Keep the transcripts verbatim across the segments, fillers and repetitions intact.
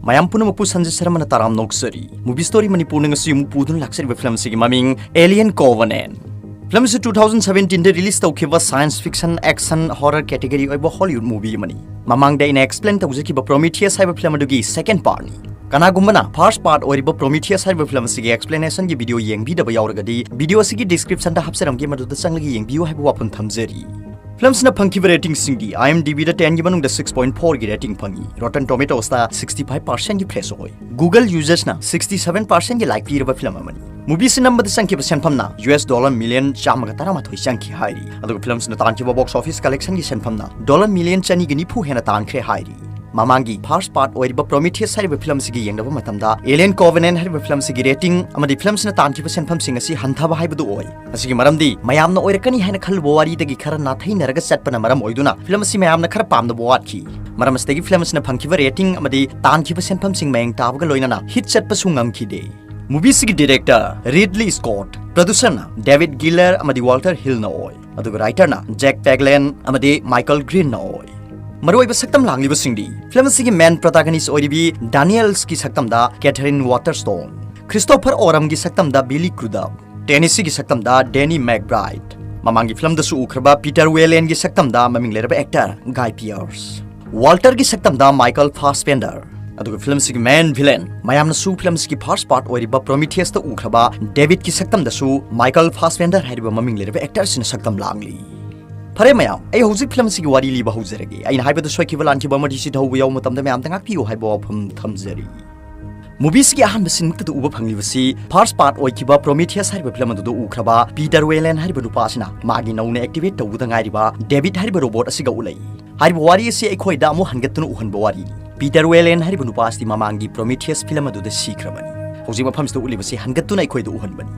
ꯃꯌꯥꯝ ꯄꯨꯝꯅꯃꯛꯄꯨ ꯁꯟꯖꯤꯠ ꯁꯔꯃꯅ ꯇꯔꯥꯝꯅ ꯑꯣꯛꯆꯔꯤ꯫ Movie Story ꯃꯅꯤꯄꯨꯔꯅ ꯉꯁꯤ ꯑꯃꯨꯛ ꯄꯨꯗꯨꯅ ꯂꯥꯛꯆꯔꯤꯕ ꯐꯤꯂꯝ ꯑꯁꯤꯒꯤ ꯃꯃꯤꯡ Alien Covenant꯫ ꯐꯤꯂꯝ ꯑꯁꯤ two thousand seventeen ꯗ release ꯇꯧꯈꯤꯕ science fiction action horror category ꯑꯣꯏꯕ Hollywood movie ꯑꯃꯅꯤ꯫ ꯃꯃꯥꯡꯗ ꯑꯩꯅ explain ꯇꯧꯖꯈꯤꯕ Prometheus ꯍꯥꯏꯕ ꯐꯤꯂꯝ ꯑꯗꯨꯒꯤ second part ꯅꯤ꯫ ꯀꯅꯥꯒꯨꯝꯕꯅ first part ꯑꯣꯏꯔꯤꯕ Prometheus ꯍꯥꯏꯔꯤꯕ ꯐꯤꯂꯝ ꯑꯁꯤꯒꯤ explanation ꯒꯤ video ꯌꯦꯡꯕꯤꯗꯕ ꯌꯥꯎꯔꯒꯗꯤ video ꯑꯁꯤꯒꯤ description ꯗ ꯍꯥꯞꯆꯔꯝꯒꯦ, ꯃꯗꯨꯗ ꯆꯪꯂꯒ ꯌꯦꯡꯕꯤꯌꯨ ꯍꯥꯏꯕ ꯋꯥꯐꯝ ꯊꯝꯖꯔꯤ꯫ ꯐꯤꯂꯝ ꯑꯁꯤꯅ ꯐꯪꯈꯤꯕ rating ꯁꯤꯡꯗꯤ IMDb ꯗ ten ꯒꯤ ꯃꯅꯨꯡꯗ six point four ꯒꯤ rating ꯐꯪꯉꯤ꯫ Rotten Tomatoes ꯇ sixty five percent ꯒꯤ praise ꯑꯣꯏ꯫ Google users ꯅ sixty seven percent ꯒꯤ like ꯄꯤꯔꯕ ꯐꯤꯂꯝ ꯑꯃꯅꯤ꯫ Movie ꯑꯁꯤ ꯅꯝꯕꯗ ꯆꯪꯈꯤꯕ ꯁꯦꯟꯐꯝꯅ US dollar million ꯆꯥꯝꯃꯒ ꯇꯔꯥꯃꯥꯊꯣꯏ ꯆꯪꯈꯤ ꯍꯥꯏꯔꯤ꯫ ꯑꯗꯨꯒ ꯐꯤꯂꯝ ꯑꯁꯤꯅ ꯇꯥꯟꯈꯤꯕ box office collection ꯒꯤ ꯁꯦꯟꯐꯝꯅ dollar million ꯆꯅꯤꯒ ꯅꯤꯐꯨ ꯍꯦꯟꯅ ꯇꯥꯟꯈ꯭ꯔꯦ ꯍꯥꯏꯔꯤ꯫ ꯃꯃꯥꯡꯒꯤ first part ꯑꯣꯏꯔꯤꯕ Prometheus ꯍꯥꯏꯔꯤꯕ ꯐꯤꯂꯝ ꯑꯁꯤꯒ ꯌꯦꯡꯅꯕ ꯃꯇꯝꯗ Alien Covenant ꯍꯥꯏꯔꯤꯕ ꯐꯤꯂꯝ ꯑꯁꯤꯒꯤ rating ꯑꯃꯗꯤ ꯐꯤꯂꯝ ꯑꯁꯤꯅ ꯇꯥꯟꯈꯤꯕ ꯁꯦꯟꯐꯝꯁꯤꯡ ꯑꯁꯤ ꯍꯟꯊꯕ ꯍꯥꯏꯕꯗꯨ ꯑꯣꯏ꯫ ꯃꯁꯤꯒꯤ ꯃꯔꯝꯗꯤ ꯃꯌꯥꯝꯅ ꯑꯣꯏꯔꯛꯀꯅꯤ ꯍꯥꯏꯅ ꯈꯜꯂꯨꯕ ꯋꯥꯔꯤꯗꯒꯤ ꯈꯔ ꯅꯥꯊꯩꯅꯔꯒ ꯆꯠꯄꯅ ꯃꯔꯝ ꯑꯣꯏꯗꯨꯅ ꯐꯤꯂꯝ ꯑꯁꯤ ꯃꯌꯥꯝꯅ ꯈꯔ ꯄꯥꯝꯅꯕ ꯋꯥꯠꯈꯤ꯫ ꯃꯔꯝ ꯑꯁꯤꯗꯒꯤ ꯐꯤꯂꯝ ꯑꯁꯤꯅ ꯐꯪꯈꯤꯕ rating ꯑꯃꯗꯤ ꯇꯥꯟꯈꯤꯕ ꯁꯦꯟꯐꯝꯁꯤꯡ ꯃꯌꯦꯡ ꯇꯥꯕꯒ ꯂꯣꯏꯅꯅ hit ꯆꯠꯄꯁꯨ ꯉꯝꯈꯤꯗꯦ꯫ Movie ꯑꯁꯤꯒꯤ director Ridley Scott, producer ꯅ David Giller ꯑꯃꯗꯤ Walter Hill ꯅ ꯑꯣꯏ, ꯑꯗꯨꯒ writer ꯅ Jack Palance ꯑꯃꯗꯤ Michael Green ꯅ ꯑꯣꯏ꯫ ꯃꯔꯨꯑꯣꯏꯕ ꯁꯛꯇꯝ ꯂꯥꯡꯂꯤꯕꯁꯤꯡꯗꯤ ꯐꯤꯂꯝ ꯑꯁꯤꯒꯤ main protagonist ꯑꯣꯏꯔꯤꯕꯤ Daniels ꯀꯤ ꯁꯛꯇꯝꯗ Katherine Waterston, Christopher Oram ꯒꯤ ꯁꯛꯇꯝꯗ Billy Crudup, Tennessee ꯒꯤ ꯁꯛꯇꯝꯗ Danny McBride, ꯃꯃꯥꯡꯒꯤ ꯐꯤꯂꯝꯗꯁꯨ ꯎꯈ꯭ꯔꯕ Peter Weyland ꯒꯤ ꯁꯛꯇꯝꯗ ꯃꯃꯤꯡ ꯂꯩꯔꯕ actor Guy Pearce, Walter ꯒꯤ ꯁꯛꯇꯝꯗ Michael Fassbender, ꯑꯗꯨꯒ ꯐꯤꯂꯝ ꯑꯁꯤꯒꯤ main villain, ꯃꯌꯥꯝꯅꯁꯨ ꯐꯤꯂꯝ ꯑꯁꯤꯒꯤ first part ꯑꯣꯏꯔꯤꯕ Prometheus ꯇ ꯎꯈ꯭ꯔꯕ David ꯀꯤ ꯁꯛꯇꯝꯗꯁꯨ Michael Fassbender ꯍꯥꯏꯔꯤꯕ ꯃꯃꯤꯡ ꯂꯩꯔꯕ actor ꯁꯤꯅ ꯁꯛꯇꯝ ꯂꯥꯡꯂꯤ꯫ ꯐꯔꯦ ꯃꯌꯥꯝ, ꯑꯩ ꯍꯧꯖꯤꯛ ꯐꯤꯂꯝ ꯑꯁꯤꯒꯤ ꯋꯥꯔꯤ ꯂꯤꯕ ꯍꯧꯖꯔꯒꯦ꯫ ꯑꯩꯅ ꯍꯥꯏꯕꯗ ꯁꯣꯏꯈꯤꯕ ꯂꯥꯟꯈꯤꯕ ꯑꯃꯗꯤ ꯁꯤꯊꯧꯕ ꯌꯥꯎꯕ ꯃꯇꯝꯗ ꯃꯌꯥꯝꯗ ꯉꯥꯛꯄꯤꯌꯨ ꯍꯥꯏꯕ ꯋꯥꯐꯝ ꯊꯝꯖꯔꯤ꯫ Movie ꯑꯁꯤꯒꯤ ꯑꯍꯥꯟꯕ ꯁꯤꯟꯃꯛꯇꯗ ꯎꯕ ꯐꯪꯂꯤꯕꯁꯤ first part ꯑꯣꯏꯈꯤꯕ Prometheus ꯍꯥꯏꯔꯤꯕ ꯐꯤꯂꯝ ꯑꯗꯨꯗ ꯎꯈ꯭ꯔꯕ Peter Weyland ꯍꯥꯏꯔꯤꯕ ꯅꯨꯄꯥ ꯑꯁꯤꯅ ꯃꯥꯒꯤ ꯅꯧꯅ activate ꯇꯧꯕꯗ ꯉꯥꯏꯔꯤꯕ David ꯍꯥꯏꯔꯤꯕ robot ꯑꯁꯤꯒ ꯎꯠꯂꯛꯏ꯫ ꯍꯥꯏꯔꯤꯕ ꯋꯥꯔꯤ ꯑꯁꯤ ꯑꯩꯈꯣꯏꯗ ꯑꯃꯨꯛ ꯍꯟꯒꯠꯇꯨꯅ ꯎꯍꯟꯕ ꯋꯥꯔꯤꯅꯤ꯫ Peter Weyland ꯍꯥꯏꯔꯤꯕ ꯅꯨꯄꯥ ꯑꯁꯤꯗꯤ ꯃꯃꯥꯡꯒꯤ Prometheus ꯐꯤꯂꯝ ꯑꯗꯨꯗ ꯁꯤꯈ꯭ꯔꯕꯅꯤ꯫ ꯍꯧꯖꯤꯛ ꯃꯐꯝꯁꯤꯗ ꯎꯠꯂꯤꯕꯁꯤ ꯍꯟꯒꯠꯇꯨꯅ ꯑꯩꯈꯣꯏꯗ ꯎꯍꯟꯕꯅꯤ꯫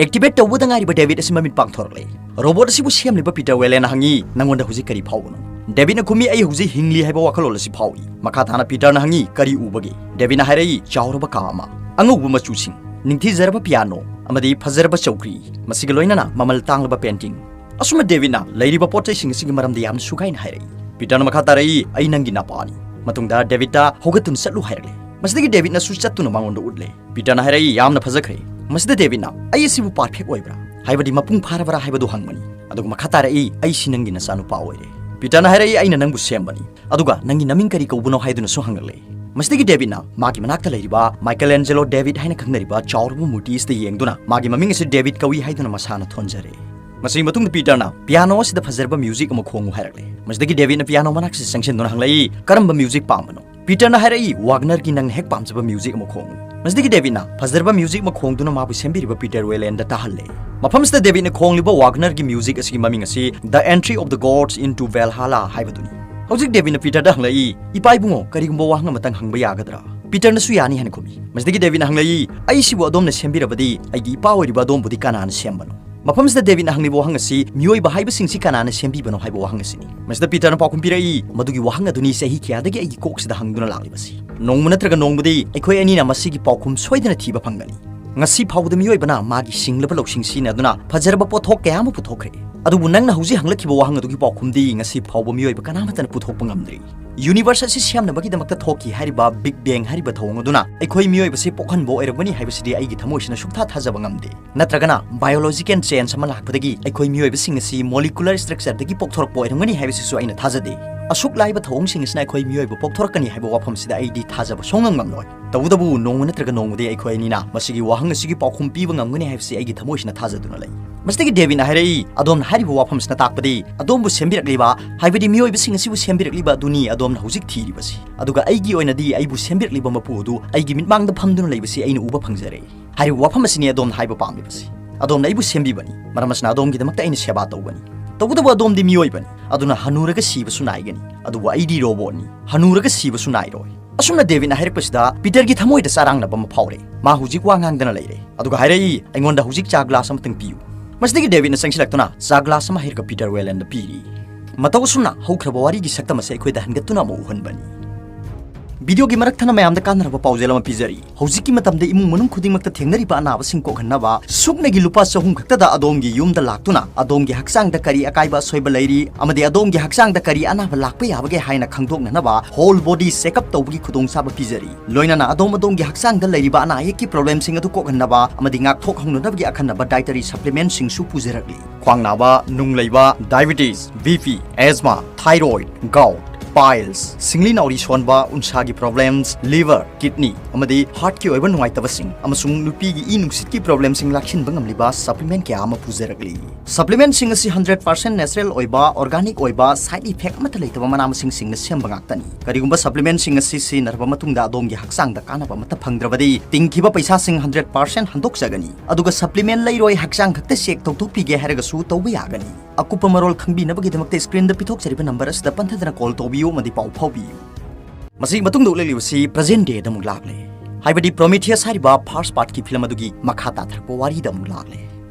Activate ꯇꯧꯕꯗ ꯉꯥꯏꯔꯤꯕ David ꯑꯁꯤ ꯃꯃꯤꯠ ꯄꯥꯡꯊꯣꯔꯛꯂꯦ꯫ Robot ꯑꯁꯤꯕꯨ ꯁꯦꯝꯂꯤꯕ Peter Weyland ꯅ ꯍꯪꯉꯤ, "ꯅꯉꯣꯟꯗ ꯍꯧꯖꯤꯛ ꯀꯔꯤ ꯐꯥꯎꯕꯅꯣ?" David ꯅ ꯈꯨꯝꯃꯤ, "ꯑꯩ ꯍꯧꯖꯤꯛ ꯍꯤꯡꯂꯤ ꯍꯥꯏꯕ ꯋꯥꯈꯜꯂꯣꯟ ꯑꯁꯤ ꯐꯥꯎꯏ꯫" ꯃꯈꯥ ꯇꯥꯅ Peter ꯅ ꯍꯪꯉꯤ, "ꯀꯔꯤ ꯎꯕꯒꯦ?" David ꯅ ꯍꯥꯏꯔꯛꯏ, "ꯆꯥꯎꯔꯕ ꯀꯥ ꯑꯃ, ꯑꯉꯧꯕ ꯃꯆꯨꯁꯤꯡ, ꯅꯤꯡꯊꯤꯖꯔꯕ piano, ꯑꯃꯗꯤ ꯐꯖꯔꯕ ꯆꯧꯀ꯭ꯔꯤ, ꯃꯁꯤꯒ ꯂꯣꯏꯅꯅ ꯃꯃꯜ ꯇꯥꯡꯂꯕ painting꯫" ꯑꯁꯨꯝꯅ David ꯅ ꯂꯩꯔꯤꯕ ꯄꯣꯠ ꯆꯩꯁꯤꯡ ꯑꯁꯤꯒꯤ ꯃꯔꯝꯗ ꯌꯥꯝꯅ ꯁꯨꯒꯥꯏꯅ ꯍꯥꯏꯔꯛꯏ꯫ Peter ꯅ ꯃꯈꯥ ꯇꯥꯔꯛꯏ, "ꯑꯩ ꯅꯪꯒꯤ ꯅꯄꯥꯅꯤ꯫" ꯃꯇꯨꯡꯗ David ꯇ "ꯍꯧꯒꯠꯇꯨꯅ ꯆꯠꯂꯨ" ꯍꯥꯏꯔꯛꯂꯦ꯫ ꯃꯁꯤꯗꯒꯤ ꯗꯦꯕꯤꯗꯅꯁꯨ ꯆꯠꯇꯨꯅ ꯃꯉꯣꯟꯗ ꯎꯠꯂꯦ꯫ ꯄꯤꯇꯔꯅ ꯍꯥꯏꯔꯛꯏ, "ꯌꯥꯝꯅ ꯐꯖꯈ꯭ꯔꯦ꯫" ꯃꯁꯤꯗ ꯗꯦꯕꯤꯗꯅ, "ꯑꯩ ꯑꯁꯤꯕꯨ ꯄꯔꯐꯦꯛ ꯑꯣꯏꯕ꯭ꯔꯥ? ꯍꯥꯏꯕꯗꯤ ꯃꯄꯨꯡ ꯐꯥꯔꯕ꯭ꯔꯥ?" ꯍꯥꯏꯕꯗꯨ ꯍꯪꯕꯅꯤ꯫ ꯑꯗꯨꯒ ꯃꯈꯥ ꯇꯥꯔꯛꯏ, "ꯑꯩꯁꯤ ꯅꯪꯒꯤ ꯅꯆꯥꯅꯨꯄꯥ ꯑꯣꯏꯔꯦ꯫" ꯄꯤꯇꯔꯅ ꯍꯥꯏꯔꯛꯏ, "ꯑꯩꯅ ꯅꯪꯕꯨ ꯁꯦꯝꯕꯅꯤ꯫ ꯑꯗꯨꯒ ꯅꯪꯒꯤ ꯅꯃꯤꯡ ꯀꯔꯤ ꯀꯧꯕꯅꯣ?" ꯍꯥꯏꯗꯨꯅꯁꯨ ꯍꯪꯂꯛꯂꯦ꯫ ꯃꯁꯤꯗꯒꯤ ꯗꯦꯕꯤꯗꯅ ꯃꯥꯒꯤ ꯃꯅꯥꯛꯇ ꯂꯩꯔꯤꯕ ꯃꯥꯏꯀꯦꯜ ꯑꯦꯟꯖꯦꯂꯣ ꯗꯦꯕꯤꯗ ꯍꯥꯏꯅ ꯈꯪꯅꯔꯤꯕ ꯆꯥꯎꯔꯕ ꯃꯨꯔꯇꯤ ꯑꯁꯤꯗ ꯌꯦꯡꯗꯨꯅ ꯃꯥꯒꯤ ꯃꯃꯤꯡ ꯑꯁꯤ ꯗꯦꯕꯤꯗ ꯀꯧꯏ ꯍꯥꯏꯗꯨꯅ ꯃꯁꯥꯅ ꯊꯣꯟꯖꯔꯦ꯫ ꯃꯁꯤꯒꯤ ꯃꯇꯨꯡꯗ ꯄꯤꯇꯔꯅ ꯄꯤꯌꯥꯅꯣ ꯑꯁꯤꯗ ꯐꯖꯔꯕ ꯃ꯭ꯌꯨꯖꯤꯛ ꯑꯃ ꯈꯣꯡꯉꯨ ꯍꯥꯏꯔꯛꯂꯦ꯫ ꯃꯁꯤꯗꯒꯤ ꯗꯦꯕꯤꯗꯅ ꯄꯤꯌꯥꯅꯣ ꯃꯅꯥꯛꯁꯤꯗ ꯆꯪꯁꯤꯟꯗꯨꯅ ꯍꯪꯂꯛꯏ, "ꯀꯔꯝꯕ ꯃ꯭ꯌꯨꯖꯤꯛ ꯄꯥꯝꯕꯅꯣ?" ꯄꯤꯇꯔꯅ ꯍꯥꯏꯔꯛꯏ, "ꯋꯥꯒꯅꯔꯒꯤ ꯅꯪꯅ ꯍꯦꯛ ꯄꯥꯝꯖꯕ ꯃ꯭ꯌꯨꯖꯤꯛ ꯑꯃ ꯈꯣꯡꯉꯨ꯫" ꯃꯁꯤꯗꯒꯤ ꯗꯦꯕꯤꯗꯅ ꯐꯖꯔꯕ ꯃ꯭ꯌꯨꯖꯤꯛ ꯑꯃ ꯈꯣꯡꯗꯨꯅ ꯃꯥꯕꯨ ꯁꯦꯝꯕꯤꯔꯤꯕ ꯄꯤꯇꯔ ꯋꯦꯂꯦꯟꯗ ꯇꯥꯍꯜꯂꯦ꯫ ꯃꯐꯝꯁꯤꯗ ꯗꯦꯕꯤꯗꯅ ꯈꯣꯡꯂꯤꯕ ꯋꯥꯒꯅꯔꯒꯤ ꯃ꯭ꯌꯨꯖꯤꯛ ꯑꯁꯤꯒꯤ ꯃꯃꯤꯡ ꯑꯁꯤ The Entry of the Gods into Valhalla ꯍꯥꯏꯕꯗꯨꯅꯤ꯫ ꯍꯧꯖꯤꯛ ꯗꯦꯕꯤꯗꯅ ꯄꯤꯇꯔꯗ ꯍꯪꯂꯛꯏ, "ꯏꯄꯥ ꯏꯕꯨꯡꯉꯣ, ꯀꯔꯤꯒꯨꯝꯕ ꯋꯥꯍꯪ ꯑꯃꯇꯪ ꯍꯪꯕ ꯌꯥꯒꯗ꯭ꯔꯥ?" ꯄꯤꯇꯔꯅꯁꯨ ꯌꯥꯅꯤ ꯍꯥꯏꯅ ꯈꯨꯝꯃꯤ꯫ ꯃꯁꯤꯗꯒꯤ ꯗꯦꯕꯤꯗꯅ ꯍꯪꯂꯛꯏ, "ꯑꯩꯁꯤꯕꯨ ꯑꯗꯣꯝꯅ ꯁꯦꯝꯕꯤꯔꯕꯗꯤ ꯑꯩꯒꯤ ꯏꯄꯥ ꯑꯣꯏꯔꯤꯕ ꯑꯗꯣꯝꯕꯨꯗꯤ ꯀꯅꯥꯅ ꯁꯦꯝꯕꯅꯣ?" ꯃꯐꯝꯁꯤꯗ ꯗꯦꯕꯤꯗꯅ ꯍꯪꯂꯤꯕ ꯋꯥꯍꯪ ꯑꯁꯤ ꯃꯤꯑꯣꯏꯕ ꯍꯥꯏꯕꯁꯤꯡꯁꯤ ꯀꯅꯥꯅ ꯁꯦꯝꯕꯤꯕꯅꯣ ꯍꯥꯏꯕ ꯋꯥꯍꯪ ꯑꯁꯤꯅꯤ꯫ ꯃꯁꯤꯗ ꯄꯤꯇꯔꯅ ꯄꯥꯎꯈꯨꯝ ꯄꯤꯔꯛꯏ, "ꯃꯗꯨꯒꯤ ꯋꯥꯍꯪ ꯑꯗꯨꯅꯤ ꯆꯍꯤ ꯀꯌꯥꯗꯒꯤ ꯑꯩꯒꯤ ꯀꯣꯛꯁꯤꯗ ꯍꯪꯗꯨꯅ ꯂꯥꯛꯂꯤꯕꯁꯤ꯫ ꯅꯣꯡꯃ ꯅꯠꯇ꯭ꯔꯒ ꯅꯣꯡꯃꯗꯤ ꯑꯩꯈꯣꯏ ꯑꯅꯤꯅ ꯃꯁꯤꯒꯤ ꯄꯥꯎꯈꯨꯝ ꯁꯣꯏꯗꯅ ꯊꯤꯕ ꯐꯪꯒꯅꯤ꯫" ꯉꯁꯤ ꯐꯥꯎꯕꯗ ꯃꯤꯑꯣꯏꯕꯅ ꯃꯥꯒꯤ ꯁꯤꯡꯂꯕ ꯂꯧꯁꯤꯡ ꯁꯤꯖꯤꯟꯅꯗꯨꯅ ꯐꯖꯔꯕ ꯄꯣꯠꯊꯣꯛ ꯀꯌꯥ ꯑꯃ ꯄꯨꯊꯣꯛꯈ꯭ꯔꯦ꯫ ꯑꯗꯨꯕꯨ ꯅꯪꯅ ꯍꯧꯖꯤꯛ ꯍꯪꯂꯛꯈꯤꯕ ꯋꯥꯍꯪ ꯑꯗꯨꯒꯤ ꯄꯥꯎꯈꯨꯝꯗꯤ ꯉꯁꯤ ꯐꯥꯎꯕ ꯃꯤꯑꯣꯏꯕ ꯀꯅꯥꯃꯠꯇꯅ ꯄꯨꯊꯣꯛꯄ ꯉꯝꯗ꯭ꯔꯤ꯫ ꯌꯨꯅꯤꯚꯔꯁ ꯑꯁꯤ ꯁꯦꯝꯅꯕꯒꯤꯗꯃꯛꯇ ꯊꯣꯛꯈꯤ ꯍꯥꯏꯔꯤꯕ ꯕꯤꯛ ꯕꯦꯡ ꯍꯥꯏꯔꯤꯕ ꯊꯧꯑꯣꯡ ꯑꯗꯨꯅ ꯑꯩꯈꯣꯏ ꯃꯤꯑꯣꯏꯕꯁꯦ ꯄꯣꯛꯍꯟꯕ ꯑꯣꯏꯔꯝꯒꯅꯤ ꯍꯥꯏꯕꯁꯤꯗꯤ ꯑꯩꯒꯤ ꯊꯃꯣꯏꯁꯤꯅ ꯁꯨꯛꯊꯥ ꯊꯥꯖꯕ ꯉꯝꯗꯦ꯫ ꯅꯠꯇ꯭ꯔꯒꯅ ꯕꯥꯏꯑꯣꯂꯣꯖꯤꯀꯦꯜ ꯆꯦꯟꯖ ꯑꯃ ꯂꯥꯛꯄꯗꯒꯤ ꯑꯩꯈꯣꯏ ꯃꯤꯑꯣꯏꯕꯁꯤꯡ ꯑꯁꯤ ꯃꯣꯂꯤꯀꯨꯂꯔ ꯁ꯭ꯇ꯭ꯔꯛꯆꯔꯗꯒꯤ ꯄꯣꯛꯊꯣꯔꯛꯄ ꯑꯣꯏꯔꯝꯒꯅꯤ ꯍꯥꯏꯕꯁꯤꯁꯨ ꯑꯩꯅ ꯊꯥꯖꯗꯦ꯫ ꯑꯁꯨꯛ ꯂꯥꯏꯕ ꯊꯧꯑꯣꯡꯁꯤꯡ ꯑꯁꯤꯅ ꯑꯩꯈꯣꯏ ꯃꯤꯑꯣꯏꯕ ꯄꯣꯛꯊꯣꯔꯛꯀꯅꯤ ꯍꯥꯏꯕ ꯋꯥꯐꯝꯁꯤꯗ ꯑꯩꯗꯤ ꯊꯥꯖꯕ ꯁꯨꯡꯉꯝ ꯉꯝꯂꯣꯏ꯫ ꯇꯧꯕꯇꯕꯨ ꯅꯣꯡꯃ ꯅꯠꯇ꯭ꯔꯒ ꯅꯣꯡꯃꯗꯤ ꯑꯩꯈꯣꯏ ꯑꯅꯤꯅ ꯃꯁꯤꯒꯤ ꯋꯥꯍꯪ ꯑꯁꯤꯒꯤ ꯄꯥꯎꯈꯨꯝ ꯄꯤꯕ ꯉꯝꯒꯅꯤ ꯍꯥꯏꯕꯁꯤ ꯑꯩꯒꯤ ꯊꯃꯣꯏꯁꯤꯅ ꯊꯥꯖꯗꯨꯅ ꯂꯩ꯫ ꯃꯁꯤꯗꯒꯤ ꯗꯦꯕꯤꯗꯅ ꯍꯥꯏꯔꯛꯏ, "ꯑꯗꯣꯝꯅ ꯍꯥꯏꯔꯤꯕ ꯋꯥꯐꯝꯁꯤꯅ ꯇꯥꯛꯄꯗꯤ ꯑꯗꯣꯝꯕꯨ ꯁꯦꯝꯕꯤꯔꯛꯂꯤꯕ, ꯍꯥꯏꯕꯗꯤ ꯃꯤꯑꯣꯏꯕꯁꯤꯡ ꯑꯁꯤꯕꯨ ꯁꯦꯝꯕꯤꯔꯛꯂꯤꯕ ꯑꯗꯨꯅꯤ ꯑꯗꯣꯝꯅ ꯍꯧꯖꯤꯛ ꯊꯤꯔꯤꯕꯁꯤ꯫ ꯑꯗꯨꯒ ꯑꯩꯒꯤ ꯑꯣꯏꯅꯗꯤ ꯑꯩꯕꯨ ꯁꯦꯝꯕꯤꯔꯛꯂꯤꯕ ꯃꯄꯨ ꯑꯗꯨ ꯑꯩꯒꯤ ꯃꯤꯠꯃꯥꯡꯗ ꯐꯝꯗꯨꯅ ꯂꯩꯕꯁꯤ ꯑꯩꯅ ꯎꯕ ꯐꯪꯖꯔꯦ꯫" ꯍꯥꯏꯔꯤꯕ ꯋꯥꯐꯝ ꯑꯁꯤꯅꯤ ꯑꯗꯣꯝꯅ ꯍꯥꯏꯕ ꯄꯥꯝꯂꯤꯕꯁꯤ꯫ ꯑꯗꯣꯝꯅ ꯑꯩꯕꯨ ꯁꯦꯝꯕꯤꯕꯅꯤ, ꯃꯔꯝ ꯑꯁꯤꯅ ꯑꯗꯣꯝꯒꯤꯗꯃꯛꯇ ꯑꯩꯅ ꯁꯦꯕꯥ ꯇꯧꯒꯅꯤ꯫ ꯇꯧꯕꯇꯕꯨ ꯑꯗꯣꯝꯗꯤ ꯃꯤꯑꯣꯏꯕꯅꯤ, ꯑꯗꯨꯅ ꯍꯅꯨꯔꯒ ꯁꯤꯕꯁꯨ ꯅꯥꯏꯒꯅꯤ, ꯑꯗꯨꯕꯨ ꯑꯩꯗꯤ ꯔꯣꯕꯣꯠꯅꯤ, ꯍꯅꯨꯔꯒ ꯁꯤꯕꯁꯨ ꯅꯥꯏꯔꯣꯏ꯫ ꯑꯁꯨꯝꯅ ꯗꯦꯕꯤꯗꯅ ꯍꯥꯏꯔꯛꯄꯁꯤꯗ ꯄꯤꯇꯔꯒꯤ ꯊꯃꯣꯏꯗ ꯆꯔꯥꯡꯅꯕ ꯑꯃ ꯐꯥꯎꯔꯦ꯫ ꯃꯥ ꯍꯧꯖꯤꯛ ꯋꯥ ꯉꯥꯡꯗꯅ ꯂꯩꯔꯦ, ꯑꯗꯨꯒ ꯍꯥꯏꯔꯛꯏ, "ꯑꯩꯉꯣꯟꯗ ꯍꯧꯖꯤꯛ ꯆꯥ ꯒ꯭ꯂꯥꯁ ꯑꯃꯇꯪ ꯄꯤꯌꯨ꯫" ꯃꯁꯤꯗꯒꯤ ꯗꯦꯕꯤꯗꯅ ꯆꯪꯁꯤꯜꯂꯛꯇꯨꯅ ꯆꯥ ꯒ꯭ꯂꯥꯁ ꯑꯃ ꯍꯩꯔꯒ ꯄꯤꯇꯔ ꯋꯦꯂꯦꯟꯗ ꯄꯤꯔꯤ꯫ ꯃꯇꯧ ꯑꯁꯨꯝꯅ ꯍꯧꯈ꯭ꯔꯕ ꯋꯥꯔꯤꯒꯤ ꯁꯛꯇꯝ ꯑꯁꯤ ꯑꯩꯈꯣꯏꯗ ꯍꯟꯒꯠꯇꯨꯅ ꯑꯃꯨꯛ ꯎꯍꯟꯕꯅꯤ꯫ ꯚꯤꯗꯤꯑꯣꯒꯤ ꯃꯔꯛ ꯊꯠꯅ ꯃꯌꯥꯝꯗ ꯀꯥꯟꯅꯔꯕ ꯄꯥꯎꯖꯦꯜ ꯑꯃ ꯄꯤꯖꯔꯤ꯫ ꯍꯧꯖꯤꯛꯀꯤ ꯃꯇꯝꯗ ꯏꯃꯨꯡ ꯃꯅꯨꯡ ꯈꯨꯗꯤꯡꯃꯛꯇ ꯊꯦꯡꯅꯔꯤꯕ ꯑꯅꯥꯕꯁꯤꯡ ꯀꯣꯛꯍꯟꯅꯕ ꯁꯨꯞꯅꯒꯤ ꯂꯨꯄꯥ ꯆꯍꯨꯝ ꯈꯛꯇꯗ ꯑꯗꯣꯝꯒꯤ ꯌꯨꯝꯗ ꯂꯥꯛꯇꯨꯅ ꯑꯗꯣꯝꯒꯤ ꯍꯛꯆꯥꯡꯗ ꯀꯔꯤ ꯑꯀꯥꯏꯕ ꯑꯁꯣꯏꯕ ꯂꯩꯔꯤ ꯑꯃꯗꯤ ꯑꯗꯣꯝꯒꯤ ꯍꯛꯆꯥꯡꯗ ꯀꯔꯤ ꯑꯅꯥꯕ ꯂꯥꯛꯄ ꯌꯥꯕꯒꯦ ꯍꯥꯏꯅ ꯈꯪꯗꯣꯛꯅꯅꯕ whole body checkup ꯇꯧꯕꯒꯤ ꯈꯨꯗꯣꯡꯆꯥꯕ ꯄꯤꯖꯔꯤ꯫ ꯂꯣꯏꯅꯅ ꯑꯗꯣꯝ ꯑꯗꯣꯝꯒꯤ ꯍꯛꯆꯥꯡꯗ ꯂꯩꯔꯤꯕ ꯑꯅꯥ ꯑꯌꯦꯛꯀꯤ problemꯁꯤꯡ ꯑꯗꯨ ꯀꯣꯛꯍꯟꯅꯕ ꯑꯃꯗꯤ ꯉꯥꯛꯊꯣꯛꯍꯧꯅꯅꯕꯒꯤ ꯑꯈꯟꯅꯕ dietary supplementꯁꯤꯡꯁꯨ ꯄꯨꯖꯔꯛꯂꯤ꯫ ꯈ꯭ꯋꯥꯡ ꯅꯥꯕ, ꯅꯨꯡ ꯂꯩꯕ, diabetes, BP, asthma, thyroid, gout, piles, ꯁꯤꯡꯂꯤ ꯅꯥꯎꯔꯤ ꯁꯣꯟꯕ, ꯎꯟꯁꯥꯒꯤ problems, liver, kidney ꯑꯃꯗꯤ heartꯀꯤ ꯑꯣꯏꯕ ꯅꯨꯡꯉꯥꯏꯇꯕꯁꯤꯡ ꯑꯃꯁꯨꯡ ꯅꯨꯄꯤꯒꯤ ꯏ ꯅꯨꯡꯁꯤꯠꯀꯤ problemꯁꯤꯡ ꯂꯥꯛꯁꯤꯟꯕ ꯉꯝꯂꯤꯕ supplement ꯀꯌꯥ ꯑꯃ ꯄꯨꯖꯔꯛꯂꯤ꯫ Supplementꯁꯤꯡ ꯑꯁꯤ hundred percent natural ꯑꯣꯏꯕ, organic ꯑꯣꯏꯕ, side effect ꯑꯃꯠꯇ ꯂꯩꯇꯕ ꯃꯅꯥ ꯃꯁꯤꯡꯁꯤꯡꯅ ꯁꯦꯝꯕ ꯉꯥꯛꯇꯅꯤ꯫ ꯀꯔꯤꯒꯨꯝꯕ supplementꯁꯤꯡ ꯑꯁꯤ ꯁꯤꯖꯤꯟꯅꯔꯕ ꯃꯇꯨꯡꯗ ꯑꯗꯣꯝꯒꯤ ꯍꯛꯆꯥꯡꯗ ꯀꯥꯟꯅꯕ ꯑꯃꯠꯇ ꯐꯪꯗ꯭ꯔꯕꯗꯤ, ꯇꯤꯡꯈꯤꯕ ꯄꯩꯁꯥꯁꯤꯡ hundred percent ꯍꯟꯗꯣꯛꯆꯒꯅꯤ꯫ ꯑꯗꯨꯒ supplement ꯂꯩꯔꯣꯏ, ꯍꯛꯆꯥꯡ ꯈꯛꯇ check ꯇꯧꯊꯣꯛꯄꯤꯒꯦ ꯍꯥꯏꯔꯒꯁꯨ ꯇꯧꯕ ꯌꯥꯒꯅꯤ꯫ ꯑꯀꯨꯞꯄ ꯃꯔꯣꯜ ꯈꯪꯕꯤꯅꯕꯒꯤꯗꯃꯛꯇ screenꯗ ꯄꯤꯊꯣꯛꯆꯔꯤꯕ number ꯑꯁꯤꯗ ꯄꯟꯊꯗꯅ call ꯇꯧꯕꯤꯌꯨ ꯑꯃꯗꯤ ꯄꯥꯎ ꯐꯥꯎꯕꯤꯌꯨ꯫ ꯃꯁꯤꯒꯤ ꯃꯇꯨꯡꯗ ꯎꯠꯂꯛꯂꯤꯕꯁꯤ present dayꯗ ꯑꯃꯨꯛ ꯂꯥꯛꯂꯦ, ꯍꯥꯏꯕꯗꯤ Prometheus ꯍꯥꯏꯔꯤꯕ first partꯀꯤ film ꯑꯗꯨꯒꯤ ꯃꯈꯥ ꯇꯥꯊꯔꯛꯄ ꯋꯥꯔꯤꯗ ꯑꯃꯨꯛ ꯂꯥꯛꯂꯦ꯫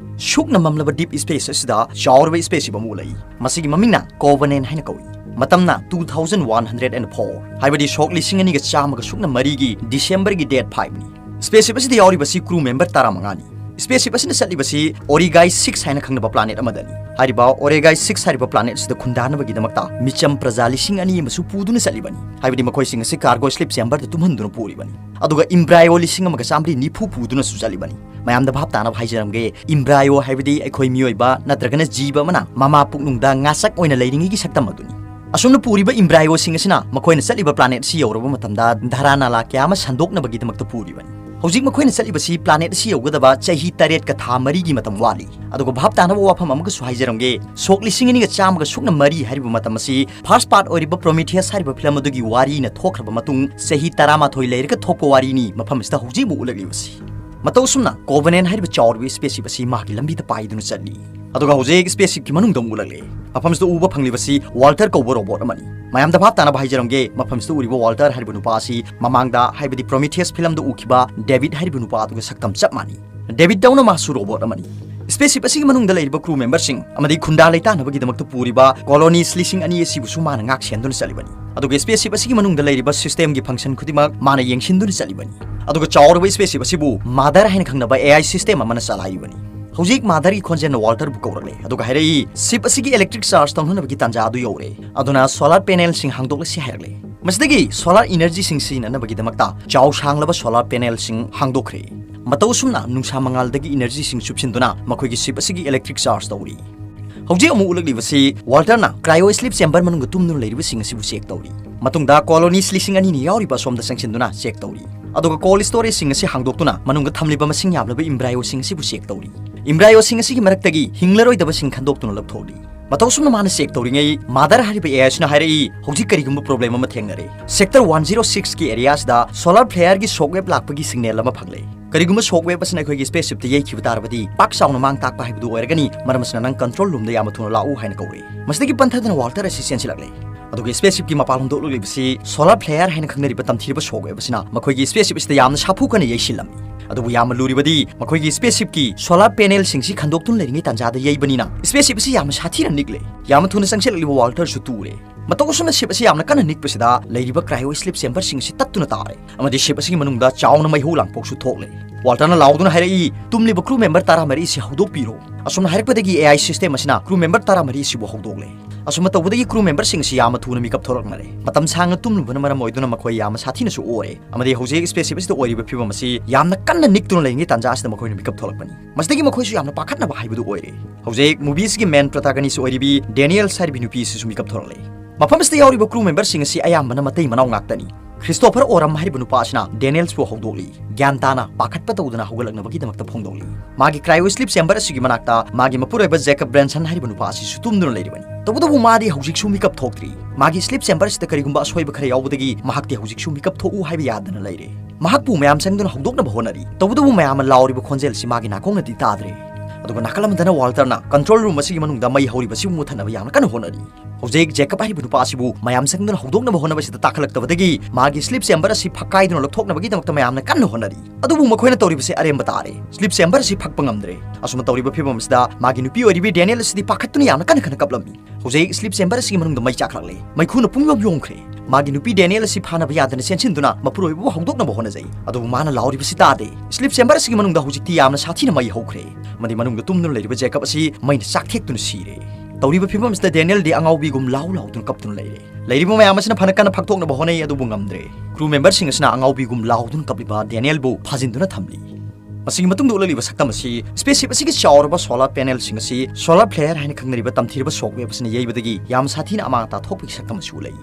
ꯁꯨꯛꯅ ꯃꯝꯂꯕ deep space ꯑꯁꯤꯗ ꯆꯥꯎꯔꯕ spaceship ꯑꯃ ꯎꯠꯂꯛꯏ꯫ ꯃꯁꯤꯒꯤ ꯃꯃꯤꯡꯅ Covenant ꯍꯥꯏꯅ ꯀꯧꯏ꯫ ꯃꯇꯝꯅ two thousand one hundred and four, ꯍꯥꯏꯕꯗꯤ ꯁꯣꯛ ꯂꯤꯁꯤꯡ ꯑꯅꯤꯒ ꯆꯥꯝꯃꯒ ꯁꯨꯞꯅ ꯃꯔꯤꯒꯤ Decemberꯒꯤ date fiveꯅꯤ꯫ Spaceship ꯑꯁꯤꯗ ꯌꯥꯎꯔꯤꯕꯁꯤ crew member ꯇꯔꯥꯃꯉꯥꯅꯤ꯫ Spaceship ꯑꯁꯤꯅ ꯆꯠꯂꯤꯕꯁꯤ Origai six ꯍꯥꯏꯅ ꯈꯪꯅꯕ planet ꯑꯃꯗꯅꯤ꯫ ꯍꯥꯏꯔꯤꯕ Origai six ꯍꯥꯏꯔꯤꯕ planet ꯑꯁꯤꯗ ꯈꯨꯟꯗꯥꯅꯕꯒꯤꯗꯃꯛꯇ ꯃꯤꯆꯝ ꯄ꯭ꯔꯖꯥ ꯂꯤꯁꯤꯡ ꯑꯅꯤ ꯑꯃꯁꯨ ꯄꯨꯗꯨꯅ ꯆꯠꯂꯤꯕꯅꯤ꯫ ꯍꯥꯏꯕꯗꯤ ꯃꯈꯣꯏꯁꯤꯡ ꯑꯁꯤ cargo ship chamberꯗ ꯇꯨꯝꯍꯟꯗꯨꯅ ꯄꯨꯔꯤꯕꯅꯤ꯫ ꯑꯗꯨꯒ embryo ꯂꯤꯁꯤꯡ ꯑꯃꯒ ꯆꯥꯃꯔꯤ ꯅꯤꯐꯨ ꯄꯨꯗꯨꯅꯁꯨ ꯆꯠꯂꯤꯕꯅꯤ꯫ ꯃꯌꯥꯝꯗ ꯚꯥꯞ ꯇꯥꯅꯕ ꯍꯥꯏꯖꯔꯝꯒꯦ, embryo ꯍꯥꯏꯕꯗꯤ ꯑꯩꯈꯣꯏ ꯃꯤꯑꯣꯏꯕ ꯅꯠꯇ꯭ꯔꯒꯅ ꯖꯤꯕ ꯑꯃꯅ ꯃꯃꯥ ꯄꯨꯛꯅꯨꯡꯗ ꯉꯥꯆꯛ ꯑꯣꯏꯅ ꯂꯩꯔꯤꯉꯩꯒꯤ ꯁꯛꯇꯝ ꯑꯗꯨꯅꯤ꯫ ꯑꯁꯨꯝꯅ ꯄꯨꯔꯤꯕ embryoꯁꯤꯡ ꯑꯁꯤꯅ ꯃꯈꯣꯏꯅ ꯆꯠꯂꯤꯕ planet ꯑꯁꯤ ꯌꯧꯔꯕ ꯃꯇꯝꯗ ꯙꯔꯥ ꯅꯥꯂꯥ ꯀꯌꯥ ꯑꯃ ꯁꯟꯗꯣꯛꯅꯕꯒꯤꯗꯃꯛꯇ ꯄꯨꯔꯤꯕꯅꯤ꯫ ꯍꯧꯖꯤꯛ ꯃꯈꯣꯏꯅ ꯆꯠꯂꯤꯕꯁꯤ planet ꯑꯁꯤ ꯌꯧꯒꯗꯕ ꯆꯍꯤ ꯇꯔꯦꯠꯀ ꯊꯥ ꯃꯔꯤꯒꯤ ꯃꯇꯝ ꯋꯥꯠꯂꯤ꯫ ꯑꯗꯨꯒ ꯚꯥꯞ ꯇꯥꯅꯕ ꯋꯥꯐꯝ ꯑꯃꯒꯁꯨ ꯍꯥꯏꯖꯔꯝꯒꯦ, ꯁꯣꯛ ꯂꯤꯁꯤꯡ ꯑꯅꯤꯒ ꯆꯥꯝꯃꯒ ꯁꯨꯞꯅ ꯃꯔꯤ ꯍꯥꯏꯔꯤꯕ ꯃꯇꯝ ꯑꯁꯤ first part ꯑꯣꯏꯔꯤꯕ Prometheus ꯍꯥꯏꯔꯤꯕ film ꯑꯗꯨꯒꯤ ꯋꯥꯔꯤꯅ ꯊꯣꯛꯈ꯭ꯔꯕ ꯃꯇꯨꯡ ꯆꯍꯤ ꯇꯔꯥꯃꯥꯊꯣꯏ ꯂꯩꯔꯒ ꯊꯣꯛꯄ ꯋꯥꯔꯤꯅꯤ ꯃꯐꯝ ꯑꯁꯤꯗ ꯍꯧꯖꯤꯛ ꯑꯃꯨꯛ ꯎꯠꯂꯛꯂꯤꯕꯁꯤ꯫ ꯃꯇꯧ ꯑꯁꯨꯝꯅ Covenant ꯍꯥꯏꯔꯤꯕ ꯆꯥꯎꯔꯤꯕ spaceship ꯑꯁꯤ ꯃꯍꯥꯛꯀꯤ ꯂꯝꯕꯤꯗ ꯄꯥꯏꯗꯨꯅ ꯆꯠꯂꯤ꯫ ꯑꯗꯨꯒ ꯍꯧꯖꯤꯛ spaceshipꯀꯤ ꯃꯅꯨꯡꯗ ꯑꯃꯨꯛ ꯎꯠꯂꯛꯂꯦ꯫ ꯃꯐꯝꯁꯤꯗ ꯎꯕ ꯐꯪꯂꯤꯕꯁꯤ Walter ꯀꯧꯕ robot ꯑꯃꯅꯤ꯫ ꯃꯌꯥꯝꯗ ꯚꯥꯞ ꯇꯥꯅꯕ ꯍꯥꯏꯖꯔꯝꯒꯦ, ꯃꯐꯝꯁꯤꯗ ꯎꯔꯤꯕ Walter ꯍꯥꯏꯔꯤꯕ ꯅꯨꯄꯥ ꯑꯁꯤ ꯃꯃꯥꯡꯗ, ꯍꯥꯏꯕꯗꯤ Prometheus filmꯗ ꯎꯈꯤꯕ David ꯍꯥꯏꯔꯤꯕ ꯅꯨꯄꯥ ꯑꯗꯨꯒ ꯁꯛꯇꯝ ꯆꯞ ꯃꯥꯟꯅꯩ꯫ Davidꯗꯧꯅ ꯃꯥꯁꯨ robot ꯑꯃꯅꯤ꯫ Spaceship ꯑꯁꯤꯒꯤ ꯃꯅꯨꯡꯗ ꯂꯩꯔꯤꯕ crew memberꯁꯤꯡ ꯑꯃꯗꯤ ꯈꯨꯟꯗꯥ ꯂꯩꯇꯥꯅꯕꯒꯤꯗꯃꯛꯇ ꯄꯨꯔꯤꯕ colonies ꯂꯤꯁꯤꯡ ꯑꯅꯤ ꯑꯁꯤꯕꯨꯁꯨ ꯃꯥꯅ ꯉꯥꯛ ꯁꯦꯟꯗꯨꯅ ꯆꯠꯂꯤꯕꯅꯤ꯫ ꯑꯗꯨꯒ spaceship ꯑꯁꯤꯒꯤ ꯃꯅꯨꯡꯗ ꯂꯩꯔꯤꯕ systemꯒꯤ function ꯈꯨꯗꯤꯡꯃꯛ ꯃꯥꯅ ꯌꯦꯡꯁꯤꯟꯗꯨꯅ ꯆꯠꯂꯤꯕꯅꯤ꯫ ꯑꯗꯨꯒ ꯆꯥꯎꯔꯕ spaceship ꯑꯁꯤꯕꯨ Mother ꯍꯥꯏꯅ ꯈꯪꯅꯕ A I system ꯑꯃꯅ ꯆꯂꯥꯏꯔꯤꯕꯅꯤ꯫ ꯍꯧꯖꯤꯛ Motherꯒꯤ ꯈꯣꯟꯖꯦꯜꯅ Walterꯕꯨ ꯀꯧꯔꯛꯂꯦ, ꯑꯗꯨꯒ ꯍꯥꯏꯔꯛꯏ, ship ꯑꯁꯤꯒꯤ electric charge ꯇꯧꯅꯅꯕꯒꯤ ꯇꯥꯟꯖꯥ ꯑꯗꯨ ꯌꯧꯔꯦ, ꯑꯗꯨꯅ solar panelꯁꯤꯡ ꯍꯥꯡꯗꯣꯛꯂꯁꯤ ꯍꯥꯏꯔꯛꯂꯦ꯫ ꯃꯁꯤꯗꯒꯤ solar energyꯁꯤꯡ ꯁꯤꯖꯤꯟꯅꯅꯕꯒꯤꯗꯃꯛꯇ ꯆꯥꯎ ꯁꯥꯡꯂꯕ solar panelꯁꯤꯡ ꯍꯥꯡꯗꯣꯛꯈ꯭ꯔꯦ꯫ ꯃꯇꯧ ꯑꯁꯨꯝꯅ ꯅꯨꯡꯁꯥ ꯃꯉꯥꯜꯗꯒꯤ energyꯁꯤꯡ ꯆꯨꯞꯁꯤꯟꯗꯨꯅ ꯃꯈꯣꯏꯒꯤ ship ꯑꯁꯤꯒꯤ electric charge ꯇꯧꯔꯤ꯫ ꯍꯧꯖꯤꯛ ꯑꯃꯨꯛ ꯎꯠꯂꯛꯂꯤꯕꯁꯤ Walterꯅ cryo sleep chamber ꯃꯅꯨꯡꯗ ꯇꯨꯝꯗꯨꯅ ꯂꯩꯔꯤꯕꯁꯤꯡ ꯑꯁꯤꯕꯨ check ꯇꯧꯔꯤ꯫ ꯃꯇꯨꯡꯗ colonies ꯂꯤꯁꯤꯡ ꯑꯅꯤꯅ ꯌꯥꯎꯔꯤꯕ ꯑꯁꯣꯝꯗ ꯆꯪꯁꯤꯟꯗꯨꯅ check ꯇꯧꯔꯤ꯫ ꯑꯗꯨꯒ cold storageꯁꯤꯡ ꯑꯁꯤ ꯍꯥꯡꯗꯣꯛꯇꯨꯅ ꯃꯅꯨꯡꯗ ꯊꯝꯂꯤꯕ ꯃꯁꯤꯡ ꯌꯥꯝꯂꯕ embryoꯁꯤꯡ ꯑꯁꯤꯕꯨ check ꯇꯧꯔꯤ꯫ Embryoꯁꯤꯡ ꯑꯁꯤꯒꯤ ꯃꯔꯛꯇꯒꯤ ꯍꯤꯡꯂꯔꯣꯏꯗꯕꯁꯤꯡ ꯈꯟꯗꯣꯛꯇꯨꯅ ꯂꯧꯊꯣꯛꯂꯤ꯫ ꯃꯇꯧ ꯑꯁꯨꯝꯅ ꯃꯥꯅ check ꯇꯧꯔꯤꯉꯩ, Mother ꯍꯥꯏꯔꯤꯕ A I ꯑꯁꯤꯅ ꯍꯥꯏꯔꯛꯏ, ꯍꯧꯖꯤꯛ ꯀꯔꯤꯒꯨꯝꯕ problem ꯑꯃ ꯊꯦꯡꯅꯔꯦ꯫ Sector one zero sixꯀꯤ areaꯁꯤꯗ solar flareꯒꯤ shockwave ꯂꯥꯛꯄꯒꯤ signal ꯑꯃ ꯐꯪꯂꯦ꯫ ꯀꯔꯤꯒꯨꯝꯕ shockwave ꯑꯁꯤꯅ ꯑꯩꯈꯣꯏꯒꯤ spaceshipꯇ ꯌꯩꯈꯤꯕ ꯇꯥꯔꯕꯗꯤ, ꯄꯥꯛ ꯆꯥꯎꯅ ꯃꯥꯡ ꯇꯥꯛꯄ ꯍꯥꯏꯕꯗꯨ ꯑꯣꯏꯔꯒꯅꯤ, ꯃꯔꯝ ꯑꯁꯤꯅ ꯅꯪ control roomꯗ ꯌꯥꯝꯅ ꯊꯨꯅ ꯂꯥꯛꯎ ꯍꯥꯏꯅ ꯀꯧꯔꯦ꯫ ꯃꯁꯤꯗꯒꯤ ꯄꯟꯊꯗꯅ Walter ꯑꯁꯤ ꯆꯦꯟꯁꯤꯜꯂꯛꯂꯦ꯫ ꯑꯗꯨꯒ spaceshipꯀꯤ ꯃꯄꯥꯟ ꯍꯣꯡꯗꯣꯛꯂꯛꯂꯤꯕꯁꯤ solar flare ꯍꯥꯏꯅ ꯈꯪꯅꯔꯤꯕ ꯇꯝꯊꯤꯔꯕ shockwave ꯑꯁꯤꯅ ꯃꯈꯣꯏꯒꯤ spaceship ꯑꯁꯤꯗ ꯌꯥꯝꯅ ꯁꯥꯐꯨ ꯀꯟꯅ ꯌꯩꯁꯤꯜꯂꯝꯃꯤ꯫ ꯑꯗꯨꯕꯨ ꯌꯥꯝꯅ ꯂꯨꯔꯤꯕꯗꯤ, ꯃꯈꯣꯏꯒꯤ spaceshipꯀꯤ solar panelꯁꯤꯡꯁꯤ ꯈꯟꯗꯣꯛꯇꯨꯅ ꯂꯩꯔꯤꯉꯩ ꯇꯥꯟꯖꯥꯗ ꯌꯩꯕꯅꯤꯅ spaceship ꯑꯁꯤ ꯌꯥꯝꯅ ꯁꯥꯊꯤꯅ ꯅꯤꯛꯂꯦ꯫ ꯌꯥꯝꯅ ꯊꯨꯅ ꯆꯪꯁꯤꯜꯂꯛꯂꯤꯕ Walterꯁꯨ ꯇꯨꯔꯦ꯫ ꯃꯇꯧ ꯑꯁꯨꯝꯅ ship ꯑꯁꯤ ꯌꯥꯝꯅ ꯀꯟꯅ ꯅꯤꯛꯄꯁꯤꯗ ꯂꯩꯔꯤꯕ cryo sleep chamberꯁꯤꯡ ꯑꯁꯤ ꯇꯠꯇꯨꯅ ꯇꯥꯔꯦ, ꯑꯃꯗꯤ ship ꯑꯁꯤꯒꯤ ꯃꯅꯨꯡꯗ ꯆꯥꯎꯅ ꯃꯩꯍꯧ ꯂꯥꯡꯄꯣꯛꯁꯨ ꯊꯣꯛꯂꯦ꯫ Walterꯅ ꯂꯥꯎꯗꯨꯅ ꯍꯥꯏꯔꯛꯏ, "ꯇꯨꯝꯂꯤꯕ crew member ꯇꯔꯥꯃꯔꯤ ꯑꯁꯤ ꯍꯧꯗꯣꯛꯄꯤꯔꯣ!" ꯑꯁꯨꯝꯅ ꯍꯥꯏꯔꯛꯄꯗꯒꯤ A I system ꯑꯁꯤꯅ crew member ꯇꯔꯥꯃꯔꯤ ꯑꯁꯤꯕꯨ ꯍꯧꯗꯣꯛꯂꯦ꯫ ꯑꯁꯨꯝꯅ ꯇꯧꯕꯗꯒꯤ crew memberꯁꯤꯡ ꯑꯁꯤ ꯌꯥꯝꯅ ꯊꯨꯅ ꯃꯤꯀꯞ ꯊꯣꯛꯂꯛꯅꯔꯦ꯫ ꯃꯇꯝ ꯁꯥꯡꯅ ꯇꯨꯝꯂꯨꯕꯅ ꯃꯔꯝ ꯑꯣꯏꯗꯨꯅ ꯃꯈꯣꯏ ꯌꯥꯝꯅ ꯁꯥꯊꯤꯅꯁꯨ ꯑꯣꯔꯦ, ꯑꯃꯗꯤ ꯍꯧꯖꯤꯛ spaceship ꯑꯁꯤꯗ ꯑꯣꯏꯔꯤꯕ ꯐꯤꯕꯝ ꯑꯁꯤ ꯌꯥꯝꯅ ꯀꯟꯅ ꯅꯤꯛꯇꯨꯅ ꯂꯩꯔꯤꯉꯩ ꯇꯥꯟꯖꯥ ꯑꯁꯤꯗ ꯃꯈꯣꯏꯅ ꯃꯤꯀꯞ ꯊꯣꯛꯂꯛꯄꯅꯤ꯫ ꯃꯁꯤꯗꯒꯤ ꯃꯈꯣꯏꯁꯨ ꯌꯥꯝꯅ ꯄꯥꯈꯠꯅꯕ ꯍꯥꯏꯕꯗꯨ ꯑꯣꯏꯔꯦ꯫ ꯍꯧꯖꯤꯛ movieꯁꯤꯒꯤ main protagonist ꯑꯣꯏꯔꯤꯕꯤ Daniels ꯍꯥꯏꯔꯤꯕꯤ ꯅꯨꯄꯤ ꯑꯁꯤꯁꯨ ꯃꯤꯀꯞ ꯊꯣꯛꯂꯛꯂꯦ꯫ ꯃꯐꯝ ꯑꯁꯤꯗ ꯌꯥꯎꯔꯤꯕ crew memberꯁꯤꯡ ꯑꯁꯤ ꯑꯌꯥꯝꯕꯅ ꯃꯇꯩ ꯃꯅꯥꯎ ꯉꯥꯛꯇꯅꯤ꯫ Christopher Oram ꯍꯥꯏꯔꯤꯕ ꯅꯨꯄꯥ ꯑꯁꯤꯅ Danielsꯄꯨ ꯍꯧꯗꯣꯛꯂꯤ꯫ ꯒ꯭ꯌꯥꯟ ꯇꯥꯅ, ꯄꯥꯈꯠꯄ ꯇꯧꯗꯅ ꯍꯧꯒꯠꯂꯛꯅꯕꯒꯤꯗꯃꯛꯇ ꯐꯣꯡꯗꯣꯛꯂꯤ꯫ ꯃꯥꯒꯤ cryo sleep chamber ꯑꯁꯤꯒꯤ ꯃꯅꯥꯛꯇ ꯃꯥꯒꯤ ꯃꯄꯨꯔꯣꯏꯕ Jacob Branson ꯍꯥꯏꯔꯤꯕ ꯅꯨꯄꯥ ꯑꯁꯤꯁꯨ ꯇꯨꯝꯗꯨꯅ ꯂꯩꯔꯤꯕꯅꯤ꯫ ꯇꯧꯕꯇꯕꯨ ꯃꯥꯗꯤ ꯍꯧꯖꯤꯛꯁꯨ ꯃꯤꯀꯞ ꯊꯣꯛꯇ꯭ꯔꯤ꯫ ꯃꯥꯒꯤ sleep chamber ꯑꯁꯤꯗ ꯀꯔꯤꯒꯨꯝꯕ ꯑꯁꯣꯏꯕ ꯈꯔ ꯌꯥꯎꯕꯗꯒꯤ ꯃꯍꯥꯛꯇꯤ ꯍꯧꯖꯤꯛꯁꯨ ꯃꯤꯀꯞ ꯊꯣꯛꯎ ꯍꯥꯏꯕ ꯌꯥꯗꯅ ꯂꯩꯔꯦ꯫ ꯃꯍꯥꯛꯄꯨ ꯃꯌꯥꯝ ꯆꯪꯗꯨꯅ ꯍꯧꯗꯣꯛꯅꯕ ꯍꯣꯠꯅꯔꯤ꯫ ꯇꯧꯕꯇꯕꯨ ꯃꯌꯥꯝꯅ ꯂꯥꯎꯔꯤꯕ ꯈꯣꯟꯖꯦꯜ ꯑꯁꯤ ꯃꯥꯒꯤ ꯅꯥꯀꯣꯡꯅꯗꯤ ꯇꯥꯗ꯭ꯔꯦ꯫ ꯑꯗꯨꯒ ꯅꯥꯀꯜ ꯑꯃꯗꯅ ꯋꯥꯜꯇꯔꯅ control room ꯑꯁꯤꯒꯤ ꯃꯅꯨꯡꯗ ꯃꯩ ꯍꯧꯔꯤꯕꯁꯤꯕꯨ ꯃꯨꯊꯠꯅꯕ ꯌꯥꯝꯅ ꯀꯟꯅ ꯍꯣꯠꯅꯔꯤ꯫ ꯍꯧꯖꯤꯛ ꯖꯦꯀꯕ ꯍꯥꯏꯔꯤꯕ ꯅꯨꯄꯥ ꯑꯁꯤꯕꯨ ꯃꯌꯥꯝ ꯆꯪꯗꯨꯅ ꯍꯧꯗꯣꯛꯅꯕ ꯍꯣꯠꯅꯕꯁꯤꯗ ꯇꯥꯈꯠꯂꯛꯇꯕꯗꯒꯤ ꯃꯥꯒꯤ sleep chamber ꯑꯁꯤ ꯐꯛꯀꯥꯏꯗꯨꯅ ꯂꯧꯊꯣꯛꯅꯕꯒꯤꯗꯃꯛꯇ ꯃꯌꯥꯝꯅ ꯀꯟꯅ ꯍꯣꯠꯅꯔꯤ꯫ ꯑꯗꯨꯕꯨ ꯃꯈꯣꯏꯅ ꯇꯧꯔꯤꯕꯁꯤ ꯑꯔꯦꯝꯕ ꯇꯥꯔꯦ꯫ Sleep chamber ꯑꯁꯤ ꯐꯛꯄ ꯉꯝꯗ꯭ꯔꯦ꯫ ꯑꯁꯨꯝꯅ ꯇꯧꯔꯤꯕ ꯐꯤꯕꯝ ꯑꯁꯤꯗ ꯃꯥꯒꯤ ꯅꯨꯄꯤ ꯑꯣꯏꯔꯤꯕꯤ ꯗꯦꯅꯤꯌꯦꯜ ꯑꯁꯤꯗꯤ ꯄꯥꯈꯠꯇꯨꯅ ꯌꯥꯝꯅ ꯀꯟꯅ ꯀꯟꯅ ꯀꯞꯂꯝꯃꯤ꯫ ꯍꯧꯖꯤꯛ sleep chamber ꯑꯁꯤꯒꯤ ꯃꯅꯨꯡꯗ ꯃꯩ ꯆꯥꯛꯂꯛꯂꯦ꯫ ꯃꯩꯈꯨꯅ ꯄꯨꯡꯌꯣꯝ ꯌꯣꯝꯈ꯭ꯔꯦ꯫ ꯃꯥꯒꯤ ꯅꯨꯄꯤ ꯗꯦꯅꯤꯌꯦꯜ ꯑꯁꯤ ꯐꯥꯅꯕ ꯌꯥꯗꯅ ꯆꯦꯟꯁꯤꯟꯗꯨꯅ ꯃꯄꯨꯔꯣꯏꯕꯕꯨ ꯍꯧꯗꯣꯛꯅꯕ ꯍꯣꯠꯅꯖꯩ꯫ ꯑꯗꯨꯕꯨ ꯃꯥꯅ ꯂꯥꯎꯔꯤꯕꯁꯤ ꯇꯥꯗꯦ꯫ Sleep chamber ꯑꯁꯤꯒꯤ ꯃꯅꯨꯡꯗ ꯍꯧꯖꯤꯛꯇꯤ ꯌꯥꯝꯅ ꯁꯥꯊꯤꯅ ꯃꯩ ꯍꯧꯈ꯭ꯔꯦ꯫ ꯑꯃꯗꯤ ꯃꯅꯨꯡꯗ ꯇꯨꯝꯗꯨꯅ ꯂꯩꯔꯤꯕ ꯖꯦꯀꯕ ꯑꯁꯤ ꯃꯩꯅ ꯆꯥꯛꯊꯦꯛꯇꯨꯅ ꯁꯤꯔꯦ꯫ ꯇꯧꯔꯤꯕ ꯐꯤꯕꯝ ꯑꯁꯤꯗ ꯗꯦꯅꯤꯌꯦꯜꯗꯤ ꯑꯉꯥꯎꯕꯤꯒꯨꯝ ꯂꯥꯎ ꯂꯥꯎꯗꯨꯅ ꯀꯞꯇꯨꯅ ꯂꯩꯔꯦ꯫ ꯂꯩꯔꯤꯕ ꯃꯌꯥꯝ ꯑꯁꯤꯅ ꯐꯅ ꯀꯟꯅ ꯐꯥꯛꯇꯣꯛꯅꯕ ꯍꯣꯠꯅꯩ, ꯑꯗꯨꯕꯨ ꯉꯝꯗ꯭ꯔꯦ꯫ Crew member ꯁꯤꯡ ꯑꯁꯤꯅ ꯑꯉꯥꯎꯕꯤꯒꯨꯝ ꯂꯥꯎꯗꯨꯅ ꯀꯞꯂꯤꯕ ꯗꯦꯅꯤꯌꯦꯜꯕꯨ ꯐꯥꯖꯤꯟꯗꯨꯅ ꯊꯝꯂꯤ꯫ ꯃꯁꯤꯒꯤ ꯃꯇꯨꯡꯗ ꯎꯠꯂꯛꯂꯤꯕ ꯁꯛꯇꯝ ꯑꯁꯤ spaceship ꯑꯁꯤꯒꯤ ꯆꯥꯎꯔꯕ solar panel ꯁꯤꯡ ꯑꯁꯤ solar flare ꯍꯥꯏꯅ ꯈꯪꯅꯔꯤꯕ ꯇꯝꯊꯤꯔꯕ shock wave ꯑꯁꯤꯅ ꯌꯩꯕꯗꯒꯤ ꯌꯥꯝ ꯁꯥꯊꯤꯅ ꯑꯃꯥꯡ ꯑꯇꯥ ꯊꯣꯛꯄꯒꯤ ꯁꯛꯇꯝ ꯑꯁꯤ ꯎꯠꯂꯛꯏ꯫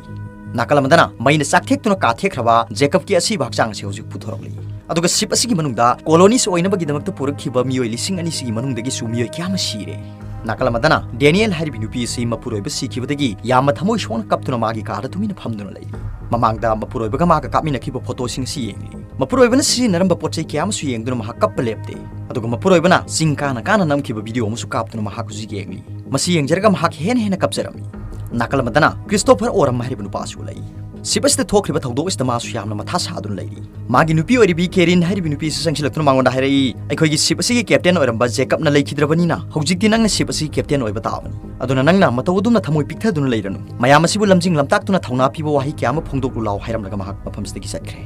ꯅꯥꯀꯜ ꯑꯃꯗꯅ ꯃꯩꯅ ꯆꯥꯛꯊꯦꯛꯇꯨꯅ ꯀꯥꯊꯦꯛꯈ꯭ꯔꯕ ꯖꯦꯀꯕꯀꯤ ꯑꯁꯤꯕ ꯍꯛꯆꯥꯡ ꯑꯁꯤ ꯍꯧꯖꯤꯛ ꯄꯨꯊꯣꯔꯛꯂꯤ꯫ ꯑꯗꯨꯒ ship ꯑꯁꯤꯒꯤ ꯃꯅꯨꯡꯗ colonist ꯑꯣꯏꯅꯕꯒꯤꯗꯃꯛꯇ ꯄꯨꯔꯛꯈꯤꯕ ꯃꯤꯑꯣꯏ ꯂꯤꯁꯤꯡ ꯑꯅꯤ ꯁꯤꯒꯤ ꯃꯅꯨꯡꯗꯒꯤꯁꯨ ꯃꯤꯑꯣꯏ ꯀꯌꯥ ꯑꯃ ꯁꯤꯔꯦ꯫ ꯅꯥꯀꯜ ꯑꯃꯗꯅ ꯗꯦꯅꯤꯌꯦꯜ ꯍꯥꯏꯔꯤꯕꯤ ꯅꯨꯄꯤ ꯑꯁꯤ ꯃꯄꯨꯔꯣꯏꯕ ꯁꯤꯈꯤꯕꯗꯒꯤ ꯌꯥꯝꯅ ꯊꯃꯣꯏ ꯁꯣꯛꯅ ꯀꯞꯇꯨꯅ ꯃꯥꯒꯤ ꯀꯥꯗ ꯇꯨꯃꯤꯟꯅ ꯐꯝꯗꯨꯅ ꯂꯩꯔꯤ꯫ ꯃꯃꯥꯡꯗ ꯃꯄꯨꯔꯣꯏꯕꯒ ꯃꯥꯒ ꯀꯥꯞꯃꯤꯟꯅꯈꯤꯕ photo ꯁꯤꯡ ꯑꯁꯤ ꯌꯦꯡꯂꯤ꯫ ꯃꯄꯨꯔꯣꯏꯕꯅ ꯁꯤꯖꯤꯟꯅꯔꯝꯕ ꯄꯣꯠ ꯆꯩ ꯀꯌꯥ ꯑꯃꯁꯨ ꯌꯦꯡꯗꯨꯅ ꯃꯍꯥꯛ ꯀꯞꯄ ꯂꯦꯞꯇꯦ꯫ ꯑꯗꯨꯒ ꯃꯄꯨꯔꯣꯏꯕꯅ ꯆꯤꯡ ꯀꯥꯅ ꯀꯥꯅ ꯅꯝꯈꯤꯕ video ꯑꯃꯁꯨ ꯀꯥꯞꯇꯨꯅ ꯃꯍꯥꯛ ꯍꯧꯖꯤꯛ ꯌꯦꯡꯂꯤ꯫ ꯃꯁꯤ ꯌꯦꯡꯖꯔꯒ ꯃꯍꯥꯛ ꯍꯦꯟꯅ ꯍꯦꯟꯅ ꯀꯞꯆꯔꯝꯃꯤ꯫ ꯅꯥꯀꯜ ꯑꯃꯗꯅ ꯀ꯭ꯔꯤꯁꯇꯣꯐꯔ ꯑꯣꯔꯝ ꯍꯥꯏꯔꯤꯕ ꯅꯨꯄꯥ ꯑꯁꯤ ꯎꯠꯂꯛꯏ꯫ Ship ꯑꯁꯤꯗ ꯊꯣꯛꯈ꯭ꯔꯤꯕ ꯊꯧꯗꯣꯛ ꯑꯁꯤꯗ ꯃꯥꯁꯨ ꯌꯥꯝꯅ ꯃꯊꯥ ꯁꯥꯗꯨꯅ ꯂꯩꯔꯤ꯫ ꯃꯥꯒꯤ ꯅꯨꯄꯤ ꯑꯣꯏꯔꯤꯕꯤ ꯀꯦꯔꯤꯟ ꯍꯥꯏꯔꯤꯕꯤ ꯅꯨꯄꯤ ꯑꯁꯤ ꯆꯪꯁꯤꯜꯂꯛꯇꯨꯅ ꯃꯉꯣꯟꯗ ꯍꯥꯏꯔꯛꯏ, "ꯑꯩꯈꯣꯏꯒꯤ ship ꯑꯁꯤꯒꯤ captain ꯑꯣꯏꯔꯝꯕ ꯖꯦꯀꯕꯅ ꯂꯩꯈꯤꯗ꯭ꯔꯕꯅꯤꯅ ꯍꯧꯖꯤꯛꯇꯤ ꯅꯪꯅ ship ꯑꯁꯤꯒꯤ captain ꯑꯣꯏꯕ ꯇꯥꯕꯅꯤ꯫ ꯑꯗꯨꯅ ꯅꯪꯅ ꯃꯇꯧ ꯑꯗꯨꯝꯅ ꯊꯃꯣꯏ ꯄꯤꯛꯊꯗꯨꯅ ꯂꯩꯔꯅꯨ꯫ ꯃꯌꯥꯝ ꯑꯁꯤꯕꯨ ꯂꯝꯖꯤꯡ ꯂꯝꯇꯥꯛꯇꯨꯅ ꯊꯧꯅꯥ ꯄꯤꯕ ꯋꯥꯍꯩ ꯀꯌꯥ ꯑꯃ ꯐꯣꯡꯗꯣꯛꯂꯨ ꯂꯥꯎ" ꯍꯥꯏꯔꯝꯂꯒ ꯃꯍꯥꯛ ꯃꯐꯝꯁꯤꯗꯒꯤ ꯆꯠꯈ꯭ꯔꯦ꯫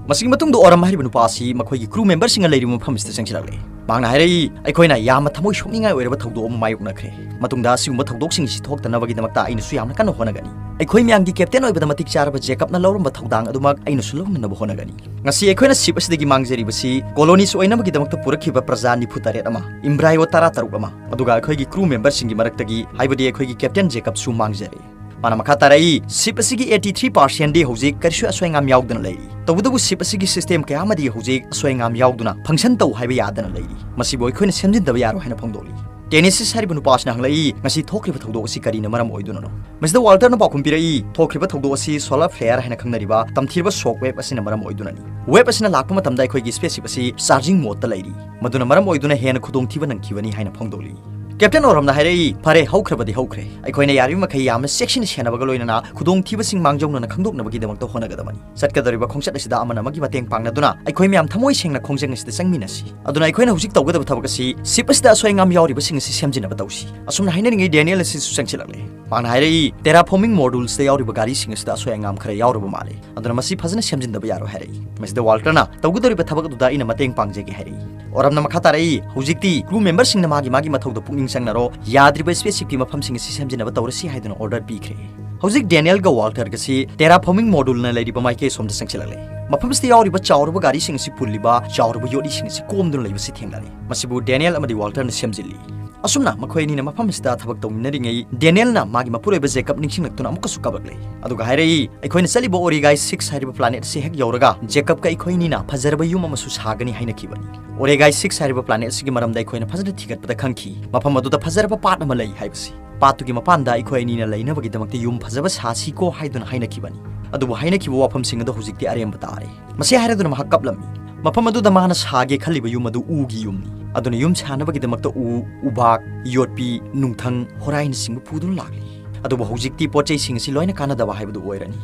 ꯃꯁꯤꯒꯤ ꯃꯇꯨꯡꯗ ꯑꯣꯔꯝ ꯍꯥꯏꯔꯤꯕ ꯅꯨꯄꯥ ꯑꯁꯤ ꯃꯈꯣꯏꯒꯤ crew member ꯁꯤꯡꯒ ꯂꯩꯔꯤꯕ ꯃꯐꯝ ꯑꯁꯤꯗ ꯆꯪꯁꯤꯜꯂꯛꯂꯦ꯫ ꯃꯍꯥꯛꯅ ꯍꯥꯏꯔꯛꯏ, "ꯑꯩꯈꯣꯏꯅ ꯌꯥꯝꯅ ꯊꯃꯣꯏ ꯁꯣꯛꯅꯤꯡꯉꯥꯏ ꯑꯣꯏꯔꯕ ꯊꯧꯗꯣꯛ ꯑꯃ ꯃꯥꯌꯣꯛꯅꯈ꯭ꯔꯦ꯫ ꯃꯇꯨꯡꯗ ꯑꯁꯤꯒꯨꯝꯕ ꯊꯧꯗꯣꯛꯁꯤꯡ ꯑꯁꯤ ꯊꯣꯛꯇꯅꯕꯒꯤꯗꯃꯛꯇ ꯑꯩꯅꯁꯨ ꯌꯥꯝꯅ ꯀꯟꯅ ꯍꯣꯠꯅꯒꯅꯤ꯫ ꯑꯩꯈꯣꯏ ꯃꯌꯥꯝꯒꯤ captain ꯑꯣꯏꯕꯗ ꯃꯇꯤꯛ ꯆꯥꯔꯕ ꯖꯦꯀꯕꯅ ꯂꯧꯔꯝꯕ ꯊꯧꯗꯥꯡ ꯑꯗꯨꯃꯛ ꯑꯩꯅꯁꯨ ꯂꯧꯅꯅꯕ ꯍꯣꯠꯅꯒꯅꯤ꯫ ꯉꯁꯤ ꯑꯩꯈꯣꯏꯅ ship ꯑꯁꯤꯗꯒꯤ ꯃꯥꯡꯖꯔꯤꯕꯁꯤ colonist ꯑꯣꯏꯅꯕꯒꯤꯗꯃꯛꯇ ꯄꯨꯔꯛꯈꯤꯕ ꯄ꯭ꯔꯖꯥ ꯅꯤꯐꯨ ꯇꯔꯦꯠ ꯑꯃ, embryo ꯇꯔꯥ ꯇꯔꯨꯛ ꯑꯃ, ꯑꯗꯨꯒ ꯑꯩꯈꯣꯏꯒꯤ crew member ꯁꯤꯡꯒꯤ ꯃꯔꯛꯇꯒꯤ, ꯍꯥꯏꯕꯗꯤ ꯑꯩꯈꯣꯏꯒꯤ captain ꯖꯦꯀꯕꯁꯨ ꯃꯥꯡꯖꯔꯦ꯫" ꯃꯥꯅ ꯃꯈꯥ ꯇꯥꯔꯛꯏ, "Ship ꯑꯁꯤꯒꯤ eighty three percent ꯗꯤ ꯍꯧꯖꯤꯛ ꯀꯔꯤꯁꯨ ꯑꯁꯣꯏ ꯑꯉꯥꯝ ꯌꯥꯎꯗꯅ ꯂꯩꯔꯤ꯫ ꯇꯧꯕꯇꯕꯨ ship ꯑꯁꯤꯒꯤ system ꯀꯌꯥ ꯑꯃꯗꯤ ꯍꯧꯖꯤꯛ ꯑꯁꯣꯏ ꯑꯉꯥꯝ ꯌꯥꯎꯗꯨꯅ function ꯇꯧ ꯍꯥꯏꯕ ꯌꯥꯗꯅ ꯂꯩꯔꯤ꯫ ꯃꯁꯤꯕꯨ ꯑꯩꯈꯣꯏꯅ ꯁꯦꯝꯖꯤꯟꯗꯕ ꯌꯥꯔꯣꯏ" ꯍꯥꯏꯅ ꯐꯣꯡꯗꯣꯛꯂꯤ꯫ ꯇꯦꯅꯤꯁꯤꯁ ꯍꯥꯏꯔꯤꯕ ꯅꯨꯄꯥ ꯑꯁꯤꯅ ꯍꯪꯂꯛꯏ, "ꯉꯁꯤ ꯊꯣꯛꯈ꯭ꯔꯤꯕ ꯊꯧꯗꯣꯛ ꯑꯁꯤ ꯀꯔꯤꯅ ꯃꯔꯝ ꯑꯣꯏꯗꯨꯅꯅꯣ?" ꯃꯁꯤꯗ ꯋꯥꯜꯇꯔꯅ ꯄꯥꯎꯈꯨꯝ ꯄꯤꯔꯛꯏ, "ꯊꯣꯛꯈ꯭ꯔꯤꯕ ꯊꯧꯗꯣꯛ ꯑꯁꯤ solar flare ꯍꯥꯏꯅ ꯈꯪꯅꯔꯤꯕ ꯇꯝꯊꯤꯔꯕ shock wave ꯑꯁꯤꯅ ꯃꯔꯝ ꯑꯣꯏꯗꯨꯅꯅꯤ꯫ Wave ꯑꯁꯤꯅ ꯂꯥꯛꯄ ꯃꯇꯝꯗ ꯑꯩꯈꯣꯏꯒꯤ spaceship ꯑꯁꯤ charging modeꯇ ꯂꯩꯔꯤ, ꯃꯗꯨꯅ ꯃꯔꯝ ꯑꯣꯏꯗꯨꯅ ꯍꯦꯟꯅ ꯈꯨꯗꯣꯡꯊꯤꯕ ꯅꯪꯈꯤꯕꯅꯤ" ꯍꯥꯏꯅ ꯐꯣꯡꯗꯣꯛꯂꯤ꯫ ꯀꯦꯞꯇꯦꯟ ꯑꯣꯔꯝꯅ ꯍꯥꯏꯔꯛꯏ, "ꯐꯔꯦ, ꯍꯧꯈ꯭ꯔꯕꯗꯤ ꯍꯧꯈ꯭ꯔꯦ꯫ ꯑꯩꯈꯣꯏꯅ ꯌꯥꯔꯤꯕ ꯃꯈꯩ ꯌꯥꯝꯅ ꯆꯦꯛꯁꯤꯟꯅ ꯁꯦꯟꯅꯕꯒ ꯂꯣꯏꯅꯅ ꯈꯨꯗꯣꯡꯊꯤꯕꯁꯤꯡ ꯃꯥꯡꯖꯧꯅꯅ ꯈꯪꯗꯣꯛꯅꯕꯒꯤꯗꯃꯛꯇ ꯍꯣꯠꯅꯒꯗꯕꯅꯤ꯫ ꯆꯠꯀꯗꯧꯔꯤꯕ ꯈꯣꯡꯆꯠ ꯑꯁꯤꯗ ꯑꯃꯅ ꯑꯃꯒꯤ ꯃꯇꯦꯡ ꯄꯥꯡꯅꯗꯨꯅ ꯑꯩꯈꯣꯏ ꯃꯌꯥꯝ ꯊꯃꯣꯏ ꯁꯦꯡꯅ ꯈꯣꯡꯖꯪ ꯑꯁꯤꯗ ꯆꯪꯃꯤꯟꯅꯁꯤ꯫ ꯑꯗꯨꯅ ꯑꯩꯈꯣꯏꯅ ꯍꯧꯖꯤꯛ ꯇꯧꯒꯗꯕ ꯊꯕꯛ ꯑꯁꯤ ship ꯑꯁꯤꯗ ꯑꯁꯣꯏ ꯑꯉꯥꯝ ꯌꯥꯎꯔꯤꯕꯁꯤꯡ ꯑꯁꯤ ꯁꯦꯝꯖꯤꯟꯅꯕ ꯇꯧꯁꯤ꯫" ꯑꯁꯨꯝꯅ ꯍꯥꯏꯅꯔꯤꯉꯩ ꯗꯦꯅꯤꯌꯦꯜ ꯑꯁꯤꯁꯨ ꯆꯪꯁꯤꯜꯂꯛꯂꯦ꯫ ꯃꯥꯅ ꯍꯥꯏꯔꯛꯏ, "Terraforming moduleꯁꯇ ꯌꯥꯎꯔꯤꯕ ꯒꯥꯔꯤꯁꯤꯡ ꯑꯁꯤꯗ ꯑꯁꯣꯏ ꯑꯉꯥꯝ ꯈꯔ ꯌꯥꯎꯔꯕ ꯃꯥꯜꯂꯦ, ꯑꯗꯨꯅ ꯃꯁꯤ ꯐꯖꯅ ꯁꯦꯝꯖꯤꯟꯗꯕ ꯌꯥꯔꯣꯏ" ꯍꯥꯏꯔꯛꯏ꯫ ꯃꯁꯤꯗ ꯋꯥꯜꯇꯔꯅ, "ꯇꯧꯒꯗꯧꯔꯤꯕ ꯊꯕꯛ ꯑꯗꯨꯗ ꯑꯩꯅ ꯃꯇꯦꯡ ꯄꯥꯡꯖꯒꯦ" ꯍꯥꯏꯔꯛꯏ꯫ ꯑꯣꯔꯝꯅ ꯃꯈꯥ ꯇꯥꯔꯛꯏ, "ꯍꯧꯖꯤꯛꯇꯤ crew memberꯁꯤꯡꯅ ꯃꯥꯒꯤ ꯃꯥꯒꯤ ꯃꯊꯧꯗ ꯄꯨꯛꯅꯤꯡ ꯆꯪꯅꯔꯣ, ꯌꯥꯗ꯭ꯔꯤꯕ spaceshipꯀꯤ ꯃꯐꯝꯁꯤꯡ ꯑꯁꯤ ꯁꯦꯝꯖꯤꯟꯅꯕ ꯇꯧꯔꯁꯤ" ꯍꯥꯏꯗꯨꯅ order ꯄꯤꯈ꯭ꯔꯦ꯫ ꯍꯧꯖꯤꯛ ꯗꯦꯅꯤꯌꯦꯜꯒ ꯋꯥꯜꯇꯔꯒꯁꯤ terraforming moduleꯅ ꯂꯩꯔꯤꯕ ꯃꯥꯏꯀꯩ ꯑꯁꯣꯝꯗ ꯆꯪꯁꯤꯜꯂꯛꯂꯦ꯫ ꯃꯐꯝꯁꯤꯗ ꯌꯥꯎꯔꯤꯕ ꯆꯥꯎꯔꯕ ꯒꯥꯔꯤꯁꯤꯡ ꯑꯁꯤ ꯄꯨꯜꯂꯤꯕ ꯆꯥꯎꯔꯕ ꯌꯣꯠꯂꯤꯁꯤꯡ ꯑꯁꯤ ꯀꯣꯝꯗꯨꯅ ꯂꯩꯕꯁꯤ ꯊꯦꯡꯅꯔꯦ꯫ ꯃꯁꯤꯕꯨ ꯗꯦꯅꯤꯌꯦꯜ ꯑꯃꯗꯤ ꯋꯥꯜꯇꯔꯅ ꯁꯦꯝꯖꯤꯜꯂꯤ꯫ ꯑꯁꯨꯝꯅ ꯃꯈꯣꯏ ꯑꯅꯤꯅ ꯃꯐꯝ ꯑꯁꯤꯗ ꯊꯕꯛ ꯇꯧꯃꯤꯟꯅꯔꯤꯉꯩ, ꯗꯦꯅꯤꯌꯦꯜꯅ ꯃꯥꯒꯤ ꯃꯄꯨꯔꯣꯏꯕ ꯖꯦꯀꯕ ꯅꯤꯡꯁꯤꯡꯂꯛꯇꯨꯅ ꯑꯃꯨꯛꯀꯁꯨ ꯀꯞꯂꯛꯂꯦ꯫ ꯑꯗꯨꯒ ꯍꯥꯏꯔꯛꯏ, "ꯑꯩꯈꯣꯏꯅ ꯆꯠꯂꯤꯕ ꯑꯣꯔꯤꯒꯥꯏ six ꯍꯥꯏꯔꯤꯕ planet ꯑꯁꯤ ꯍꯦꯛ ꯌꯧꯔꯒ, ꯖꯦꯀꯕꯀ ꯑꯩꯈꯣꯏ ꯑꯅꯤꯅ ꯐꯖꯔꯕ ꯌꯨꯝ ꯑꯃꯁꯨ ꯁꯥꯒꯅꯤ ꯍꯥꯏꯅꯈꯤꯕꯅꯤ꯫ ꯑꯣꯔꯤꯒꯥꯏ six ꯍꯥꯏꯔꯤꯕ planet ꯑꯁꯤꯒꯤ ꯃꯔꯝꯗ ꯑꯩꯈꯣꯏꯅ ꯐꯖꯅ ꯊꯤꯒꯠꯄꯗ ꯈꯪꯈꯤ꯫ ꯃꯐꯝ ꯑꯗꯨꯗ ꯐꯖꯔꯕ ꯄꯥꯠ ꯑꯃ ꯂꯩ ꯍꯥꯏꯕꯁꯤ꯫ ꯄꯥꯠꯇꯨꯒꯤ ꯃꯄꯥꯟꯗ ꯑꯩꯈꯣꯏ ꯑꯅꯤꯅ ꯂꯩꯅꯕꯒꯤꯗꯃꯛꯇ ꯌꯨꯝ ꯐꯖꯕ ꯁꯥꯁꯤꯀꯣ ꯍꯥꯏꯗꯨꯅ ꯍꯥꯏꯅꯈꯤꯕꯅꯤ꯫ ꯑꯗꯨꯕꯨ ꯍꯥꯏꯅꯈꯤꯕ ꯋꯥꯐꯝꯁꯤꯡ ꯑꯗꯨ ꯍꯧꯖꯤꯛꯇꯤ ꯑꯔꯦꯝꯕ ꯇꯥꯔꯦ꯫" ꯃꯁꯤ ꯍꯥꯏꯔꯗꯨꯅ ꯃꯍꯥꯛ ꯀꯞꯂꯝꯃꯤ꯫ ꯃꯐꯝ ꯑꯗꯨꯗ ꯃꯥꯅ ꯁꯥꯒꯦ ꯈꯜꯂꯤꯕ ꯌꯨꯝ ꯑꯗꯨ ꯎꯒꯤ ꯌꯨꯝꯅꯤ꯫ ꯑꯗꯨꯅ ꯌꯨꯝ ꯁꯥꯅꯕꯒꯤꯗꯃꯛꯇ ꯎ, ꯎꯕꯥꯛ, ꯌꯣꯠꯄꯤ, ꯅꯨꯡꯊꯪ, ꯍꯣꯔꯥꯏꯅꯆꯤꯡꯕ ꯄꯨꯗꯨꯅ ꯂꯥꯛꯂꯤ꯫ ꯑꯗꯨꯕꯨ ꯍꯧꯖꯤꯛꯇꯤ ꯄꯣꯠ ꯆꯩꯁꯤꯡ ꯑꯁꯤ ꯂꯣꯏꯅ ꯀꯥꯟꯅꯗꯕ ꯍꯥꯏꯕꯗꯨ ꯑꯣꯏꯔꯅꯤ꯫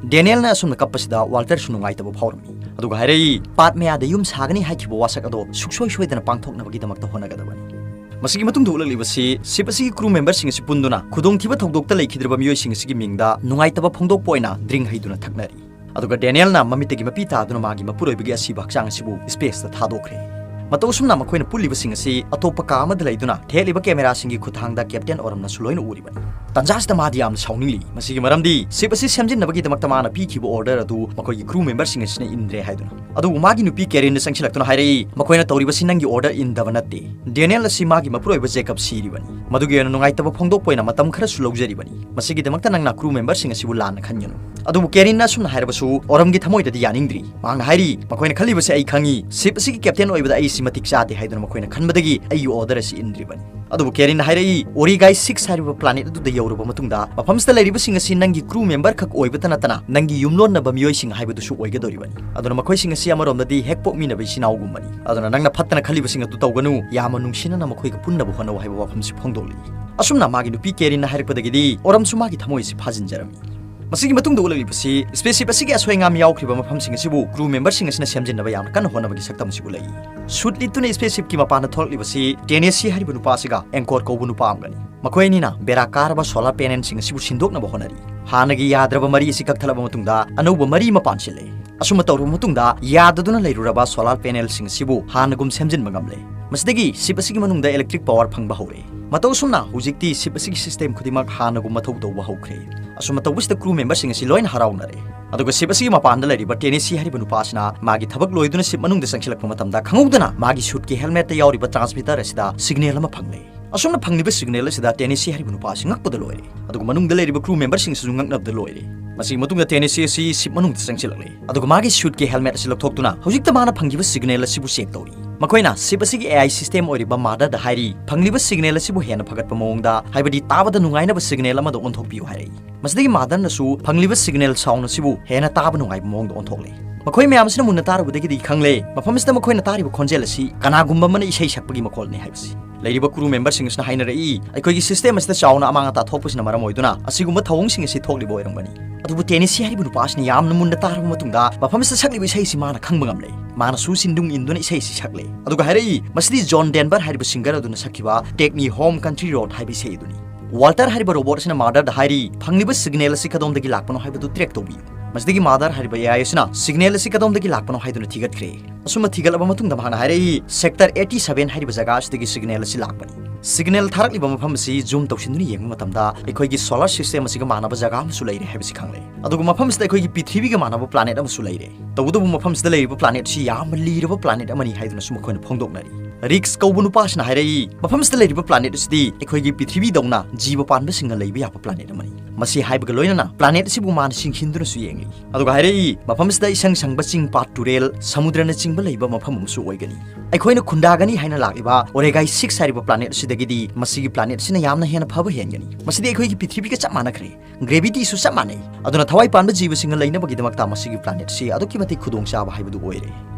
ꯗꯦꯅꯤꯌꯦꯜꯅ ꯑꯁꯨꯝꯅ ꯀꯞꯄꯁꯤꯗ ꯋꯥꯜꯇꯔꯁꯨ ꯅꯨꯡꯉꯥꯏꯇꯕ ꯐꯥꯎꯔꯝꯃꯤ꯫ ꯑꯗꯨꯒ ꯍꯥꯏꯔꯛꯏ, "ꯄꯥꯠ ꯃꯌꯥꯗ ꯌꯨꯝ ꯁꯥꯒꯅꯤ ꯍꯥꯏꯈꯤꯕ ꯋꯥꯁꯛ ꯑꯗꯣ ꯁꯨꯡꯁꯣꯏ ꯁꯣꯏꯗꯅ ꯄꯥꯡꯊꯣꯛꯅꯕꯒꯤꯗꯃꯛꯇ ꯍꯣꯠꯅꯒꯗꯕꯅꯤ꯫" ꯃꯁꯤꯒꯤ ꯃꯇꯨꯡꯗ ꯎꯠꯂꯛꯂꯤꯕꯁꯤ ship ꯑꯁꯤꯒꯤ crew memberꯁꯤꯡ ꯑꯁꯤ ꯄꯨꯟꯗꯨꯅ ꯈꯨꯗꯣꯡꯊꯤꯕ ꯊꯧꯗꯣꯛꯇ ꯂꯩꯈꯤꯗ꯭ꯔꯕ ꯃꯤꯑꯣꯏꯁꯤꯡ ꯑꯁꯤꯒꯤ ꯃꯤꯡꯗ ꯅꯨꯡꯉꯥꯏꯇꯕ ꯐꯣꯡꯗꯣꯛꯄ ꯑꯣꯏꯅ drink ꯍꯩꯗꯨꯅ ꯊꯛꯅꯔꯤ꯫ ꯑꯗꯨꯒ ꯗꯦꯅꯤꯌꯦꯜꯅ ꯃꯃꯤꯠꯇꯒꯤ ꯃꯄꯤ ꯇꯥꯗꯨꯅ ꯃꯥꯒꯤ ꯃꯄꯨꯔꯣꯏꯕꯒꯤ ꯑꯁꯤꯕ ꯍꯛꯆꯥꯡ ꯑꯁꯤꯕꯨ spaceꯇ ꯊꯥꯗꯣꯛꯈ꯭ꯔꯦ꯫ ꯃꯇꯧ ꯑꯁꯨꯝꯅ ꯃꯈꯣꯏꯅ ꯄꯨꯜꯂꯤꯕꯁꯤꯡ ꯑꯁꯤ ꯑꯇꯣꯞꯄ ꯀꯥ ꯑꯃꯗ ꯂꯩꯗꯨꯅ ꯊꯦꯠꯂꯤꯕ cameraꯁꯤꯡꯒꯤ ꯈꯨꯠꯊꯥꯡꯗ ꯀꯦꯞꯇꯦꯟ ꯑꯣꯔꯝꯅꯁꯨ ꯂꯣꯏꯅ ꯎꯔꯤꯕꯅꯤ꯫ ꯇꯟꯖꯥꯁꯤꯗ ꯃꯥꯗꯤ ꯌꯥꯝꯅ ꯁꯥꯎꯅꯤꯡꯂꯤ꯫ ꯃꯁꯤꯒꯤ ꯃꯔꯝꯗꯤ ship ꯑꯁꯤ ꯁꯦꯝꯖꯤꯟꯅꯕꯒꯤꯗꯃꯛꯇ ꯃꯥꯅ ꯄꯤꯈꯤꯕ order ꯑꯗꯨ ꯃꯈꯣꯏꯒꯤ crew memberꯁꯤꯡ ꯑꯁꯤꯅ ꯏꯟꯗ꯭ꯔꯦ ꯍꯥꯏꯗꯨꯅ꯫ ꯑꯗꯨꯕꯨ ꯃꯥꯒꯤ ꯅꯨꯄꯤ ꯀꯦꯔꯤꯟꯅ ꯆꯪꯁꯤꯜꯂꯛꯇꯨꯅ ꯍꯥꯏꯔꯛꯏ, "ꯃꯈꯣꯏꯅ ꯇꯧꯔꯤꯕꯁꯤ ꯅꯪꯒꯤ order ꯏꯟꯗꯕ ꯅꯠꯇꯦ꯫ ꯗꯦꯅꯤꯌꯦꯜ ꯑꯁꯤ ꯃꯥꯒꯤ ꯃꯄꯨꯔꯣꯏꯕ ꯖꯦꯀꯕ ꯁꯤꯔꯤꯕꯅꯤ꯫ ꯃꯗꯨꯒꯤ ꯑꯣꯏꯅ ꯅꯨꯡꯉꯥꯏꯇꯕ ꯐꯣꯡꯗꯣꯛꯄ ꯑꯣꯏꯅ ꯃꯇꯝ ꯈꯔꯁꯨ ꯂꯧꯖꯔꯤꯕꯅꯤ꯫ ꯃꯁꯤꯒꯤꯗꯃꯛꯇ ꯅꯪꯅ crew memberꯁꯤꯡ ꯑꯁꯤꯕꯨ ꯂꯥꯟꯅ ꯈꯟꯒꯅꯨ꯫" ꯑꯗꯨꯕꯨ ꯀꯦꯔꯤꯟꯅ ꯑꯁꯨꯝꯅ ꯍꯥꯏꯔꯕꯁꯨ ꯑꯣꯔꯝꯒꯤ ꯊꯃꯣꯏꯗꯗꯤ ꯌꯥꯅꯤꯡꯗ꯭ꯔꯤ꯫ ꯃꯍꯥꯛꯅ ꯍꯥꯏꯔꯤ, "ꯃꯈꯣꯏꯅ ꯈꯜꯂꯤꯕꯁꯤ ꯑꯩ ꯈꯪꯏ꯫ Ship ꯑꯁꯤꯒꯤ captain ꯑꯣꯏꯕꯗ ꯑꯩ ꯃꯇꯤꯛ ꯆꯥꯗꯦ ꯍꯥꯏꯗꯨꯅ ꯃꯈꯣꯏꯅ ꯈꯟꯕꯗꯒꯤ ꯑꯩꯒꯤ order ꯑꯁꯤ ꯏꯟꯗ꯭ꯔꯤꯕꯅꯤ꯫ ꯑꯗꯨꯕꯨ ꯀꯦꯔꯤꯟꯅ ꯍꯥꯏꯔꯛꯏ, ꯑꯣꯔꯤꯒꯥꯏ six ꯍꯥꯏꯔꯤꯕ planet ꯑꯗꯨꯗ ꯌꯧꯔꯕ ꯃꯇꯨꯡꯗ ꯃꯐꯝꯁꯤꯗ ꯂꯩꯔꯤꯕꯁꯤꯡ ꯑꯁꯤ ꯅꯪꯒꯤ crew member ꯈꯛ ꯑꯣꯏꯕꯇ ꯅꯠꯇꯅ ꯅꯪꯒꯤ ꯌꯨꯝꯂꯣꯟꯅꯕ ꯃꯤꯑꯣꯏꯁꯤꯡ ꯍꯥꯏꯕꯗꯨꯁꯨ ꯑꯣꯏꯒꯗꯧꯔꯤꯕꯅꯤ꯫ ꯑꯗꯨꯅ ꯃꯈꯣꯏꯁꯤꯡ ꯑꯁꯤ ꯑꯃꯔꯣꯝꯗꯗꯤ ꯍꯦꯛ ꯄꯣꯛꯃꯤꯟꯅꯕ ꯏꯆꯤꯟ ꯏꯅꯥꯎꯒꯨꯝꯕꯅꯤ꯫ ꯑꯗꯨꯅ ꯅꯪꯅ ꯐꯠꯇꯅ ꯈꯜꯂꯤꯕꯁꯤꯡ ꯑꯗꯨ ꯇꯧꯒꯅꯨ, ꯌꯥꯝꯅ ꯅꯨꯡꯁꯤꯅꯅ ꯃꯈꯣꯏꯒ ꯄꯨꯟꯅꯕ ꯍꯣꯠꯅꯧ ꯍꯥꯏꯕ ꯋꯥꯐꯝꯁꯤ ꯐꯣꯡꯗꯣꯛꯂꯤ꯫ ꯑꯁꯨꯝꯅ ꯃꯥꯒꯤ ꯅꯨꯄꯤ ꯀꯦꯔꯤꯟꯅ ꯍꯥꯏꯔꯛꯄꯗꯒꯤꯗꯤ ꯑꯣꯔꯝꯁꯨ ꯃꯥꯒꯤ ꯊꯃꯣꯏ ꯑꯁꯤ ꯐꯥꯖꯤꯟꯖꯔꯝꯃꯤ꯫ ꯃꯁꯤꯒꯤ ꯃꯇꯨꯡꯗ ꯎꯠꯂꯛꯂꯤꯕꯁꯤ spaceship ꯑꯁꯤꯒꯤ ꯑꯁꯣꯏ ꯑꯉꯥꯝ ꯌꯥꯎꯈ꯭ꯔꯤꯕ ꯃꯐꯝꯁꯤꯡ ꯑꯁꯤꯕꯨ crew memberꯁꯤꯡ ꯑꯁꯤꯅ ꯁꯦꯝꯖꯤꯟꯅꯕ ꯌꯥꯝꯅ ꯀꯟꯅ ꯍꯣꯠꯅꯕꯒꯤ ꯁꯛꯇꯝ ꯑꯁꯤ ꯎꯠꯂꯛꯏ꯫ Suit ꯂꯤꯠꯇꯨꯅ spaceshipꯀꯤ ꯃꯄꯥꯟꯗ ꯊꯣꯛꯂꯛꯂꯤꯕꯁꯤ ꯇꯦꯅꯦꯁꯤ ꯍꯥꯏꯔꯤꯕ ꯅꯨꯄꯥ ꯑꯁꯤꯒ ꯑꯦꯡꯀꯣꯔ ꯀꯧꯕ ꯅꯨꯄꯥ ꯑꯃꯒꯅꯤ꯫ ꯃꯈꯣꯏ ꯑꯅꯤꯅ ꯕꯦꯔꯥ ꯀꯥꯔꯕ solar panelꯁꯤꯡ ꯑꯁꯤꯕꯨ ꯁꯤꯟꯗꯣꯛꯅꯕ ꯍꯣꯠꯅꯔꯤ꯫ ꯍꯥꯟꯅꯒꯤ ꯌꯥꯗ꯭ꯔꯕ ꯃꯔꯤ ꯑꯁꯤ ꯀꯛꯊꯠꯂꯕ ꯃꯇꯨꯡꯗ ꯑꯅꯧꯕ ꯃꯔꯤ ꯑꯃ ꯄꯥꯟꯁꯤꯜꯂꯦ꯫ ꯑꯁꯨꯝꯅ ꯇꯧꯔꯕ ꯃꯇꯨꯡꯗ ꯌꯥꯗꯗꯨꯅ ꯂꯩꯔꯨꯔꯕ solar panelꯁꯤꯡ ꯑꯁꯤꯕꯨ ꯍꯥꯟꯅꯒꯨꯝ ꯁꯦꯝꯖꯤꯟꯕ ꯉꯝꯂꯦ꯫ ꯃꯁꯤꯗꯒꯤ ship ꯑꯁꯤꯒꯤ ꯃꯅꯨꯡꯗ electric power ꯐꯪꯕ ꯍꯧꯔꯦ꯫ ꯃꯇꯧ ꯑꯁꯨꯝꯅ ꯍꯧꯖꯤꯛꯇꯤ ship ꯑꯁꯤꯒꯤ system ꯈꯨꯗꯤꯡꯃꯛ ꯍꯥꯟꯅꯒꯨꯝ ꯃꯊꯧ ꯇꯧꯕ ꯍꯧꯈ꯭ꯔꯦ꯫ ꯑꯁꯨꯝꯅ ꯇꯧꯕꯁꯤꯗ crew memberꯁꯤꯡ ꯑꯁꯤ ꯂꯣꯏꯅ ꯍꯔꯥꯎꯅꯔꯦ꯫ ꯑꯗꯨꯒ ship ꯑꯁꯤꯒꯤ ꯃꯄꯥꯟꯗ ꯂꯩꯔꯤꯕ ꯇꯦꯅꯦꯁꯤ ꯍꯥꯏꯔꯤꯕ ꯅꯨꯄꯥ ꯑꯁꯤꯅ ꯃꯥꯒꯤ ꯊꯕꯛ ꯂꯣꯏꯗꯨꯅ ship ꯃꯅꯨꯡꯗ ꯆꯪꯁꯤꯜꯂꯛꯄ ꯃꯇꯝꯗ ꯈꯪꯍꯧꯗꯅ ꯃꯥꯒꯤ suitꯀꯤ helmetꯇ ꯌꯥꯎꯔꯤꯕ transmitter ꯑꯁꯤꯗ signal ꯑꯃ ꯐꯪꯂꯦ꯫ ꯑꯁꯨꯝꯅ ꯐꯪꯂꯤꯕ signal ꯑꯁꯤꯗ ꯇꯦꯅꯦꯁꯤ ꯍꯥꯏꯔꯤꯕ ꯅꯨꯄꯥ ꯑꯁꯤ ꯉꯛꯄꯗ ꯂꯣꯏꯔꯦ꯫ ꯑꯗꯨꯒ ꯃꯅꯨꯡꯗ ꯂꯩꯔꯤꯕ crew memberꯁꯤꯡꯁꯤꯁꯨ ꯉꯛꯅꯕꯗ ꯂꯣꯏꯔꯦ꯫ ꯃꯁꯤꯒꯤ ꯃꯇꯨꯡꯗ ꯇꯦꯅꯦꯁꯤ ꯑꯁꯤ ship ꯃꯅꯨꯡꯗ ꯆꯪꯁꯤꯜꯂꯛꯂꯦ꯫ ꯑꯗꯨꯒ ꯃꯥꯒꯤ suitꯀꯤ helmet ꯑꯁꯤ ꯂꯧꯊꯣꯛꯇꯨꯅ ꯍꯧꯖꯤꯛꯇ ꯃꯥꯅ ꯐꯪꯈꯤꯕ signal ꯑꯁꯤꯕꯨ check ꯇꯧꯔꯤ꯫ ꯃꯈꯣꯏꯅ ship ꯑꯁꯤꯒꯤ AI system ꯑꯣꯏꯔꯤꯕ motherꯗ ꯍꯥꯏꯔꯤ, ꯐꯪꯂꯤꯕ signal ꯑꯁꯤꯕꯨ ꯍꯦꯟꯅ ꯐꯒꯠꯄ ꯃꯑꯣꯡꯗ, ꯍꯥꯏꯕꯗꯤ ꯇꯥꯕꯗ ꯅꯨꯡꯉꯥꯏꯅꯕ signal ꯑꯃꯗ ꯑꯣꯟꯊꯣꯛꯄꯤꯌꯨ ꯍꯥꯏꯔꯛꯏ꯫ ꯃꯁꯤꯗꯒꯤ motherꯅꯁꯨ ꯐꯪꯂꯤꯕ signal sound ꯑꯁꯤꯕꯨ ꯍꯦꯟꯅ ꯇꯥꯕ ꯅꯨꯡꯉꯥꯏꯕ ꯃꯑꯣꯡꯗ ꯑꯣꯟꯊꯣꯛꯂꯦ꯫ ꯃꯈꯣꯏ ꯃꯌꯥꯝ ꯑꯁꯤꯅ ꯃꯨꯟꯅ ꯇꯥꯔꯨꯕꯗꯒꯤꯗꯤ ꯈꯪꯂꯦ, ꯃꯐꯝ ꯑꯁꯤꯗ ꯃꯈꯣꯏꯅ ꯇꯥꯔꯤꯕ ꯈꯣꯟꯖꯦꯜ ꯑꯁꯤ ꯀꯅꯥꯒꯨꯝꯕ ꯑꯃꯅ ꯏꯁꯩ ꯁꯛꯄꯒꯤ ꯃꯈꯣꯜꯅꯤ ꯍꯥꯏꯕꯁꯤ꯫ ꯂꯩꯔꯤꯕ crew memberꯁꯤꯡ ꯑꯁꯤꯅ ꯍꯥꯏꯅꯔꯛꯏ, ꯑꯩꯈꯣꯏꯒꯤ system ꯑꯁꯤꯗ ꯆꯥꯎꯅ ꯑꯃꯥꯡ ꯑꯇꯥ ꯊꯣꯛꯄꯁꯤꯅ ꯃꯔꯝ ꯑꯣꯏꯗꯨꯅ ꯑꯁꯤꯒꯨꯝꯕ ꯊꯧꯑꯣꯡꯁꯤꯡ ꯑꯁꯤ ꯊꯣꯛꯂꯤꯕ ꯑꯣꯏꯔꯝꯒꯅꯤ꯫ ꯑꯗꯨꯕꯨ ꯇꯦꯅꯦꯁꯤ ꯍꯥꯏꯔꯤꯕ ꯅꯨꯄꯥ ꯑꯁꯤꯅ ꯌꯥꯝꯅ ꯃꯨꯟꯅ ꯇꯥꯔꯕ ꯃꯇꯨꯡꯗ ꯃꯐꯝ ꯑꯁꯤꯗ ꯁꯛꯂꯤꯕ ꯏꯁꯩ ꯑꯁꯤ ꯃꯥꯅ ꯈꯪꯕ ꯉꯝꯂꯦ꯫ ꯃꯥꯅꯁꯨ ꯁꯤꯟꯗꯨꯡ ꯏꯟꯗꯨꯅ ꯏꯁꯩ ꯑꯁꯤ ꯁꯛꯂꯦ꯫ ꯑꯗꯨꯒ ꯍꯥꯏꯔꯛꯏ, ꯃꯁꯤꯗꯤ ꯖꯣꯟ ꯗꯦꯟꯕꯔ ꯍꯥꯏꯔꯤꯕ singer ꯑꯗꯨꯅ ꯁꯛꯈꯤꯕ Take Me Home Country Road ꯍꯥꯏꯕ ꯏꯁꯩ ꯑꯗꯨꯅꯤ꯫ Walter ꯍꯥꯏꯔꯤꯕ robot ꯑꯁꯤꯅ motherꯗ ꯍꯥꯏꯔꯤ, ꯐꯪꯂꯤꯕ signal ꯑꯁꯤ ꯀꯗꯣꯝꯗꯒꯤ ꯂꯥꯛꯄꯅꯣ ꯍꯥꯏꯕꯗꯨ track ꯇꯧꯕꯤꯌꯨ꯫ ꯃꯁꯤꯗꯒꯤ mother ꯍꯥꯏꯔꯤꯕ AI ꯑꯁꯤꯅ signal ꯑꯁꯤ ꯀꯗꯣꯝꯗꯒꯤ ꯂꯥꯛꯄꯅꯣ ꯍꯥꯏꯗꯨꯅ ꯊꯤꯒꯠꯈ꯭ꯔꯦ꯫ ꯑꯁꯨꯝꯅ ꯊꯤꯒꯠꯂꯕ ꯃꯇꯨꯡꯗ ꯃꯍꯥꯛꯅ ꯍꯥꯏꯔꯛꯏ, Sector eighty seven ꯍꯥꯏꯔꯤꯕ ꯖꯒꯥ ꯑꯁꯤꯗꯒꯤ signal ꯑꯁꯤ ꯂꯥꯛꯄꯅꯤ꯫ Signal ꯊꯥꯔꯛꯂꯤꯕ ꯃꯐꯝ ꯑꯁꯤ zoom ꯇꯧꯁꯤꯟꯗꯨꯅ ꯌꯦꯡꯕ ꯃꯇꯝꯗ ꯑꯩꯈꯣꯏꯒꯤ solar system ꯑꯁꯤꯒ ꯃꯥꯟꯅꯕ ꯖꯒꯥ ꯑꯃꯁꯨ ꯂꯩꯔꯦ ꯍꯥꯏꯕꯁꯤ ꯈꯪꯂꯦ꯫ ꯑꯗꯨꯒ ꯃꯐꯝ ꯑꯁꯤꯗ ꯑꯩꯈꯣꯏꯒꯤ ꯄ꯭ꯔꯤꯊꯤꯕꯤꯒ ꯃꯥꯟꯅꯕ planet ꯑꯃꯁꯨ ꯂꯩꯔꯦ꯫ ꯇꯧꯕꯇꯕꯨ ꯃꯐꯝ ꯑꯁꯤꯗ ꯂꯩꯔꯤꯕ planet ꯑꯁꯤ ꯌꯥꯝꯅ ꯂꯤꯔꯕ planet ꯑꯃꯅꯤ ꯍꯥꯏꯗꯨꯅꯁꯨ ꯃꯈꯣꯏꯅ ꯐꯣꯡꯗꯣꯛꯅꯔꯤ꯫ ꯔꯤꯛꯁ ꯀꯧꯕ ꯅꯨꯄꯥꯁꯤꯅ ꯍꯥꯏꯔꯛꯏ, ꯃꯐꯝꯁꯤꯗ ꯂꯩꯔꯤꯕ ꯄ꯭ꯂꯥꯅꯦꯠ ꯑꯁꯤꯗꯤ ꯑꯩꯈꯣꯏꯒꯤ ꯄ꯭ꯔꯤꯊꯤꯕꯤꯗꯧꯅ ꯖꯤꯕ ꯄꯥꯟꯕꯁꯤꯡꯅ ꯂꯩꯕ ꯌꯥꯕ ꯄ꯭ꯂꯥꯅꯦꯠ ꯑꯃꯅꯤ꯫ ꯃꯁꯤ ꯍꯥꯏꯕꯒ ꯂꯣꯏꯅꯅ ꯄ꯭ꯂꯥꯅꯦꯠ ꯑꯁꯤꯕꯨ ꯃꯥꯅ ꯆꯤꯡꯁꯤꯟꯗꯨꯅꯁꯨ ꯌꯦꯡꯂꯤ꯫ ꯑꯗꯨꯒ ꯍꯥꯏꯔꯛꯏ, ꯃꯐꯝꯁꯤꯗ ꯏꯁꯪ ꯁꯪꯕ ꯆꯤꯡ ꯄꯥꯠ ꯇꯨꯔꯦꯜ, ꯁꯃꯨꯗ꯭ꯔꯅꯆꯤꯡꯕ ꯂꯩꯕ ꯃꯐꯝ ꯑꯃꯁꯨ ꯑꯣꯏꯒꯅꯤ꯫ ꯑꯩꯈꯣꯏꯅ ꯈꯨꯟꯗꯥꯒꯅꯤ ꯍꯥꯏꯅ ꯂꯥꯛꯂꯤꯕ ꯑꯣꯔꯦꯒꯥꯏ ꯁꯤꯛꯁ ꯍꯥꯏꯔꯤꯕ ꯄ꯭ꯂꯥꯅꯦꯠ ꯑꯁꯤꯗꯒꯤꯗꯤ ꯃꯁꯤꯒꯤ ꯄ꯭ꯂꯥꯅꯦꯠ ꯑꯁꯤꯅ ꯌꯥꯝꯅ ꯍꯦꯟꯅ ꯐꯕ ꯍꯦꯟꯒꯅꯤ꯫ ꯃꯁꯤꯗꯤ ꯑꯩꯈꯣꯏꯒꯤ ꯄ꯭ꯔꯤꯊꯤꯕꯤꯒ ꯆꯞ ꯃꯥꯟꯅꯈ꯭ꯔꯦ꯫ ꯒ꯭ꯔꯦꯚꯤꯇꯤꯁꯨ ꯆꯞ ꯃꯥꯟꯅꯩ꯫ ꯑꯗꯨꯅ ꯊꯋꯥꯏ ꯄꯥꯟꯕ ꯖꯤꯕꯁꯤꯡꯅ ꯂꯩꯅꯕꯒꯤꯗꯃꯛꯇ ꯃꯁꯤꯒꯤ ꯄ꯭ꯂꯥꯅꯦꯠꯁꯤ ꯑꯗꯨꯛꯀꯤ ꯃꯇꯤꯛ ꯈꯨꯗꯣꯡꯆꯥꯕ ꯍꯥꯏꯕꯗꯨ ꯑꯣꯏꯔꯦ꯫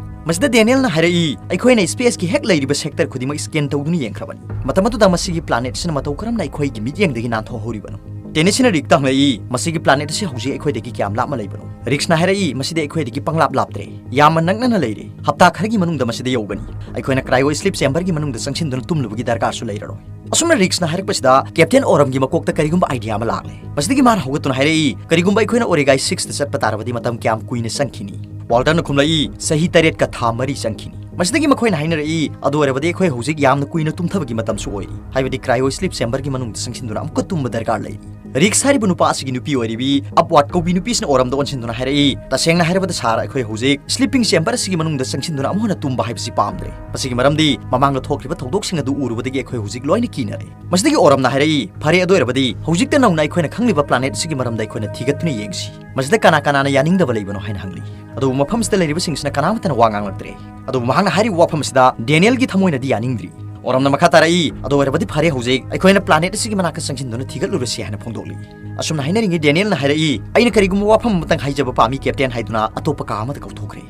ꯃꯁꯤꯗ ꯗꯦꯅꯤꯌꯦꯜꯅ ꯍꯥꯏꯔꯛꯏ, ꯑꯩꯈꯣꯏꯅ ꯁ꯭ꯄꯦꯁꯀꯤ ꯍꯦꯛ ꯂꯩꯔꯤꯕ ꯁꯦꯛꯇꯔ ꯈꯨꯗꯤꯡꯃꯛ ꯁ꯭ꯀꯦꯟ ꯇꯧꯗꯨꯅ ꯌꯦꯡꯈ꯭ꯔꯕꯅꯤ꯫ ꯃꯇꯝ ꯑꯗꯨꯗ ꯃꯁꯤꯒꯤ ꯄ꯭ꯂꯥꯅꯦꯠꯁꯤꯅ ꯃꯇꯧ ꯀꯔꯝꯅ ꯑꯩꯈꯣꯏꯒꯤ ꯃꯤꯠꯌꯦꯡꯗꯒꯤ ꯅꯥꯟꯊꯣꯛꯍꯧꯔꯤꯕꯅꯣ? ꯗꯦꯅꯤꯁꯅ ꯔꯤꯛꯇ ꯍꯪꯂꯛꯏ, ꯃꯁꯤꯒꯤ ꯄ꯭ꯂꯥꯅꯦꯠ ꯑꯁꯤ ꯍꯧꯖꯤꯛ ꯑꯩꯈꯣꯏꯗꯒꯤ ꯀꯌꯥꯝ ꯂꯥꯞꯅ ꯂꯩꯕꯅꯣ? ꯔꯤꯛꯁꯅ ꯍꯥꯏꯔꯛꯏ, ꯃꯁꯤꯗꯤ ꯑꯩꯈꯣꯏꯗꯒꯤ ꯄꯪꯂꯥꯞ ꯂꯥꯞꯇ꯭ꯔꯦ, ꯌꯥꯝꯅ ꯅꯛꯅꯅ ꯂꯩꯔꯦ꯫ ꯍꯞꯇꯥ ꯈꯔꯒꯤ ꯃꯅꯨꯡꯗ ꯃꯁꯤꯗ ꯌꯧꯒꯅꯤ꯫ ꯑꯩꯈꯣꯏꯅ ꯀ꯭ꯔꯥꯏꯑꯣ ꯁ꯭ꯂꯤꯞ ꯆꯦꯝꯕꯔꯒꯤ ꯃꯅꯨꯡꯗ ꯆꯪꯁꯤꯟꯗꯨꯅ ꯇꯨꯝꯂꯨꯕꯒꯤ ꯗꯔꯀꯥꯔꯁꯨ ꯂꯩꯔꯔꯣꯏ꯫ ꯑꯁꯨꯝꯅ ꯔꯤꯛꯁꯅ ꯍꯥꯏꯔꯛꯄꯁꯤꯗ ꯀꯦꯞꯇꯦꯟ ꯑꯣꯔꯝꯒꯤ ꯃꯀꯣꯛꯇ ꯀꯔꯤꯒꯨꯝꯕ ꯑꯥꯏꯗꯤꯌꯥ ꯑꯃ ꯂꯥꯛꯂꯦ꯫ ꯃꯁꯤꯗꯒꯤ ꯃꯥꯅ ꯍꯧꯒꯠꯇꯨꯅ ꯍꯥꯏꯔꯛꯏ, ꯀꯔꯤꯒꯨꯝꯕ ꯑꯩꯈꯣꯏꯅ ꯑꯣꯔꯦꯒꯥꯏ ꯁꯤꯛꯁꯇ ꯆꯠꯄ ꯇꯥꯔꯕꯗꯤ ꯃꯇꯝ ꯀꯌꯥꯝ ꯀꯨꯏꯅ ꯆꯪꯈꯤꯅꯤ? ꯋꯥꯜꯇꯔꯅ ꯈꯨꯝꯂꯛꯏ, ꯆꯍꯤ ꯇꯔꯦꯠꯀ ꯊꯥ ꯃꯔꯤ ꯆꯪꯈꯤꯅꯤ꯫ ꯃꯁꯤꯗꯒꯤ ꯃꯈꯣꯏꯅ ꯍꯥꯏꯅꯔꯛꯏ, ꯑꯗꯨ ꯑꯣꯏꯔꯕꯗꯤ ꯑꯩꯈꯣꯏ ꯍꯧꯖꯤꯛ ꯌꯥꯝꯅ ꯀꯨꯏꯅ ꯇꯨꯝꯊꯕꯒꯤ ꯃꯇꯝꯁꯨ ꯑꯣꯏꯔꯤ, ꯍꯥꯏꯕꯗꯤ ꯀ꯭ꯔꯥꯏꯑꯣ ꯁ꯭ꯂꯤꯞ ꯆꯦꯝꯕꯔꯒꯤ ꯃꯅꯨꯡꯗ ꯆꯪꯁꯤꯟꯗꯨꯅ ꯑꯃꯨꯛꯀ ꯇꯨꯝꯕ ꯗꯔꯀꯥꯔ ꯂꯩꯔꯤ꯫ ꯔꯤꯛꯁ ꯍꯥꯏꯔꯤꯕ ꯅꯨꯄꯥ ꯑꯁꯤꯒꯤ ꯅꯨꯄꯤ ꯑꯣꯏꯔꯤꯕꯤ ꯑꯞꯋꯥꯔꯗ ꯀꯧꯕꯤ ꯅꯨꯄꯤꯁꯤꯅ ꯑꯣꯔꯝꯗ ꯑꯣꯟꯁꯤꯟꯗꯨꯅ ꯍꯥꯏꯔꯛꯏ, "ꯇꯁꯦꯡꯅ ꯍꯥꯏꯔꯕꯗ ꯁꯥꯔ, ꯑꯩꯈꯣꯏ ꯍꯧꯖꯤꯛ ꯁ꯭ꯂꯤꯞꯄꯤꯡ ꯆꯦꯝꯕꯔ ꯑꯁꯤꯒꯤ ꯃꯅꯨꯡꯗ ꯆꯪꯁꯤꯟꯗꯨꯅ ꯑꯃꯨꯛ ꯍꯟꯅ ꯇꯨꯝꯕ ꯍꯥꯏꯕꯁꯤ ꯄꯥꯝꯗ꯭ꯔꯦ꯫ ꯃꯁꯤꯒꯤ ꯃꯔꯝꯗꯤ ꯃꯃꯥꯡꯗ ꯊꯣꯛꯈ꯭ꯔꯤꯕ ꯊꯧꯗꯣꯛꯁꯤꯡ ꯑꯗꯨ ꯎꯔꯨꯕꯗꯒꯤ ꯑꯩꯈꯣꯏ ꯍꯧꯖꯤꯛ ꯂꯣꯏꯅ ꯀꯤꯅꯔꯦ꯫" ꯃꯁꯤꯗꯒꯤ ꯑꯣꯔꯝꯅ ꯍꯥꯏꯔꯛꯏ, "ꯐꯔꯦ, ꯑꯗꯨ ꯑꯣꯏꯔꯕꯗꯤ ꯍꯧꯖꯤꯛꯇ ꯅꯧꯅ ꯑꯩꯈꯣꯏꯅ ꯈꯪꯂꯤꯕ ꯄ꯭ꯂꯥꯅꯦꯠ ꯑꯁꯤꯒꯤ ꯃꯔꯝꯗ ꯑꯩꯈꯣꯏꯅ ꯊꯤꯒꯠꯇꯨꯅ ꯌꯦꯡꯁꯤ꯫ ꯃꯁꯤꯗ ꯀꯅꯥ ꯀꯅꯥꯅ ꯌꯥꯅꯤꯡꯗꯕ ꯂꯩꯕꯅꯣ?" ꯍꯥꯏꯅ ꯍꯪꯂꯤ꯫ ꯑꯗꯨꯕꯨ ꯃꯐꯝꯁꯤꯗ ꯂꯩꯔꯤꯕꯁꯤꯡꯁꯤꯅ ꯀꯅꯥꯃꯠꯇꯅ ꯋꯥ ꯉꯥꯡꯂꯛꯇ꯭ꯔꯦ꯫ ꯑꯗꯨꯕꯨ ꯃꯍꯥꯛꯅ ꯍꯥꯏꯔꯤꯕ ꯋꯥꯐꯝ ꯑꯁꯤꯗ ꯗꯦꯅꯤꯌꯦꯜꯒꯤ ꯊꯃꯣꯏꯅꯗꯤ ꯌꯥꯅꯤꯡꯗ꯭ꯔꯤ꯫ ꯑꯣꯔꯝꯅ ꯃꯈꯥ ꯇꯥꯔꯛꯏ, "ꯑꯗꯨ ꯑꯣꯏꯔꯕꯗꯤ ꯐꯔꯦ, ꯍꯧꯖꯤꯛ ꯑꯩꯈꯣꯏꯅ ꯄ꯭ꯂꯥꯅꯦꯠ ꯑꯁꯤꯒꯤ ꯃꯅꯥꯛꯇ ꯆꯪꯁꯤꯟꯗꯨꯅ ꯊꯤꯒꯠꯂꯨꯔꯁꯤ" ꯍꯥꯏꯅ ꯐꯣꯡꯗꯣꯛꯂꯤ꯫ ꯑꯁꯨꯝꯅ ꯍꯥꯏꯅꯔꯤꯉꯩ ꯗꯦꯅꯤꯌꯦꯜꯅ ꯍꯥꯏꯔꯛꯏ, "ꯑꯩꯅ ꯀꯔꯤꯒꯨꯝꯕ ꯋꯥꯐꯝ ꯑꯃꯇꯪ ꯍꯥꯏꯖꯕ ꯄꯥꯝꯃꯤ, ꯀꯦꯞꯇꯦꯟ" ꯍꯥꯏꯗꯨꯅ ꯑꯇꯣꯞꯄ ꯀꯥ ꯑꯃꯗ ꯀꯧꯊꯣꯛꯈ꯭ꯔꯦ꯫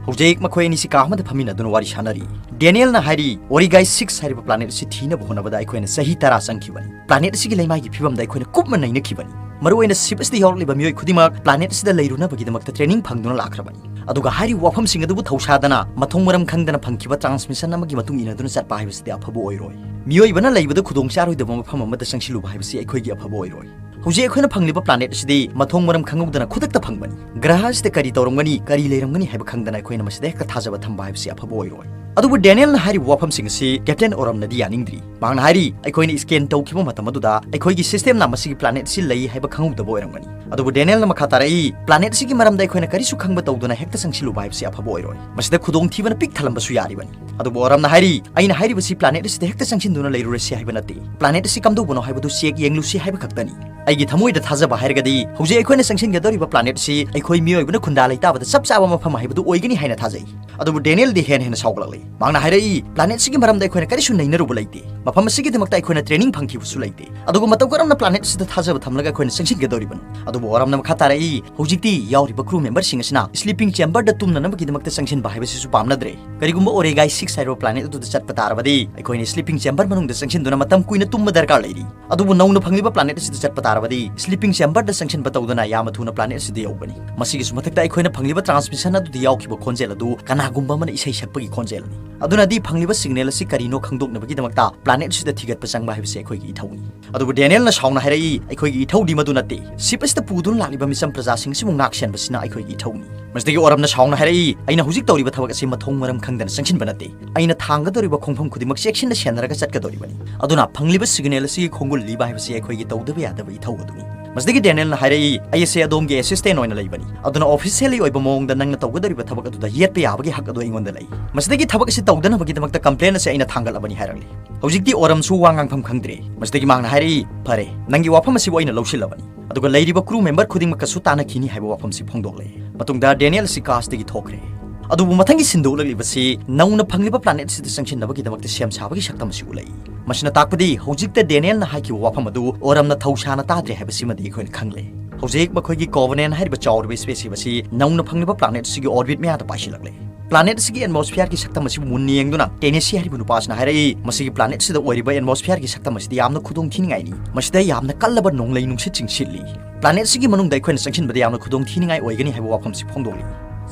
ꯍꯧꯖꯤꯛ ꯃꯈꯣꯏ ꯑꯅꯤꯁꯤ ꯀꯥ ꯑꯃꯗ ꯐꯝꯃꯤꯟꯅꯗꯨꯅ ꯋꯥꯔꯤ ꯁꯥꯟꯅꯔꯤ꯫ ꯗꯦꯅꯤꯌꯦꯜꯅ ꯍꯥꯏꯔꯤ, "ꯑꯣꯔꯤꯒꯥꯏ ꯁꯤꯛꯁ ꯍꯥꯏꯔꯤꯕ ꯄ꯭ꯂꯥꯅꯦꯠ ꯑꯁꯤ ꯊꯤꯅꯕ ꯍꯣꯠꯅꯕꯗ ꯑꯩꯈꯣꯏꯅ ꯆꯍꯤ ꯇꯔꯥ ꯆꯪꯈꯤꯕꯅꯤ꯫ ꯄ꯭ꯂꯥꯅꯦꯠ ꯑꯁꯤꯒꯤ ꯂꯩꯃꯥꯏꯒꯤ ꯐꯤꯕꯝꯗ ꯑꯩꯈꯣꯏꯅ ꯀꯨꯞꯅ ꯅꯩꯅꯈꯤꯕꯅꯤ꯫ ꯃꯔꯨꯑꯣꯏꯅ ꯁꯤꯞ ꯑꯁꯤꯗ ꯌꯥꯎꯔꯛꯂꯤꯕ ꯃꯤꯑꯣꯏ ꯈꯨꯗꯤꯡꯃꯛ ꯄ꯭ꯂꯥꯅꯦꯠ ꯑꯁꯤꯗ ꯂꯩꯔꯨꯅꯕꯒꯤꯗꯃꯛꯇ ꯇ꯭ꯔꯦꯅꯤꯡ ꯐꯪꯗꯨꯅ ꯂꯥꯛꯈ꯭ꯔꯕꯅꯤ꯫ ꯑꯗꯨꯒ ꯍꯥꯏꯔꯤꯕ ꯋꯥꯐꯝꯁꯤꯡ ꯑꯗꯨꯕꯨ ꯊꯧꯁꯥꯗꯅ ꯃꯊꯣꯡ ꯃꯔꯝ ꯈꯪꯗꯅ ꯐꯪꯈꯤꯕ ꯇ꯭ꯔꯥꯟꯁꯃꯤꯁꯟ ꯑꯃꯒꯤ ꯃꯇꯨꯡ ꯏꯟꯅꯗꯨꯅ ꯆꯠꯄ ꯍꯥꯏꯕꯁꯤꯗꯤ ꯑꯐꯕ ꯑꯣꯏꯔꯣꯏ꯫ ꯃꯤꯑꯣꯏꯕꯅ ꯂꯩꯕꯗ ꯈꯨꯗꯣꯡ ꯆꯥꯔꯣꯏꯗꯕ ꯃꯐꯝ ꯑꯃꯗ ꯆꯪꯁꯤꯜꯂꯨꯕ ꯍꯥꯏꯕꯁꯤ ꯑꯩꯈꯣꯏꯒꯤ ꯑꯐꯕ ꯑꯣꯏꯔꯣꯏ꯫ ꯍꯧꯖꯤꯛ ꯑꯩꯈꯣꯏꯅ ꯐꯪꯂꯤꯕ ꯄ꯭ꯂꯥꯅꯦꯠ ꯑꯁꯤꯗꯤ ꯃꯊꯣꯡ ꯃꯔꯝ ꯈꯪꯍꯧꯗꯅ ꯈꯨꯗꯛꯇ ꯐꯪꯕꯅꯤ꯫ ꯒ꯭ꯔꯍ ꯑꯁꯤꯗ ꯀꯔꯤ ꯇꯧꯔꯝꯒꯅꯤ, ꯀꯔꯤ ꯂꯩꯔꯝꯒꯅꯤ ꯍꯥꯏꯕ ꯈꯪꯗꯅ ꯑꯩꯈꯣꯏꯅ ꯃꯁꯤꯗ ꯍꯦꯛꯇ ꯊꯥꯖꯕ ꯊꯝꯕ ꯍꯥꯏꯕꯁꯤ ꯑꯐꯕ ꯑꯣꯏꯔꯣꯏ꯫ ꯑꯗꯨꯕꯨ ꯗꯦꯅꯤꯌꯦꯜꯅ ꯍꯥꯏꯔꯤꯕ ꯋꯥꯐꯝꯁꯤꯡ ꯑꯁꯤ ꯀꯦꯞꯇꯦꯟ ꯑꯣꯔꯝꯅꯗꯤ ꯌꯥꯅꯤꯡꯗ꯭ꯔꯤ꯫ ꯃꯍꯥꯛꯅ ꯍꯥꯏꯔꯤ, "ꯑꯩꯈꯣꯏꯅ scan ꯇꯧꯈꯤꯕ ꯃꯇꯝ ꯑꯗꯨꯗ ꯑꯩꯈꯣꯏꯒꯤ systemꯅ ꯃꯁꯤꯒꯤ planet ꯑꯁꯤ ꯂꯩ ꯍꯥꯏꯕ ꯈꯪꯍꯧꯗꯕ ꯑꯣꯏꯔꯝꯒꯅꯤ"꯫ ꯑꯗꯨꯕꯨ ꯗꯦꯅꯤꯌꯦꯜꯅ ꯃꯈꯥ ꯇꯥꯔꯛꯏ, "Planet ꯑꯁꯤꯒꯤ ꯃꯔꯝꯗ ꯑꯩꯈꯣꯏꯅ ꯀꯔꯤꯁꯨ ꯈꯪꯕ ꯇꯧꯗꯅ ꯍꯦꯛꯇ ꯆꯪꯁꯤꯜꯂꯨꯕ ꯍꯥꯏꯕꯁꯤ ꯑꯐꯕ ꯑꯣꯏꯔꯣꯏ꯫ ꯃꯁꯤꯗ ꯈꯨꯗꯣꯡꯊꯤꯕꯅ ꯄꯤꯛ ꯊꯜꯂꯝꯕꯁꯨ ꯌꯥꯔꯤꯕꯅꯤ"꯫ ꯑꯗꯨꯕꯨ ꯑꯣꯔꯝꯅ ꯍꯥꯏꯔꯤ, "ꯑꯩꯅ ꯍꯥꯏꯔꯤꯕꯁꯤ planet ꯑꯁꯤꯗ ꯍꯦꯛꯇ ꯆꯪꯁꯤꯟꯗꯨꯅ ꯂꯩꯔꯨꯔꯁꯤ ꯍꯥꯏꯕ ꯅꯠꯇꯦ꯫ Planet ꯑꯁꯤ ꯀꯝꯗꯧꯕꯅꯣ ꯍꯥꯏꯕꯗꯨ check ꯌꯦꯡꯂꯨꯁꯤ ꯍꯥꯏꯕ ꯈꯛꯇꯅꯤ꯫ ꯑꯩꯒꯤ ꯊꯃꯣꯏꯗ ꯊꯥꯖꯕ ꯍꯥꯏꯔꯒꯗꯤ ꯍꯧꯖꯤꯛ ꯑꯩꯈꯣꯏꯅ ꯆꯪꯁꯤꯟꯒꯗꯧꯔꯤꯕ planet ꯑꯁꯤ ꯑꯩꯈꯣꯏ ꯃꯤꯑꯣꯏꯕꯅ ꯈꯨꯟꯗꯥ ꯂꯩꯇꯥꯕꯗ ꯆꯞ ꯆꯥꯕ ꯃꯐꯝ ꯍꯥꯏꯕꯗꯨ ꯑꯣꯏꯒꯅꯤ ꯍꯥꯏꯅ ꯊꯥꯖꯩ"꯫ ꯑꯗꯨꯕꯨ ꯗꯦꯅꯤꯌꯦꯜꯗꯤ ꯍꯦꯟꯅ ꯍꯦꯟꯅ ꯁꯥꯎꯒꯠꯂꯛꯂꯤ꯫ ꯃꯍꯥꯛꯅ ꯍꯥꯏꯔꯛꯏ, "Planet ꯑꯁꯤꯒꯤ ꯃꯔꯝꯗ ꯑꯩꯈꯣꯏꯅ ꯀꯔꯤꯁꯨ ꯅꯩꯅꯔꯨꯕ ꯂꯩꯇꯦ꯫ ꯃꯐꯝ ꯑꯁꯤꯒꯤꯗꯃꯛꯇ ꯑꯩꯈꯣꯏꯅ training ꯐꯪꯈꯤꯕꯁꯨ ꯂꯩꯇꯦ꯫ ꯑꯗꯨꯒ ꯃꯇꯧ ꯀꯔꯝꯅ planet ꯑꯁꯤꯗ ꯊꯥꯖꯕ ꯊꯝꯂꯒ ꯑꯩꯈꯣꯏꯅ ꯆꯪꯁꯤꯟꯒꯗꯧꯔꯤꯕꯅꯣ?" ꯑꯗꯨꯕꯨ ꯑꯣꯔꯝꯅ ꯃꯈꯥ ꯇꯥꯔꯛꯏ, "ꯍꯧꯖꯤꯛꯇꯤ ꯌꯥꯎꯔꯤꯕ crew memberꯁꯤꯡ ꯑꯁꯤꯅ sleeping chamberꯗ ꯇꯨꯝꯅꯅꯕꯒꯤꯗꯃꯛꯇ ꯆꯪꯁꯤꯟꯕ ꯍꯥꯏꯕꯁꯤꯁꯨ ꯄꯥꯝꯅꯗ꯭ꯔꯦ꯫ ꯀꯔꯤꯒꯨꯝꯕ Origai six ꯍꯥꯏꯔꯤꯕ planet ꯑꯗꯨꯗ ꯆꯠꯄ ꯇꯥꯔꯕꯗꯤ ꯑꯩꯈꯣꯏꯅ sleeping chamber ꯃꯅꯨꯡꯗ ꯆꯪꯁꯤꯟꯗꯨꯅ ꯃꯇꯝ ꯀꯨꯏꯅ ꯇꯨꯝꯕ ꯗꯔꯀꯥꯔ ꯂꯩꯔꯤ꯫ ꯑꯗꯨꯕꯨ ꯅꯧꯅ ꯐꯪꯂꯤꯕ planet ꯑꯁꯤꯗ ꯆꯠꯄ ꯇꯥꯔꯕꯗꯤ sleeping chamberꯗ ꯆꯪꯁꯤꯟꯕ ꯇꯧꯗꯅ ꯌꯥꯝꯅ ꯊꯨꯅ planet ꯑꯁꯤꯗ ꯌꯧꯒꯅꯤ꯫ ꯃꯁꯤꯒꯤꯁꯨ ꯃꯊꯛꯇ ꯑꯩꯈꯣꯏꯅ ꯐꯪꯂꯤꯕ transmission ꯑꯗꯨꯗ ꯌꯥꯎꯈꯤꯕ ꯈꯣꯟꯖꯦꯜ ꯑꯗꯨ ꯀꯅꯥꯒꯨꯝꯕ ꯑꯃꯅ ꯏꯁꯩ ꯁꯛꯄꯒꯤ ꯈꯣꯟꯖꯦꯜꯅꯤ꯫ ꯑꯗꯨꯅꯗꯤ ꯐꯪꯂꯤꯕ signal ꯑꯁꯤ ꯀꯔꯤꯅꯣ ꯈꯪꯗꯣꯛꯅꯕꯒꯤꯗꯃꯛꯇ planet ꯑꯁꯤꯗ ꯊꯤꯒꯠꯄ ꯆꯪꯕ ꯍꯥꯏꯕꯁꯤ ꯑꯩꯈꯣꯏꯒꯤ ꯏꯊꯧꯅꯤ"꯫ ꯑꯗꯨꯕꯨ ꯗꯦꯅꯤꯌꯦꯜꯅ ꯁꯥꯎꯅ ꯍꯥꯏꯔꯛꯏ, "ꯑꯩꯈꯣꯏꯒꯤ ꯏꯊꯧꯗꯤ ꯃꯗꯨ ꯅꯠꯇꯦ꯫ Ship ꯑꯁꯤꯗ ꯄꯨꯗꯨꯅ ꯂꯥꯛꯂꯤꯕ ꯃꯤꯆꯝ ꯄ꯭ꯔꯖꯥꯁꯤꯡ ꯑꯁꯤꯕꯨ ꯉꯥꯛ ꯁꯦꯟꯕꯁꯤꯅ ꯑꯩꯈꯣꯏꯒꯤ ꯏꯊꯧꯅꯤ"꯫ ꯃꯁꯤꯗꯒꯤ ꯑꯣꯔꯝꯅ ꯁꯥꯎꯅ ꯍꯥꯏꯔꯛꯏ, "ꯑꯩꯅ ꯍꯧꯖꯤꯛ ꯇꯧꯔꯤꯕ ꯊꯕꯛ ꯑꯁꯤ ꯃꯊꯣꯡ ꯃꯔꯝ ꯈꯪꯗꯅ ꯆꯪꯁꯤꯟꯕ ꯅꯠꯇꯦ꯫ ꯑꯩꯅ ꯊꯥꯡꯒꯗꯧꯔꯤꯕ ꯈꯣꯡꯐꯝ ꯈꯨꯗꯤꯡꯃꯛ ꯆꯦꯛꯁꯤꯟꯅ ꯁꯦꯟꯅꯔꯒ ꯆꯠꯀꯗꯧꯔꯤꯕꯅꯤ꯫ ꯑꯗꯨꯅ ꯐꯪꯂꯤꯕ signal ꯑꯁꯤꯒꯤ ꯈꯣꯡꯒꯨꯜ ꯂꯤꯕ ꯍꯥꯏꯕꯁꯤ ꯑꯩꯈꯣꯏꯒꯤ ꯇꯧꯗꯕ ꯌꯥꯗꯕ ꯏꯊꯧ ꯑꯗꯨꯅꯤ"꯫ ꯃꯁꯤꯗꯒꯤ ꯗꯦꯅꯤꯌꯦꯜꯅ ꯍꯥꯏꯔꯛꯏ, "ꯑꯩ ꯑꯁꯤ ꯑꯗꯣꯝꯒꯤ assistant ꯑꯣꯏꯅ ꯂꯩꯕꯅꯤ, ꯑꯗꯨꯅ officially ꯑꯣꯏꯕ ꯃꯑꯣꯡꯗ ꯅꯪꯅ ꯇꯧꯒꯗꯧꯔꯤꯕ ꯊꯕꯛ ꯑꯗꯨꯗ ꯌꯦꯠꯄ ꯌꯥꯕꯒꯤ ꯍꯛ ꯑꯗꯨ ꯑꯩꯉꯣꯟꯗ ꯂꯩ꯫ ꯃꯁꯤꯗꯒꯤ ꯊꯕꯛ ꯑꯁꯤ ꯇꯧꯗꯅꯕꯒꯤꯗꯃꯛꯇ complaint ꯑꯁꯤ ꯑꯩꯅ ꯊꯥꯡꯒꯠꯂꯕꯅꯤ" ꯍꯥꯏꯔꯛꯂꯤ꯫ ꯍꯧꯖꯤꯛꯇꯤ ꯑꯣꯔꯝꯁꯨ ꯋꯥ ꯉꯥꯡꯐꯝ ꯈꯪꯗ꯭ꯔꯦ꯫ ꯃꯁꯤꯗꯒꯤ ꯃꯍꯥꯛꯅ ꯍꯥꯏꯔꯛꯏ, "ꯐꯔꯦ, ꯅꯪꯒꯤ ꯋꯥꯐꯝ ꯑꯁꯤꯕꯨ ꯑꯩꯅ ꯂꯧꯁꯤꯜꯂꯕꯅꯤ꯫ ꯑꯗꯨꯒ ꯂꯩꯔꯤꯕ crew member ꯈꯨꯗꯤꯡꯃꯛꯀꯁꯨ ꯇꯥꯟꯅꯈꯤꯅꯤ ꯍꯥꯏꯕ ꯋꯥꯐꯝꯁꯤ ꯐꯣꯡꯗꯣꯛꯂꯦ"꯫ ꯃꯇꯨꯡꯗ ꯗꯦꯅꯤꯌꯦꯜ ꯑꯁꯤ castꯗꯒꯤ ꯊꯣꯛꯈ꯭ꯔꯦ꯫ ꯑꯗꯨꯕꯨ ꯃꯊꯪꯒꯤ ꯁꯤꯟꯗꯣꯛꯂꯛꯂꯤꯕꯁꯤ ꯅꯧꯅ ꯐꯪꯂꯤꯕ planet ꯑꯁꯤꯗ ꯆꯪꯁꯤꯟꯅꯕꯒꯤꯗꯃꯛꯇ ꯁꯦꯝ ꯁꯥꯕꯒꯤ ꯁꯛꯇꯝ ꯑꯁꯤ ꯎꯠꯂꯛꯏ꯫ ꯃꯁꯤꯅ ꯇꯥꯛꯄꯗꯤ ꯍꯧꯖꯤꯛꯇ ꯗꯦꯅꯤꯌꯦꯜꯅ ꯍꯥꯏꯈꯤꯕ ꯋꯥꯐꯝ ꯑꯗꯨ ꯑꯣꯔꯝꯅ ꯊꯧꯁꯥꯅ ꯇꯥꯗ꯭ꯔꯦ ꯍꯥꯏꯕꯁꯤꯃꯗꯤ ꯑꯩꯈꯣꯏꯅ ꯈꯪꯂꯦ꯫ ꯍꯧꯖꯤꯛ ꯃꯈꯣꯏꯒꯤ Covenant ꯍꯥꯏꯔꯤꯕ ꯆꯥꯎꯔꯕ spaceship ꯑꯁꯤ ꯅꯧꯅ ꯐꯪꯂꯤꯕ planet ꯑꯁꯤꯒꯤ orbit ꯃꯌꯥꯗ ꯄꯥꯏꯁꯤꯜꯂꯛꯂꯦ꯫ Planet ꯑꯁꯤꯒꯤ atmosphereꯒꯤ ꯁꯛꯇꯝ ꯑꯁꯤꯕꯨ ꯃꯨꯟꯅ ꯌꯦꯡꯗꯨꯅ ꯇꯦꯅꯦꯁꯤ ꯍꯥꯏꯔꯤꯕ ꯅꯨꯄꯥ ꯑꯁꯤꯅ ꯍꯥꯏꯔꯛꯏ, "ꯃꯁꯤꯒꯤ planet ꯑꯁꯤꯗ ꯑꯣꯏꯔꯤꯕ atmosphereꯒꯤ ꯁꯛꯇꯝ ꯑꯁꯤꯗꯤ ꯌꯥꯝꯅ ꯈꯨꯗꯣꯡ ꯊꯤꯅꯤꯡꯉꯥꯏꯅꯤ꯫ ꯃꯁꯤꯗ ꯌꯥꯝꯅ ꯀꯜꯂꯕ ꯅꯣꯡꯂꯩ ꯅꯨꯡꯁꯤꯠꯁꯤꯡ ꯁꯤꯠꯂꯤ꯫ Planet ꯑꯁꯤꯒꯤ ꯃꯅꯨꯡꯗ ꯑꯩꯈꯣꯏꯅ ꯆꯪꯁꯤꯟꯕꯗ ꯌꯥꯝꯅ ꯈꯨꯗꯣꯡ ꯊꯤꯅꯤꯡꯉꯥꯏ ꯑꯣꯏꯒꯅꯤ" ꯍꯥꯏꯕ ꯋꯥꯐꯝꯁꯤ ꯐꯣꯡꯗꯣꯛꯂꯤ꯫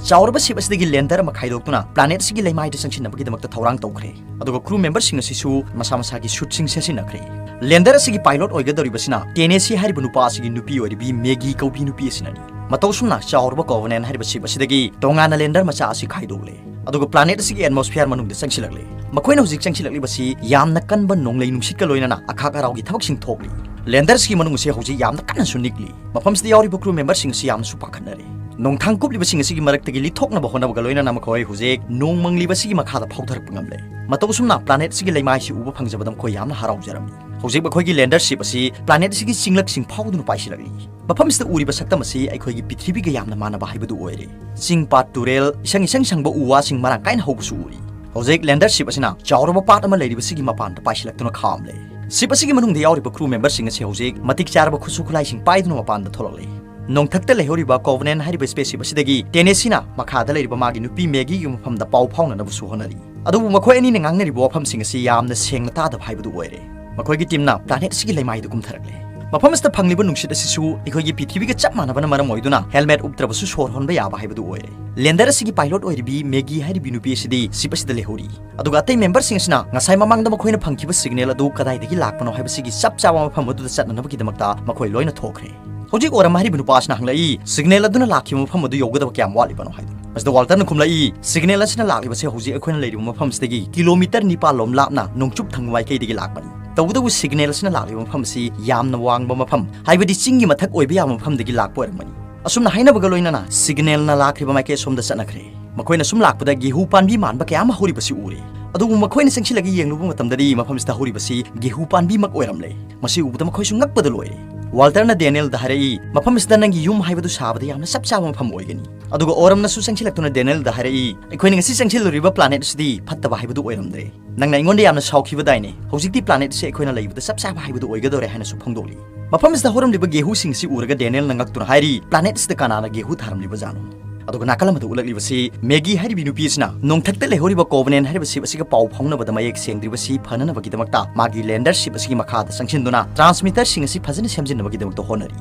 ꯆꯥꯎꯔꯕ ship ꯑꯁꯤꯗꯒꯤ lander ꯑꯃ ꯈꯥꯏꯗꯣꯛꯇꯨꯅ planet ꯑꯁꯤꯒꯤ ꯂꯩꯃꯥꯏꯗ ꯆꯪꯁꯤꯟꯅꯕꯒꯤꯗꯃꯛꯇ ꯊꯧꯔꯥꯡ ꯇꯧꯈ꯭ꯔꯦ꯫ ꯑꯗꯨꯒ crew memberꯁꯤꯡ ꯑꯁꯤꯁꯨ ꯃꯁꯥ ꯃꯁꯥꯒꯤ suitꯁꯤꯡ ꯁꯦꯠꯆꯤꯟꯅꯈ꯭ꯔꯦ꯫ Lander ꯑꯁꯤꯒꯤ pilot ꯑꯣꯏꯒꯗꯧꯔꯤꯕꯁꯤꯅ ꯇꯦꯅꯦꯁꯤ ꯍꯥꯏꯔꯤꯕ ꯅꯨꯄꯥ ꯑꯁꯤꯒꯤ ꯅꯨꯄꯤ ꯑꯣꯏꯔꯤꯕꯤ ꯃꯦꯒꯤ ꯀꯧꯕꯤ ꯅꯨꯄꯤ ꯑꯁꯤꯅꯅꯤ꯫ ꯃꯇꯧ ꯑꯁꯨꯝꯅ ꯆꯥꯎꯔꯕ Covenant ꯍꯥꯏꯔꯤꯕ ship ꯑꯁꯤꯗꯒꯤ ꯇꯣꯉꯥꯟꯅ lander ꯃꯆꯥ ꯑꯁꯤ ꯈꯥꯏꯗꯣꯛꯂꯦ꯫ ꯑꯗꯨꯒ planet ꯑꯁꯤꯒꯤ atmosphere ꯃꯅꯨꯡꯗ ꯆꯪꯁꯤꯜꯂꯛꯂꯦ꯫ ꯃꯈꯣꯏꯅ ꯍꯧꯖꯤꯛ ꯆꯪꯁꯤꯜꯂꯛꯂꯤꯕꯁꯤ ꯌꯥꯝꯅ ꯀꯟꯕ ꯅꯣꯡꯂꯩ ꯅꯨꯡꯁꯤꯠꯀ ꯂꯣꯏꯅꯅ ꯑꯈꯥꯛ ꯑꯔꯥꯎꯒꯤ ꯊꯕꯛꯁꯤꯡ ꯊꯣꯛꯂꯤ꯫ Lander ꯑꯁꯤꯒꯤ ꯃꯅꯨꯡ ꯑꯁꯤ ꯍꯧꯖꯤꯛ ꯌꯥꯝꯅ ꯀꯟꯅꯁꯨ ꯅꯤꯛꯂꯤ꯫ ꯃꯐꯝꯁꯤꯗ ꯌꯥꯎꯔꯤꯕ crew memberꯁꯤꯡ ꯑꯁꯤ ꯌꯥꯝꯅꯁꯨ ꯄꯥꯈꯠꯅꯔꯦ꯫ ꯅꯣꯡꯊꯥꯡ ꯀꯨꯞꯂꯤꯕꯁꯤꯡ ꯑꯁꯤꯒꯤ ꯃꯔꯛꯇꯒꯤ ꯂꯤꯊꯣꯛꯅꯕ ꯍꯣꯠꯅꯕꯒ ꯂꯣꯏꯅꯅ ꯃꯈꯣꯏ ꯍꯧꯖꯤꯛ ꯅꯣꯡ ꯃꯪꯂꯤꯕꯁꯤꯒꯤ ꯃꯈꯥꯗ ꯐꯥꯎꯊꯔꯛꯄ ꯉꯝꯂꯦ꯫ ꯃꯇꯧ ꯑꯁꯨꯝꯅ planet ꯑꯁꯤꯒꯤ ꯂꯩꯃꯥꯏꯁꯤ ꯎꯕ ꯐꯪꯖꯕꯗ ꯃꯈꯣꯏ ꯌꯥꯝꯅ ꯍꯔꯥꯎꯖꯔꯝꯃꯤ꯫ ꯍꯧꯖꯤꯛ ꯃꯈꯣꯏꯒꯤ lander ship ꯑꯁꯤ planet ꯑꯁꯤꯒꯤ ꯆꯤꯡꯂꯛꯁꯤꯡ ꯐꯥꯎꯗꯨꯅ ꯄꯥꯏꯁꯤꯜꯂꯛꯂꯤ꯫ ꯃꯐꯝꯁꯤꯗ ꯎꯔꯤꯕ ꯁꯛꯇꯝ ꯑꯁꯤ ꯑꯩꯈꯣꯏꯒꯤ ꯄ꯭ꯔꯤꯊꯤꯕꯤꯒ ꯌꯥꯝꯅ ꯃꯥꯟꯅꯕ ꯍꯥꯏꯕꯗꯨ ꯑꯣꯏꯔꯦ꯫ ꯆꯤꯡ ꯄꯥꯠ ꯇꯨꯔꯦꯜ, ꯏꯁꯪ ꯏꯁꯪ ꯁꯪꯕ ꯎ ꯋꯥꯁꯤꯡ ꯃꯔꯥꯡ ꯀꯥꯏꯅ ꯍꯧꯕꯁꯨ ꯎꯔꯤ꯫ ꯍꯧꯖꯤꯛ lander ship ꯑꯁꯤꯅ ꯆꯥꯎꯔꯕ ꯄꯥꯠ ꯑꯃ ꯂꯩꯔꯤꯕꯁꯤꯒꯤ ꯃꯄꯥꯟꯗ ꯄꯥꯏꯁꯤꯜꯂꯛꯇꯨꯅ ꯈꯥꯝꯂꯦ꯫ Ship ꯑꯁꯤꯒꯤ ꯃꯅꯨꯡꯗ ꯌꯥꯎꯔꯤꯕ crew memberꯁꯤꯡ ꯑꯁꯤ ꯍꯧꯖꯤꯛ ꯃꯇꯤꯛ ꯆꯥꯔꯕ ꯈꯨꯠꯁꯨ ꯈꯨꯠꯂꯥꯏꯁꯤꯡ ꯄꯥꯏꯗꯨꯅ ꯃꯄꯥꯟꯗ ꯊꯣꯛꯂꯛꯂꯦ꯫ ꯅꯣꯡꯊꯛꯇ ꯂꯩꯍꯧꯔꯤꯕ Covenant ꯍꯥꯏꯔꯤꯕ spaceship ꯑꯁꯤꯗꯒꯤ Tennessee ꯅ ꯃꯈꯥꯗ ꯂꯩꯔꯤꯕ ꯃꯥꯒꯤ ꯅꯨꯄꯤ Maggie ꯒꯤ ꯃꯐꯝꯗ ꯄꯥꯎ ꯐꯥꯎꯅꯅꯕꯁꯨ ꯍꯣꯠꯅꯔꯤ꯫ ꯑꯗꯨꯕꯨ ꯃꯈꯣꯏ ꯑꯅꯤꯅ ꯉꯥꯡꯅꯔꯤꯕ ꯋꯥꯐꯝꯁꯤꯡ ꯑꯁꯤ ꯌꯥꯝꯅ ꯁꯦꯡꯅ ꯇꯥꯗꯕ ꯍꯥꯏꯕꯗꯨ ꯑꯣꯏꯔꯦ꯫ ꯃꯈꯣꯏꯒꯤ team ꯅ planet ꯑꯁꯤꯒꯤ ꯂꯩꯃꯥꯏꯗ ꯀꯨꯝꯊꯔꯛꯂꯦ꯫ ꯃꯐꯝ ꯑꯁꯤꯗ ꯐꯪꯂꯤꯕ ꯅꯨꯡꯁꯤꯠ ꯑꯁꯤꯁꯨ ꯑꯩꯈꯣꯏꯒꯤ ꯄ꯭ꯔꯤꯊꯤꯕꯤꯒ ꯆꯞ ꯃꯥꯟꯅꯕꯅ ꯃꯔꯝ ꯑꯣꯏꯗꯨꯅ helmet ꯎꯞꯇ꯭ꯔꯕꯁꯨ ꯁꯣꯔ ꯍꯣꯟꯕ ꯌꯥꯕ ꯍꯥꯏꯕꯗꯨ ꯑꯣꯏꯔꯦ꯫ Lander ꯑꯁꯤꯒꯤ pilot ꯑꯣꯏꯔꯤꯕꯤ Maggie ꯍꯥꯏꯔꯤꯕꯤ ꯅꯨꯄꯤ ꯑꯁꯤꯗꯤ ship ꯑꯁꯤꯗ ꯂꯩꯍꯧꯔꯤ꯫ ꯑꯗꯨꯒ ꯑꯇꯩ memberꯁꯤꯡ ꯑꯁꯤꯅ ꯉꯁꯥꯏ ꯃꯃꯥꯡꯗ ꯃꯈꯣꯏꯅ ꯐꯪꯈꯤꯕ signal ꯑꯗꯨ ꯀꯗꯥꯏꯗꯒꯤ ꯂꯥꯛꯄꯅꯣ ꯍꯥꯏꯕꯁꯤꯒꯤ ꯆꯞ ꯆꯥꯕ ꯃꯐꯝ ꯑꯗꯨꯗ ꯆꯠꯅꯅꯕꯒꯤꯗꯃꯛꯇ ꯃꯈꯣꯏ ꯂꯣꯏꯅ ꯊꯣꯛꯈ꯭ꯔꯦ꯫ ꯍꯧꯖꯤꯛ ꯑꯣꯔꯝ ꯍꯥꯏꯔꯤꯕ ꯅꯨꯄꯥ ꯑꯁꯤꯅ ꯍꯪꯂꯛꯏ, signal ꯑꯗꯨꯅ ꯂꯥꯛꯈꯤꯕ ꯃꯐꯝ ꯑꯗꯨ ꯌꯧꯒꯗꯕ ꯀꯌꯥꯝ ꯋꯥꯠꯂꯤꯕꯅꯣ ꯍꯥꯏꯗꯨꯅ꯫ ꯃꯁꯤꯗ Walter ꯅ ꯈꯨꯝꯂꯛꯏ, signal ꯑꯁꯤꯅ ꯂꯥꯛꯂꯤꯕꯁꯦ ꯍꯧꯖꯤꯛ ꯑꯩꯈꯣꯏꯅ ꯂꯩꯔꯤꯕ ꯃꯐꯝꯁꯤꯗꯒꯤ kilometre ꯅꯤꯄꯥꯟ ꯂꯣꯝ ꯂꯥꯞꯅ ꯅꯣꯡꯆꯨꯞ ꯊꯪꯕ ꯃꯥꯏꯀꯩꯗꯒꯤ ꯂꯥꯛꯄꯅꯤ꯫ ꯇꯧꯕꯇꯕꯨ signal ꯑꯁꯤꯅ ꯂꯥꯛꯂꯤꯕ ꯃꯐꯝ ꯑꯁꯤ ꯌꯥꯝꯅ ꯋꯥꯡꯕ ꯃꯐꯝ, ꯍꯥꯏꯕꯗꯤ ꯆꯤꯡꯒꯤ ꯃꯊꯛ ꯑꯣꯏꯕ ꯌꯥꯕ ꯃꯐꯝꯗꯒꯤ ꯂꯥꯛꯄ ꯑꯣꯏꯔꯝꯒꯅꯤ꯫ ꯑꯁꯨꯝꯅ ꯍꯥꯏꯅꯕꯒ ꯂꯣꯏꯅꯅ signal ꯅ ꯂꯥꯛꯈ꯭ꯔꯤꯕ ꯃꯥꯏꯀꯩ ꯑꯁꯣꯝꯗ ꯆꯠꯅꯈ꯭ꯔꯦ꯫ ꯃꯈꯣꯏꯅ ꯁꯨꯝ ꯂꯥꯛꯄꯗ ꯒꯦꯍꯨ ꯄꯥꯝꯕꯤ ꯃꯥꯟꯕ ꯀꯌꯥ ꯑꯃ ꯍꯧꯔꯤꯕꯁꯤ ꯎꯔꯦ꯫ ꯑꯗꯨꯕꯨ ꯃꯈꯣꯏꯅ ꯆꯪꯁꯤꯜꯂꯒ ꯌꯦꯡꯂꯨꯕ ꯃꯇꯝꯗꯗꯤ ꯃꯐꯝꯁꯤꯗ ꯍꯧꯔꯤꯕꯁꯤ ꯒꯦꯍꯨ ꯄꯥꯝꯕꯤꯃꯛ ꯑꯣꯏꯔꯝꯂꯦ꯫ ꯃꯁꯤ ꯎꯕꯗ ꯃꯈꯣꯏꯁꯨ ꯉꯛꯄꯗ ꯂꯣꯏꯔꯦ꯫ Walter ꯅ Daniel ꯗ ꯍꯥꯏꯔꯛꯏ, "ꯃꯐꯝ ꯑꯁꯤꯗ ꯅꯪꯒꯤ ꯌꯨꯝ ꯍꯥꯏꯕꯗꯨ ꯁꯥꯕꯗ ꯌꯥꯝꯅ ꯆꯞ ꯆꯥꯕ ꯃꯐꯝ ꯑꯣꯏꯒꯅꯤ"꯫ ꯑꯗꯨꯒ ꯑꯣꯔꯝꯅꯁꯨ ꯆꯪꯁꯤꯜꯂꯛꯇꯨꯅ Daniel ꯗ ꯍꯥꯏꯔꯛꯏ, "ꯑꯩꯈꯣꯏꯅ ꯉꯁꯤ ꯆꯪꯁꯤꯜꯂꯨꯔꯤꯕ planet ꯑꯁꯤꯗꯤ ꯐꯠꯇꯕ ꯍꯥꯏꯕꯗꯨ ꯑꯣꯏꯔꯝꯗ꯭ꯔꯦ꯫ ꯅꯪꯅ ꯑꯩꯉꯣꯟꯗ ꯌꯥꯝꯅ ꯁꯥꯎꯈꯤꯕꯗꯥꯏꯅꯦ? ꯍꯧꯖꯤꯛꯇꯤ planet ꯑꯁꯤ ꯑꯩꯈꯣꯏꯅ ꯂꯩꯕꯗ ꯆꯞ ꯆꯥꯕ ꯍꯥꯏꯕꯗꯨ ꯑꯣꯏꯒꯗꯧꯔꯦ" ꯍꯥꯏꯅꯁꯨ ꯐꯣꯡꯗꯣꯛꯂꯤ꯫ ꯃꯐꯝ ꯑꯁꯤꯗ ꯍꯧꯔꯝꯂꯤꯕ ꯒꯦꯍꯨꯁꯤꯡ ꯑꯁꯤ ꯎꯔꯒ Daniel ꯅ ꯉꯛꯇꯨꯅ ꯍꯥꯏꯔꯤ, "Planet ꯑꯁꯤꯗ ꯀꯅꯥꯅ ꯒꯦꯍꯨ ꯊꯥꯔꯝꯂꯤꯕꯖꯥꯠꯅꯣ?" ꯑꯗꯨꯒ ꯅꯥꯀꯜ ꯑꯃꯗ ꯎꯠꯂꯛꯂꯤꯕꯁꯤ Maggie ꯍꯥꯏꯔꯤꯕꯤ ꯅꯨꯄꯤ ꯑꯁꯤꯅ ꯅꯣꯡꯊꯛꯇ ꯂꯩꯍꯧꯔꯤꯕ Covenant ꯍꯥꯏꯔꯤꯕ ship ꯑꯁꯤꯒ ꯄꯥꯎ ꯐꯥꯎꯅꯕꯗ ꯃꯌꯦꯛ ꯁꯦꯡꯗ꯭ꯔꯤꯕꯁꯤ ꯐꯅꯅꯕꯒꯤꯗꯃꯛꯇ ꯃꯥꯒꯤ lander ship ꯑꯁꯤꯒꯤ ꯃꯈꯥꯗ ꯆꯪꯁꯤꯟꯗꯨꯅ transmitter ꯁꯤꯡ ꯑꯁꯤ ꯐꯖꯅ ꯁꯦꯝꯖꯤꯟꯅꯕꯒꯤꯗꯃꯛꯇ ꯍꯣꯠꯅꯔꯤ꯫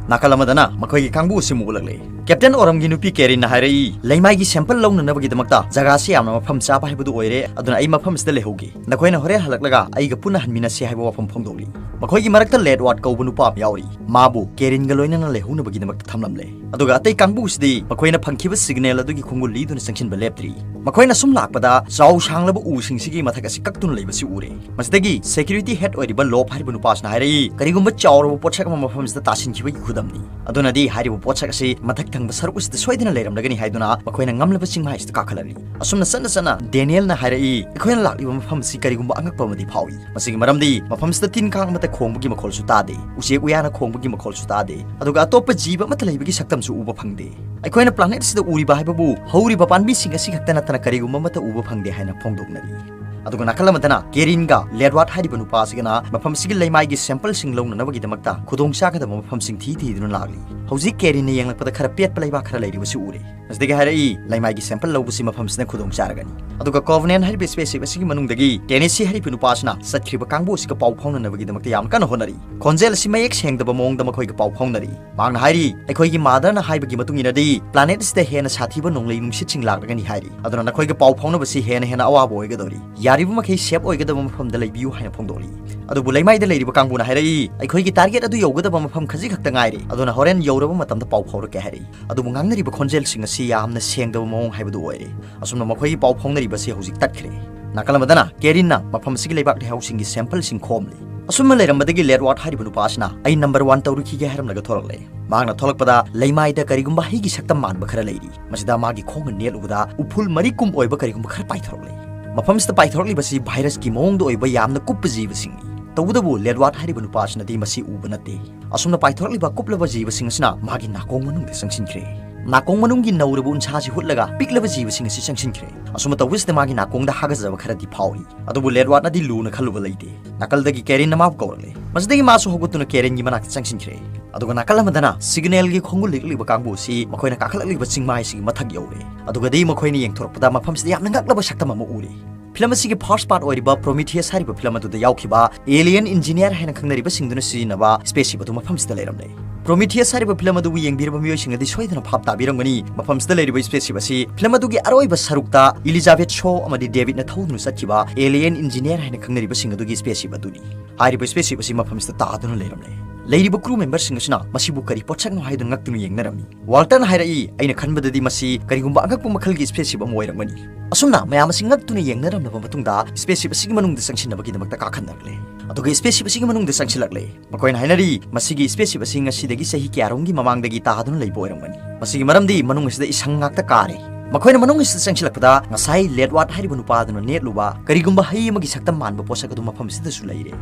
ꯅꯥꯀꯜ ꯑꯃꯗꯅ ꯃꯈꯣꯏꯒꯤ ꯀꯥꯡꯕꯨ ꯑꯁꯤ ꯑꯃꯨꯛ ꯎꯠꯂꯛꯂꯦ꯫ ꯀꯦꯞꯇꯦꯟ ꯑꯣꯔꯝꯒꯤ ꯅꯨꯄꯤ ꯀꯦꯔꯤꯟꯅ ꯍꯥꯏꯔꯛꯏ, "ꯂꯩꯃꯥꯏꯒꯤ ꯁꯦꯝꯄꯜ ꯂꯧꯅꯅꯕꯒꯤꯗꯃꯛꯇ ꯖꯒꯥꯁꯤ ꯌꯥꯝꯅ ꯃꯐꯝ ꯆꯥꯕ ꯍꯥꯏꯕꯗꯨ ꯑꯣꯏꯔꯦ, ꯑꯗꯨꯅ ꯑꯩ ꯃꯐꯝꯁꯤꯗ ꯂꯩꯍꯧꯒꯦ꯫ ꯅꯈꯣꯏꯅ ꯍꯣꯔꯦꯟ ꯍꯜꯂꯛꯂꯒ ꯑꯩꯒ ꯄꯨꯟꯅ ꯍꯟꯃꯤꯟꯅꯁꯤ" ꯍꯥꯏꯕ ꯋꯥꯐꯝ ꯐꯣꯡꯗꯣꯛꯂꯤ꯫ ꯃꯈꯣꯏꯒꯤ ꯃꯔꯛꯇ ꯂꯦꯗꯋꯥꯔꯗ ꯀꯧꯕ ꯅꯨꯄꯥ ꯑꯃ ꯌꯥꯎꯔꯤ꯫ ꯃꯥꯕꯨ ꯀꯦꯔꯤꯟꯒ ꯂꯣꯏꯅꯅ ꯂꯩꯍꯧꯅꯕꯒꯤꯗꯃꯛꯇ ꯊꯝꯂꯝꯂꯦ꯫ ꯑꯗꯨꯒ ꯑꯇꯩ ꯀꯥꯡꯕꯨꯁꯤꯗꯤ ꯃꯈꯣꯏꯅ ꯐꯪꯈꯤꯕ ꯁꯤꯒꯅꯦꯜ ꯑꯗꯨꯒꯤ ꯈꯣꯡꯒꯨꯜ ꯂꯤꯗꯨꯅ ꯆꯪꯁꯤꯟꯕ ꯂꯦꯞꯇ꯭ꯔꯤ꯫ ꯃꯈꯣꯏꯅ ꯁꯨꯝ ꯂꯥꯛꯄꯗ ꯆꯥꯎ ꯁꯥꯡꯂꯕ ꯎꯁꯤꯡꯁꯤꯒꯤ ꯃꯊꯛ ꯑꯁꯤ ꯀꯛꯇꯨꯅ ꯂꯩꯕꯁꯤ ꯎꯔꯦ꯫ ꯃꯁꯤꯗꯒꯤ ꯁꯦꯀ꯭ꯌꯨꯔꯤꯇꯤ ꯍꯦꯗ ꯑꯣꯏꯔꯤꯕ ꯂꯣꯞ ꯍꯥꯏꯔꯤꯕ ꯅꯨꯄꯥꯁꯤꯅ ꯍꯥꯏꯔꯛꯏ, "ꯀꯔꯤꯒꯨꯝꯕ ꯆꯥꯎꯔꯕ ꯄꯣꯠꯁꯛ ꯑꯃ ꯃꯐꯝꯁꯤꯗ ꯇꯥꯁꯤꯟꯈꯤꯕꯒꯤ ꯈꯨꯗꯝꯅꯤ꯫ ꯑꯗꯨꯅꯗꯤ ꯍꯥꯏꯔꯤꯕ ꯄꯣꯠꯁꯛ ꯑꯁꯤ ꯃꯊꯛ ꯊꯪꯕ ꯁꯔꯨꯛ ꯑꯁꯤꯗ ꯁꯣꯏꯗꯅ ꯂꯩꯔꯝꯂꯒꯅꯤ" ꯍꯥꯏꯗꯨꯅ ꯃꯈꯣꯏꯅ ꯉꯝꯂꯕ ꯆꯤꯡꯃꯥꯏꯁꯤꯗ ꯀꯥꯈꯠꯂꯛꯂꯤ꯫ ꯑꯁꯨꯝꯅ ꯆꯠꯅ ꯆꯠꯅ ꯗꯦꯅꯤꯌꯦꯜꯅ ꯍꯥꯏꯔꯛꯏ, "ꯑꯩꯈꯣꯏꯅ ꯂꯥꯛꯂꯤꯕ ꯃꯐꯝ ꯑꯁꯤ ꯀꯔꯤꯒꯨꯝꯕ ꯑꯉꯛꯄ ꯑꯃꯗꯤ ꯐꯥꯎꯏ꯫ ꯃꯁꯤꯒꯤ ꯃꯔꯝꯗꯤ ꯃꯐꯝꯁꯤꯗ ꯇꯤꯟ ꯀꯥꯡ ꯑꯃꯠꯇ ꯈꯣꯡꯕꯒꯤ ꯃꯈꯣꯜꯁꯨ ꯇꯥꯗꯦ, ꯎꯆꯦꯛ ꯎꯌꯥꯅ ꯈꯣꯡꯕꯒꯤ ꯃꯈꯣꯜꯁꯨ ꯇꯥꯗꯦ, ꯑꯗꯨꯒ ꯑꯇꯣꯞꯄ ꯖꯤꯕ ꯑꯃꯠꯇ ꯂꯩꯕꯒꯤ ꯁꯛꯇꯝꯁꯨ ꯎꯕ ꯐꯪꯗꯦ꯫ ꯑꯩꯈꯣꯏꯅ ꯄ꯭ꯂꯥꯅꯦꯠ ꯑꯁꯤꯗ ꯎꯔꯤꯕ ꯍꯥꯏꯕꯕꯨ ꯍꯧꯔꯤꯕ ꯄꯥꯝꯕꯤꯁꯤꯡ ꯑꯁꯤ ꯈꯛꯇ ꯅꯠꯇꯅ ꯀꯔꯤꯒꯨꯝꯕ ꯑꯃꯠꯇ ꯎꯕ ꯐꯪꯗꯦ" ꯍꯥꯏꯅ ꯐꯣꯡꯗꯣꯛꯅꯔꯤ꯫ ꯑꯗꯨꯒ ꯅꯥꯀꯜ ꯑꯃꯗꯅ ꯀꯦꯔꯤꯟꯒ ꯂꯦꯗꯋꯥꯔꯗ ꯍꯥꯏꯔꯤꯕ ꯅꯨꯄꯥ ꯑꯁꯤꯒꯅ ꯃꯐꯝꯁꯤꯒꯤ ꯂꯩꯃꯥꯏꯒꯤ ꯁꯦꯝꯄꯜꯁꯤꯡ ꯂꯧꯅꯅꯕꯒꯤꯗꯃꯛꯇ ꯈꯨꯗꯣꯡꯆꯥꯒꯗꯕ ꯃꯐꯝꯁꯤꯡ ꯊꯤ ꯊꯤꯗꯨꯅ ꯂꯥꯛꯂꯤ꯫ ꯍꯧꯖꯤꯛ ꯀꯦꯔꯤꯟꯅ ꯌꯦꯡꯂꯛꯄꯗ ꯈꯔ ꯄꯦꯠꯄ ꯂꯩꯕꯥꯛ ꯈꯔ ꯂꯩꯔꯤꯕꯁꯤ ꯎꯔꯦ꯫ ꯃꯁꯤꯗꯒꯤ ꯍꯥꯏꯔꯛꯏ, "ꯂꯩꯃꯥꯏꯒꯤ ꯁꯦꯝꯄꯜ ꯂꯧꯕꯁꯤ ꯃꯐꯝꯁꯤꯅ ꯈꯨꯗꯣꯡ ꯆꯥꯔꯒꯅꯤ"꯫ ꯑꯗꯨꯒ ꯀꯣꯚꯅꯦꯟ ꯍꯥꯏꯔꯤꯕ ꯁ꯭ꯄꯦꯁ ꯁꯤꯞ ꯑꯁꯤꯒꯤ ꯃꯅꯨꯡꯗꯒꯤ ꯇꯦꯅꯦꯁꯤ ꯍꯥꯏꯔꯤꯕ ꯅꯨꯄꯥꯁꯤꯅ ꯆꯠꯈ꯭ꯔꯤꯕ ꯀꯥꯡꯕꯨ ꯑꯁꯤꯒ ꯄꯥꯎ ꯐꯥꯎꯅꯅꯕꯒꯤꯗꯃꯛꯇ ꯌꯥꯝ ꯀꯟꯅ ꯍꯣꯠꯅꯔꯤ꯫ ꯈꯣꯟꯖꯦꯜ ꯑꯁꯤ ꯃꯌꯦꯛ ꯁꯦꯡꯗꯕ ꯃꯑꯣꯡꯗ ꯃꯈꯣꯏꯒ ꯄꯥꯎ ꯐꯥꯎꯅꯔꯤ꯫ ꯃꯍꯥꯛꯅ ꯍꯥꯏꯔꯤ, "ꯑꯩꯈꯣꯏꯒꯤ ꯃꯥꯗꯔꯅ ꯍꯥꯏꯕꯒꯤ ꯃꯇꯨꯡ ꯏꯟꯅꯗꯤ ꯄ꯭ꯂꯥꯅꯦꯠ ꯑꯁꯤꯗ ꯍꯦꯟꯅ ꯁꯥꯊꯤꯕ ꯅꯣꯡꯂꯩ ꯅꯨꯡꯁꯤꯠꯁꯤꯡ ꯂꯥꯛꯂꯒꯅꯤ" ꯍꯥꯏꯔꯤ꯫ "ꯑꯗꯨꯅ ꯅꯈꯣꯏꯒ ꯄꯥꯎ ꯐꯥꯎꯅꯕꯁꯤ ꯍꯦꯟꯅ ꯍꯦꯟꯅ ꯑꯋꯥꯕ ꯑꯣꯏꯒꯗꯧꯔꯤ꯫ ꯌꯥꯔꯤꯕ ꯃꯈꯩ ꯁꯦꯐ ꯑꯣꯏꯒꯗꯕ ꯃꯐꯝꯗ ꯂꯩꯕꯤꯌꯨ" ꯍꯥꯏꯅ ꯐꯣꯡꯗꯣꯛꯂꯤ꯫ ꯑꯗꯨꯕꯨ ꯂꯩꯃꯥꯏꯗ ꯂꯩꯔꯤꯕ ꯀꯥꯡꯕꯨꯅ ꯍꯥꯏꯔꯛꯏ, "ꯑꯩꯈꯣꯏꯒꯤ ꯇꯥꯔꯒꯦꯠ ꯑꯗꯨ ꯌꯧꯒꯗꯕ ꯃꯐꯝ ꯈꯖꯤꯛ ꯈꯛꯇ ꯉꯥꯏꯔꯦ, ꯑꯗꯨꯅ ꯍꯣꯔꯦꯟ ꯌꯧꯔꯕ ꯃꯇꯝꯗ ꯄꯥꯎ ꯐꯥꯎꯔꯛꯀꯦ" ꯍꯥꯏꯔꯛꯏ꯫ ꯑꯗꯨꯕꯨ ꯉꯥꯡꯅꯔꯤꯕ ꯈꯣꯟꯖꯦꯜꯁꯤꯡ ꯑꯁꯤ ꯌꯥꯝꯅ ꯁꯦꯡꯗꯕ ꯃꯑꯣꯡ ꯍꯥꯏꯕꯗꯨ ꯑꯣꯏꯔꯦ꯫ ꯑꯁꯨꯝꯅ ꯃꯈꯣꯏꯒꯤ ꯄꯥꯎ ꯐꯥꯎꯅꯔꯤꯕ ꯑꯁꯤ ꯍꯧꯖꯤꯛ ꯇꯠꯈ꯭ꯔꯦ꯫ ꯅꯥꯀꯜ ꯑꯃꯗꯅ ꯀꯦꯔꯤꯟꯅ ꯃꯐꯝ ꯑꯁꯤꯒꯤ ꯂꯩꯕꯥꯛ ꯂꯩꯍꯥꯎꯁꯤꯡꯒꯤ ꯁꯦꯝꯄꯜꯁꯤꯡ ꯈꯣꯝꯂꯤ꯫ ꯑꯁꯨꯝꯅ ꯂꯩꯔꯝꯕꯗꯒꯤ ꯂꯦꯗꯋꯥꯔꯗ ꯍꯥꯏꯔꯤꯕ ꯅꯨꯄꯥ ꯑꯁꯤꯅ "ꯑꯩ ꯅꯝꯕꯔ ꯋꯥꯟ ꯇꯧꯔꯨꯈꯤꯒꯦ" ꯍꯥꯏꯔꯝꯂꯒ ꯊꯣꯔꯛꯂꯦ꯫ ꯃꯍꯥꯛꯅ ꯊꯣꯛꯂꯛꯄꯗ ꯂꯩꯃꯥꯏꯗ ꯀꯔꯤꯒꯨꯝꯕ ꯍꯩꯒꯤ ꯁꯛꯇꯝ ꯃꯥꯟꯕ ꯈꯔ ꯂꯩꯔꯤ꯫ ꯃꯁꯤꯗ ꯃꯥꯒꯤ ꯈꯣꯡꯅ ꯅꯦꯠꯂꯨꯕꯗ ꯎꯐꯨꯜ ꯃꯔꯤꯛ ꯀꯨꯝ ꯑꯣꯏꯕ ꯀꯔꯤꯒꯨꯝꯕ ꯈꯔ ꯄꯥꯏꯊꯣꯔꯛꯂꯦ꯫ ꯃꯐꯝꯁꯤꯗ ꯄꯥꯏꯊꯣꯔꯛꯂꯤꯕꯁꯤ ꯚꯥꯏꯔꯁꯀꯤ ꯃꯑꯣꯡꯗ ꯑꯣꯏꯕ ꯌꯥꯝꯅ ꯀꯨꯞꯄ ꯖꯤꯕꯁꯤꯡꯅꯤ꯫ ꯇꯧꯕꯇꯕꯨ ꯂꯦꯗꯋꯥꯔꯗ ꯍꯥꯏꯔꯤꯕ ꯅꯨꯄꯥ ꯑꯁꯤꯅꯗꯤ ꯃꯁꯤ ꯎꯕ ꯅꯠꯇꯦ꯫ ꯑꯁꯨꯝꯅ ꯄꯥꯏꯊꯣꯔꯛꯂꯤꯕ ꯀꯨꯞꯂꯕ ꯖꯤꯕꯁꯤꯡ ꯑꯁꯤꯅ ꯃꯥꯒꯤ ꯅꯥꯀꯣꯡ ꯃꯅꯨꯡꯗ ꯆꯪꯁꯤꯟꯈ꯭ꯔꯦ꯫ ꯅꯥꯀꯣꯡ ꯃꯅꯨꯡꯒꯤ ꯅꯧꯔꯕ ꯎꯟꯁꯥꯁꯤ ꯍꯨꯠꯂꯒ ꯄꯤꯛꯂꯕ ꯖꯤꯕꯁꯤꯡ ꯑꯁꯤ ꯆꯪꯁꯤꯟꯈ꯭ꯔꯦ꯫ ꯑꯁꯨꯝꯅ ꯇꯧꯕꯁꯤꯗ ꯃꯥꯒꯤ ꯅꯥꯀꯣꯡꯗ ꯍꯥꯒꯠꯆꯕ ꯈꯔꯗꯤ ꯐꯥꯎꯔꯤ꯫ ꯑꯗꯨꯕꯨ ꯂꯦꯗꯋꯥꯔꯗꯅꯗꯤ ꯂꯨꯅ ꯈꯜꯂꯨꯕ ꯂꯩꯇꯦ꯫ ꯅꯥꯀꯜꯗꯒꯤ ꯀꯦꯔꯤꯟꯅ ꯃꯥꯕꯨ ꯀꯧꯔꯛꯂꯦ꯫ ꯃꯁꯤꯗꯒꯤ ꯃꯥꯁꯨ ꯍꯧꯒꯠꯇꯨꯅ ꯀꯦꯔꯤꯟꯒꯤ ꯃꯅꯥꯛꯇ ꯆꯪꯁꯤꯟꯈ꯭ꯔꯦ꯫ ꯑꯗꯨꯒ ꯅꯥꯀꯜ ꯑꯃꯗꯅ ꯁꯤꯒꯅꯦꯜꯒꯤ ꯈꯣꯡꯒꯨꯜ ꯂꯤꯛꯂꯤꯕ ꯀꯥꯡꯕꯨ ꯑꯁꯤ ꯃꯈꯣꯏꯅ ꯀꯥꯈꯠꯂꯛꯂꯤꯕ ꯆꯤꯡꯃꯥꯏꯁꯤꯒꯤ ꯃꯊꯛ ꯌꯧꯔꯦ꯫ ꯑꯗꯨꯒꯗꯤ ꯃꯈꯣꯏꯅ ꯌꯦꯡꯊꯣꯔꯛꯄꯗ ꯃꯐꯝꯁꯤꯗ ꯌꯥꯝꯅ ꯉꯛꯂꯕ ꯁꯛꯇꯝ ꯑꯃ ꯎꯔꯦ꯫ ꯐꯤꯂꯝ ꯑꯁꯤꯒꯤ ꯐꯥꯔꯁ ꯄꯥꯔꯠ ꯑꯣꯏꯔꯤꯕ ꯄ꯭ꯔꯣꯃꯤꯊꯤꯌꯁ ꯍꯥꯏꯔꯤꯕ ꯐꯤꯂꯝ ꯑꯗꯨꯗ ꯌꯥꯎꯈꯤꯕ ꯑꯦꯂꯤꯌꯟ ꯏꯟꯖꯤꯅꯤꯌꯔ ꯍꯥꯏꯅ ꯈꯪꯅꯔꯤꯕꯁꯤꯡꯗꯨꯅ ꯁꯤꯖꯤꯟꯅꯕ ꯁ꯭ꯄꯦꯁ ꯁꯤꯞ ꯑꯗꯨ ꯃꯐꯝꯁꯤꯗ ꯂꯩꯔꯝꯂꯦ꯫ ꯄ꯭ꯔꯣꯃꯤꯊꯤꯌꯁ ꯍꯥꯏꯔꯤꯕ ꯐꯤꯂꯝ ꯑꯗꯨꯕꯨ ꯌꯦꯡꯕꯤꯔꯕ ꯃꯤꯑꯣꯏꯁꯤꯡꯅꯗꯤ ꯁꯣꯏꯗꯅ ꯚꯥꯞ ꯇꯥꯕꯤꯔꯝꯒꯅꯤ, ꯃꯐꯝꯁꯤꯗ ꯂꯩꯔꯤꯕ ꯁ꯭ꯄꯦꯁ ꯁꯤꯞ ꯑꯁꯤ ꯐꯤꯂꯝ ꯑꯗꯨꯒꯤ ꯑꯔꯣꯏꯕ ꯁꯔꯨꯛꯇ ꯏꯂꯤꯖꯥꯕꯦꯊ ꯁꯣ ꯑꯃꯗꯤ ꯗꯦꯕꯤꯗꯅ ꯊꯧꯗꯨꯅ ꯆꯠꯈꯤꯕ ꯑꯦꯂꯤꯌꯟ ꯏꯟꯖꯤꯅꯤꯌꯔ ꯍꯥꯏꯅ ꯈꯪꯅꯔꯤꯕꯁꯤꯡ ꯑꯗꯨꯒꯤ ꯁ꯭ꯄꯦꯁ ꯁꯤꯞ ꯑꯗꯨꯅꯤ꯫ ꯍꯥꯏꯔꯤꯕ ꯁ꯭ꯄꯦꯁ ꯁꯤꯞ ꯑꯁꯤ ꯃꯐꯝꯁꯤꯗ ꯇꯥꯗꯨꯅ ꯂꯩꯔꯝꯂꯦ꯫ ꯂꯩꯔꯤꯕ ꯀ꯭ꯔꯨ ꯃꯦꯝꯕꯔꯁꯤꯡ ꯑꯁꯤꯅ ꯃꯁꯤꯕꯨ ꯀꯔꯤ ꯄꯣꯠꯁꯛꯅꯣ ꯍꯥꯏꯗꯨꯅ ꯉꯛꯇꯨꯅ ꯌꯦꯡꯅꯔꯝꯃꯤ꯫ ꯋꯥꯜꯇꯟ ꯍꯥꯏꯔꯛꯏ, "ꯑꯩꯅ ꯈꯟꯕꯗꯗꯤ ꯃꯁꯤ ꯀꯔꯤꯒꯨꯝꯕ ꯑꯉꯛꯄ ꯃꯈꯜꯒꯤ ꯁ꯭ꯄꯦꯁ ꯁꯤꯞ ꯑꯃ ꯑꯣꯏꯔꯝꯒꯅꯤ"꯫ ꯑꯁꯨꯝꯅ ꯃꯌꯥꯝ ꯑꯁꯤ ꯉꯛꯇꯨꯅ ꯌꯦꯡꯅꯔꯝꯂꯕ ꯃꯇꯨꯡꯗ ꯁ꯭ꯄꯦꯁ ꯁꯤꯞ ꯑꯁꯤꯒꯤ ꯃꯅꯨꯡꯗ ꯆꯪꯁꯤꯟꯅꯕꯒꯤꯗꯃꯛꯇ ꯀꯥꯈꯠꯅꯔꯛꯂꯦ꯫ ꯑꯗꯨꯒ ꯁ꯭ꯄꯦꯁ ꯁꯤꯞ ꯑꯁꯤꯒꯤ ꯃꯅꯨꯡꯗ ꯆꯪꯁꯤꯜꯂꯛꯂꯦ꯫ ꯃꯈꯣꯏꯅ ꯍꯥꯏꯅꯔꯤ, ꯃꯁꯤꯒꯤ ꯁ꯭ꯄꯦꯁ ꯁꯤꯞ ꯑꯁꯤ ꯉꯁꯤꯗꯒꯤ ꯆꯍꯤ ꯀꯌꯥꯔꯣꯝꯒꯤ ꯃꯃꯥꯡꯗꯒꯤ ꯇꯥꯗꯨꯅ ꯂꯩꯕ ꯑꯣꯏꯔꯝꯒꯅꯤ꯫ ꯃꯁꯤꯒꯤ ꯃꯔꯝꯗꯤ ꯃꯅꯨꯡ ꯑꯁꯤꯗ ꯏꯁꯪ ꯉꯥꯛꯇ ꯀꯥꯔꯦ꯫ ꯃꯈꯣꯏꯅ ꯃꯅꯨꯡ ꯑꯁꯤꯗ ꯆꯪꯁꯤꯜꯂꯛꯄꯗ ꯉꯁꯥꯏ ꯂꯦꯗꯋꯥꯔꯗ ꯍꯥꯏꯔꯤꯕ ꯅꯨꯄꯥ ꯑꯗꯨꯅ ꯅꯦꯠꯂꯨꯕ ꯀꯔꯤꯒꯨꯝꯕ ꯍꯩ ꯑꯃꯒꯤ ꯁꯛꯇꯝ ꯃꯥꯟꯕ ꯄꯣꯠꯁꯛ ꯑꯗꯨ ꯃꯐꯝ ꯑꯁꯤꯗꯁꯨ ꯂꯩꯔꯦ꯫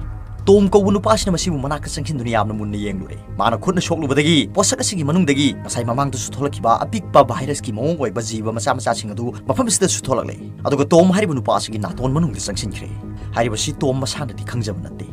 ꯇꯣꯝ ꯀꯧꯕ ꯅꯨꯄꯥ ꯑꯁꯤꯅ ꯃꯁꯤꯕꯨ ꯃꯅꯥꯛꯇ ꯆꯪꯁꯤꯟꯗꯨꯅ ꯌꯥꯝꯅ ꯃꯨꯟꯅ ꯌꯦꯡꯂꯨꯔꯦ꯫ ꯃꯥꯅ ꯈꯨꯠꯅ ꯁꯣꯛꯂꯨꯕꯗꯒꯤ ꯄꯣꯠꯁꯛ ꯑꯁꯤꯒꯤ ꯃꯅꯨꯡꯗꯒꯤ ꯉꯁꯥꯏ ꯃꯃꯥꯡꯗꯁꯨ ꯊꯣꯛꯂꯛꯈꯤꯕ ꯑꯄꯤꯛꯄ ꯚꯥꯏꯔꯁꯀꯤ ꯃꯑꯣꯡ ꯑꯣꯏꯕ ꯖꯤꯕ ꯃꯆꯥ ꯃꯆꯥꯁꯤꯡ ꯑꯗꯨ ꯃꯐꯝ ꯑꯁꯤꯗꯁꯨ ꯊꯣꯛꯂꯛꯂꯦ꯫ ꯑꯗꯨꯒ ꯇꯣꯝ ꯍꯥꯏꯔꯤꯕ ꯅꯨꯄꯥ ꯑꯁꯤꯒꯤ ꯅꯥꯇꯣꯟ ꯃꯅꯨꯡꯗ ꯆꯪꯁꯤꯟꯈ꯭ꯔꯦ꯫ ꯍꯥꯏꯔꯤꯕꯁꯤ ꯇꯣꯝ ꯃꯁꯥꯅꯗꯤ ꯈꯪꯖꯕ ꯅꯠꯇꯦ꯫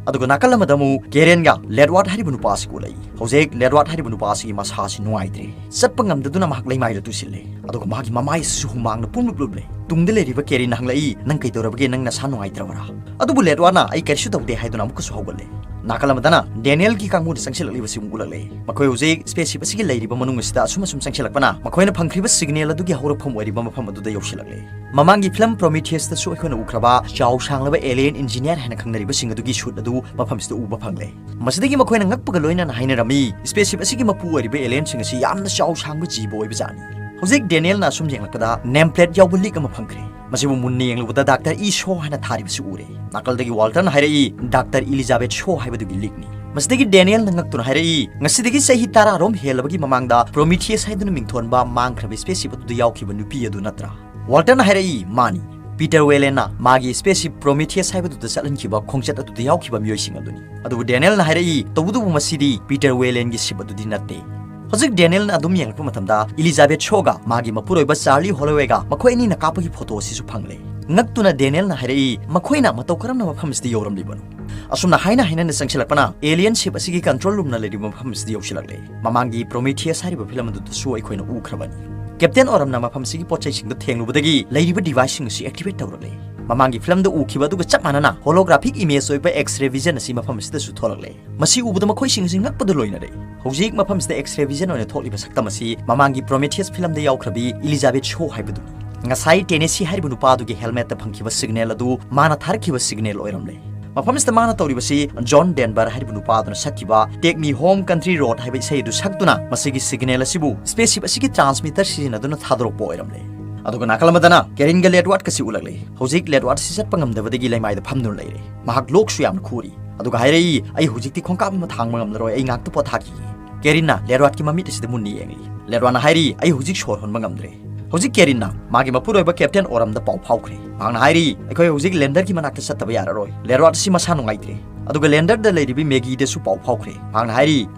ꯑꯗꯨꯒ ꯅꯥꯀꯜ ꯑꯃꯗ ꯑꯃꯨꯛ ꯀꯦꯔꯦꯟꯒ ꯂꯦꯗꯋꯥꯔꯗ ꯍꯥꯏꯔꯤꯕ ꯅꯨꯄꯥ ꯑꯁꯤ ꯎꯠꯂꯛꯏ꯫ ꯍꯧꯖꯤꯛ ꯂꯦꯗꯋꯥꯔꯗ ꯍꯥꯏꯔꯤꯕ ꯅꯨꯄꯥ ꯑꯁꯤꯒꯤ ꯃꯁꯥ ꯑꯁꯤ ꯅꯨꯡꯉꯥꯏꯇ꯭ꯔꯦ꯫ ꯆꯠꯄ ꯉꯝꯗꯗꯨꯅ ꯃꯍꯥꯛ ꯂꯩꯃꯥꯏꯗ ꯇꯨꯁꯤꯜꯂꯦ꯫ ꯑꯗꯨꯒ ꯃꯥꯒꯤ ꯃꯃꯥꯏ ꯑꯁꯤꯁꯨ ꯍꯨꯃꯥꯡꯅ ꯄꯨꯡꯂꯨꯞ ꯂꯨꯞꯂꯦ꯫ ꯇꯨꯡꯗ ꯂꯩꯔꯤꯕ ꯀꯦꯔꯤꯟꯅ ꯍꯪꯂꯛꯏ, "ꯅꯪ ꯀꯩꯗꯧꯔꯕꯒꯦ? ꯅꯪ ꯅꯁꯥ ꯅꯨꯡꯉꯥꯏꯇ꯭ꯔꯕꯔꯥ?" ꯑꯗꯨꯕꯨ ꯂꯦꯗꯋꯥꯔꯗꯅ, "ꯑꯩ ꯀꯔꯤꯁꯨ ꯇꯧꯗꯦ" ꯍꯥꯏꯗꯨꯅ ꯑꯃꯨꯛꯀꯁꯨ ꯍꯧꯒꯠꯂꯦ꯫ ꯅꯥꯀꯜ ꯑꯃꯗꯅ ꯗꯦꯅꯤꯌꯦꯜꯒꯤ ꯀꯥꯡꯕꯨꯅ ꯆꯪꯁꯤꯜꯂꯛꯂꯤꯕꯁꯤ ꯑꯃꯨꯛ ꯎꯠꯂꯛꯂꯦ꯫ ꯃꯈꯣꯏ ꯍꯧꯖꯤꯛ ꯁ꯭ꯄꯦꯁ ꯁꯤꯞ ꯑꯁꯤꯒꯤ ꯂꯩꯔꯤꯕ ꯃꯅꯨꯡ ꯑꯁꯤꯗ ꯑꯁꯨꯝ ꯑꯁꯨꯝ ꯆꯪꯁꯤꯜꯂꯛꯄꯅ ꯃꯈꯣꯏꯅ ꯐꯪꯈ꯭ꯔꯤꯕ ꯁꯤꯒꯅꯦꯜ ꯑꯗꯨꯒꯤ ꯍꯧꯔꯛꯐꯝ ꯑꯣꯏꯔꯤꯕ ꯃꯐꯝ ꯑꯗꯨꯗ ꯌꯧꯁꯤꯜꯂꯛꯂꯦ꯫ ꯃꯃꯥꯡꯒꯤ ꯐꯤꯂꯝ ꯄ꯭ꯔꯣꯃꯤꯊꯤꯌꯁꯇꯁꯨ ꯑꯩꯈꯣꯏꯅ ꯎꯈ꯭ꯔꯕ ꯆꯥꯎ ꯁꯥꯡꯂꯕ ꯑꯦꯂꯤꯌꯟ ꯏꯟꯖꯤꯅꯤꯌꯔ ꯍꯥꯏꯅ ꯈꯪꯅꯔꯤꯕꯁꯤꯡ ꯑꯗꯨꯒꯤ ꯁꯨꯠ ꯑꯗꯨ ꯃꯐꯝꯁꯤꯗ ꯎꯕ ꯐꯪꯂꯦ꯫ ꯃꯁꯤꯗꯒꯤ ꯃꯈꯣꯏꯅ ꯉꯛꯄꯒ ꯂꯣꯏꯅꯅ ꯍꯥꯏꯅꯔꯝꯃꯤ, ꯁ꯭ꯄꯦꯁ ꯁꯤꯞ ꯑꯁꯤꯒꯤ ꯃꯄꯨ ꯑꯣꯏꯔꯤꯕ ꯑꯦꯂꯤꯌꯟꯁꯤꯡ ꯑꯁꯤ ꯌꯥꯝꯅ ꯆꯥꯎ ꯁꯥꯡꯕ ꯖꯤꯕ ꯑꯣꯏꯕꯖꯥꯠꯅꯤ꯫ ꯍꯧꯖꯤꯛ ꯗꯦꯅꯤꯌꯦꯜꯅ ꯑꯁꯨꯝ ꯌꯦꯡꯂꯛꯄꯗ ꯅꯦꯝ ꯄ꯭ꯂꯦꯠ ꯌꯥꯎꯕ ꯂꯤꯛ ꯑꯃ ꯐꯪꯈ꯭ꯔꯦ꯫ ꯃꯁꯤꯕꯨ ꯃꯨꯟꯅ ꯌꯦꯡꯂꯨꯕꯗ ꯗꯥꯛꯇꯔ ꯏ ꯁꯣ ꯍꯥꯏꯅ ꯊꯥꯔꯤꯕꯁꯤ ꯎꯔꯦ꯫ ꯅꯥꯀꯜꯗꯒꯤ ꯋꯥꯜꯇꯔꯅ ꯍꯥꯏꯔꯛꯏ, "ꯗꯥꯛꯇꯔ ꯏꯂꯤꯖꯥꯕꯦꯊ ꯁꯣ ꯍꯥꯏꯕꯗꯨꯒꯤ ꯂꯤꯛꯅꯤ"꯫ ꯃꯁꯤꯗꯒꯤ ꯗꯦꯅꯤꯌꯦꯜꯅ ꯉꯛꯇꯨꯅ ꯍꯥꯏꯔꯛꯏ, "ꯉꯁꯤꯗꯒꯤ ꯆꯍꯤ ꯇꯔꯥꯔꯣꯝ ꯍꯦꯜꯂꯕꯒꯤ ꯃꯃꯥꯡꯗ ꯄ꯭ꯔꯣꯃꯤꯊꯤꯌꯁ ꯍꯥꯏꯗꯨꯅ ꯃꯤꯡꯊꯣꯟꯕ ꯃꯥꯡꯈ꯭ꯔꯕ ꯁ꯭ꯄꯦꯁ ꯁꯤꯞ ꯑꯗꯨꯗ ꯌꯥꯎꯈꯤꯕ ꯅꯨꯄꯤ ꯑꯗꯨ ꯅꯠꯇ꯭ꯔꯥ?" ꯋꯥꯜꯇꯔꯅ ꯍꯥꯏꯔꯛꯏ, "ꯃꯥꯅꯤ꯫ ꯄꯤꯇꯔ ꯋꯦꯂꯦꯟꯅ ꯃꯥꯒꯤ ꯁ꯭ꯄꯦꯁ ꯁꯤꯞ ꯄ꯭ꯔꯣꯃꯤꯊꯤꯌꯁ ꯍꯥꯏꯕꯗꯨꯗ ꯆꯠꯍꯟꯈꯤꯕ ꯈꯣꯡꯆꯠ ꯑꯗꯨꯗ ꯌꯥꯎꯈꯤꯕ ꯃꯤꯑꯣꯏꯁꯤꯡ ꯑꯗꯨꯅꯤ"꯫ ꯑꯗꯨꯕꯨ ꯗꯦꯅꯤꯌꯦꯜꯅ ꯍꯥꯏꯔꯛꯏ, "ꯇꯧꯕꯇꯕꯨ ꯃꯁꯤꯗꯤ ꯄꯤꯇꯔ ꯋꯦꯂꯦꯟꯒꯤ ꯁꯤꯞ ꯑꯗꯨꯗꯤ ꯅꯠꯇꯦ"꯫ ꯍꯧꯖꯤꯛ ꯗꯦꯅꯤꯌꯦꯜꯅ ꯑꯗꯨꯝ ꯌꯦꯡꯂꯛꯄ ꯃꯇꯝꯗ ꯏꯂꯤꯖꯥꯕꯦꯊ ꯁꯣꯒ ꯃꯥꯒꯤ ꯃꯄꯨꯔꯣꯏꯕ ꯆꯥꯔꯂꯤ ꯍꯣꯂꯣꯋꯦꯒ ꯃꯈꯣꯏ ꯑꯅꯤꯅ ꯀꯥꯞꯄꯒꯤ ꯐꯣꯇꯣ ꯑꯁꯤꯁꯨ ꯐꯪꯂꯦ꯫ ꯉꯛꯇꯨꯅ ꯗꯦꯅꯤꯌꯦꯜꯅ ꯍꯥꯏꯔꯛꯏ, "ꯃꯈꯣꯏꯅ ꯃꯇꯧ ꯀꯔꯝꯅ ꯃꯐꯝ ꯑꯁꯤꯗ ꯌꯧꯔꯝꯂꯤꯕꯅꯣ?" ꯑꯁꯨꯝꯅ ꯍꯥꯏꯅ ꯍꯥꯏꯅꯅ ꯆꯪꯁꯤꯜꯂꯛꯄꯅ ꯑꯦꯂꯤꯌꯟ ꯁꯤꯞ ꯑꯁꯤꯒꯤ ꯀꯟꯇ꯭ꯔꯣꯜ ꯔꯨꯝꯅ ꯂꯩꯔꯤꯕ ꯃꯐꯝ ꯑꯁꯤꯗ ꯌꯧꯁꯤꯜꯂꯛꯂꯦ꯫ ꯃꯃꯥꯡꯒꯤ ꯄ꯭ꯔꯣꯃꯤꯊꯤꯌꯁ ꯍꯥꯏꯔꯤꯕ ꯐꯤꯂꯝ ꯑꯗꯨꯗꯁꯨ ꯑꯩꯈꯣꯏꯅ ꯎꯈ꯭ꯔꯕꯅꯤ꯫ ꯀꯦꯞꯇꯦꯟ ꯑꯣꯔꯝꯅ ꯃꯐꯝ ꯑꯁꯤꯒꯤ ꯄꯣꯠ ꯆꯩꯁꯤꯡꯗꯨ ꯊꯦꯡꯂꯨꯕꯗꯒꯤ ꯂꯩꯔꯤꯕ ꯗꯤꯚꯥꯏꯁꯁꯤꯡ ꯑꯁꯤ ꯑꯦꯛꯇꯤꯚꯦꯠ ꯇꯧꯔꯛꯂꯦ꯫ ꯃꯃꯥꯡꯒꯤ ꯐꯤꯂꯝꯗ ꯎꯈꯤꯕ ꯑꯗꯨꯒ ꯆꯞ ꯃꯥꯟꯅꯅ holographic image ꯑꯣꯏꯕ X-ray vision ꯑꯁꯤ ꯃꯐꯝ ꯑꯁꯤꯗꯁꯨ ꯊꯣꯛꯂꯛꯂꯦ꯫ ꯃꯁꯤ ꯎꯕꯗ ꯃꯈꯣꯏꯁꯤꯡ ꯑꯁꯤ ꯉꯛꯄꯗ ꯂꯣꯏꯅꯔꯦ꯫ ꯍꯧꯖꯤꯛ ꯃꯐꯝꯁꯤꯗ X-ray vision ꯑꯣꯏꯅ ꯊꯣꯛꯂꯤꯕ ꯁꯛꯇꯝ ꯑꯁꯤ ꯃꯃꯥꯡꯒꯤ Prometheus ꯐꯤꯂꯝꯗ ꯌꯥꯎꯈ꯭ꯔꯕꯤ Elizabeth Shaw ꯍꯥꯏꯕꯗꯨꯅꯤ꯫ ꯉꯁꯥꯏ Tennessee ꯍꯥꯏꯔꯤꯕ ꯅꯨꯄꯥ ꯑꯗꯨꯒꯤ helmetꯇ ꯐꯪꯈꯤꯕ signal ꯑꯗꯨ ꯃꯥꯅ ꯊꯥꯔꯛꯈꯤꯕ signal ꯑꯣꯏꯔꯝꯂꯦ꯫ ꯃꯐꯝꯁꯤꯗ ꯃꯥꯅ ꯇꯧꯔꯤꯕꯁꯤ John Denver ꯍꯥꯏꯔꯤꯕ ꯅꯨꯄꯥ ꯑꯗꯨꯅ ꯁꯛꯈꯤꯕ Take Me Home Country Road ꯍꯥꯏꯕ ꯏꯁꯩ ꯑꯗꯨ ꯁꯛꯇꯨꯅ ꯃꯁꯤꯒꯤ signal ꯑꯁꯤꯕꯨ spaceship ꯑꯁꯤꯒꯤ transmitter ꯁꯤꯖꯤꯟꯅꯗꯨꯅ ꯊꯥꯗꯣꯔꯛꯄ ꯑꯣꯏꯔꯝꯂꯦ꯫ ꯑꯗꯨꯒ ꯅꯥꯀꯜ ꯑꯃꯗꯅ Karenꯒ Ledwardꯀꯁꯤ ꯎꯠꯂꯛꯂꯦ꯫ ꯍꯧꯖꯤꯛ Ledwardꯁꯤ ꯆꯠꯄ ꯉꯝꯗꯕꯗꯒꯤ ꯂꯩꯃꯥꯏꯗ ꯐꯝꯗꯨꯅ ꯂꯩꯔꯦ꯫ ꯃꯍꯥꯛ ꯂꯣꯛꯁꯨ ꯌꯥꯝꯅ ꯈꯨꯔꯤ꯫ ꯑꯗꯨꯒ ꯍꯥꯏꯔꯛꯏ, "ꯑꯩ ꯍꯧꯖꯤꯛꯇꯤ ꯈꯣꯡꯀꯥꯞ ꯑꯃ ꯊꯥꯡꯕ ꯉꯝꯂꯔꯣꯏ, ꯑꯩ ꯉꯥꯛꯇ ꯄꯣꯊꯥꯈꯤꯒꯦ꯫" Karenꯅ Ledwardꯀꯤ ꯃꯃꯤꯠ ꯑꯁꯤꯗ ꯃꯨꯟꯅ ꯌꯦꯡꯂꯤ꯫ Ledwardꯅ ꯍꯥꯏꯔꯤ, "ꯑꯩ ꯍꯧꯖꯤꯛ ꯁꯣꯔ ꯍꯣꯟꯕ ꯉꯝꯗ꯭ꯔꯦ꯫" ꯍꯧꯖꯤꯛ Karenꯅ ꯃꯥꯒꯤ ꯃꯄꯨꯔꯣꯏꯕ Captain Oramꯗ ꯄꯥꯎ ꯐꯥꯎꯈ꯭ꯔꯦ꯫ ꯃꯍꯥꯛꯅ ꯍꯥꯏꯔꯤ, "ꯑꯩꯈꯣꯏ ꯍꯧꯖꯤꯛ landerꯒꯤ ꯃꯅꯥꯛꯇ ꯆꯠꯇꯕ ꯌꯥꯔꯔꯣꯏ꯫ Ledward ꯑꯁꯤ ꯃꯁꯥ ꯅꯨꯡꯉꯥꯏꯇ꯭ꯔꯦ꯫" ꯑꯗꯨꯒ landerꯗ ꯂꯩꯔꯤꯕꯤ Maggieꯗꯁꯨ ꯄꯥꯎ ꯐꯥꯎꯈ꯭ꯔꯦ꯫ ꯃꯍꯥꯛꯅ ꯍꯥꯏꯔꯤ,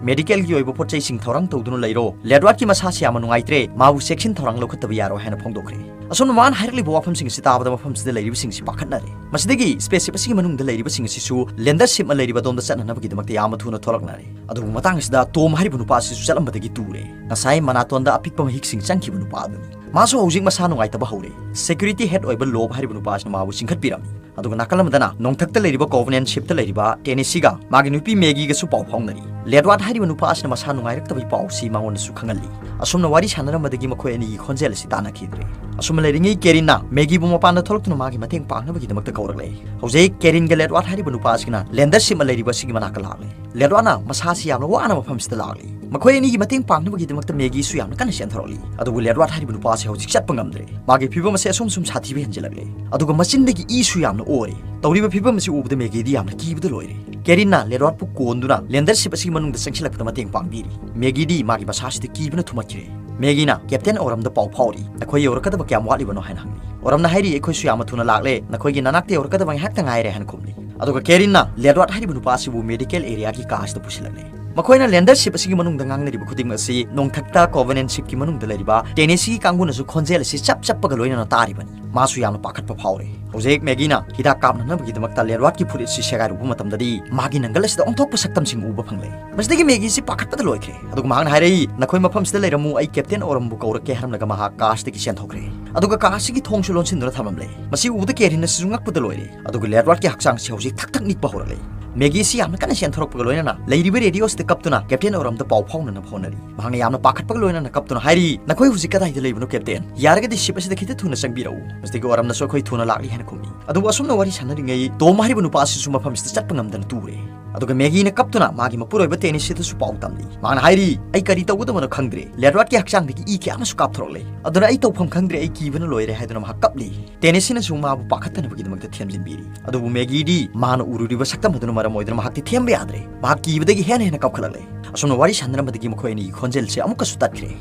"Medicalꯒꯤ ꯑꯣꯏꯕ ꯄꯣꯠ ꯆꯩꯁꯤꯡ ꯊꯧꯔꯥꯡ ꯇꯧꯗꯨꯅ ꯂꯩꯔꯣ꯫ Ledwardꯀꯤ ꯃꯁꯥꯁꯤ ꯌꯥꯝꯅ ꯅꯨꯡꯉꯥꯏꯇ꯭ꯔꯦ꯫ ꯃꯥꯕꯨ ꯆꯦꯛꯁꯤꯟ ꯊꯧꯔꯥꯡ ꯂꯧꯈꯠꯇꯕ ꯌꯥꯔꯣꯏ" ꯍꯥꯏꯅ ꯐꯣꯡꯗꯣꯛꯈ꯭ꯔꯦ꯫ ꯑꯁꯨꯝꯅ ꯃꯥꯅ ꯍꯥꯏꯔꯛꯂꯤꯕ ꯋꯥꯐꯝꯁꯤꯡ ꯑꯁꯤ ꯇꯥꯕꯗ ꯃꯐꯝꯁꯤꯗ ꯂꯩꯔꯤꯕꯁꯤꯡꯁꯤ ꯄꯥꯈꯠꯅꯔꯦ꯫ ꯃꯁꯤꯗꯒꯤ spaceship ꯑꯁꯤꯒꯤ ꯃꯅꯨꯡꯗ ꯂꯩꯔꯤꯕꯁꯤꯡ ꯑꯁꯤꯁꯨ lander shipꯅ ꯂꯩꯔꯤꯕ ꯑꯗꯣꯝꯗ ꯆꯠꯅꯅꯕꯒꯤꯗꯃꯛꯇ ꯌꯥꯝꯅ ꯊꯨꯅ ꯊꯣꯛꯂꯛꯅꯔꯦ꯫ ꯑꯗꯨꯕꯨ ꯃꯇꯥꯡ ꯑꯁꯤꯗ Tom ꯍꯥꯏꯔꯤꯕ ꯅꯨꯄꯥ ꯑꯁꯤꯁꯨ ꯆꯠꯂꯝꯕꯗꯒꯤ ꯇꯨꯔꯦ꯫ ꯉꯁꯥꯏ ꯃꯅꯥꯇꯣꯟꯗ ꯑꯄꯤꯛꯄ ꯃꯍꯤꯛꯁꯤꯡ ꯆꯪꯈꯤꯕ ꯅꯨꯄꯥ ꯑꯗꯨꯅꯤ꯫ ꯃꯥꯁꯨ ꯍꯧꯖꯤꯛ ꯃꯁꯥ ꯅꯨꯡꯉꯥꯏꯇꯕ ꯍꯧꯔꯦ꯫ Security head ꯑꯣꯏꯕ Loeb ꯍꯥꯏꯔꯤꯕ ꯅꯨꯄꯥ ꯑꯁꯤꯅ ꯃꯥꯕꯨ ꯆꯤꯡꯈꯠꯄꯤꯔꯝꯃꯤ꯫ ꯑꯗꯨꯒ ꯅꯥꯀꯜ ꯑꯃꯗꯅ ꯅꯣꯡꯊꯛꯇ ꯂꯩꯔꯤꯕ Covenant shipꯇ ꯂꯩꯔꯤꯕ Tennesseeꯒ ꯃꯥꯒꯤ ꯅꯨꯄꯤ Maggieꯒꯁꯨ ꯄꯥꯎ ꯐꯥꯎꯅꯔꯤ꯫ Ledward ꯍꯥꯏꯔꯤꯕ ꯅꯨꯄꯥ ꯑꯁꯤꯅ ꯃꯁꯥ ꯅꯨꯡꯉꯥꯏꯔꯛꯇꯕꯒꯤ ꯄꯥꯎ ꯑꯁꯤ ꯃꯉꯣꯟꯗꯁꯨ ꯈꯪꯍꯜꯂꯤ꯫ ꯑꯁꯨꯝꯅ ꯋꯥꯔꯤ ꯁꯥꯟꯅꯔꯝꯕꯗꯒꯤ ꯃꯈꯣꯏ ꯑꯅꯤꯒꯤ ꯈꯣꯟꯖꯦꯜ ꯑꯁꯤ ꯇꯥꯟꯅꯈꯤꯗ꯭ꯔꯦ꯫ ꯑꯁꯨꯝꯅ ꯂꯩꯔꯤꯉꯩ Karenꯅ Maggieꯕꯨ ꯃꯄꯥꯟꯗ ꯊꯣꯛꯂꯛꯇꯨꯅ ꯃꯥꯒꯤ ꯃꯇꯦꯡ ꯄꯥꯡꯅꯕꯒꯤꯗꯃꯛꯇ ꯀꯧꯔꯛꯂꯦ꯫ ꯍꯧꯖꯤꯛ Karenꯒ Ledward ꯍꯥꯏꯔꯤꯕ ꯅꯨꯄꯥ ꯑꯁꯤꯅ lander shipꯅ ꯂꯩꯔꯤꯕ ꯑꯁꯤꯒꯤ ꯃꯅꯥꯛꯇ ꯂꯥꯛꯂꯦ꯫ Ledwardꯅ ꯃꯁꯥꯁꯤ ꯌꯥꯝꯅ ꯋꯥꯅ ꯃꯐꯝꯁꯤꯗ ꯂꯥꯛꯂꯤ꯫ ꯃꯈꯣꯏ ꯑꯅꯤꯒꯤ ꯃꯇꯦꯡ ꯄꯥꯡꯅꯕꯒꯤꯗꯃꯛꯇ Maggieꯁꯨ ꯌꯥꯝꯅ ꯀꯟꯅ ꯆꯦꯟꯊꯣꯔꯛꯂꯤ꯫ ꯑꯗꯨꯕꯨ Ledward ꯍꯥꯏꯔꯤꯕ ꯅꯨꯄꯥ ꯑꯁꯤ ꯍꯧꯖꯤꯛ ꯆꯠꯄ ꯉꯝꯗ꯭ꯔꯦ꯫ ꯃꯥꯒꯤ ꯐꯤꯕꯝ ꯑꯁꯤ ꯑꯁꯨꯝ ꯁꯨꯝ ꯁꯥꯊꯤꯕ ꯍꯦꯟꯖꯤꯜꯂꯛꯂꯦ꯫ ꯑꯗꯨꯒ ꯃꯆꯤꯟꯗꯒꯤ ꯏꯁꯨ ꯌꯥꯝꯅ ꯑꯣꯔꯦ꯫ ꯇꯧꯔꯤꯕ ꯐꯤꯕꯝ ꯑꯁꯤ ꯎꯕꯗ Maggieꯗꯤ ꯌꯥꯝꯅ ꯀꯤꯕꯗ ꯂꯣꯏꯔꯦ꯫ Karenꯅ Ledwardꯄꯨ ꯀꯣꯟꯗꯨꯅ lander ship ꯑꯁꯤꯒꯤ ꯃꯅꯨꯡꯗ ꯆꯪꯁꯤꯜꯂꯛꯄꯗ ꯃꯇꯦꯡ ꯄꯥꯡꯕꯤꯔꯤ꯫ Maggieꯗꯤ ꯃꯥꯒꯤ ꯃꯁꯥꯁꯤꯗ ꯀꯤꯕꯅ ꯊꯨꯝꯃꯠꯈꯤꯔꯦ꯫ Maggieꯅ Captain Oramꯗ ꯄꯥꯎ ꯐꯥꯎꯔꯤ꯫ "ꯅꯈꯣꯏ ꯌꯧꯔꯛꯀꯗꯕ ꯀꯌꯥꯝ ꯋꯥꯠꯂꯤꯕꯅꯣ?" ꯍꯥꯏꯅ ꯍꯪꯂꯤ꯫ Oramꯅ ꯍꯥꯏꯔꯤ, "ꯑꯩꯈꯣꯏꯁꯨ ꯌꯥꯝꯅ ꯊꯨꯅ ꯂꯥꯛꯂꯦ, ꯅꯈꯣꯏꯒꯤ ꯅꯅꯥꯛꯇ ꯌꯧꯔꯛꯀꯗꯕ ꯉꯥꯏꯍꯥꯛꯇ ꯉꯥꯏꯔꯦ" ꯍꯥꯏꯅ ꯈꯨꯝꯂꯤ꯫ ꯑꯗꯨꯒ Karenꯅ Ledward ꯍꯥꯏꯔꯤꯕ ꯅꯨꯄꯥ ꯑꯁꯤꯕꯨ medical areaꯒꯤ car ꯑꯁꯤꯗ ꯄꯨꯁꯤꯜꯂꯛꯂꯦ꯫ ꯃꯈꯣꯏꯅ lander ship ꯑꯁꯤꯒꯤ ꯃꯅꯨꯡꯗ ꯉꯥꯡꯅꯔꯤꯕ ꯈꯨꯗꯤꯡꯃꯛ ꯑꯁꯤ ꯅꯣꯡꯊꯛꯇ Covenant shipꯀꯤ ꯃꯅꯨꯡꯗ ꯂꯩꯔꯤꯕ Tennesseeꯒꯤ ꯀꯥꯡꯕꯨꯅꯁꯨ ꯈꯣꯟꯖꯦꯜ ꯑꯁꯤ ꯆꯞ ꯆꯞꯄꯒ ꯂꯣꯏꯅꯅ ꯇꯥꯔꯤꯕꯅꯤ꯫ ꯃꯥꯁꯨ ꯌꯥꯝꯅ ꯄꯥꯈꯠꯄ ꯐꯥꯎꯔꯦ꯫ ꯍꯧꯖꯤꯛ Maggieꯅ ꯍꯤꯗꯥꯛ ꯀꯥꯞꯅꯅꯕꯒꯤꯗꯃꯛꯇ Ledwardꯀꯤ ꯐꯨꯔꯤꯠ ꯑꯁꯤ ꯁꯦꯒꯥꯏꯔꯨꯕ ꯃꯇꯝꯗꯗꯤ ꯃꯥꯒꯤ ꯅꯪꯒꯜ ꯑꯁꯤꯗ ꯑꯣꯟꯊꯣꯛꯄ ꯁꯛꯇꯝꯁꯤꯡ ꯎꯕ ꯐꯪꯂꯦ꯫ ꯃꯁꯤꯗꯒꯤ Maggieꯁꯤ ꯄꯥꯈꯠꯄꯗ ꯂꯣꯏꯈ꯭ꯔꯦ꯫ ꯑꯗꯨꯒ ꯃꯍꯥꯛꯅ ꯍꯥꯏꯔꯛꯏ, "ꯅꯈꯣꯏ ꯃꯐꯝꯁꯤꯗ ꯂꯩꯔꯝꯃꯨ, ꯑꯩ Captain Oramꯕꯨ ꯀꯧꯔꯛꯀꯦ" ꯍꯥꯏꯔꯝꯂꯒ ꯃꯍꯥꯛ car ꯑꯁꯤꯗꯒꯤ ꯆꯦꯟꯊꯣꯛꯈ꯭ꯔꯦ꯫ ꯑꯗꯨꯒ ꯀꯥ ꯑꯁꯤꯒꯤ ꯊꯣꯡꯁꯨ ꯂꯣꯟꯁꯤꯟꯗꯨꯅ ꯊꯝꯂꯝꯂꯦ꯫ ꯃꯁꯤ ꯎꯕꯗ ꯀꯦꯔꯤꯟ ꯑꯁꯤꯁꯨ ꯉꯛꯄꯗ ꯂꯣꯏꯔꯦ꯫ ꯑꯗꯨꯒ ꯂꯦꯗꯋꯥꯔꯗꯀꯤ ꯍꯛꯆꯥꯡꯁꯤ ꯍꯧꯖꯤꯛ ꯊꯛ ꯊꯛ ꯅꯤꯛꯄ ꯍꯧꯔꯛꯂꯦ꯫ ꯃꯦꯒꯤ ꯑꯁꯤ ꯌꯥꯝꯅ ꯀꯟꯅ ꯆꯦꯟꯊꯣꯔꯛꯄꯒ ꯂꯣꯏꯅꯅ ꯂꯩꯔꯤꯕ ꯔꯦꯗꯤꯑꯣ ꯑꯁꯤꯗ ꯀꯞꯇꯨꯅ ꯀꯦꯞꯇꯦꯟ ꯑꯣꯔꯝꯗ ꯄꯥꯎ ꯐꯥꯎꯅꯅꯕ ꯍꯣꯠꯅꯔꯤ꯫ ꯃꯍꯥꯛꯅ ꯌꯥꯝꯅ ꯄꯥꯈꯠꯄꯒ ꯂꯣꯏꯅꯅ ꯀꯞꯇꯨꯅ ꯍꯥꯏꯔꯤ, "ꯅꯈꯣꯏ ꯍꯧꯖꯤꯛ ꯀꯗꯥꯏꯗ ꯂꯩꯕꯅꯣ, ꯀꯦꯞꯇꯦꯟ? ꯌꯥꯔꯒꯗꯤ ꯁꯤꯞ ꯑꯁꯤꯗ ꯈꯤꯇ ꯊꯨꯅ ꯆꯪꯕꯤꯔꯛꯎ꯫ ꯃꯁꯤꯗꯒꯤ ꯑꯣꯔꯝꯅꯁꯨ ꯑꯩꯈꯣꯏ ꯊꯨꯅ ꯂꯥꯛꯂꯤ ꯍꯥꯏꯅ ꯈꯨꯝꯃꯤ"꯫ ꯑꯗꯨꯕꯨ ꯑꯁꯨꯝꯅ ꯋꯥꯔꯤ ꯁꯥꯟꯅꯔꯤꯉꯩ ꯇꯣꯝ ꯍꯥꯏꯔꯤꯕ ꯅꯨꯄꯥ ꯑꯁꯤꯁꯨ ꯃꯐꯝꯁꯤꯗ ꯆꯠꯄ ꯉꯝꯗꯅ ꯇꯨꯔꯦ꯫ ꯑꯗꯨꯒ ꯃꯦꯒꯤꯅ ꯀꯞꯇꯨꯅ ꯃꯥꯒꯤ ꯃꯄꯨꯔꯣꯏꯕ ꯇꯦꯅꯤꯁꯤꯗꯁꯨ ꯄꯥꯎ ꯇꯝꯂꯤ꯫ ꯃꯥꯅ ꯍꯥꯏꯔꯤ, "ꯑꯩ ꯀꯔꯤ ꯇꯧꯒꯗꯕꯅꯣ ꯈꯪꯗ꯭ꯔꯦ꯫ ꯂꯦꯗꯋꯥꯔꯗꯀꯤ ꯍꯛꯆꯥꯡꯗꯒꯤ ꯏ ꯀꯌꯥ ꯑꯃꯁꯨ ꯀꯥꯞꯊꯣꯔꯛꯂꯦ꯫ ꯑꯗꯨꯅ ꯑꯩ ꯇꯧꯐꯝ ꯈꯪꯗ꯭ꯔꯦ, ꯑꯩ ꯀꯤꯕꯅ ꯂꯣꯏꯔꯦ" ꯍꯥꯏꯗꯨꯅ ꯃꯍꯥꯛ ꯀꯞꯂꯤ꯫ ꯇꯦꯅꯤꯁꯤꯅꯁꯨ ꯃꯥꯕꯨ ꯄꯥꯈꯠꯇꯅꯕꯒꯤꯗꯃꯛꯇ ꯊꯦꯝꯖꯤꯟꯕꯤꯔꯤ꯫ ꯑꯗꯨꯕꯨ ꯃꯦꯒꯤꯗꯤ ꯃꯥꯅ ꯎꯔꯨꯔꯤꯕ ꯁꯛꯇꯝ ꯑꯗꯨꯅ ꯃꯔꯝ ꯑꯣꯏꯗꯨꯅ ꯃꯍꯥꯛꯇꯤ ꯊꯦꯝꯕ ꯌꯥꯗ꯭ꯔꯦ꯫ ꯃꯍꯥꯛ ꯀꯤꯕꯗꯒꯤ ꯍꯦꯟꯅ ꯍꯦꯟꯅ ꯀꯞꯈꯠꯂꯛꯂꯦ꯫ ꯑꯁꯨꯝꯅ ꯋꯥꯔꯤ ꯁꯥꯟꯅꯔꯝꯕꯗꯒꯤ ꯃꯈꯣꯏ ꯑꯅꯤꯒꯤ ꯈꯣꯟꯖꯦꯜꯁꯦ ꯑꯃꯨꯛꯀꯁꯨ ꯇꯠꯈ꯭ꯔꯦ꯫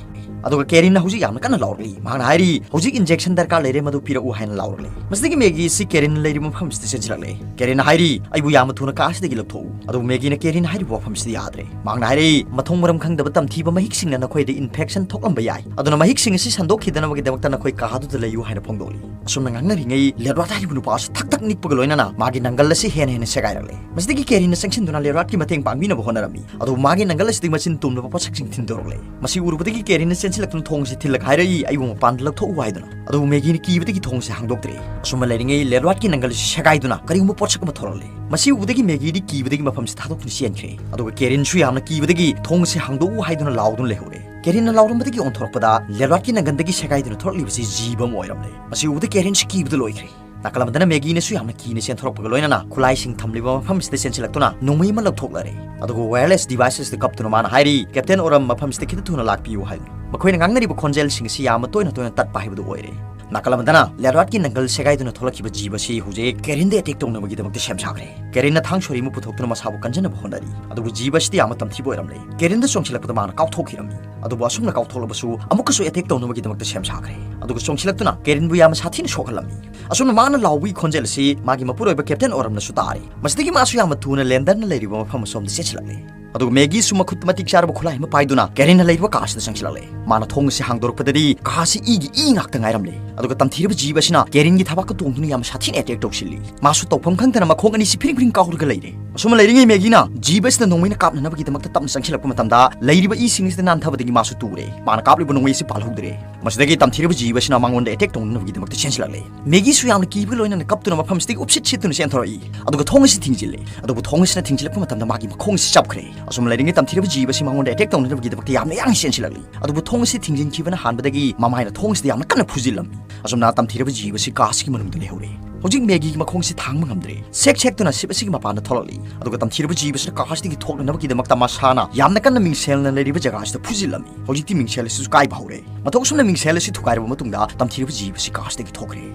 ꯑꯗꯨꯒ ꯀꯦꯔꯤꯟꯅ ꯍꯧꯖꯤꯛ ꯌꯥꯝꯅ ꯀꯟꯅ ꯂꯥꯎꯔꯛꯂꯤ꯫ ꯃꯍꯥꯛꯅ ꯍꯥꯏꯔꯤ, "ꯍꯧꯖꯤꯛ ꯏꯟꯖꯦꯛꯁꯟ ꯗꯔꯀꯥꯔ ꯂꯩꯔꯦ, ꯃꯗꯨ ꯄꯤꯔꯛꯎ" ꯍꯥꯏꯅ ꯂꯥꯎꯔꯛꯂꯦ꯫ ꯃꯁꯤꯗꯒꯤ ꯃꯦꯒꯤ ꯑꯁꯤ ꯀꯦꯔꯤꯟꯅ ꯂꯩꯔꯤꯕ ꯃꯐꯝ ꯑꯁꯤꯗ ꯆꯦꯟꯁꯤꯜꯂꯛꯂꯦ꯫ ꯀꯦꯔꯤꯟꯅ ꯍꯥꯏꯔꯤ, "ꯑꯩꯕꯨ ꯌꯥꯝꯅ ꯊꯨꯅ ꯀꯥ ꯑꯁꯤꯗꯒꯤ ꯂꯧꯊꯣꯛꯎ"꯫ ꯑꯗꯨꯕꯨ ꯃꯦꯒꯤꯅ ꯀꯦꯔꯤꯟꯅ ꯍꯥꯏꯔꯤꯕ ꯋꯥꯐꯝꯁꯤꯗ ꯌꯥꯗ꯭ꯔꯦ꯫ ꯃꯍꯥꯛꯅ ꯍꯥꯏꯔꯛꯏ, "ꯃꯊꯣꯡ ꯃꯔꯝ ꯈꯪꯗꯕ ꯇꯝꯊꯤꯕ ꯃꯍꯤꯛꯁꯤꯡꯅ ꯅꯈꯣꯏꯗ ꯏꯟꯐꯦꯛꯁꯟ ꯊꯣꯛꯂꯝꯕ ꯌꯥꯏ꯫ ꯑꯗꯨꯅ ꯃꯍꯤꯛꯁꯤꯡ ꯑꯁꯤ ꯁꯟꯗꯣꯛꯈꯤꯗꯅꯕꯒꯤꯗꯃꯛꯇ ꯅꯈꯣꯏ ꯀꯥ ꯑꯗꯨꯗ ꯂꯩꯌꯨ" ꯍꯥꯏꯅ ꯐꯣꯡꯗꯣꯛꯂꯤ꯫ ꯑꯁꯨꯝꯅ ꯉꯥꯡꯅꯔꯤꯉꯩ ꯂꯦꯗꯋꯥꯔꯗ ꯍꯥꯏꯔꯤꯕ ꯅꯨꯄꯥ ꯑꯁꯤ ꯊꯛ ꯊꯛ ꯅꯤꯛꯄꯒ ꯂꯣꯏꯅꯅ ꯃꯥꯒꯤ ꯅꯪꯒꯜ ꯑꯁꯤ ꯍꯦꯟꯅ ꯍꯦꯟꯅ ꯁꯦꯒꯥꯏꯔꯛꯂꯦ꯫ ꯃꯁꯤꯗꯒꯤ ꯀꯦꯔꯤꯟꯅ ꯆꯪꯁꯤꯟꯗꯨꯅ ꯂꯦꯗꯋꯥꯔꯗꯀꯤ ꯃꯇꯦꯡ ꯄꯥꯡꯕꯤꯅꯕ ꯍꯣꯠꯅꯔꯝꯃꯤ꯫ ꯑꯗꯨꯕꯨ ꯃꯥꯒꯤ ꯅꯪꯒꯜ ꯑꯁꯤꯗꯒꯤ ꯃꯆꯤꯟ ꯇꯨꯝꯂꯕ ꯄꯣꯠꯁꯛꯁꯤꯡ ꯊꯤꯟꯗꯣꯔꯛꯂꯦ꯫ ꯃꯁꯤ ꯎꯔꯨꯕꯗꯒꯤ ꯀꯦꯔꯤꯟꯅ ꯆꯦꯟꯁꯤꯜꯂꯛꯇꯨꯅ ꯊꯣꯡ ꯑꯁꯤ ꯊꯤꯜꯂꯒ ꯍꯥꯏꯔꯛꯏ, "ꯑꯩꯕꯨ ꯃꯄꯥꯟꯗ ꯂꯧꯊꯣꯛꯎ" ꯍꯥꯏꯗꯨꯅ꯫ ꯑꯗꯨꯕꯨ ꯃꯦꯒꯤꯅ ꯀꯤꯕꯗꯒꯤ ꯊꯣꯡꯁꯦ ꯍꯥꯡꯗꯣꯛꯇ꯭ꯔꯦ꯫ ꯑꯁꯨꯝꯅ ꯂꯩꯔꯤꯉꯩ ꯂꯦꯗꯋꯥꯔꯗꯀꯤ ꯅꯪꯒꯜ ꯑꯁꯤ ꯁꯦꯒꯥꯏꯗꯨꯅ ꯀꯔꯤꯒꯨꯝꯕ ꯄꯣꯠꯁꯛ ꯑꯃ ꯊꯣꯔꯛꯂꯦ꯫ ꯃꯁꯤ ꯎꯕꯗꯒꯤ ꯃꯦꯒꯤꯗꯤ ꯀꯤꯕꯗꯒꯤ ꯃꯐꯝꯁꯤ ꯊꯥꯗꯣꯛꯇꯨꯅ ꯆꯦꯟꯈ꯭ꯔꯦ꯫ ꯑꯗꯨꯒ ꯀꯦꯔꯤꯟꯁꯨ ꯌꯥꯝꯅ ꯀꯤꯕꯗꯒꯤ ꯊꯣꯡ ꯑꯁꯤ ꯍꯥꯡꯗꯣꯛꯎ ꯍꯥꯏꯗꯨꯅ ꯂꯥꯎꯗꯨꯅ ꯂꯩꯍꯧꯔꯦ꯫ ꯀꯦꯔꯤꯟꯅ ꯂꯥꯎꯔꯝꯕꯗꯒꯤ ꯑꯣꯟꯊꯣꯔꯛꯄꯗ ꯂꯦꯗꯋꯥꯔꯗꯀꯤ ꯅꯪꯒꯟꯗꯒꯤ ꯁꯦꯒꯥꯏꯗꯨꯅ ꯊꯣꯔꯛꯂꯤꯕꯁꯤ ꯖꯤꯕ ꯑꯃ ꯑꯣꯏꯔꯝꯂꯦ꯫ ꯃꯁꯤ ꯎꯕꯗ ꯀꯦꯔꯤꯟꯁꯤ ꯀꯤꯕꯗ ꯂꯣꯏꯈ꯭ꯔꯦ꯫ ꯅꯥꯀꯜ ꯑꯃꯗꯅ ꯃꯦꯒꯤꯅꯁꯨ ꯌꯥꯝꯅ ꯀꯤꯅ ꯆꯦꯟꯊꯣꯔꯛꯄꯒ ꯂꯣꯏꯅꯅ ꯈꯨꯠꯂꯥꯏꯁꯤꯡ ꯊꯝꯂꯤꯕ ꯃꯐꯝ ꯑꯁꯤꯗ ꯆꯦꯟꯁꯤꯜꯂꯛꯇꯨꯅ ꯅꯣꯡꯃꯩ ꯑꯃ ꯂꯧꯊꯣꯛꯂꯔꯦ꯫ ꯑꯗꯨꯒ ꯋꯥꯌꯔꯂꯦꯁ ꯗꯤꯚꯥꯏꯁ ꯑꯁꯤꯗ ꯀꯞꯇꯨꯅ ꯃꯥꯅ ꯍꯥꯏꯔꯤ, "ꯀꯦꯞꯇꯦꯟ ꯑꯣꯔꯝ, ꯃꯐꯝꯁꯤꯗ ꯈꯤꯇ ꯊꯨꯅ ꯂꯥꯛꯄꯤꯌꯨ" ꯍꯥꯏꯗꯨꯅ꯫ ꯃꯈꯣꯏꯅ ꯉꯥꯡꯅꯔꯤꯕ ꯈꯣꯟꯖꯦꯜꯁꯤꯡ ꯑꯁꯤ ꯌꯥꯝꯅ ꯇꯣꯏꯅ ꯇꯣꯏꯅ ꯇꯠꯄ ꯍꯥꯏꯕꯗꯨ ꯑꯣꯏꯔꯦ꯫ ꯅꯥꯀꯜ ꯑꯃꯗꯅ ꯂꯦꯗꯋꯥꯔꯗꯀꯤ ꯅꯪꯒꯜ ꯁꯦꯒꯥꯏꯗꯨꯅ ꯊꯣꯛꯂꯛꯈꯤꯕ ꯖꯤꯕ ꯑꯁꯤ ꯍꯧꯖꯤꯛ ꯀꯦꯔꯤꯟꯗ ꯑꯦꯇꯦꯛ ꯇꯧꯅꯕꯒꯤꯗꯃꯛꯇ ꯁꯦꯝ ꯁꯥꯈ꯭ꯔꯦ꯫ ꯀꯦꯔꯤꯟꯅ ꯊꯥꯡ ꯁꯣꯔꯤ ꯑꯃ ꯄꯨꯊꯣꯛꯇꯨꯅ ꯃꯁꯥꯕꯨ ꯀꯟꯖꯅꯕ ꯍꯣꯠꯅꯔꯤ꯫ ꯑꯗꯨꯕꯨ ꯖꯤꯕ ꯑꯁꯤꯗꯤ ꯌꯥꯝꯅ ꯇꯝꯊꯤꯕ ꯑꯣꯏꯔꯝꯂꯦ꯫ ꯀꯦꯔꯤꯟꯗ ꯆꯣꯡꯁꯤꯜꯂꯛꯄꯗ ꯃꯥꯅ ꯀꯥꯎꯊꯣꯛꯈꯤꯔꯝꯃꯤ꯫ ꯑꯗꯨꯕꯨ ꯑꯁꯨꯝꯅ ꯀꯥꯎꯊꯣꯛꯂꯕꯁꯨ ꯑꯃꯨꯛꯀꯁꯨ ꯑꯦꯇꯦꯛ ꯇꯧꯅꯕꯒꯤꯗꯃꯛꯇ ꯁꯦꯝ ꯁꯥꯈ꯭ꯔꯦ꯫ ꯑꯗꯨꯒ ꯆꯣꯡꯁꯤꯜꯂꯛꯇꯨꯅ ꯀꯦꯔꯤꯟꯕꯨ ꯌꯥꯝꯅ ꯁꯥꯊꯤꯅ ꯁꯣꯛꯍꯜꯂꯝꯃꯤ꯫ ꯑꯁꯨꯝꯅ ꯃꯥꯅ ꯂꯥꯎꯕꯒꯤ ꯈꯣꯟꯖꯦꯜ ꯑꯁꯤ ꯃꯥꯒꯤ ꯃꯄꯨꯔꯣꯏꯕ ꯀꯦꯞꯇꯦꯟ ꯑꯣꯔꯝꯅꯁꯨ ꯇꯥꯔꯤ꯫ ꯃꯁꯤꯗꯒꯤ ꯃꯥꯁꯨ ꯌꯥꯝꯅ ꯊꯨꯅ ꯂꯦꯟꯗꯔꯅ ꯂꯩꯔꯤꯕ ꯃꯐꯝ ꯑꯁꯣꯝꯗ ꯆꯦꯟꯁꯤꯜꯂꯛꯂꯦ꯫ ꯑꯗꯨꯒ ꯃꯦꯒꯤꯁꯨ ꯃꯈꯨꯠ ꯃꯇꯤꯛ ꯆꯥꯔꯕ ꯈꯨꯠꯂꯥꯏ ꯑꯃ ꯄꯥꯏꯗꯨꯅ ꯀꯦꯔꯤꯟꯅ ꯂꯩꯔꯤꯕ ꯀꯥ ꯑꯁꯤꯗ ꯆꯪꯁꯤꯜꯂꯛꯂꯦ꯫ ꯃꯥꯅ ꯊꯣꯡ ꯑꯁꯤ ꯍꯥꯡꯗꯣꯔꯛꯄꯗꯗꯤ ꯀꯥ ꯑꯁꯤ ꯏꯒꯤ ꯏ ꯉꯥꯛꯇ ꯉꯥꯏꯔꯝꯂꯦ꯫ ꯑꯗꯨꯒ ꯇꯝꯊꯤꯔꯕ ꯖꯤꯕ ꯑꯁꯤꯅ ꯀꯦꯔꯤꯟꯒꯤ ꯊꯕꯥꯛꯇ ꯇꯣꯡꯗꯨꯅ ꯌꯥꯝꯅ ꯁꯥꯊꯤꯅ ꯑꯦꯇꯦꯛ ꯇꯧꯁꯤꯜꯂꯤ꯫ ꯃꯥꯁꯨ ꯇꯧꯐꯝ ꯈꯪꯗꯅ ꯃꯈꯣꯡ ꯑꯅꯤꯁꯤ ꯐꯤꯔꯤꯡ ꯐꯤꯔꯤꯡ ꯀꯥꯎꯔꯒ ꯂꯩꯔꯦ꯫ ꯑꯁꯨꯝꯅ ꯂꯩꯔꯤꯉꯩ ꯃꯦꯒꯤꯅ ꯖꯤꯕ ꯑꯁꯤꯅ ꯅꯣꯡꯃꯩꯅ ꯀꯥꯞꯅꯅꯕꯒꯤꯗꯃꯛꯇ ꯇꯞꯅ ꯆꯪꯁꯤꯜꯂꯛꯄ ꯃꯇꯝꯗ ꯂꯩꯔꯤꯕ ꯏꯁꯤꯡ ꯑꯁꯤꯗ ꯅꯥꯟꯊꯕꯗꯒꯤ ꯃꯥꯁꯨ ꯇꯨꯔꯦ꯫ ꯃꯥꯅ ꯀꯥꯞꯂꯤꯕ ꯅꯣꯡꯃꯩ ꯑꯁꯤ ꯄꯥꯜꯍꯧꯗ꯭ꯔꯦ꯫ ꯃꯁꯤꯗꯒꯤ ꯇꯝꯊꯤꯔꯕ ꯖꯤꯕ ꯑꯁꯤꯅ ꯃꯉꯣꯟꯗ ꯑꯦꯇꯦꯛ ꯇꯧꯅꯅꯕꯒꯤꯗꯃꯛꯇ ꯆꯦꯟꯁꯤꯜꯂꯛꯂꯦ꯫ ꯃꯦꯒꯤꯁꯨ ꯌꯥꯝꯅ ꯀꯤꯕꯒ ꯂꯣꯏꯅꯅ ꯀꯞꯇꯨꯅ ꯃꯐꯝꯁꯤꯗꯒꯤ ꯎꯞꯁꯤꯠ ꯁꯤꯠꯇꯨꯅ ꯆꯦꯟꯊꯣꯔꯛꯏ꯫ ꯑꯗꯨꯒ ꯊꯣꯡ ꯑꯁꯤ ꯊꯤꯡꯖꯤꯜꯂꯦ꯫ ꯑꯗꯨꯕꯨ ꯊꯣꯡ ꯑꯁꯤꯅ ꯊꯤꯡꯖꯤꯜꯂꯛꯄ ꯃꯇꯝꯗ ꯃꯥꯒꯤ ꯃꯈꯣꯡ ꯑꯁꯤ ꯆꯞꯈ꯭ꯔꯦ꯫ ꯑꯁꯨꯝ ꯂꯩꯔꯤꯉꯩ ꯇꯝꯊꯤꯔꯕ ꯖꯤꯕ ꯑꯁꯤ ꯃꯉꯣꯟꯗ ꯑꯦꯇꯦꯛ ꯇꯧꯅꯅꯕꯒꯤꯗꯃꯛꯇ ꯌꯥꯝꯅ ꯌꯥꯡꯅ ꯆꯦꯟꯁꯤꯜꯂꯛꯂꯤ꯫ ꯑꯗꯨꯕꯨ ꯊꯣꯡ ꯑꯁꯤ ꯊꯤꯡꯖꯤꯟꯈꯤꯕꯅ ꯍꯥꯟꯕꯗꯒꯤ ꯃꯃꯥꯏꯅ ꯊꯣꯡ ꯑꯁꯤꯗ ꯌꯥꯝꯅ ꯀꯟꯅ ꯐꯨꯖꯤꯜꯂꯝꯃꯤ꯫ ꯑꯁꯨꯝꯅ ꯇꯝꯊꯤꯔꯕ ꯖꯤꯕ ꯑꯁꯤ ꯀꯥ ꯑꯁꯤꯒꯤ ꯃꯅꯨꯡꯗ ꯂꯩꯍꯧꯔꯦ꯫ ꯍꯧꯖꯤꯛ ꯃꯦꯒꯤꯒꯤ ꯃꯈꯣꯡꯁꯤ ꯊꯥꯡꯕ ꯉꯝꯗ꯭ꯔꯦ꯫ ꯁꯦꯛ ꯁꯦꯛꯇꯨꯅ ꯁꯤꯞ ꯑꯁꯤꯒꯤ ꯃꯄꯥꯟꯗ ꯊꯣꯛꯂꯛꯂꯤ꯫ ꯑꯗꯨꯒ ꯇꯝꯊꯤꯔꯕ ꯖꯤꯕꯁꯤꯅ ꯀꯥ ꯑꯁꯤꯗꯒꯤ ꯊꯣꯛꯅꯅꯕꯒꯤꯗꯃꯛꯇ ꯃꯁꯥꯅ ꯌꯥꯝꯅ ꯀꯟꯅ ꯃꯤꯡꯁꯦꯜꯅ ꯂꯩꯔꯤꯕ ꯖꯒꯥ ꯑꯁꯤꯗ ꯐꯨꯖꯤꯜꯂꯝꯃꯤ꯫ ꯍꯧꯖꯤꯛꯇꯤ ꯃꯤꯡꯁꯦꯜ ꯑꯁꯤꯁꯨ ꯀꯥꯏꯕ ꯍꯧꯔꯦ꯫ ꯃꯇꯧ ꯑꯁꯨꯝꯅ ꯃꯤꯡꯁꯦꯜ ꯑꯁꯤ ꯊꯨꯒꯥꯏꯔꯕ ꯃꯇꯨꯡꯗ ꯇꯝꯊꯤꯔꯕ ꯖꯤꯕ ꯑꯁꯤ ꯀꯥ ꯑꯁꯤꯗꯒꯤ ꯊꯣꯛꯈ꯭ꯔꯦ꯫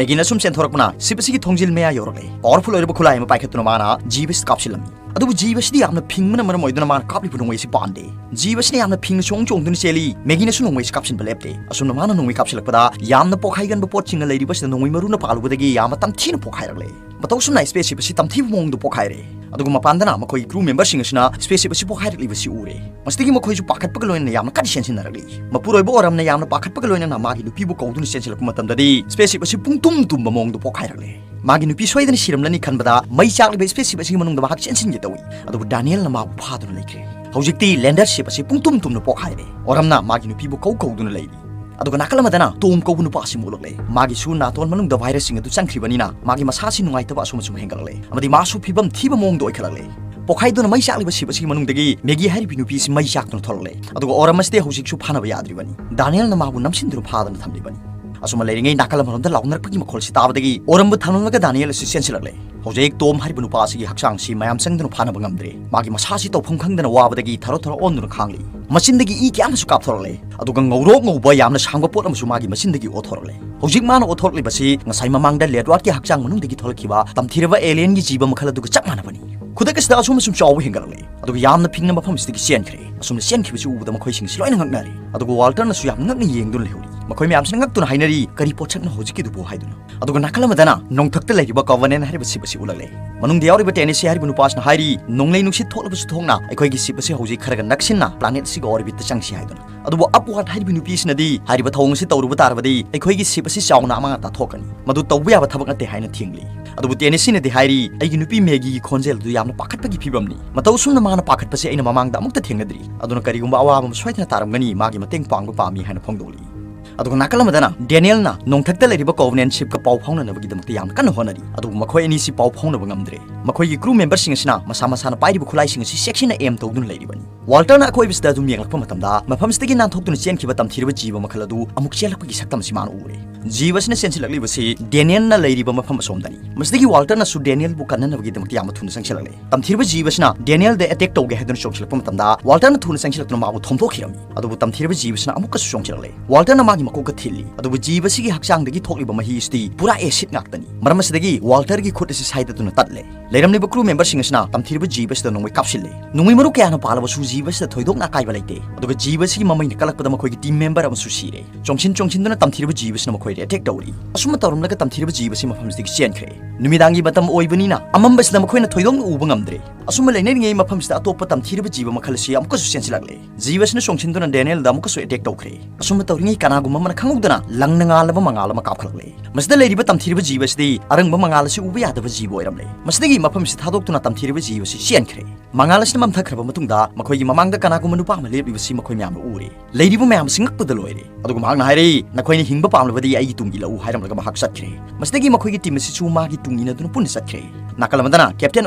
ꯃꯦꯒꯤꯅ ꯁꯨꯝ ꯆꯦꯟꯊꯣꯔꯛꯄꯅ ꯁꯤꯞ ꯑꯁꯤꯒꯤ ꯊꯣꯡꯖꯤꯜ ꯃꯌꯥ ꯌꯧꯔꯛꯂꯦ꯫ ꯄꯥꯋꯔꯐꯨꯜ ꯑꯣꯏꯔꯕ ꯈꯨꯠꯂꯥꯏ ꯑꯃ ꯄꯥꯏꯈꯠꯇꯨꯅ ꯃꯥꯅ ꯖꯤꯕ ꯑꯁꯤꯗ ꯀꯥꯞꯁꯤꯜꯂꯝꯃꯤ꯫ ꯑꯗꯨꯕꯨ ꯖꯤꯕ ꯑꯁꯤꯗꯤ ꯌꯥꯝꯅ ꯐꯤꯡꯕꯅ ꯃꯔꯝ ꯑꯣꯏꯗꯨꯅ ꯃꯥꯅ ꯀꯥꯞꯂꯤꯕ ꯅꯣꯡꯃꯩ ꯑꯁꯤ ꯄꯥꯟꯗꯦ꯫ ꯖꯤꯕ ꯑꯁꯤꯅ ꯌꯥꯝꯅ ꯐꯤꯡꯅ ꯆꯣꯡ ꯆꯣꯡꯗꯨꯅ ꯆꯦꯜꯂꯤ꯫ ꯃꯦꯒꯤꯅꯁꯨ ꯅꯣꯡꯃꯩ ꯑꯁꯤ ꯀꯥꯞꯁꯤꯟꯕ ꯂꯦꯞꯇꯦ꯫ ꯑꯁꯨꯝꯅ ꯃꯥꯅ ꯅꯣꯡꯃꯩ ꯀꯥꯞꯁꯤꯜꯂꯛꯄꯗ ꯌꯥꯝꯅ ꯄꯣꯛꯈꯥꯏꯒꯟꯕ ꯄꯣꯠꯁꯤꯡꯅ ꯂꯩꯔꯤꯕꯁꯤꯗ ꯅꯣꯡꯃꯩ ꯃꯔꯨꯅ ꯄꯥꯜꯂꯨꯕꯗꯒꯤ ꯌꯥꯝꯅ ꯇꯝꯊꯤꯅ ꯄꯣꯛꯈꯥꯏꯔꯛꯂꯦ꯫ ꯃꯇꯧ ꯑꯁꯨꯝꯅ ꯁ꯭ꯄꯦꯁ ꯁꯤꯞ ꯑꯁꯤ ꯇꯝꯊꯤꯕ ꯃꯑꯣꯡꯗ ꯄꯣꯛꯈꯥꯏꯔꯦ꯫ ꯑꯗꯨꯒ ꯃꯄꯥꯟꯗꯅ ꯃꯈꯣꯏꯒꯤ ꯀ꯭ꯔꯨ ꯃꯦꯝꯕꯔꯁꯤꯡ ꯑꯁꯤꯅ ꯁ꯭ꯄꯦꯁ ꯁꯤꯞ ꯑꯁꯤ ꯄꯣꯛꯈꯥꯏꯔꯛꯂꯤꯕꯁꯤ ꯎꯔꯦ꯫ ꯃꯁꯤꯗꯒꯤ ꯃꯈꯣꯏꯁꯨ ꯄꯥꯈꯠꯄꯒ ꯂꯣꯏꯅꯅ ꯌꯥꯝꯅ ꯀꯟꯅ ꯆꯦꯟꯁꯤꯟꯅꯔꯛꯂꯤ꯫ ꯃꯄꯨꯔꯣꯏꯕ ꯑꯣꯔꯝꯅ ꯌꯥꯝꯅ ꯄꯥꯈꯠꯄꯒ ꯂꯣꯏꯅꯅ ꯃꯥꯒꯤ ꯅꯨꯄꯤꯕꯨ ꯀꯧꯗꯨꯅ ꯆꯦꯟꯁꯤꯜꯂꯛꯄ ꯃꯇꯝꯗꯗꯤ ꯁ꯭ꯄꯦꯁ ꯁꯤꯞ ꯑꯁꯤ ꯄꯨꯡꯇꯨꯝ ꯇꯨꯝꯕ ꯃꯑꯣꯡꯗ ꯄꯣꯛꯈꯥꯏꯔꯛꯂꯦ꯫ ꯃꯥꯒꯤ ꯅꯨꯄꯤ ꯁꯣꯏꯗꯅ ꯁꯤꯔꯝꯂꯅꯤ ꯈꯟꯕꯗ ꯃꯩ ꯆꯥꯛꯂꯤꯕ ꯁ꯭ꯄꯦꯁ ꯁꯤꯞ ꯑꯁꯤꯒꯤ ꯃꯅꯨꯡꯗ ꯃꯍꯥꯛ ꯆꯦꯟꯁꯤꯟꯒꯦ ꯇꯧꯏ꯫ ꯑꯗꯨꯕꯨ ꯗꯥꯅꯤꯌꯦꯜꯅ ꯃꯥꯕꯨ ꯐꯥꯗꯨꯅ ꯂꯩꯈ꯭ꯔꯦ꯫ ꯍꯧꯖꯤꯛꯇꯤ ꯂꯦꯟꯗꯔ ꯁꯤꯞ ꯑꯁꯤ ꯄꯨꯡꯇꯨꯝ ꯇꯨꯝꯅ ꯄꯣꯛꯈꯥꯏꯔꯦ꯫ ꯑꯣꯔꯝꯅ ꯃꯥꯒꯤ ꯅꯨꯄꯤꯕꯨ ꯀꯧ ꯀꯧꯗꯨꯅ ꯂꯩꯔꯤ꯫ ꯑꯗꯨꯒ ꯅꯥꯀꯜ ꯑꯃꯗꯅ ꯇꯣꯝ ꯀꯧꯕ ꯅꯨꯄꯥ ꯑꯁꯤ ꯃꯨꯛꯂꯛꯂꯦ꯫ ꯃꯥꯒꯤꯁꯨ ꯅꯥꯇꯣꯟ ꯃꯅꯨꯡꯗ ꯚꯥꯏꯔꯁꯁꯤꯡ ꯑꯗꯨ ꯆꯪꯈ꯭ꯔꯤꯕꯅꯤꯅ ꯃꯥꯒꯤ ꯃꯁꯥꯁꯤ ꯅꯨꯡꯉꯥꯏꯇꯕ ꯑꯁꯨꯝ ꯑꯁꯨꯝ ꯍꯦꯟꯒꯠꯂꯛꯂꯦ꯫ ꯑꯃꯗꯤ ꯃꯥꯁꯨ ꯐꯤꯕꯝ ꯊꯤꯕ ꯃꯑꯣꯡꯗ ꯑꯣꯏꯈꯠꯂꯛꯂꯦ꯫ ꯄꯣꯛꯈꯥꯏꯗꯨꯅ ꯃꯩ ꯆꯥꯛꯂꯤꯕ ꯁꯤꯞ ꯑꯁꯤꯒꯤ ꯃꯅꯨꯡꯗꯒꯤ ꯃꯦꯒꯤ ꯍꯥꯏꯔꯤꯕꯤ ꯅꯨꯄꯤ ꯑꯁꯤ ꯃꯩ ꯆꯥꯛꯇꯨꯅ ꯊꯣꯛꯂꯛꯂꯦ꯫ ꯑꯗꯨꯒ ꯑꯣꯔꯝ ꯑꯁꯤꯗꯤ ꯍꯧꯖꯤꯛꯁꯨ ꯐꯥꯅꯕ ꯌꯥꯗ꯭ꯔꯤꯕꯅꯤ꯫ ꯗꯥꯅꯤꯌꯦꯜꯅ ꯃꯥꯕꯨ ꯅꯝꯁꯤꯟꯗꯨꯅ ꯐꯥꯗꯨꯅ ꯊꯝꯂꯤꯕꯅꯤ꯫ ꯑꯁꯨꯝꯅ ꯂꯩꯔꯤꯉꯩ ꯅꯥꯀꯜ ꯑꯃꯔꯣꯝꯗ ꯂꯥꯎꯅꯔꯛꯄꯒꯤ ꯃꯈꯣꯜꯁꯤ ꯇꯥꯕꯗꯒꯤ ꯑꯣꯔꯝꯕꯨ ꯊꯝꯂꯝꯂꯒ ꯗꯥꯅꯤꯌꯦꯜ ꯑꯁꯤ ꯆꯦꯟꯁꯤꯜꯂꯛꯂꯦ꯫ ꯍꯧꯖꯤꯛ ꯇꯣꯝ ꯍꯥꯏꯔꯤꯕ ꯅꯨꯄꯥ ꯑꯁꯤꯒꯤ ꯍꯛꯆꯥꯡꯁꯤ ꯃꯌꯥꯝ ꯆꯪꯗꯨꯅ ꯐꯥꯅꯕ ꯉꯝꯗ꯭ꯔꯦ꯫ ꯃꯥꯒꯤ ꯃꯁꯥꯁꯤ ꯇꯧꯐꯝ ꯈꯪꯗꯅ ꯋꯥꯕꯗꯒꯤ ꯊꯔꯣ ꯊꯔꯣ ꯑꯣꯟꯗꯨꯅ ꯈꯥꯡꯂꯤ꯫ ꯃꯆꯤꯟꯗꯒꯤ ꯏ ꯀꯌꯥ ꯑꯃꯁꯨ ꯀꯥꯞꯊꯣꯔꯛꯂꯦ꯫ ꯑꯗꯨꯒ ꯉꯧꯔꯣꯛ ꯉꯧꯕ ꯌꯥꯝꯅ ꯁꯥꯡꯕ ꯄꯣꯠ ꯑꯃꯁꯨ ꯃꯥꯒꯤ ꯃꯆꯤꯟꯗꯒꯤ ꯑꯣꯊꯣꯔꯛꯂꯦ꯫ ꯍꯧꯖꯤꯛ ꯃꯥꯅ ꯑꯣꯊꯣꯔꯛꯂꯤꯕꯁꯤ ꯉꯁꯥꯏ ꯃꯃꯥꯡꯗ ꯂꯦꯗꯋꯥꯔꯗꯀꯤ ꯍꯛꯆꯥꯡ ꯃꯅꯨꯡꯗꯒꯤ ꯊꯣꯛꯂꯛꯈꯤꯕ ꯇꯝꯊꯤꯔꯕ ꯑꯦꯂꯤꯌꯟꯒꯤ ꯖꯤꯕ ꯃꯈꯜ ꯑꯗꯨꯒ ꯆꯞ ꯃꯥꯟꯅꯕꯅꯤ꯫ ꯈꯨꯗꯛ ꯑꯁꯤꯗ ꯑꯁꯨꯝ ꯑꯁꯨꯝ ꯆꯥꯎꯕ ꯍꯦꯟꯒꯠꯂꯛꯂꯦ꯫ ꯑꯗꯨꯒ ꯌꯥꯝꯅ ꯐꯤꯡꯅ ꯃꯐꯝ ꯑꯁꯤꯗꯒꯤ ꯆꯦꯟꯈ꯭ꯔꯦ꯫ ꯑꯁꯨꯝꯅ ꯆꯦꯟꯈꯤꯕꯁꯤ ꯎꯕꯗ ꯃꯈꯣꯏꯁꯤꯡꯁꯤ ꯂꯣꯏꯅ ꯉꯛꯅꯔꯦ꯫ ꯑꯗꯨꯒ ꯋꯥꯜꯇꯔꯅꯁꯨ ꯌꯥꯝ ꯉꯛꯅ ꯌꯦꯡꯗꯨꯅ ꯂꯩꯍꯧꯔꯤ꯫ ꯃꯈꯣꯏ ꯃꯌꯥꯝꯁꯤꯅ ꯉꯛꯇꯨꯅ ꯍꯥꯏꯅꯔꯤ, "ꯀꯔꯤ ꯄꯣꯠꯁꯛꯅꯣ ꯍꯧꯖꯤꯛꯀꯤꯗꯨꯕꯨ?" ꯍꯥꯏꯗꯨꯅ꯫ ꯑꯗꯨꯒ ꯅꯥꯀꯜ ꯑꯃꯗꯅ ꯅꯣꯡꯊꯛꯇ ꯂꯩꯔꯤꯕ ꯀꯣꯚꯦꯅꯦꯟ ꯍꯥꯏꯔꯤꯕ ship ꯑꯁꯤ ꯎꯠꯂꯛꯂꯦ꯫ ꯃꯅꯨꯡꯗ ꯌꯥꯎꯔꯤꯕ ꯇꯦꯅꯦꯁꯤ ꯍꯥꯏꯔꯤꯕ ꯅꯨꯄꯥꯁꯤꯅ ꯍꯥꯏꯔꯤ, "ꯅꯣꯡꯂꯩ ꯅꯨꯡꯁꯤꯠ ꯊꯣꯛꯂꯕꯁꯨ ꯊꯣꯛꯅ ꯑꯩꯈꯣꯏꯒꯤ ship ꯑꯁꯤ ꯍꯧꯖꯤꯛ ꯈꯔꯒ ꯅꯛꯁꯤꯟꯅ planet ꯑꯁꯤꯒꯤ orbitꯇ ꯆꯪꯁꯤ" ꯍꯥꯏꯗꯨꯅ꯫ ꯑꯗꯨꯕꯨ ꯑꯞꯋꯥꯔꯗ ꯍꯥꯏꯔꯤꯕ ꯅꯨꯄꯤꯁꯤꯅꯗꯤ ꯍꯥꯏꯔꯤꯕ ꯊꯧꯑꯣꯡ ꯑꯁꯤ ꯇꯧꯔꯨꯕ ꯇꯥꯔꯕꯗꯤ ꯑꯩꯈꯣꯏꯒꯤ ship ꯑꯁꯤ ꯆꯥꯎꯅ ꯑꯃꯥꯡ ꯑꯇꯥ ꯊꯣꯛꯀꯅꯤ, ꯃꯗꯨ ꯇꯧꯕ ꯌꯥꯕ ꯊꯕꯛ ꯅꯠꯇꯦ ꯍꯥꯏꯅ ꯊꯤꯡꯂꯤ꯫ ꯑꯗꯨꯕꯨ ꯇꯦꯅꯦꯁꯤꯅꯗꯤ ꯍꯥꯏꯔꯤ, "ꯑꯩꯒꯤ ꯅꯨꯄꯤ ꯃꯦꯒꯤꯒꯤ ꯈꯣꯟꯖꯦꯜ ꯑꯗꯨ ꯌꯥꯝꯅ ꯄꯥꯈꯠꯄꯒꯤ ꯐꯤꯕꯝꯅꯤ꯫ ꯃꯇꯧ ꯑꯁꯨꯝꯅ ꯃꯥꯅ ꯄꯥꯈꯠꯄꯁꯦ ꯑꯩꯅ ꯃꯃꯥꯡꯗ ꯑꯃꯨꯛꯇ ꯊꯦꯡꯅꯗ꯭ꯔꯤ꯫ ꯑꯗꯨꯅ ꯀꯔꯤꯒꯨꯝꯕ ꯑꯋꯥꯕ ꯑꯃ ꯁꯣꯏꯗꯅ ꯇꯥꯔꯝꯒꯅꯤ, ꯃꯥꯒꯤ ꯃꯇꯦꯡ ꯄꯥꯡꯕ ꯄꯥꯝꯃꯤ" ꯍꯥꯏꯅ ꯐꯣꯡꯗꯣꯛꯂꯤ꯫ ꯑꯗꯨꯒ ꯅꯥꯀꯜ ꯑꯃꯗꯅ ꯗꯦꯅꯤꯌꯦꯜꯅ ꯅꯣꯡꯊꯛꯇ ꯂꯩꯔꯤꯕ ꯀꯣꯚꯦꯅꯦꯟ shipꯀ ꯄꯥꯎ ꯐꯥꯎꯅꯅꯕꯒꯤꯗꯃꯛꯇ ꯌꯥꯝꯅ ꯀꯟꯅ ꯍꯣꯠꯅꯔꯤ꯫ ꯑꯗꯨꯕꯨ ꯃꯈꯣꯏ ꯑꯅꯤꯁꯤ ꯄꯥꯎ ꯐꯥꯎꯅꯕ ꯉꯝꯗ꯭ꯔꯦ꯫ ꯃꯈꯣꯏꯒꯤ crew memberꯁꯤꯡ ꯑꯁꯤꯅ ꯃꯁꯥ ꯃꯁꯥꯅ ꯄꯥꯏꯔꯤꯕ ꯈꯨꯠꯂꯥꯏꯁꯤꯡ ꯑꯁꯤ ꯆꯦꯛꯁꯤꯟꯅ aim ꯇꯧꯗꯨꯅ ꯂꯩꯔꯤꯕꯅꯤ꯫ ꯋꯥꯜꯇꯔꯅ ꯑꯀꯣꯏꯕꯁꯤꯗ ꯑꯗꯨꯝ ꯌꯦꯡꯂꯛꯄ ꯃꯇꯝꯗ ꯃꯐꯝꯁꯤꯗꯒꯤ ꯅꯥꯟꯊꯣꯛꯇꯨꯅ ꯆꯦꯟꯈꯤꯕ ꯇꯝꯊꯤꯔꯕ ꯖꯤꯕ ꯃꯈꯜ ꯑꯗꯨ ꯑꯃꯨꯛ ꯆꯦꯜꯂꯛꯄꯒꯤ ꯁꯛꯇꯝ ꯑꯁꯤ ꯃꯥꯅ ꯎꯔꯦ꯫ ꯖꯤꯕ ꯑꯁꯤꯅ ꯆꯦꯟꯁꯤꯜꯂꯛꯂꯤꯕꯁꯤ ꯗꯦꯅꯤꯌꯦꯜꯅ ꯂꯩꯔꯤꯕ ꯃꯐꯝ ꯑꯁꯣꯝꯗꯅꯤ꯫ ꯃꯁꯤꯗꯒꯤ ꯋꯥꯜꯇꯔꯅꯁꯨ ꯗꯦꯅꯤꯌꯦꯜꯕꯨ ꯀꯟꯅꯅꯕꯒꯤꯗꯃꯛꯇ ꯌꯥꯝꯅ ꯊꯨꯅ ꯆꯪꯁꯤꯜꯂꯛꯂꯦ꯫ ꯇꯝꯊꯤꯔꯕ ꯖꯤꯕ ꯑꯁꯤꯅ ꯗꯦꯅꯤꯌꯦꯜꯗ attack ꯇꯧꯒꯦ ꯍꯥꯏꯗꯨꯅ ꯆꯣꯡꯁꯤꯜꯂꯛꯄ ꯃꯇꯝꯗ ꯋꯥꯜꯇꯔꯅ ꯊꯨꯅ ꯆꯪꯁꯤꯜꯂꯛꯇꯨꯅ ꯃꯥꯕꯨ ꯊꯣꯝꯗꯣꯛꯈꯤꯔꯝꯃꯤ꯫ ꯑꯗꯨꯕꯨ ꯇꯝꯊꯤꯔꯕ ꯖꯤꯕ ꯑꯁꯤꯅ ꯑꯃꯨꯛꯀꯁꯨ ꯆꯣꯡꯁꯤꯜꯂꯛꯂꯦ꯫ ꯋꯥꯜꯇꯔꯅ ꯃꯥꯒꯤ ꯃꯀꯣꯛꯇ ꯊꯤꯜꯂꯤ꯫ ꯑꯗꯨꯕꯨ ꯖꯤꯕ ꯑꯁꯤꯒꯤ ꯍꯛꯆꯥꯡꯗꯒꯤ ꯊꯣꯛꯂꯤꯕ ꯃꯍꯤ ꯑꯁꯤꯗꯤ ꯄꯨꯔꯥ acid ꯉꯥꯛꯇꯅꯤ꯫ ꯃꯔꯝ ꯑꯁꯤꯗꯒꯤ ꯋꯥꯜꯇꯔꯒꯤ ꯈꯨꯠ ꯑꯁꯤ ꯁꯥꯏꯗꯠꯇꯨꯅ ꯇꯠꯂꯦ꯫ ꯂꯩꯔꯝꯂꯤꯕ crew memberꯁꯤꯡ ꯑꯁꯤꯅ ꯇꯝꯊꯤꯔꯕ ꯖꯤꯕ ꯑꯁꯤꯗ ꯅꯣꯡꯃꯩ ꯀꯥꯞꯁꯤꯜꯂꯦ꯫ ꯅꯣꯡꯃꯩ ꯃꯔꯨ ꯀꯌꯥꯅ ꯄꯥꯜꯂꯕꯁꯨ ꯖꯤꯕ ꯑꯁꯤꯗ ꯊꯣꯏꯗꯣꯛꯅ ꯑꯀꯥꯏꯕ ꯂꯩꯇꯦ꯫ ꯑꯗꯨꯒ ꯖꯤꯕ ꯑꯁꯤꯒꯤ ꯃꯃꯩꯅ ꯀꯜꯂꯛꯄꯗ ꯃꯈꯣꯏꯒꯤ team member ꯑꯃꯁꯨ ꯁꯤꯔꯦ꯫ ꯆꯣꯡꯁꯤꯟ ꯆꯣꯡꯁꯤꯟꯗꯨꯅ ꯇꯝꯊꯤꯔꯕ ꯖꯤꯕ ꯑꯁꯤꯅ ꯃꯈꯣꯏꯗ attack ꯇꯧꯔꯤ꯫ ꯑꯁꯨꯝꯅ ꯇꯧꯔꯝꯂꯒ ꯇꯝꯊꯤꯔꯕ ꯖꯤꯕ ꯑꯁꯤ ꯃꯐꯝꯁꯤꯗꯒꯤ ꯆꯦꯟꯈ꯭ꯔꯦ꯫ ꯅꯨꯃꯤꯗꯥꯡꯒꯤ ꯃꯇꯝ ꯑꯣꯏꯕꯅꯤꯅ ꯑꯃꯝꯕꯁꯤꯗ ꯃꯈꯣꯏꯅ ꯊꯣꯏꯗꯣꯛꯅ ꯎꯕ ꯉꯝꯗ꯭ꯔꯦ꯫ ꯑꯁꯨꯝꯅ ꯂꯩꯅꯔꯤꯉꯩ ꯃꯐꯝꯁꯤꯗ ꯑꯇꯣꯞꯄ ꯇꯝꯊꯤꯔꯕ ꯖꯤꯕ ꯃꯈꯜ ꯑꯁꯤ ꯑꯃꯨꯛꯀꯁꯨ ꯆꯦꯟꯁꯤꯜꯂꯛꯂꯦ꯫ ꯖꯤꯕ ꯑꯁꯤꯅ ꯆꯣꯡꯁꯤꯟꯗꯨꯅ ꯗꯦꯅꯤꯌꯦꯜꯗ ꯑꯃꯨꯛꯀꯁꯨ attack ꯇꯧꯈ꯭ꯔꯦ꯫ ꯑꯁꯨꯝꯅ ꯇꯧꯔꯤꯉꯩ ꯀꯅꯥꯒꯨꯝꯕ ꯑꯃꯅ ꯈꯪꯍꯧꯗꯅ ꯂꯪꯅ ꯉꯥꯜꯂꯕ ꯃꯉꯥꯜ ꯑꯃ ꯀꯥꯞꯈꯠꯂꯛꯂꯦ꯫ ꯃꯁꯤꯗ ꯂꯩꯔꯤꯕ ꯇꯝꯊꯤꯔꯕ ꯖꯤꯕ ꯑꯁꯤꯗꯤ ꯑꯔꯪꯕ ꯃꯉꯥꯜ ꯑꯁꯤ ꯎꯕ ꯌꯥꯗꯕ ꯖꯤꯕ ꯑꯣꯏꯔꯝꯂꯦ꯫ ꯃꯁꯤꯗꯒꯤ ꯃꯐꯝ ꯑꯁꯤ ꯊꯥꯗꯣꯛꯇꯨꯅ ꯇꯝꯊꯤꯔꯕ ꯖꯤꯕ ꯑꯁꯤ ꯆꯦꯟꯈ꯭ꯔꯦ꯫ ꯃꯉꯥꯜ ꯑꯁꯤꯅ ꯃꯝꯊꯈ꯭ꯔꯕ ꯃꯇꯨꯡꯗ ꯃꯈꯣꯏꯒꯤ ꯃꯃꯥꯡꯗ ꯀꯅꯥꯒꯨꯝꯕ ꯅꯨꯄꯥ ꯑꯃ ꯂꯦꯞꯂꯤꯕꯁꯤ ꯃꯈꯣꯏ ꯃꯌꯥꯝꯅ ꯎꯔꯦ꯫ ꯂꯩꯔꯤꯕ ꯃꯌꯥꯝ ꯑꯁꯤ ꯉꯛꯄꯗ ꯂꯣꯏꯔꯦ꯫ ꯑꯗꯨꯒ ꯃꯍꯥꯛꯅ ꯍꯥꯏꯔꯛꯏ, "ꯅꯈꯣꯏꯅ ꯍꯤꯡꯕ ꯄꯥꯝꯂꯕꯗꯤ ꯑꯩꯒꯤ ꯇꯨꯡ ꯏꯜꯂꯛꯎ" ꯍꯥꯏꯔꯝꯂꯒ ꯃꯍꯥꯛ ꯆꯠꯈ꯭ꯔꯦ꯫ ꯃꯁꯤꯗꯒꯤ ꯃꯈꯣꯏꯒꯤ team ꯑꯁꯤꯁꯨ ꯃꯥꯒꯤ ꯇꯨꯡ ꯏꯟꯅꯗꯨꯅ ꯄꯨꯟꯅ ꯆꯠꯈ꯭ꯔꯦ꯫ ꯅꯥꯀꯜ ꯑꯃꯗꯅ ꯀꯦꯞꯇꯦꯟ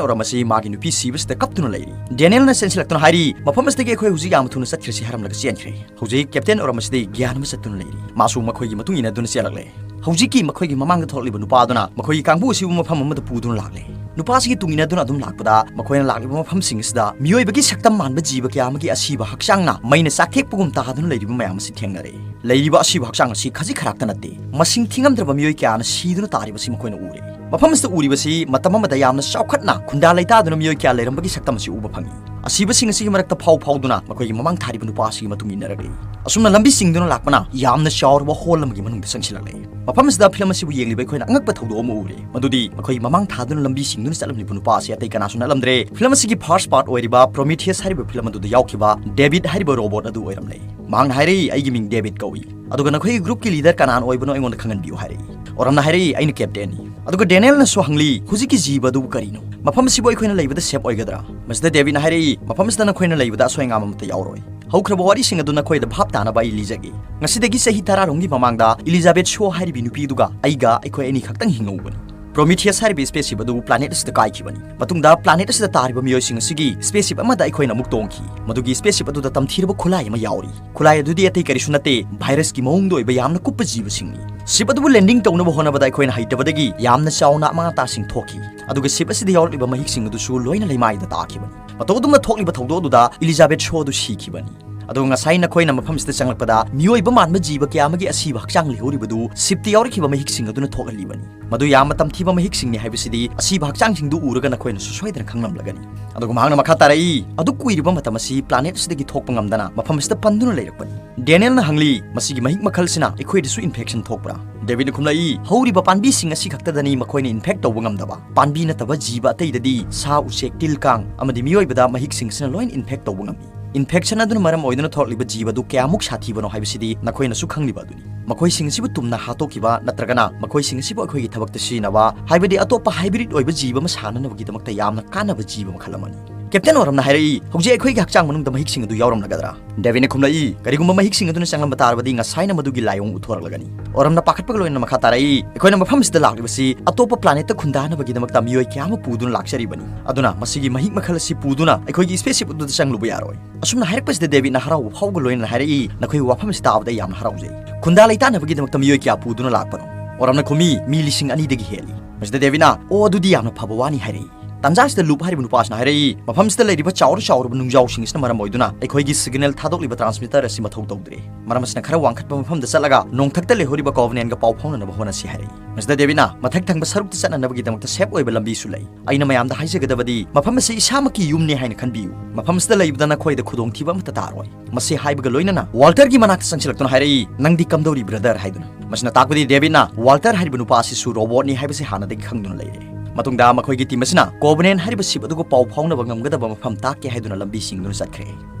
ꯑꯣꯔꯝ ꯑꯁꯤ ꯃꯥꯒꯤ ꯅꯨꯄꯤ ꯁꯤꯕꯁꯤꯗ ꯀꯞꯇꯨꯅ ꯂꯩꯔꯤ꯫ ꯗꯦꯅꯤꯌꯦꯜꯅ ꯆꯦꯟꯁꯤꯜꯂꯛꯇꯨꯅ ꯍꯥꯏꯔꯤ, "ꯃꯐꯝ ꯑꯁꯤꯗꯒꯤ ꯑꯩꯈꯣꯏ ꯍꯧꯖꯤꯛ ꯌꯥꯝꯅ ꯊꯨꯅ ꯆꯠꯈ꯭ꯔꯁꯤ" ꯍꯥꯏꯔꯝꯂꯒ ꯆꯦꯟꯈ꯭ꯔꯦ꯫ ꯍꯧꯖꯤꯛ ꯀꯦꯞꯇꯦꯟ ꯑꯣꯔꯝ ꯑꯁꯤꯗꯤ ꯒ꯭ꯌꯥꯟ ꯑꯃ ꯆꯠꯇꯨꯅ ꯂꯩꯔꯤ꯫ ꯃꯥꯁꯨ ꯃꯈꯣꯏꯒꯤ ꯃꯇꯨꯡ ꯏꯟꯅꯗꯨꯅ ꯆꯦꯜꯂꯛꯂꯦ꯫ ꯍꯧꯖꯤꯛꯀꯤ ꯃꯈꯣꯏꯒꯤ ꯃꯃꯥꯡꯗ ꯊꯣꯛꯂꯛꯂꯤꯕ ꯅꯨꯄꯥ ꯑꯗꯨꯅ ꯃꯈꯣꯏꯒꯤ ꯀꯥꯡꯕꯨ ꯑꯁꯤꯕꯨ ꯃꯐꯝ ꯑꯃꯗ ꯄꯨꯗꯨꯅ ꯂꯥꯛꯂꯦ꯫ ꯅꯨꯄꯥꯁꯤꯒꯤ ꯇꯨꯡ ꯏꯟꯅꯗꯨꯅ ꯑꯗꯨꯝ ꯂꯥꯛꯄꯗ ꯃꯈꯣꯏꯅ ꯂꯥꯛꯂꯤꯕ ꯃꯐꯝꯁꯤꯡ ꯑꯁꯤꯗ ꯃꯤꯑꯣꯏꯕꯒꯤ ꯁꯛꯇꯝ ꯃꯥꯟꯕ ꯖꯤꯕ ꯀꯌꯥ ꯑꯃꯒꯤ ꯑꯁꯤꯕ ꯍꯛꯆꯥꯡꯅ ꯃꯩꯅ ꯆꯥꯛꯊꯦꯛꯄꯒꯨꯝ ꯇꯥꯗꯨꯅ ꯂꯩꯔꯤꯕ ꯃꯌꯥꯝ ꯑꯁꯤ ꯊꯦꯡꯅꯔꯦ꯫ ꯂꯩꯔꯤꯕ ꯑꯁꯤꯕ ꯍꯛꯆꯥꯡ ꯑꯁꯤ ꯈꯖꯤꯛ ꯈꯔꯥꯛꯇ ꯅꯠꯇꯦ, ꯃꯁꯤꯡ ꯊꯤꯉꯝꯗ꯭ꯔꯕ ꯃꯤꯑꯣꯏ ꯀꯌꯥꯅ ꯁꯤꯗꯨꯅ ꯇꯥꯔꯤꯕꯁꯤ ꯃꯈꯣꯏꯅ ꯎꯔꯦ꯫ ꯃꯐꯝ ꯑꯁꯤꯗ ꯎꯔꯤꯕꯁꯤ ꯃꯇꯝ ꯑꯃꯗ ꯌꯥꯝꯅ ꯆꯥꯎꯈꯠꯅ ꯈꯨꯟꯗꯥ ꯂꯩꯇꯥꯗꯨꯅ ꯃꯤꯑꯣꯏ ꯀꯌꯥ ꯂꯩꯔꯝꯕꯒꯤ ꯁꯛꯇꯝ ꯑꯁꯤ ꯎꯕ ꯐꯪꯏ꯫ ꯑꯁꯤꯕꯁꯤꯡ ꯑꯁꯤꯒꯤ ꯃꯔꯛꯇ ꯐꯥꯎ ꯐꯥꯎꯗꯨꯅ ꯃꯈꯣꯏꯒꯤ ꯃꯃꯥꯡ ꯊꯥꯔꯤꯕ ꯅꯨꯄꯥ ꯑꯁꯤꯒꯤ ꯃꯇꯨꯡ ꯏꯟꯅꯔꯛꯂꯤ꯫ ꯑꯁꯨꯝꯅ ꯂꯝꯕꯤ ꯆꯤꯡꯗꯨꯅ ꯂꯥꯛꯄꯅ ꯌꯥꯝꯅ ꯆꯥꯎꯔꯕ ꯍꯣꯜ ꯑꯃꯒꯤ ꯃꯅꯨꯡꯗ ꯆꯪꯁꯤꯜꯂꯛꯂꯦ꯫ ꯃꯐꯝ ꯑꯁꯤꯗ ꯐꯤꯂꯝ ꯑꯁꯤꯕꯨ ꯌꯦꯡꯂꯤꯕ ꯑꯩꯈꯣꯏꯅ ꯑꯉꯛꯄ ꯊꯧꯗꯣꯛ ꯑꯃ ꯎꯔꯦ꯫ ꯃꯗꯨꯗꯤ ꯃꯈꯣꯏ ꯃꯃꯥꯡ ꯊꯥꯗꯨꯅ ꯂꯝꯕꯤ ꯆꯤꯡꯗꯨꯅ ꯆꯠꯂꯝꯂꯤꯕ ꯅꯨꯄꯥ ꯑꯁꯤ ꯑꯇꯩ ꯀꯅꯥꯁꯨ ꯅꯠꯂꯝꯗ꯭ꯔꯦ, ꯐꯤꯂꯝ ꯑꯁꯤꯒꯤ ꯐꯥꯔꯁ ꯄꯥꯔꯠ ꯑꯣꯏꯔꯤꯕ ꯄ꯭ꯔꯣꯃꯤꯊꯤꯌꯁ ꯍꯥꯏꯔꯤꯕ ꯐꯤꯂꯝ ꯑꯗꯨꯗ ꯌꯥꯎꯈꯤꯕ ꯗꯦꯕꯤꯠ ꯍꯥꯏꯔꯤꯕ ꯔꯣꯕꯣꯠ ꯑꯗꯨ ꯑꯣꯏꯔꯝꯂꯦ꯫ ꯃꯍꯥꯛꯅ ꯍꯥꯏꯔꯛꯏ, "ꯑꯩꯒꯤ ꯃꯤꯡ ꯗꯦꯕꯤꯠ ꯀꯧꯏ, ꯑꯗꯨꯒ ꯅꯈꯣꯏꯒꯤ ꯒ꯭ꯔꯨꯞꯀꯤ ꯂꯤꯗꯔ ꯀꯅꯥꯅ ꯑꯣꯏꯕꯅꯣ ꯑꯩꯉꯣꯟꯗ ꯈꯪꯍꯟꯕꯤꯌꯨ" ꯍꯥꯏꯔꯛꯏ꯫ ꯑꯣꯔꯝꯅ ꯍꯥꯏꯔꯛꯏ, "ꯑꯩꯅ ꯀꯦꯞꯇꯦꯟꯅꯤ"꯫ ꯑꯗꯨꯒ ꯗꯦꯅꯤꯌꯦꯜꯅꯁꯨ ꯍꯪꯂꯤ, "ꯍꯧꯖꯤꯛꯀꯤ ꯖꯤꯕ ꯑꯗꯨꯕꯨ ꯀꯔꯤꯅꯣ? ꯃꯐꯝ ꯑꯁꯤꯕꯨ ꯑꯩꯈꯣꯏꯅ ꯂꯩꯕꯗ ꯁꯦꯞ ꯑꯣꯏꯒꯗ꯭ꯔꯥ?" ꯃꯁꯤꯗ ꯗꯦꯕꯤꯠꯅ ꯍꯥꯏꯔꯛꯏ, "ꯃꯐꯝ ꯑꯁꯤꯗ ꯅꯈꯣꯏꯅ ꯂꯩꯕꯗ ꯑꯁꯣꯏ ꯑꯉꯥꯝ ꯑꯃꯠꯇ ꯌꯥꯎꯔꯣꯏ꯫ ꯍꯧꯈ꯭ꯔꯕ ꯋꯥꯔꯤꯁꯤꯡ ꯑꯗꯨ ꯅꯈꯣꯏꯗ ꯚꯥꯞ ꯇꯥꯅꯕ ꯑꯩ ꯂꯤꯖꯒꯦ꯫ ꯉꯁꯤꯗꯒꯤ ꯆꯍꯤ ꯇꯔꯥꯔꯣꯝꯒꯤ ꯃꯃꯥꯡꯗ ꯏꯂꯤꯖꯥꯕꯦꯠ ꯁꯣ ꯍꯥꯏꯔꯤꯕꯤ ꯅꯨꯄꯤ ꯑꯗꯨꯒ ꯑꯩꯒ ꯑꯩꯈꯣꯏ ꯑꯅꯤ ꯈꯛꯇꯪ ꯍꯤꯡꯍꯧꯕꯅꯤ꯫ ꯄ꯭ꯔꯣꯃꯤꯊꯤꯌꯁ ꯍꯥꯏꯔꯤꯕ ꯁ꯭ꯄꯦꯁꯁꯤꯞ ꯑꯗꯨ ꯄ꯭ꯂꯥꯅꯦꯠ ꯑꯁꯤꯗ ꯀꯥꯏꯈꯤꯕꯅꯤ꯫ ꯃꯇꯨꯡꯗ ꯄ꯭ꯂꯥꯅꯦꯠ ꯑꯁꯤꯗ ꯇꯥꯔꯤꯕ ꯃꯤꯑꯣꯏꯁꯤꯡ ꯑꯁꯤꯒꯤ ꯁ꯭ꯄꯦꯁꯁꯤꯞ ꯑꯃꯗ ꯑꯩꯈꯣꯏꯅ ꯑꯃꯨꯛ ꯇꯣꯡꯈꯤ꯫ ꯃꯗꯨꯒꯤ ꯁ꯭ꯄꯦꯁꯁꯤꯞ ꯑꯗꯨꯗ ꯇꯝꯊꯤꯔꯕ ꯈꯨꯠꯂꯥꯏ ꯑꯃ ꯌꯥꯎꯔꯤ꯫ ꯈꯨꯠꯂꯥꯏ ꯑꯗꯨꯗꯤ ꯑꯇꯩ ꯀꯔꯤꯁꯨ ꯅꯠꯇꯦ, ꯚꯥꯏꯔꯁꯀꯤ ꯃꯑꯣꯡꯗ ꯑꯣꯏꯕ ꯌꯥꯝꯅ ꯀꯨꯞꯄ ꯖꯤꯕꯁꯤꯡꯅꯤ꯫ ꯁꯤꯞ ꯑꯗꯨꯕꯨ ꯂꯦꯟꯗꯤꯡ ꯇꯧꯅꯕ ꯍꯣꯠꯅꯕꯗ ꯑꯩꯈꯣꯏꯅ ꯍꯩꯇꯕꯗꯒꯤ ꯌꯥꯝꯅ ꯆꯥꯎꯅ ꯑꯃꯥꯡ ꯑꯇꯥꯁꯤꯡ ꯊꯣꯛꯈꯤ꯫ ꯑꯗꯨꯒ ꯁꯤꯞ ꯑꯁꯤꯗ ꯌꯥꯎꯔꯛꯂꯤꯕ ꯃꯍꯤꯛꯁꯤꯡ ꯑꯗꯨꯁꯨ ꯂꯣꯏꯅ ꯂꯩꯃꯥꯏꯗ ꯇꯥꯈꯤꯕꯅꯤ꯫ ꯃꯇꯧ ꯑꯗꯨꯝꯅ ꯊꯣꯛꯂꯤꯕ ꯊꯧꯗꯣꯛ ꯑꯗꯨꯗ ꯏꯂꯤꯖꯥꯕꯦꯠ ꯁꯣ ꯑꯗꯨ ꯁꯤꯈꯤꯕꯅꯤ꯫ ꯑꯗꯨꯒ ꯉꯁꯥꯏ ꯅꯈꯣꯏꯅ ꯃꯐꯝꯁꯤꯗ ꯆꯪꯂꯛꯄꯗ ꯃꯤꯑꯣꯏꯕ ꯃꯥꯟꯕ ꯖꯤꯕ ꯀꯌꯥ ꯑꯃꯒꯤ ꯑꯁꯤꯕ ꯍꯛꯆꯥꯡ ꯂꯩꯍꯧꯔꯤꯕꯗꯨ ꯁꯤꯞꯇ ꯌꯥꯎꯔꯛꯈꯤꯕ ꯃꯍꯤꯛꯁꯤꯡ ꯑꯗꯨꯅ ꯊꯣꯛꯍꯜꯂꯤꯕꯅꯤ꯫ ꯃꯗꯨ ꯌꯥꯝꯅ ꯇꯝꯊꯤꯕ ꯃꯍꯤꯛꯁꯤꯡꯅꯤ ꯍꯥꯏꯕꯁꯤꯗꯤ ꯑꯁꯤꯕ ꯍꯛꯆꯥꯡꯁꯤꯡꯗꯨ ꯎꯔꯒ ꯅꯈꯣꯏꯅꯁꯨ ꯁꯣꯏꯗꯅ ꯈꯪꯂꯝꯂꯒꯅꯤ꯫ ꯑꯗꯨꯒ ꯃꯍꯥꯛꯅ ꯃꯈꯥ ꯇꯥꯔꯛꯏ, "ꯑꯗꯨꯛ ꯀꯨꯏꯔꯕ ꯃꯇꯝ ꯑꯁꯤ ꯄ꯭ꯂꯥꯅꯦꯠ ꯑꯁꯤꯗꯒꯤ ꯊꯣꯛꯄ ꯉꯝꯗꯅ ꯃꯐꯝ ꯑꯁꯤꯗ ꯄꯟꯗꯨꯅ ꯂꯩꯔꯛꯄꯅꯤ"꯫ ꯗꯦꯅꯤꯌꯦꯜꯅ ꯍꯪꯂꯤ, "ꯃꯁꯤꯒꯤ ꯃꯍꯤꯛ ꯃꯈꯜꯁꯤꯅ ꯑꯩꯈꯣꯏꯗꯁꯨ ꯏꯟꯐꯦꯛꯁꯟ ꯊꯣꯛꯄ꯭ꯔꯥ?" ꯗꯦꯕꯤꯠꯅ ꯈꯨꯝꯂꯛꯏ, "ꯍꯧꯔꯤꯕ ꯄꯥꯝꯕꯤꯁꯤꯡ ꯑꯁꯤ ꯈꯛꯇꯗꯅꯤ ꯃꯈꯣꯏꯅ ꯏꯟꯐꯦꯛ ꯇꯧꯕ ꯉꯝꯗꯕ꯫ ꯄꯥꯝꯕꯤ ꯅꯠꯇꯕ ꯖꯤꯕ ꯑꯇꯩꯗꯗꯤ, ꯁꯥ ꯎꯆꯦꯛ, ꯇꯤꯜ ꯀꯥꯡ ꯑꯃꯗꯤ ꯃꯤꯑꯣꯏꯕꯗ ꯃꯍꯤꯛꯁꯤꯡꯁꯤꯅ ꯂꯣꯏꯅ ꯏꯟꯐꯦꯛ ꯇꯧꯕ ꯉꯝꯃꯤ꯫ ꯏꯟꯐꯦꯛꯁꯟ ꯑꯗꯨꯅ ꯃꯔꯝ ꯑꯣꯏꯗꯨꯅ ꯊꯣꯛꯂꯛꯂꯤꯕ ꯖꯤꯕ ꯑꯗꯨ ꯀꯌꯥꯃꯨꯛ ꯁꯥꯊꯤꯕꯅꯣ ꯍꯥꯏꯕꯁꯤꯗꯤ ꯅꯈꯣꯏꯅꯁꯨ ꯈꯪꯂꯤꯕ ꯑꯗꯨꯅꯤ꯫ ꯃꯈꯣꯏꯁꯤꯡ ꯑꯁꯤꯕꯨ ꯇꯨꯝꯅ ꯍꯥꯠꯇꯣꯛꯈꯤꯕ ꯅꯠꯇ꯭ꯔꯒꯅ ꯃꯈꯣꯏꯁꯤꯡ ꯑꯁꯤꯕꯨ ꯑꯩꯈꯣꯏꯒꯤ ꯊꯕꯛꯇ ꯁꯤꯖꯤꯟꯅꯕ, ꯍꯥꯏꯕꯗꯤ ꯑꯇꯣꯞꯄ ꯍꯥꯏꯕ꯭ꯔꯤꯠ ꯑꯣꯏꯕ ꯖꯤꯕ ꯑꯃ ꯁꯥꯟꯅꯅꯕꯒꯤꯗꯃꯛꯇ ꯌꯥꯝꯅ ꯀꯥꯟꯅꯕ ꯖꯤꯕ ꯃꯈꯜ ꯑꯃꯅꯤ"꯫ ꯀꯦꯞꯇꯦꯟ ꯑꯣꯔꯝꯅ ꯍꯥꯏꯔꯛꯏ, "ꯍꯧꯖꯤꯛ ꯑꯩꯈꯣꯏꯒꯤ ꯍꯛꯆꯥꯡ ꯃꯅꯨꯡꯗ ꯃꯍꯤꯛꯁꯤꯡ ꯑꯗꯨ ꯌꯥꯎꯔꯝꯂꯒꯗ꯭ꯔꯥ?" ꯗꯦꯕꯤꯠꯅ ꯈꯨꯝꯂꯛꯏ, "ꯀꯔꯤꯒꯨꯝꯕ ꯃꯍꯤꯛꯁꯤꯡ ꯑꯗꯨꯅ ꯆꯪꯂꯝꯕ ꯇꯥꯔꯕꯗꯤ ꯉꯁꯥꯏꯅ ꯃꯗꯨꯒꯤ ꯂꯥꯏꯑꯣꯡ ꯎꯠꯊꯣꯔꯛꯂꯒꯅꯤ"꯫ ꯑꯣꯔꯝꯅ ꯄꯥꯈꯠꯄꯒ ꯂꯣꯏꯅꯅ ꯃꯈꯥ ꯇꯥꯔꯛꯏ, "ꯑꯩꯈꯣꯏꯅ ꯃꯐꯝ ꯑꯁꯤꯗ ꯂꯥꯛꯂꯤꯕꯁꯤ ꯑꯇꯣꯞꯄ ꯄ꯭ꯂꯥꯅꯦꯠꯇ ꯈꯨꯟꯗꯥꯅꯕꯒꯤꯗꯃꯛꯇ ꯃꯤꯑꯣꯏ ꯀꯌꯥ ꯑꯃ ꯄꯨꯗꯨꯅ ꯂꯥꯛꯆꯔꯤꯕꯅꯤ꯫ ꯑꯗꯨꯅ ꯃꯁꯤꯒꯤ ꯃꯍꯤꯛ ꯃꯈꯜ ꯑꯁꯤ ꯄꯨꯗꯨꯅ ꯑꯩꯈꯣꯏꯒꯤ ꯁ꯭ꯄꯦꯁꯁꯤꯞ ꯑꯗꯨꯗ ꯆꯪꯂꯨꯕ ꯌꯥꯔꯣꯏ"꯫ ꯑꯁꯨꯝꯅ ꯍꯥꯏꯔꯛꯄꯁꯤꯗ ꯗꯦꯕꯤꯠꯅ ꯍꯔꯥꯎꯕ ꯐꯥꯎꯕꯒ ꯂꯣꯏꯅꯅ ꯍꯥꯏꯔꯛꯏ, "ꯅꯈꯣꯏꯒꯤ ꯋꯥꯐꯝ ꯑꯁꯤ ꯇꯥꯕꯗ ꯑꯩ ꯌꯥꯝꯅ ꯍꯔꯥꯎꯖꯩ꯫ ꯈꯨꯟꯗꯥ ꯂꯩꯇꯥꯅꯕꯒꯤꯗꯃꯛꯇ ꯃꯤꯑꯣꯏ ꯀꯌꯥ ꯄꯨꯗꯨꯅ ꯂꯥꯛꯄꯅꯣ?" ꯑꯣꯔꯝꯅ ꯈꯨꯝꯃꯤ, "ꯃꯤ ꯂꯤꯁꯤꯡ ꯑꯅꯤꯗꯒꯤ ꯍꯦꯜꯂꯤ"꯫ ꯃꯁꯤꯗ ꯗꯦꯕꯤꯠꯅ, "ꯑꯣ, ꯑꯗꯨꯗꯤ ꯌꯥꯝꯅ ꯐꯕ ꯋꯥꯅꯤ" ꯍꯥꯏꯔꯛꯏ꯫ ꯇꯥꯟꯖꯥ ꯑꯁꯤꯗ ꯂꯨꯞ ꯍꯥꯏꯔꯤꯕ ꯅꯨꯄꯥ ꯑꯁꯤꯅ ꯍꯥꯏꯔꯛꯏ, "ꯃꯐꯝꯁꯤꯗ ꯂꯩꯔꯤꯕ ꯆꯥꯎꯔ ꯆꯥꯎꯔꯕ ꯅꯨꯡꯖꯥꯎꯁꯤꯡ ꯑꯁꯤꯅ ꯃꯔꯝ ꯑꯣꯏꯗꯨꯅ ꯑꯩꯈꯣꯏꯒꯤ ꯁꯤꯒꯅꯦꯜ ꯊꯥꯗꯣꯛꯂꯤꯕ ꯇ꯭ꯔꯥꯟꯁꯃꯤꯇꯔ ꯑꯁꯤ ꯃꯊꯧ ꯇꯧꯗ꯭ꯔꯦ꯫ ꯃꯔꯝ ꯑꯁꯤꯅ ꯈꯔ ꯋꯥꯡꯈꯠꯄ ꯃꯐꯝꯗ ꯆꯠꯂꯒ ꯅꯣꯡꯊꯛꯇ ꯂꯩꯍꯧꯔꯤꯕ ꯀꯣꯚꯅꯦꯟꯒ ꯄꯥꯎ ꯐꯥꯎꯅꯅꯕ ꯍꯣꯠꯅꯁꯤ" ꯍꯥꯏꯔꯛꯏ꯫ ꯃꯤꯁꯇꯔ ꯗꯦꯕꯤꯠꯅ ꯃꯊꯛ ꯊꯪꯕ ꯁꯔꯨꯛꯇ ꯆꯠꯅꯅꯕꯒꯤꯗꯃꯛꯇ ꯁꯦꯐ ꯑꯣꯏꯕ ꯂꯝꯕꯤꯁꯨ ꯂꯩ꯫ ꯑꯩꯅ ꯃꯌꯥꯝꯗ ꯍꯥꯏꯖꯒꯗꯕꯗꯤ, ꯃꯐꯝ ꯑꯁꯤ ꯏꯁꯥꯃꯛꯀꯤ ꯌꯨꯝꯅꯤ ꯍꯥꯏꯅ ꯈꯟꯕꯤꯌꯨ꯫ ꯃꯐꯝ ꯑꯁꯤꯗ ꯂꯩꯕꯗ ꯅꯈꯣꯏꯗ ꯈꯨꯗꯣꯡꯊꯤꯕ ꯑꯃꯠꯇ ꯇꯥꯔꯣꯏ꯫ ꯃꯁꯤ ꯍꯥꯏꯕꯒ ꯂꯣꯏꯅꯅ ꯋꯥꯜꯇꯔꯒꯤ ꯃꯅꯥꯛꯇ ꯆꯪꯁꯤꯜꯂꯛꯇꯨꯅ ꯍꯥꯏꯔꯛꯏ, "ꯅꯪꯗꯤ ꯀꯝꯗꯧꯔꯤ, ꯕ꯭ꯔꯗꯔ?" ꯍꯥꯏꯗꯨꯅ꯫ ꯃꯁꯤꯅ ꯇꯥꯛꯄꯗꯤ ꯗꯦꯕꯤꯠꯅ ꯋꯥꯜꯇꯔ ꯍꯥꯏꯔꯤꯕ ꯅꯨꯄꯥ ꯑꯁꯤꯁꯨ ꯔꯣꯕꯣꯠꯅꯤ ꯍꯥꯏꯕꯁꯤ ꯍꯥꯟꯅꯗꯒꯤ ꯈꯪꯗꯨꯅ ꯂꯩꯔꯦ꯫ ꯃꯇꯨꯡꯗ ꯃꯈꯣꯏꯒꯤ ꯇꯤꯝ ꯑꯁꯤꯅ ꯀꯣꯚꯅꯦꯟ ꯍꯥꯏꯔꯤꯕ ꯁꯤꯞ ꯑꯗꯨꯒ ꯄꯥꯎ ꯐꯥꯎꯅꯕ ꯉꯝꯒꯗꯕ ꯃꯐꯝ ꯇꯥꯛꯀꯦ ꯍꯥꯏꯗꯨꯅ ꯂꯝꯕꯤ ꯁꯤꯡꯗꯨꯅ ꯆꯠꯈ꯭ꯔꯦ꯫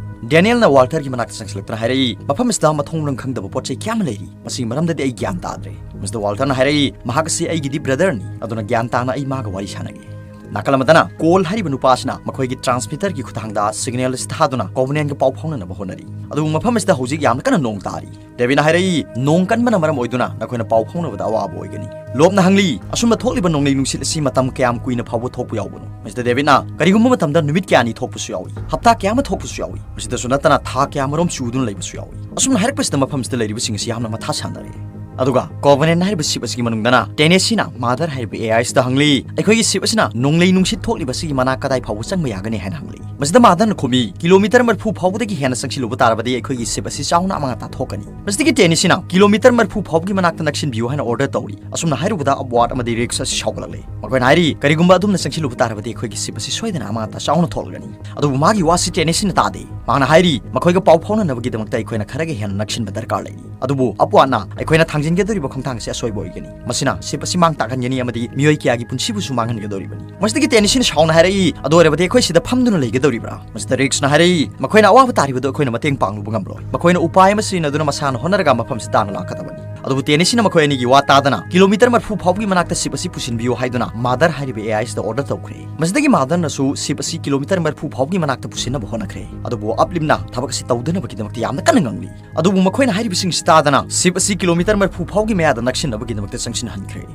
ꯗꯦꯅꯤꯌꯦꯜꯅ ꯋꯥꯜꯇꯔꯒꯤ ꯃꯅꯥꯛꯇ ꯆꯪꯁꯤꯜꯂꯛꯇꯨꯅ ꯍꯥꯏꯔꯛꯏ, "ꯃꯐꯝ ꯑꯁꯤꯗ ꯃꯊꯣꯡ ꯃꯔꯝ ꯈꯪꯗꯕ ꯄꯣꯠ ꯆꯩ ꯀꯌꯥ ꯑꯃ ꯂꯩꯔꯤ꯫ ꯃꯁꯤꯒꯤ ꯃꯔꯝꯗꯗꯤ ꯑꯩ ꯒ꯭ꯌꯥꯟ ꯇꯥꯗ꯭ꯔꯦ꯫" ꯃꯤꯁꯇꯔ ꯋꯥꯜꯇꯔꯅ ꯍꯥꯏꯔꯛꯏ, "ꯃꯍꯥꯛ ꯑꯁꯤ ꯑꯩꯒꯤꯗꯤ ꯕ꯭ꯔꯗꯔꯅꯤ, ꯑꯗꯨꯅ ꯒ꯭ꯌꯥꯟ ꯇꯥꯅ ꯑꯩ ꯃꯥꯒ ꯋꯥꯔꯤ ꯁꯥꯟꯅꯒꯦ꯫" ꯅꯥꯀꯜ ꯑꯃꯗꯅ ꯀꯣꯜ ꯍꯥꯏꯔꯤꯕ ꯅꯨꯄꯥ ꯑꯁꯤꯅ ꯃꯈꯣꯏꯒꯤ ꯇ꯭ꯔꯥꯟꯁꯃꯤꯇꯔꯒꯤ ꯈꯨꯠꯊꯥꯡꯗ ꯁꯤꯒꯅꯦꯜ ꯑꯁꯤ ꯊꯥꯗꯨꯅ ꯀꯣꯚꯅꯦꯟꯒ ꯄꯥꯎ ꯐꯥꯎꯅꯅꯕ ꯍꯣꯠꯅꯔꯤ꯫ ꯑꯗꯨꯕꯨ ꯃꯐꯝ ꯑꯁꯤꯗ ꯍꯧꯖꯤꯛ ꯌꯥꯝꯅ ꯀꯟꯅ ꯅꯣꯡ ꯇꯥꯔꯤ꯫ ꯗꯦꯕꯤꯠꯅ ꯍꯥꯏꯔꯛꯏ, "ꯅꯣꯡ ꯀꯟꯕꯅ ꯃꯔꯝ ꯑꯣꯏꯗꯨꯅ ꯅꯈꯣꯏꯅ ꯄꯥꯎ ꯐꯥꯎꯅꯕꯗ ꯑꯋꯥꯕ ꯑꯣꯏꯒꯅꯤ꯫" ꯂꯣꯞꯅ ꯍꯪꯂꯤ, "ꯑꯁꯨꯝꯅ ꯊꯣꯛꯂꯤꯕ ꯅꯣꯡꯂꯩ ꯅꯨꯡꯁꯤꯠ ꯑꯁꯤ ꯃꯇꯝ ꯀꯌꯥꯝ ꯀꯨꯏꯅ ꯐꯥꯎꯕ ꯊꯣꯛꯄ ꯌꯥꯎꯕꯅꯣ?" ꯃꯤꯁꯇꯔ ꯗꯦꯕꯤꯠꯅ, "ꯀꯔꯤꯒꯨꯝꯕ ꯃꯇꯝꯗ ꯅꯨꯃꯤꯠ ꯀꯌꯥꯅꯤ ꯊꯣꯛꯄꯁꯨ ꯌꯥꯎꯏ, ꯍꯞꯇꯥ ꯀꯌꯥ ꯑꯃ ꯊꯣꯛꯄꯁꯨ ꯌꯥꯎꯏ꯫ ꯃꯁꯤꯗꯁꯨ ꯅꯠꯇꯅ ꯊꯥ ꯀꯌꯥ ꯑꯃꯔꯣꯝ ꯆꯨꯗꯨꯅ ꯂꯩꯕꯁꯨ ꯌꯥꯎꯏ꯫" ꯑꯁꯨꯝꯅ ꯍꯥꯏꯔꯛꯄꯁꯤꯗ ꯃꯐꯝꯁꯤꯗ ꯂꯩꯔꯤꯕꯁꯤꯡ ꯑꯁꯤ ꯌꯥꯝꯅ ꯃꯊꯥ ꯁꯥꯅꯔꯦ꯫ ꯑꯗꯨꯒ ꯀꯣꯚꯅꯦꯟ ꯍꯥꯏꯔꯤꯕ ꯁꯤꯞ ꯑꯁꯤꯒꯤ ꯃꯅꯨꯡꯗꯅ ꯇꯦꯅꯦꯁꯤꯅ ꯃꯥꯗꯔ ꯍꯥꯏꯔꯤꯕ ꯑꯦ ꯑꯥꯏ ꯑꯁꯤꯗ ꯍꯪꯂꯤ, "ꯑꯩꯈꯣꯏꯒꯤ ꯁꯤꯞ ꯑꯁꯤꯅ ꯅꯣꯡꯂꯩ ꯅꯨꯡꯁꯤꯠ ꯊꯣꯛꯂꯤꯕ ꯑꯁꯤꯒꯤ ꯃꯅꯥꯛ ꯀꯗꯥꯏ ꯐꯥꯎꯕ ꯆꯪꯕ ꯌꯥꯒꯅꯤ?" ꯍꯥꯏꯅ ꯍꯪꯂꯤ꯫ ꯃꯁꯤꯗ ꯃꯥꯗꯔꯅ ꯈꯨꯝꯃꯤ, "ꯀꯤꯂꯣꯃꯤꯇꯔ ꯃꯔꯤꯐꯨ ꯐꯥꯎꯕꯗꯒꯤ ꯍꯦꯟꯅ ꯆꯪꯁꯤꯜꯂꯨꯕ ꯇꯥꯔꯕꯗꯤ ꯑꯩꯈꯣꯏꯒꯤ ꯁꯤꯞ ꯑꯁꯤ ꯆꯥꯎꯅ ꯑꯃꯥꯡ ꯑꯇꯥ ꯊꯣꯛꯀꯅꯤ꯫" ꯃꯁꯤꯗꯒꯤ ꯇꯦꯅꯤꯁꯤꯅ ꯀꯤꯂꯣꯃꯤꯇꯔ ꯃꯔꯤꯐꯨ ꯐꯥꯎꯕꯒꯤ ꯃꯅꯥꯛꯇ ꯅꯛꯁꯤꯟꯕꯤꯌꯨ ꯍꯥꯏꯅ ꯑꯣꯔꯗꯔ ꯇꯧꯔꯤ꯫ ꯑꯁꯨꯝꯅ ꯍꯥꯏꯔꯨꯕꯗ ꯑꯞꯋꯥꯔꯗ ꯑꯃꯗꯤ ꯔꯤꯛꯁ ꯑꯁꯤ ꯁꯥꯎꯒꯠꯂꯛꯂꯦ꯫ ꯃꯈꯣꯏꯅ ꯍꯥꯏꯔꯤ, "ꯀꯔꯤꯒꯨꯝꯕ ꯑꯗꯨꯝꯅ ꯆꯪꯁꯤꯜꯂꯨꯕ ꯇꯥꯔꯕꯗꯤ ꯑꯩꯈꯣꯏꯒꯤ ꯁꯤꯞ ꯑꯁꯤ ꯁꯣꯏꯗꯅ ꯑꯃꯥꯡ ꯑꯇꯥ ꯆꯥꯎꯅ ꯊꯣꯛꯂꯒꯅꯤ꯫" ꯑꯗꯨꯕꯨ ꯃꯥꯒꯤ ꯋꯥꯁꯤ ꯇꯦꯅꯤꯁꯤꯅ ꯇꯥꯗꯦ꯫ ꯃꯥꯅ ꯍꯥꯏꯔꯤ, "ꯃꯈꯣꯏꯒ ꯄꯥꯎ ꯐꯥꯎꯅꯅꯕꯒꯤꯗꯃꯛꯇ ꯑꯩꯈꯣꯏꯅ ꯈꯔꯒ ꯍꯦꯟꯅ ꯅꯛꯁꯤꯟꯕ ꯗꯔꯀꯥꯔ ꯂꯩꯔꯤ꯫ ꯑꯗꯨꯕꯨ ꯑꯞꯋꯥꯔꯗꯅ ꯑꯩꯈꯣꯏꯅ ꯊꯥꯡꯖꯤꯟꯒꯗꯧꯔꯤꯕ ꯈꯣꯡꯊꯥꯡ ꯑꯁꯤ ꯑꯁꯣꯏꯕ ꯑꯣꯏꯒꯅꯤ꯫ ꯃꯁꯤꯅ ꯁꯤꯞ ꯑꯁꯤ ꯃꯥꯡ ꯇꯥꯛꯍꯟꯒꯅꯤ ꯑꯃꯗꯤ ꯃꯤꯑꯣꯏ ꯀꯌꯥꯒꯤ ꯄꯨꯟꯁꯤꯕꯨꯁꯨ ꯃꯥꯡꯍꯟꯒꯗꯧꯔꯤꯕꯅꯤ꯫" ꯃꯁꯤꯗꯒꯤ ꯇꯦꯅꯤꯁꯤꯅ ꯁꯥꯎꯅ ꯍꯥꯏꯔꯛꯏ, "ꯑꯗꯨ ꯑꯣꯏꯔꯕꯗꯤ ꯑꯩꯈꯣꯏ ꯁꯤꯗ ꯐꯝꯗꯨꯅ ꯂꯩꯒꯗꯧꯔꯤꯕ꯭ꯔꯥ?" ꯃꯁꯤꯗ ꯔꯤꯛꯁꯅ ꯍꯥꯏꯔꯛꯏ, "ꯃꯈꯣꯏꯅ ꯑꯋꯥꯕ ꯇꯥꯔꯤꯕꯗꯨ ꯑꯩꯈꯣꯏꯅ ꯃꯇꯦꯡ ꯄꯥꯡꯂꯨꯕ ꯉꯝꯂꯣꯏ꯫ ꯃꯈꯣꯏꯅ ꯎꯄꯥꯏ ꯑꯃ ꯁꯤꯖꯤꯟꯅꯗꯨꯅ ꯃꯁꯥꯅ ꯍꯣꯠꯅꯔꯒ ꯃꯐꯝꯁꯤ ꯇꯥꯅ ꯂꯥꯛꯀꯗꯕꯅꯤ꯫" ꯑꯗꯨꯕꯨ ꯇꯦꯅꯤꯁꯤꯅ ꯃꯈꯣꯏ ꯑꯅꯤꯒꯤ ꯋꯥ ꯇꯥꯗꯅ ꯀꯤꯂꯣꯃꯤꯇꯔ ꯃꯔꯤꯐꯨ ꯐꯥꯎꯕꯒꯤ ꯃꯅꯥꯛꯇ ꯁꯤꯞ ꯑꯁꯤ ꯄꯨꯁꯤꯟꯕꯤꯌꯨ ꯍꯥꯏꯗꯨꯅ ꯃꯥꯗꯔ ꯍꯥꯏꯔꯤꯕ ꯑꯦ ꯑꯥꯏ ꯑꯁꯤꯗ ꯑꯣꯔꯗꯔ ꯇꯧꯈ꯭ꯔꯦ꯫ ꯃꯁꯤꯗꯒꯤ ꯃꯥꯗꯔꯅꯁꯨ ꯁꯤꯞ ꯑꯁꯤ ꯀꯤꯂꯣꯃꯤꯇꯔ ꯃꯔꯤꯐꯨ ꯐꯥꯎꯕꯒꯤ ꯃꯅꯥꯛꯇ ꯄꯨꯁꯤꯟꯅꯕ ꯍꯣꯠꯅꯈ꯭ꯔꯦ꯫ ꯑꯗꯨꯕꯨ ꯑꯞꯂꯤꯝꯅ ꯊꯕꯛ ꯑꯁꯤ ꯇꯧꯗꯅꯕꯒꯤꯗꯃꯛꯇ ꯌꯥꯝꯅ ꯀꯟꯅ ꯉꯥꯡꯂꯤ꯫ ꯑꯗꯨꯕꯨ ꯃꯈꯣꯏꯅ ꯍꯥꯏꯔꯤꯕꯁꯤꯡ ꯑꯁꯤ ꯇꯥꯗꯅ ꯁꯤꯞ ꯑꯁꯤ ꯀꯤꯂꯣꯃꯤꯇꯔ ꯃꯔꯤꯐꯨ ꯐꯥꯎꯒꯤ ꯃꯌꯥꯗ ꯅꯛꯁꯤꯟꯅꯕꯒꯤꯗꯃꯛꯇ ꯆꯪꯁꯤꯟꯍꯟꯈ꯭ꯔꯦ꯫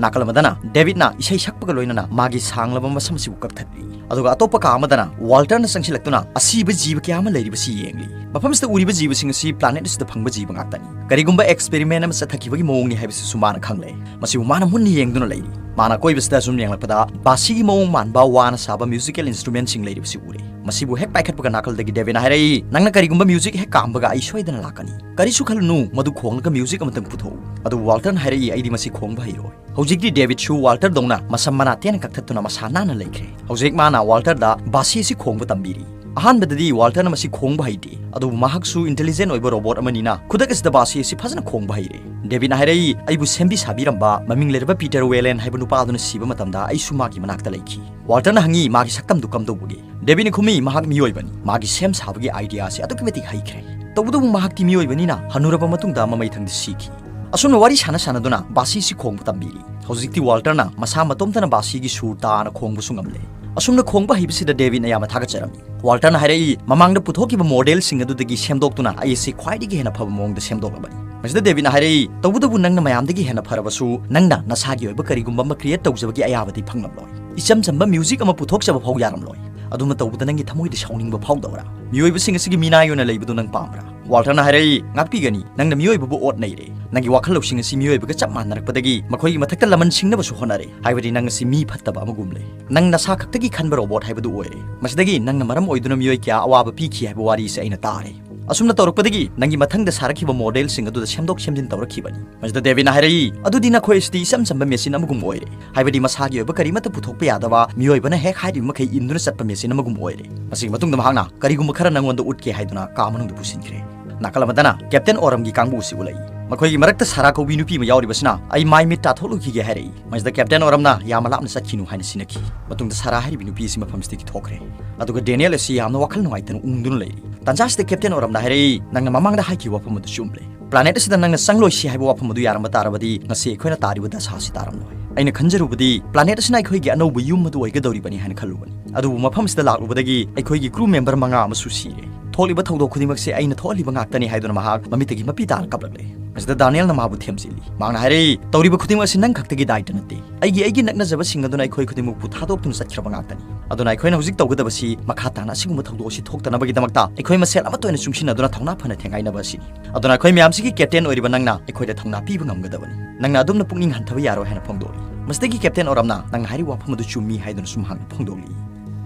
ꯅꯥꯀꯜ ꯑꯃꯗꯅ ꯗꯦꯕꯤꯠꯅ ꯏꯁꯩ ꯁꯛꯄꯒ ꯂꯣꯏꯅꯅ ꯃꯥꯒꯤ ꯁꯥꯡꯂꯕ ꯃꯁꯝ ꯑꯁꯤꯕꯨ ꯀꯛꯊꯠꯂꯤ꯫ ꯑꯗꯨꯒ ꯑꯇꯣꯞꯄ ꯀꯥ ꯑꯃꯗꯅ ꯋꯥꯜꯇꯔꯅ ꯆꯪꯁꯤꯜꯂꯛꯇꯨꯅ ꯑꯁꯤꯕ ꯖꯤꯕ ꯀꯌꯥ ꯑꯃ ꯂꯩꯔꯤꯕꯁꯤ ꯌꯦꯡꯂꯤ꯫ ꯃꯐꯝꯁꯤꯗ ꯎꯔꯤꯕ ꯖꯤꯕꯁꯤꯡ ꯑꯁꯤ ꯄ꯭ꯂꯥꯅꯦꯠ ꯑꯁꯤꯗ ꯐꯪꯕ ꯖꯤꯕ ꯉꯥꯛꯇꯅꯤ꯫ ꯀꯔꯤꯒꯨꯝꯕ ꯑꯦꯛꯁꯄꯦꯔꯤꯃꯦꯟ ꯑꯃ ꯆꯠꯊꯈꯤꯕꯒꯤ ꯃꯑꯣꯡꯅꯤ ꯍꯥꯏꯕꯁꯤꯁꯨ ꯃꯥꯅ ꯈꯪꯂꯦ꯫ ꯃꯁꯤꯕꯨ ꯃꯥꯅ ꯃꯨꯟꯅ ꯌꯦꯡꯗꯨꯅ ꯂꯩꯔꯤ꯫ ꯃꯥꯅ ꯑꯀꯣꯏꯕꯁꯤꯗ ꯁꯨꯝ ꯌꯦꯡꯂꯛꯄꯗ ꯕꯥꯁꯤꯒꯤ ꯃꯑꯣꯡ ꯃꯥꯟꯕ ꯋꯥꯅ ꯁꯥꯕ ꯃ꯭ꯌꯨꯖꯤꯀꯦꯜ ꯏꯟꯁꯇ꯭ꯔꯨꯃꯦꯟꯁꯤꯡ ꯂꯩꯔꯤꯕꯁꯤ ꯎꯔꯦ꯫ ꯃꯁꯤꯕꯨ ꯍꯦꯛ ꯄꯥꯏꯈꯠꯄꯒ ꯅꯥꯀꯜꯗꯒꯤ ꯗꯦꯕꯤꯟꯅ ꯍꯥꯏꯔꯛꯏ, "ꯅꯪꯅ ꯀꯔꯤꯒꯨꯝꯕ ꯃ꯭ꯌꯨꯖꯤꯛ ꯍꯦꯛ ꯀꯥꯝꯕꯒ ꯑꯩ ꯁꯣꯏꯗꯅ ꯂꯥꯛꯀꯅꯤ꯫ ꯀꯔꯤꯁꯨ ꯈꯜꯂꯨꯅꯨ, ꯃꯗꯨ ꯈꯣꯡꯂꯒ ꯃ꯭ꯌꯨꯖꯤꯛ ꯑꯃꯇꯪ ꯄꯨꯊꯣꯛꯎ"꯫ ꯑꯗꯨꯕꯨ ꯋꯥꯜꯇꯔꯅ ꯍꯥꯏꯔꯛꯏ, "ꯑꯩꯗꯤ ꯃꯁꯤ ꯈꯣꯡꯕ ꯍꯩꯔꯣꯏ"꯫ ꯍꯧꯖꯤꯛꯇꯤ ꯗꯦꯕꯤꯠꯁꯨ ꯋꯥꯜꯇꯔꯗꯧꯅ ꯃꯁꯝ ꯃꯅꯥ ꯇꯦꯟꯅ ꯀꯛꯊꯠꯇꯨꯅ ꯃꯁꯥ ꯅꯥꯟꯅ ꯂꯩꯈ꯭ꯔꯦ꯫ ꯍꯧꯖꯤꯛ ꯃꯥꯅ ꯋꯥꯜꯇꯔꯗ ꯕꯥꯁꯤ ꯑꯁꯤ ꯈꯣꯡꯕ ꯇꯝꯕꯤꯔꯤ꯫ ꯑꯍꯥꯟꯕꯗꯗꯤ ꯋꯥꯜꯇꯔꯅ ꯃꯁꯤ ꯈꯣꯡꯕ ꯍꯩꯇꯦ, ꯑꯗꯨꯕꯨ ꯃꯍꯥꯛꯁꯨ ꯏꯟꯇꯦꯂꯤꯖꯦꯟ ꯑꯣꯏꯕ ꯔꯣꯕꯣꯠ ꯑꯃꯅꯤꯅ ꯈꯨꯗꯛ ꯑꯁꯤꯗ ꯕꯥꯁꯤ ꯑꯁꯤ ꯐꯖꯅ ꯈꯣꯡꯕ ꯍꯩꯔꯦ꯫ ꯗꯦꯕꯤꯠꯅ ꯍꯥꯏꯔꯛꯏ, "ꯑꯩꯕꯨ ꯁꯦꯝꯕꯤ ꯁꯥꯕꯤꯔꯝꯕ ꯃꯃꯤꯡ ꯂꯩꯔꯕ ꯄꯤꯇꯔ ꯋꯦꯂꯦꯟ ꯍꯥꯏꯕ ꯅꯨꯄꯥ ꯑꯗꯨꯅ ꯁꯤꯕ ꯃꯇꯝꯗ ꯑꯩꯁꯨ ꯃꯥꯒꯤ ꯃꯅꯥꯛꯇ ꯂꯩꯈꯤ"꯫ ꯋꯥꯜꯇꯔꯅ ꯍꯪꯉꯤ, "ꯃꯥꯒꯤ ꯁꯛꯇꯝꯗꯨ ꯀꯝꯗꯧꯕꯒꯦ?" ꯗꯦꯕꯤꯠꯅ ꯈꯨꯝꯃꯤ, "ꯃꯍꯥꯛ ꯃꯤꯑꯣꯏꯕꯅꯤ꯫ ꯃꯥꯒꯤ ꯁꯦꯝ ꯁꯥꯕꯒꯤ ꯑꯥꯏꯗꯤꯌꯥꯁꯦ ꯑꯗꯨꯛꯀꯤ ꯃꯇꯤꯛ ꯍꯩꯈ꯭ꯔꯦ꯫ ꯇꯧꯕꯇꯕꯨ ꯃꯍꯥꯛꯇꯤ ꯃꯤꯑꯣꯏꯕꯅꯤꯅ ꯍꯅꯨꯔꯕ ꯃꯇꯨꯡꯗ ꯃꯃꯩꯊꯪꯗ ꯁꯤꯈꯤ"꯫ ꯑꯁꯨꯝꯅ ꯋꯥꯔꯤ ꯁꯥꯟꯅ ꯁꯥꯟꯅꯗꯨꯅ ꯕꯥꯁꯤꯁꯤ ꯈꯣꯡꯕ ꯇꯝꯕꯤꯔꯤ꯫ ꯍꯧꯖꯤꯛꯇꯤ ꯋꯥꯜꯇꯔꯅ ꯃꯁꯥ ꯃꯇꯣꯝꯇꯅ ꯕꯥꯁꯤꯒꯤ ꯁꯨꯔ ꯇꯥꯅ ꯈꯣꯡꯕꯁꯨ ꯉꯝꯂꯦ꯫ ꯑꯁꯨꯝꯅ ꯈꯣꯡꯕ ꯍꯩꯕꯁꯤꯗ ꯗꯦꯕꯤꯠꯅ ꯌꯥꯝꯅ ꯊꯥꯒꯠꯆꯔꯝꯃꯤ꯫ ꯋꯥꯜꯇꯔꯅ ꯍꯥꯏꯔꯛꯏ, "ꯃꯃꯥꯡꯗ ꯄꯨꯊꯣꯛꯈꯤꯕ ꯃꯣꯗꯦꯜꯁꯤꯡ ꯑꯗꯨꯗꯒꯤ ꯁꯦꯝꯗꯣꯛꯇꯨꯅ ꯑꯩ ꯑꯁꯤ ꯈ꯭ꯋꯥꯏꯗꯒꯤ ꯍꯦꯟꯅ ꯐꯕ ꯃꯑꯣꯡꯗ ꯁꯦꯝꯗꯣꯛꯂꯕꯅꯤ"꯫ ꯃꯁꯤꯗ ꯗꯦꯕꯤꯠꯅ ꯍꯥꯏꯔꯛꯏ, "ꯇꯧꯕꯇꯕꯨ ꯅꯪꯅ ꯃꯌꯥꯝꯗꯒꯤ ꯍꯦꯟꯅ ꯐꯔꯕꯁꯨ, ꯅꯪꯅ ꯅꯁꯥꯒꯤ ꯑꯣꯏꯕ ꯀꯔꯤꯒꯨꯝꯕ ꯑꯃ ꯀ꯭ꯔꯤꯌꯦꯠ ꯇꯧꯖꯕꯒꯤ ꯑꯌꯥꯕꯗꯤ ꯐꯪꯂꯝꯂꯣꯏ꯫ ꯏꯆꯝ ꯆꯝꯕ ꯃ꯭ꯌꯨꯖꯤꯛ ꯑꯃ ꯄꯨꯊꯣꯛꯆꯕ ꯐꯥꯎ ꯌꯥꯔꯝꯂꯣꯏ꯫ ꯑꯗꯨꯃ ꯇꯧꯕꯗ ꯅꯪꯒꯤ ꯊꯃꯣꯏꯗ ꯁꯥꯎꯅꯤꯡꯕ ꯐꯥꯎꯗꯕ꯭ꯔꯥ? ꯃꯤꯑꯣꯏꯕꯁꯤꯡ ꯑꯁꯤꯒꯤ ꯃꯤꯅꯥꯏ ꯑꯣꯏꯅ ꯂꯩꯕꯗꯨ ꯅꯪ ꯄꯥꯝꯕ꯭ꯔꯥ?" ꯋꯥꯜꯇꯔꯅ ꯍꯥꯏꯔꯛꯏ, "ꯉꯥꯛꯄꯤꯒꯅꯤ, ꯅꯪꯅ ꯃꯤꯑꯣꯏꯕꯕꯨ ꯑꯣꯠ ꯅꯩꯔꯦ꯫ ꯅꯪꯒꯤ ꯋꯥꯈꯜ ꯂꯧꯁꯤꯡ ꯑꯁꯤ ꯃꯤꯑꯣꯏꯕꯒ ꯆꯞ ꯃꯥꯟꯅꯔꯛꯄꯗꯒꯤ ꯃꯈꯣꯏꯒꯤ ꯃꯊꯛꯇ ꯂꯃꯟ ꯁꯤꯡꯅꯕꯁꯨ ꯍꯣꯠꯅꯔꯦ꯫ ꯍꯥꯏꯕꯗꯤ ꯅꯪ ꯑꯁꯤ ꯃꯤ ꯐꯠꯇꯕ ꯑꯃꯒꯨꯝꯂꯦ꯫ ꯅꯪ ꯅꯁꯥ ꯈꯛꯇꯒꯤ ꯈꯟꯕ ꯔꯣꯕꯣꯠ ꯍꯥꯏꯕꯗꯨ ꯑꯣꯏꯔꯦ꯫ ꯃꯁꯤꯗꯒꯤ ꯅꯪꯅ ꯃꯔꯝ ꯑꯣꯏꯗꯨꯅ ꯃꯤꯑꯣꯏ ꯀꯌꯥ ꯑꯋꯥꯕ ꯄꯤꯈꯤ ꯍꯥꯏꯕ ꯋꯥꯔꯤ ꯑꯁꯤ ꯑꯩꯅ ꯇꯥꯔꯦ꯫ ꯑꯁꯨꯝꯅ ꯇꯧꯔꯛꯄꯗꯒꯤ ꯅꯪꯒꯤ ꯃꯊꯪꯗ ꯁꯥꯔꯛꯈꯤꯕ ꯃꯣꯗꯦꯜꯁꯤꯡ ꯑꯗꯨꯗ ꯁꯦꯝꯗꯣꯛ ꯁꯦꯝꯖꯤꯟ ꯇꯧꯔꯛꯈꯤꯕꯅꯤ"꯫ ꯃꯁꯤꯗ ꯗꯦꯕꯤꯠꯅ ꯍꯥꯏꯔꯛꯏ, "ꯑꯗꯨꯗꯤ ꯅꯈꯣꯏ ꯑꯁꯤꯗꯤ ꯏꯆꯝ ꯆꯝꯕ ꯃꯦꯁꯤꯟ ꯑꯃꯒꯨꯝ ꯑꯣꯏꯔꯦ꯫ ꯍꯥꯏꯕꯗꯤ ꯃꯁꯥꯒꯤ ꯑꯣꯏꯕ ꯀꯔꯤꯃꯠꯇ ꯄꯨꯊꯣꯛꯄ ꯌꯥꯗꯕ, ꯃꯤꯑꯣꯏꯕꯅ ꯍꯦꯛ ꯍꯥꯏꯔꯤꯕ ꯃꯈꯩ ꯏꯟꯗꯨꯅ ꯆꯠꯄ ꯃꯦꯁꯤꯟ ꯑꯃꯒꯨꯝ ꯑꯣꯏꯔꯦ"꯫ ꯃꯁꯤꯒꯤ ꯃꯇꯨꯡꯗ ꯃꯍꯥꯛꯅ ꯀꯔꯤꯒꯨꯝꯕ ꯈꯔ ꯅꯪꯉꯣꯟꯗ ꯎꯠꯀꯦ ꯍꯥꯏꯗꯨꯅ ꯀꯥ ꯃꯅꯨꯡꯗ ꯄꯨꯁꯤꯟꯈ꯭ꯔꯦ꯫ ꯅꯥꯀꯜ ꯑꯃꯗꯅ ꯀꯦꯞꯇꯦꯟ ꯑꯣꯔꯝꯒꯤ ꯀꯥꯡꯕꯨ ꯑꯁꯤ ꯎꯠꯂꯛꯏ꯫ ꯃꯈꯣꯏꯒꯤ ꯃꯔꯛꯇ ꯁꯥꯔꯥ ꯀꯧꯕꯤ ꯅꯨꯄꯤ ꯑꯃ ꯌꯥꯎꯔꯤꯕꯁꯤꯅ, "ꯑꯩ ꯃꯥꯏ ꯃꯤꯠ ꯇꯥꯊꯣꯛꯂꯨꯈꯤꯒꯦ" ꯍꯥꯏꯔꯛꯏ꯫ ꯃꯁꯤꯗ ꯀꯦꯞꯇꯦꯟ ꯑꯣꯔꯝꯅ, "ꯌꯥꯝꯅ ꯂꯥꯞꯅ ꯆꯠꯈꯤꯅꯨ" ꯍꯥꯏꯅ ꯁꯤꯟꯅꯈꯤ꯫ ꯃꯇꯨꯡꯗ ꯁꯥꯔꯥ ꯍꯥꯏꯔꯤꯕꯤ ꯅꯨꯄꯤ ꯑꯁꯤ ꯃꯐꯝꯁꯤꯗꯒꯤ ꯊꯣꯛꯈ꯭ꯔꯦ꯫ ꯑꯗꯨꯒ ꯗꯦꯅꯤꯌꯦꯜ ꯑꯁꯤ ꯌꯥꯝꯅ ꯋꯥꯈꯜ ꯅꯨꯡꯉꯥꯏꯇꯅ ꯎꯪꯗꯨꯅ ꯂꯩꯔꯤ꯫ ꯇꯥꯟꯖꯥꯁꯤꯗ ꯀꯦꯞꯇꯦꯟ ꯑꯣꯔꯝꯅ ꯍꯥꯏꯔꯛꯏ, "ꯅꯪꯅ ꯃꯃꯥꯡꯗ ꯍꯥꯏꯈꯤꯕ ꯋꯥꯐꯝ ꯑꯗꯨ ꯆꯨꯝꯂꯦ꯫ ꯄ꯭ꯂꯥꯅꯦꯠ ꯑꯁꯤꯗ ꯅꯪꯅ ꯆꯪꯂꯣꯏꯁꯤ ꯍꯥꯏꯕ ꯋꯥꯐꯝ ꯑꯗꯨ ꯌꯥꯔꯝꯕ ꯇꯥꯔꯕꯗꯤ ꯉꯁꯤ ꯑꯩꯈꯣꯏꯅ ꯇꯥꯔꯤꯕ ꯗꯁꯥ ꯑꯁꯤ ꯇꯥꯔꯝꯂꯣꯏ꯫ ꯑꯩꯅ ꯈꯟꯖꯔꯨꯕꯗꯤ ꯄ꯭ꯂꯥꯅꯦꯠ ꯑꯁꯤꯅ ꯑꯩꯈꯣꯏꯒꯤ ꯑꯅꯧꯕ ꯌꯨꯝ ꯑꯗꯨ ꯑꯣꯏꯒꯗꯧꯔꯤꯕꯅꯤ ꯍꯥꯏꯅ ꯈꯜꯂꯨꯕꯅꯤ꯫ ꯑꯗꯨꯕꯨ ꯃꯐꯝ ꯑꯁꯤꯗ ꯂꯥꯛꯂꯨꯕꯗꯒꯤ ꯑꯩꯈꯣꯏꯒꯤ ꯀ꯭ꯔꯨ ꯃꯦꯝꯕꯔ ꯃꯉꯥ ꯑꯃꯁꯨ ꯁꯤꯔꯦ꯫ ꯊꯣꯛꯂꯤꯕ ꯊꯧꯗꯣꯛ ꯈꯨꯗꯤꯡꯃꯛꯁꯦ ꯑꯩꯅ ꯊꯣꯛꯍꯜꯂꯤꯕ ꯉꯥꯛꯇꯅꯤ" ꯍꯥꯏꯗꯨꯅ ꯃꯍꯥꯛ ꯃꯃꯤꯠꯇꯒꯤ ꯃꯄꯤ ꯇꯥꯅ ꯀꯞꯂꯛꯂꯦ꯫ ꯃꯁꯤꯗ ꯗꯥꯅꯤꯌꯦꯜꯅ ꯃꯥꯕꯨ ꯊꯦꯝꯖꯤꯜꯂꯤ꯫ ꯃꯍꯥꯛꯅ ꯍꯥꯏꯔꯛꯏ, "ꯇꯧꯔꯤꯕ ꯈꯨꯗꯤꯡꯃꯛ ꯑꯁꯤ ꯅꯪ ꯈꯛꯇꯒꯤ ꯗꯥꯏꯇ ꯅꯠꯇꯦ꯫ ꯑꯩꯒꯤ, ꯑꯩꯒꯤ ꯅꯛꯅꯖꯕꯁꯤꯡ ꯑꯗꯨꯅ ꯑꯩꯈꯣꯏ ꯈꯨꯗꯤꯡꯃꯛꯄꯨ ꯊꯥꯗꯣꯛꯇꯨꯅ ꯆꯠꯈ꯭ꯔꯕ ꯉꯥꯛꯇꯅꯤ꯫ ꯑꯗꯨꯅ ꯑꯩꯈꯣꯏꯅ ꯍꯧꯖꯤꯛ ꯇꯧꯒꯗꯕꯁꯤ ꯃꯈꯥ ꯇꯥꯅ ꯑꯁꯤꯒꯨꯝꯕ ꯊꯧꯗꯣꯛ ꯑꯁꯤ ꯊꯣꯛꯇꯅꯕꯒꯤꯗꯃꯛꯇ ꯑꯩꯈꯣꯏ ꯃꯁꯦꯜ ꯑꯃꯠꯇ ꯑꯣꯏꯅ ꯆꯨꯡꯁꯤꯟꯅꯗꯨꯅ ꯊꯧꯅꯥ ꯐꯅ ꯊꯦꯡꯒꯥꯏꯅꯕ ꯑꯁꯤꯅꯤ꯫ ꯑꯗꯨꯅ ꯑꯩꯈꯣꯏ ꯃꯌꯥꯝꯁꯤꯒꯤ ꯀꯦꯞꯇꯦꯟ ꯑꯣꯏꯔꯤꯕ ꯅꯪꯅ ꯑꯩꯈꯣꯏꯗ ꯊꯧꯅꯥ ꯄꯤꯕ ꯉꯝꯒꯗꯕꯅꯤ꯫ ꯅꯪꯅ ꯑꯗꯨꯝꯅ ꯄꯨꯛꯅꯤꯡ ꯍꯟꯊꯕ ꯌꯥꯔꯣꯏ" ꯍꯥꯏꯅ ꯐꯣꯡꯗꯣꯛꯂꯤ꯫ ꯃꯁꯤꯗꯒꯤ ꯀꯦꯞꯇꯦꯟ ꯑꯣꯔꯝꯅ, "ꯅꯪꯅ ꯍꯥꯏꯔꯤꯕ ꯋꯥꯐꯝ ꯑꯗꯨ ꯆꯨꯝꯃꯤ" ꯍꯥꯏꯗꯨꯅꯁꯨ ꯃꯍꯥꯛꯅ ꯐꯣꯡꯗꯣꯛꯂꯤ꯫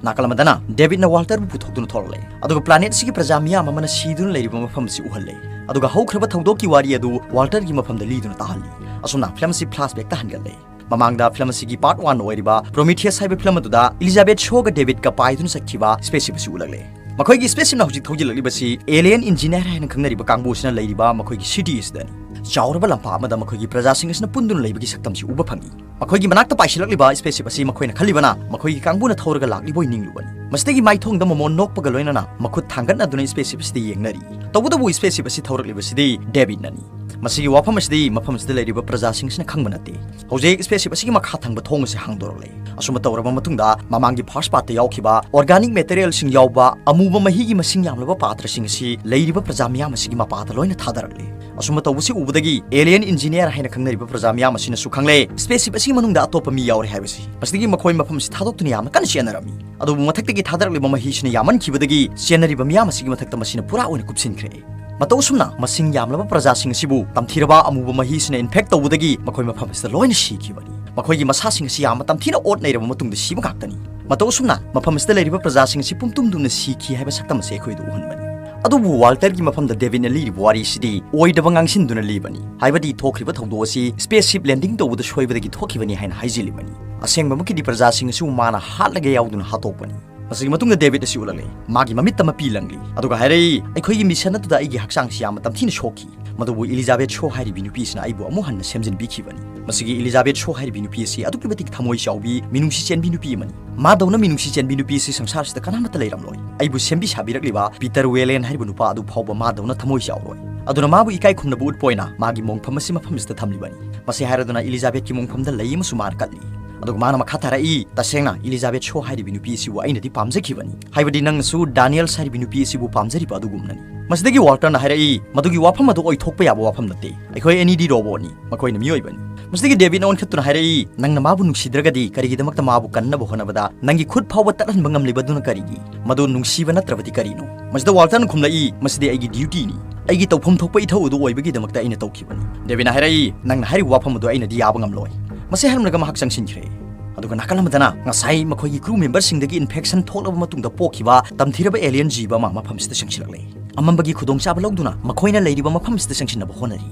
ꯅꯥꯀꯜ ꯑꯃꯗꯅ ꯗꯦꯕꯤꯠꯅ ꯋꯥꯜꯇꯔꯕꯨ ꯄꯨꯊꯣꯛꯇꯨꯅ ꯊꯣꯛꯂꯛꯂꯦ, ꯑꯗꯨꯒ ꯄ꯭ꯂꯥꯅꯦꯠ ꯑꯁꯤꯒꯤ ꯄ꯭ꯔꯖꯥ ꯃꯤꯌꯥꯝ ꯑꯃꯅ ꯁꯤꯗꯨꯅ ꯂꯩꯔꯤꯕ ꯃꯐꯝ ꯑꯁꯤ ꯎꯍꯜꯂꯦ, ꯑꯗꯨꯒ ꯍꯧꯈ꯭ꯔꯕ ꯊꯧꯗꯣꯛꯀꯤ ꯋꯥꯔꯤ ꯑꯗꯨ ꯋꯥꯜꯇꯔꯒꯤ ꯃꯐꯝꯗ ꯂꯤꯗꯨꯅ ꯇꯥꯍꯜꯂꯤ꯫ ꯑꯁꯨꯝꯅ ꯐꯤꯂꯝ ꯑꯁꯤ ꯐ꯭ꯂꯥꯁꯕꯦꯛꯇ ꯍꯟꯒꯠꯂꯦ꯫ ꯃꯃꯥꯡꯗ ꯐꯤꯂꯝ ꯑꯁꯤꯒꯤ ꯄꯥꯔꯠ ꯋꯥꯟ ꯑꯣꯏꯔꯤꯕ ꯄ꯭ꯔꯣꯃꯤꯊꯤꯌꯁ ꯍꯥꯏꯕ ꯐꯤꯂꯝ ꯑꯗꯨꯗ ꯏꯂꯤꯖꯥꯕꯦꯠ ꯁꯣꯒ ꯗꯦꯕꯤꯠꯀ ꯄꯥꯏꯗꯨꯅ ꯆꯠꯈꯤꯕ ꯁ꯭ꯄꯦꯁꯁꯤꯞ ꯑꯁꯤ ꯎꯠꯂꯛꯂꯦ꯫ ꯃꯈꯣꯏꯒꯤ ꯁ꯭ꯄꯦꯁꯁꯤꯞꯅ ꯍꯧꯖꯤꯛ ꯊꯧꯖꯤꯜꯂꯛꯂꯤꯕꯁꯤ ꯑꯦꯂꯤꯌꯟ ꯏꯟꯖꯤꯅꯤꯌꯔ ꯍꯥꯏꯅ ꯈꯪꯅꯔꯤꯕ ꯀꯥꯡꯕꯨ ꯑꯁꯤꯅ ꯂꯩꯔꯤꯕ ꯃꯈꯣꯏꯒꯤ ꯁꯤꯇꯤ ꯑꯁꯤꯗꯅꯤ꯫ ꯆꯥꯎꯔꯕ ꯂꯝꯄꯥꯛ ꯑꯃꯗ ꯃꯈꯣꯏꯒꯤ ꯄ꯭ꯔꯖꯥꯁꯤꯡ ꯑꯁꯤꯅ ꯄꯨꯟꯗꯨꯅ ꯂꯩꯕꯒꯤ ꯁꯛꯇꯝꯁꯤ ꯎꯕ ꯐꯪꯏ꯫ ꯃꯈꯣꯏꯒꯤ ꯃꯅꯥꯛꯇ ꯄꯥꯏꯁꯤꯜꯂꯛꯂꯤꯕ ꯁ꯭ꯄꯦꯁꯁꯤꯞ ꯑꯁꯤ ꯃꯈꯣꯏꯅ ꯈꯜꯂꯤꯕꯅ ꯃꯈꯣꯏꯒꯤ ꯀꯥꯡꯕꯨꯅ ꯊꯧꯔꯒ ꯂꯥꯛꯂꯤꯕꯣꯏ ꯅꯤꯡꯂꯨꯕꯅꯤ꯫ ꯃꯁꯤꯗꯒꯤ ꯃꯥꯏꯊꯣꯡꯗ ꯃꯣꯃꯣꯟ ꯅꯣꯛꯄꯒ ꯂꯣꯏꯅꯅ ꯃꯈꯨꯠ ꯊꯥꯡꯒꯠꯅꯗꯨꯅ ꯁ꯭ꯄꯦꯁꯁꯤꯞ ꯑꯁꯤꯗ ꯌꯦꯡꯅꯔꯤ꯫ ꯇꯧꯕꯇꯕꯨ ꯁ꯭ꯄꯦꯁꯁꯤꯞ ꯑꯁꯤ ꯊꯧꯔꯛꯂꯤꯕꯁꯤꯗꯤ ꯗꯦꯕꯤꯠꯅꯅꯤ꯫ ꯃꯁꯤꯒꯤ ꯋꯥꯐꯝ ꯑꯁꯤꯗꯤ ꯃꯐꯝ ꯑꯁꯤꯗ ꯂꯩꯔꯤꯕ ꯄ꯭ꯔꯖꯥꯁꯤꯡ ꯑꯁꯤꯅ ꯈꯪꯕ ꯅꯠꯇꯦ꯫ ꯍꯧꯖꯤꯛ ꯁ꯭ꯄꯦꯁꯁꯤꯞ ꯑꯁꯤꯒꯤ ꯃꯈꯥ ꯊꯪꯕ ꯊꯣꯡ ꯑꯁꯤ ꯍꯥꯡꯗꯣꯔꯛꯂꯦ꯫ ꯑꯁꯨꯝꯅ ꯇꯧꯔꯕ ꯃꯇꯨꯡꯗ ꯃꯃꯥꯡꯒꯤ ꯐꯥꯔꯁ ꯄꯥꯔꯠꯇ ꯌꯥꯎꯈꯤꯕ ꯑꯣꯔꯒꯥꯅꯤꯛ ꯃꯦꯇꯔꯤꯌꯦꯜꯁꯤꯡ ꯌꯥꯎꯕ ꯑꯃꯨꯕ ꯃꯍꯤꯒꯤ ꯃꯁꯤꯡ ꯌꯥꯝꯂꯕ ꯄꯥꯇ꯭ꯔꯁꯤꯡ ꯑꯁꯤ ꯂꯩꯔꯤꯕ ꯄ꯭ꯔꯖꯥ ꯃꯤꯌꯥꯝ ꯑꯁꯤꯒꯤ ꯃꯄꯥꯗ ꯂꯣꯏꯅ ꯊꯥꯗꯔꯛꯂꯦ꯫ ꯑꯁꯨꯝꯅ ꯇꯧꯕꯁꯤ ꯎꯕꯗꯒꯤ ꯑꯦꯂꯤꯌꯟ ꯏꯟꯖꯤꯅꯤꯌꯔ ꯍꯥꯏꯅ ꯈꯪꯅꯔꯤꯕ ꯄ꯭ꯔꯖꯥ ꯃꯤꯌꯥꯝ ꯑꯁꯤꯅꯁꯨ ꯈꯪꯂꯦ ꯁ꯭ꯄꯦꯁꯁꯤꯞ ꯑꯁꯤꯒꯤ ꯃꯅꯨꯡꯗ ꯑꯇꯣꯞꯄ ꯃꯤ ꯌꯥꯎꯔꯦ ꯍꯥꯏꯕꯁꯤ꯫ ꯃꯁꯤꯗꯒꯤ ꯃꯈꯣꯏ ꯃꯐꯝ ꯑꯁꯤ ꯊꯥꯗꯣꯛꯇꯨꯅ ꯌꯥꯝꯅ ꯀꯟꯅ ꯆꯦꯟꯅꯔꯝꯃꯤ꯫ ꯑꯗꯨꯕꯨ ꯃꯊꯛꯇꯒꯤ ꯊꯥꯗꯔꯛꯂꯤꯕ ꯃꯍꯤꯁꯤꯅ ꯌꯥꯝꯃꯟꯈꯤꯕꯗꯒꯤ ꯆꯦꯟꯅꯔꯤꯕ ꯃꯤꯌꯥꯝ ꯑꯁꯤꯒꯤ ꯃꯊꯛꯇ ꯃꯁꯤꯅ ꯄꯨꯔꯥ ꯑꯣꯏꯅ ꯀꯨꯞꯁꯤꯟꯈ꯭ꯔꯦ꯫ ꯃꯇꯧ ꯑꯁꯨꯝꯅ ꯃꯁꯤꯡ ꯌꯥꯝꯂꯕ ꯄ꯭ꯔꯖꯥꯁꯤꯡ ꯑꯁꯤꯕꯨ ꯇꯝꯊꯤꯔꯕ ꯑꯃꯨꯕ ꯃꯍꯤꯁꯤꯅ ꯏꯟꯐꯦꯛ ꯇꯧꯕꯗꯒꯤ ꯃꯈꯣꯏ ꯃꯐꯝ ꯑꯁꯤꯗ ꯂꯣꯏꯅ ꯁꯤꯈꯤꯕꯅꯤ꯫ ꯃꯈꯣꯏꯒꯤ ꯃꯁꯥꯁꯤꯡ ꯑꯁꯤ ꯌꯥꯝꯅ ꯇꯝꯊꯤꯅ ꯑꯣꯠ ꯅꯩꯔꯕ ꯃꯇꯨꯡꯗ ꯁꯤꯕ ꯉꯥꯛꯇꯅꯤ꯫ ꯃꯇꯧ ꯑꯁꯨꯝꯅ ꯃꯐꯝ ꯑꯁꯤꯗ ꯂꯩꯔꯤꯕ ꯄ꯭ꯔꯖꯥꯁꯤꯡ ꯑꯁꯤ ꯄꯨꯝꯇꯨꯝ ꯇꯨꯝꯅ ꯁꯤꯈꯤ ꯍꯥꯏꯕ ꯁꯛꯇꯝ ꯑꯁꯤ ꯑꯩꯈꯣꯏꯗ ꯎꯍꯟꯕꯅꯤ꯫ ꯑꯗꯨꯕꯨ ꯋꯥꯜꯇꯔꯒꯤ ꯃꯐꯝꯗ ꯗꯦꯕꯤꯠꯅ ꯂꯤꯔꯤꯕ ꯋꯥꯔꯤꯁꯤꯗꯤ ꯑꯣꯏꯗꯕ ꯉꯥꯡꯁꯤꯟꯗꯨꯅ ꯂꯤꯕꯅꯤ꯫ ꯍꯥꯏꯕꯗꯤ ꯊꯣꯛꯈ꯭ꯔꯤꯕ ꯊꯧꯗꯣꯛ ꯑꯁꯤ ꯁ꯭ꯄꯦꯁꯁꯤꯞ ꯂꯦꯟꯗꯤꯡ ꯇꯧꯕꯗ ꯁꯣꯏꯕꯗꯒꯤ ꯊꯣꯛꯈꯤꯕꯅꯤ ꯍꯥꯏꯅ ꯍꯥꯏꯖꯤꯜꯂꯤꯕꯅꯤ꯫ ꯑꯁꯦꯡꯕꯃꯛꯀꯤꯗꯤ ꯄ꯭ꯔꯖꯥꯁꯤꯡ ꯑꯁꯤꯕꯨ ꯃꯥꯅ ꯍꯥꯠꯂꯒ ꯌꯥꯎꯗꯨꯅ ꯍꯥꯠꯇꯣꯛꯄꯅꯤ꯫ ꯃꯁꯤꯒꯤ ꯃꯇꯨꯡꯗ ꯗꯦꯕꯤꯠ ꯑꯁꯤ ꯎꯠꯂꯛꯂꯦ꯫ ꯃꯥꯒꯤ ꯃꯃꯤꯠꯇ ꯃꯄꯤ ꯂꯪꯂꯤ꯫ ꯑꯗꯨꯒ ꯍꯥꯏꯔꯛꯏ, "ꯑꯩꯈꯣꯏꯒꯤ ꯃꯤꯁꯟ ꯑꯗꯨꯗ ꯑꯩꯒꯤ ꯍꯛꯆꯥꯡꯁꯤ ꯌꯥꯝꯅ ꯇꯝꯊꯤꯅ ꯁꯣꯛꯈꯤ꯫ ꯃꯗꯨꯕꯨ ꯏꯂꯤꯖꯥꯕꯦꯠ ꯁꯣ ꯍꯥꯏꯔꯤꯕꯤ ꯅꯨꯄꯤ ꯑꯁꯤꯅ ꯑꯩꯕꯨ ꯑꯃꯨꯛ ꯍꯟꯅ ꯁꯦꯝꯖꯤꯟꯕꯤꯈꯤꯕꯅꯤ꯫" ꯃꯁꯤꯒꯤ ꯏꯂꯤꯖꯥꯕꯦꯠ ꯁꯣ ꯍꯥꯏꯔꯤꯕꯤ ꯅꯨꯄꯤ ꯑꯁꯤ ꯑꯗꯨꯛꯀꯤ ꯃꯇꯤꯛ ꯊꯃꯣꯏ ꯆꯥꯎꯕꯤ, ꯃꯤꯅꯨꯡꯁꯤ ꯆꯦꯟꯕꯤ ꯅꯨꯄꯤ ꯑꯃꯅꯤ꯫ ꯃꯥꯗꯧꯅ ꯃꯤꯅꯨꯡꯁꯤ ꯆꯦꯟꯕꯤ ꯅꯨꯄꯤ ꯑꯁꯤ ꯁꯪꯁꯥꯔꯁꯤꯗ ꯀꯅꯥꯃꯠꯇ ꯂꯩꯔꯝꯂꯣꯏ꯫ ꯑꯩꯕꯨ ꯁꯦꯝꯕꯤ ꯁꯥꯕꯤꯔꯛꯂꯤꯕ ꯄꯤꯇꯔ ꯋꯦꯂꯦꯟ ꯍꯥꯏꯔꯤꯕ ꯅꯨꯄꯥ ꯑꯗꯨ ꯐꯥꯎꯕ ꯃꯥꯗꯧꯅ ꯊꯃꯣꯏ ꯆꯥꯎꯔꯣꯏ꯫ ꯑꯗꯨꯅ ꯃꯥꯕꯨ ꯏꯀꯥꯏ ꯈꯨꯝꯅꯕ ꯎꯠꯄ ꯑꯣꯏꯅ ꯃꯥꯒꯤ ꯃꯣꯡꯐꯝ ꯑꯁꯤ ꯃꯐꯝꯁꯤꯗ ꯊꯝꯂꯤꯕꯅꯤ꯫ ꯃꯁꯤ ꯍꯥꯏꯔꯗꯨꯅ ꯏꯂꯤꯖꯥꯕꯦꯠꯀꯤ ꯃꯣꯡꯐꯝꯗ ꯂꯩ ꯑꯃꯁꯨ ꯃꯥꯅ ꯀꯠꯂꯤ꯫ ꯑꯗꯨꯒ ꯃꯥꯅ ꯃꯈꯥ ꯇꯥꯔꯛꯏ, "ꯇꯁꯦꯡꯅ ꯏꯂꯤꯖꯥꯕꯦꯠ ꯁꯣ ꯍꯥꯏꯔꯤꯕꯤ ꯅꯨꯄꯤ ꯑꯁꯤꯕꯨ ꯑꯩꯅꯗꯤ ꯄꯥꯝꯖꯈꯤꯕꯅꯤ꯫ ꯍꯥꯏꯕꯗꯤ ꯅꯪꯅꯁꯨ ꯗꯥꯅꯤꯌꯦꯜꯁ ꯍꯥꯏꯔꯤꯕꯤ ꯅꯨꯄꯤ ꯑꯁꯤꯕꯨ ꯄꯥꯝꯖꯔꯤꯕ ꯑꯗꯨꯒꯨꯝꯅꯅꯤ꯫" ꯃꯁꯤꯗꯒꯤ ꯋꯥꯜꯇꯔꯅ ꯍꯥꯏꯔꯛꯏ, "ꯃꯗꯨꯒꯤ ꯋꯥꯐꯝ ꯑꯗꯨ ꯑꯣꯏꯊꯣꯛꯄ ꯌꯥꯕ ꯋꯥꯐꯝ ꯅꯠꯇꯦ꯫ ꯑꯩꯈꯣꯏ ꯑꯅꯤꯗꯤ ꯔꯣꯕꯣꯠꯅꯤ, ꯃꯈꯣꯏꯅ ꯃꯤꯑꯣꯏꯕꯅꯤ꯫" ꯃꯁꯤꯗꯒꯤ ꯗꯦꯕꯤꯠꯅ ꯑꯣꯟꯈꯠꯇꯨꯅ ꯍꯥꯏꯔꯛꯏ, "ꯅꯪꯅ ꯃꯥꯕꯨ ꯅꯨꯡꯁꯤꯗ꯭ꯔꯒꯗꯤ ꯀꯔꯤꯒꯤꯗꯃꯛꯇ ꯃꯥꯕꯨ ꯀꯟꯅꯕ ꯍꯣꯠꯅꯕꯗ ꯅꯪꯒꯤ ꯈꯨꯠ ꯐꯥꯎꯕ ꯇꯠꯍꯟꯕ ꯉꯝꯂꯤꯕꯗꯨꯅ ꯀꯔꯤꯒꯤ? ꯃꯗꯨ ꯅꯨꯡꯁꯤꯕ ꯅꯠꯇ꯭ꯔꯕꯗꯤ ꯀꯔꯤꯅꯣ?" ꯃꯁꯤꯗ ꯋꯥꯜꯇꯔꯅ ꯈꯨꯝꯂꯛꯏ, "ꯃꯁꯤꯗꯤ ꯑꯩꯒꯤ ꯗ꯭ꯌꯨꯇꯤꯅꯤ꯫ ꯑꯩꯒꯤ ꯇꯧꯐꯝ ꯊꯣꯛꯄ ꯏꯊꯧ ꯑꯗꯨ ꯑꯣꯏꯕꯒꯤꯗꯃꯛꯇ ꯑꯩꯅ ꯇꯧꯈꯤꯕꯅꯤ꯫" ꯗꯦꯕꯤꯠꯅ ꯍꯥꯏꯔꯛꯏ, "ꯅꯪꯅ ꯍꯥꯏꯔꯤꯕ ꯋꯥꯐꯝ ꯑꯗꯨ ꯑꯩꯅꯗꯤ ꯌꯥꯕ ꯉꯝꯂꯣꯏ꯫" ꯃꯁꯤ ꯍꯥꯏꯔꯝꯂꯒ ꯃꯍꯥꯛ ꯆꯪꯁꯤꯟꯈ꯭ꯔꯦ꯫ ꯑꯗꯨꯒ ꯅꯥꯀꯜ ꯑꯃꯗꯅ ꯉꯁꯥꯏ ꯃꯈꯣꯏꯒꯤ crew memberꯁꯤꯡꯗꯒꯤ infection ꯊꯣꯛꯂꯕ ꯃꯇꯨꯡꯗ ꯄꯣꯛꯈꯤꯕ ꯇꯝꯊꯤꯔꯕ alien ꯖꯤꯕ ꯑꯃ ꯃꯐꯝꯁꯤꯗ ꯆꯪꯁꯤꯜꯂꯛꯂꯦ꯫ ꯑꯃꯝꯕꯒꯤ ꯈꯨꯗꯣꯡꯆꯥꯕ ꯂꯧꯗꯨꯅ ꯃꯈꯣꯏꯅ ꯂꯩꯔꯤꯕ ꯃꯐꯝꯁꯤꯗ ꯆꯪꯁꯤꯟꯅꯕ ꯍꯣꯠꯅꯔꯤ꯫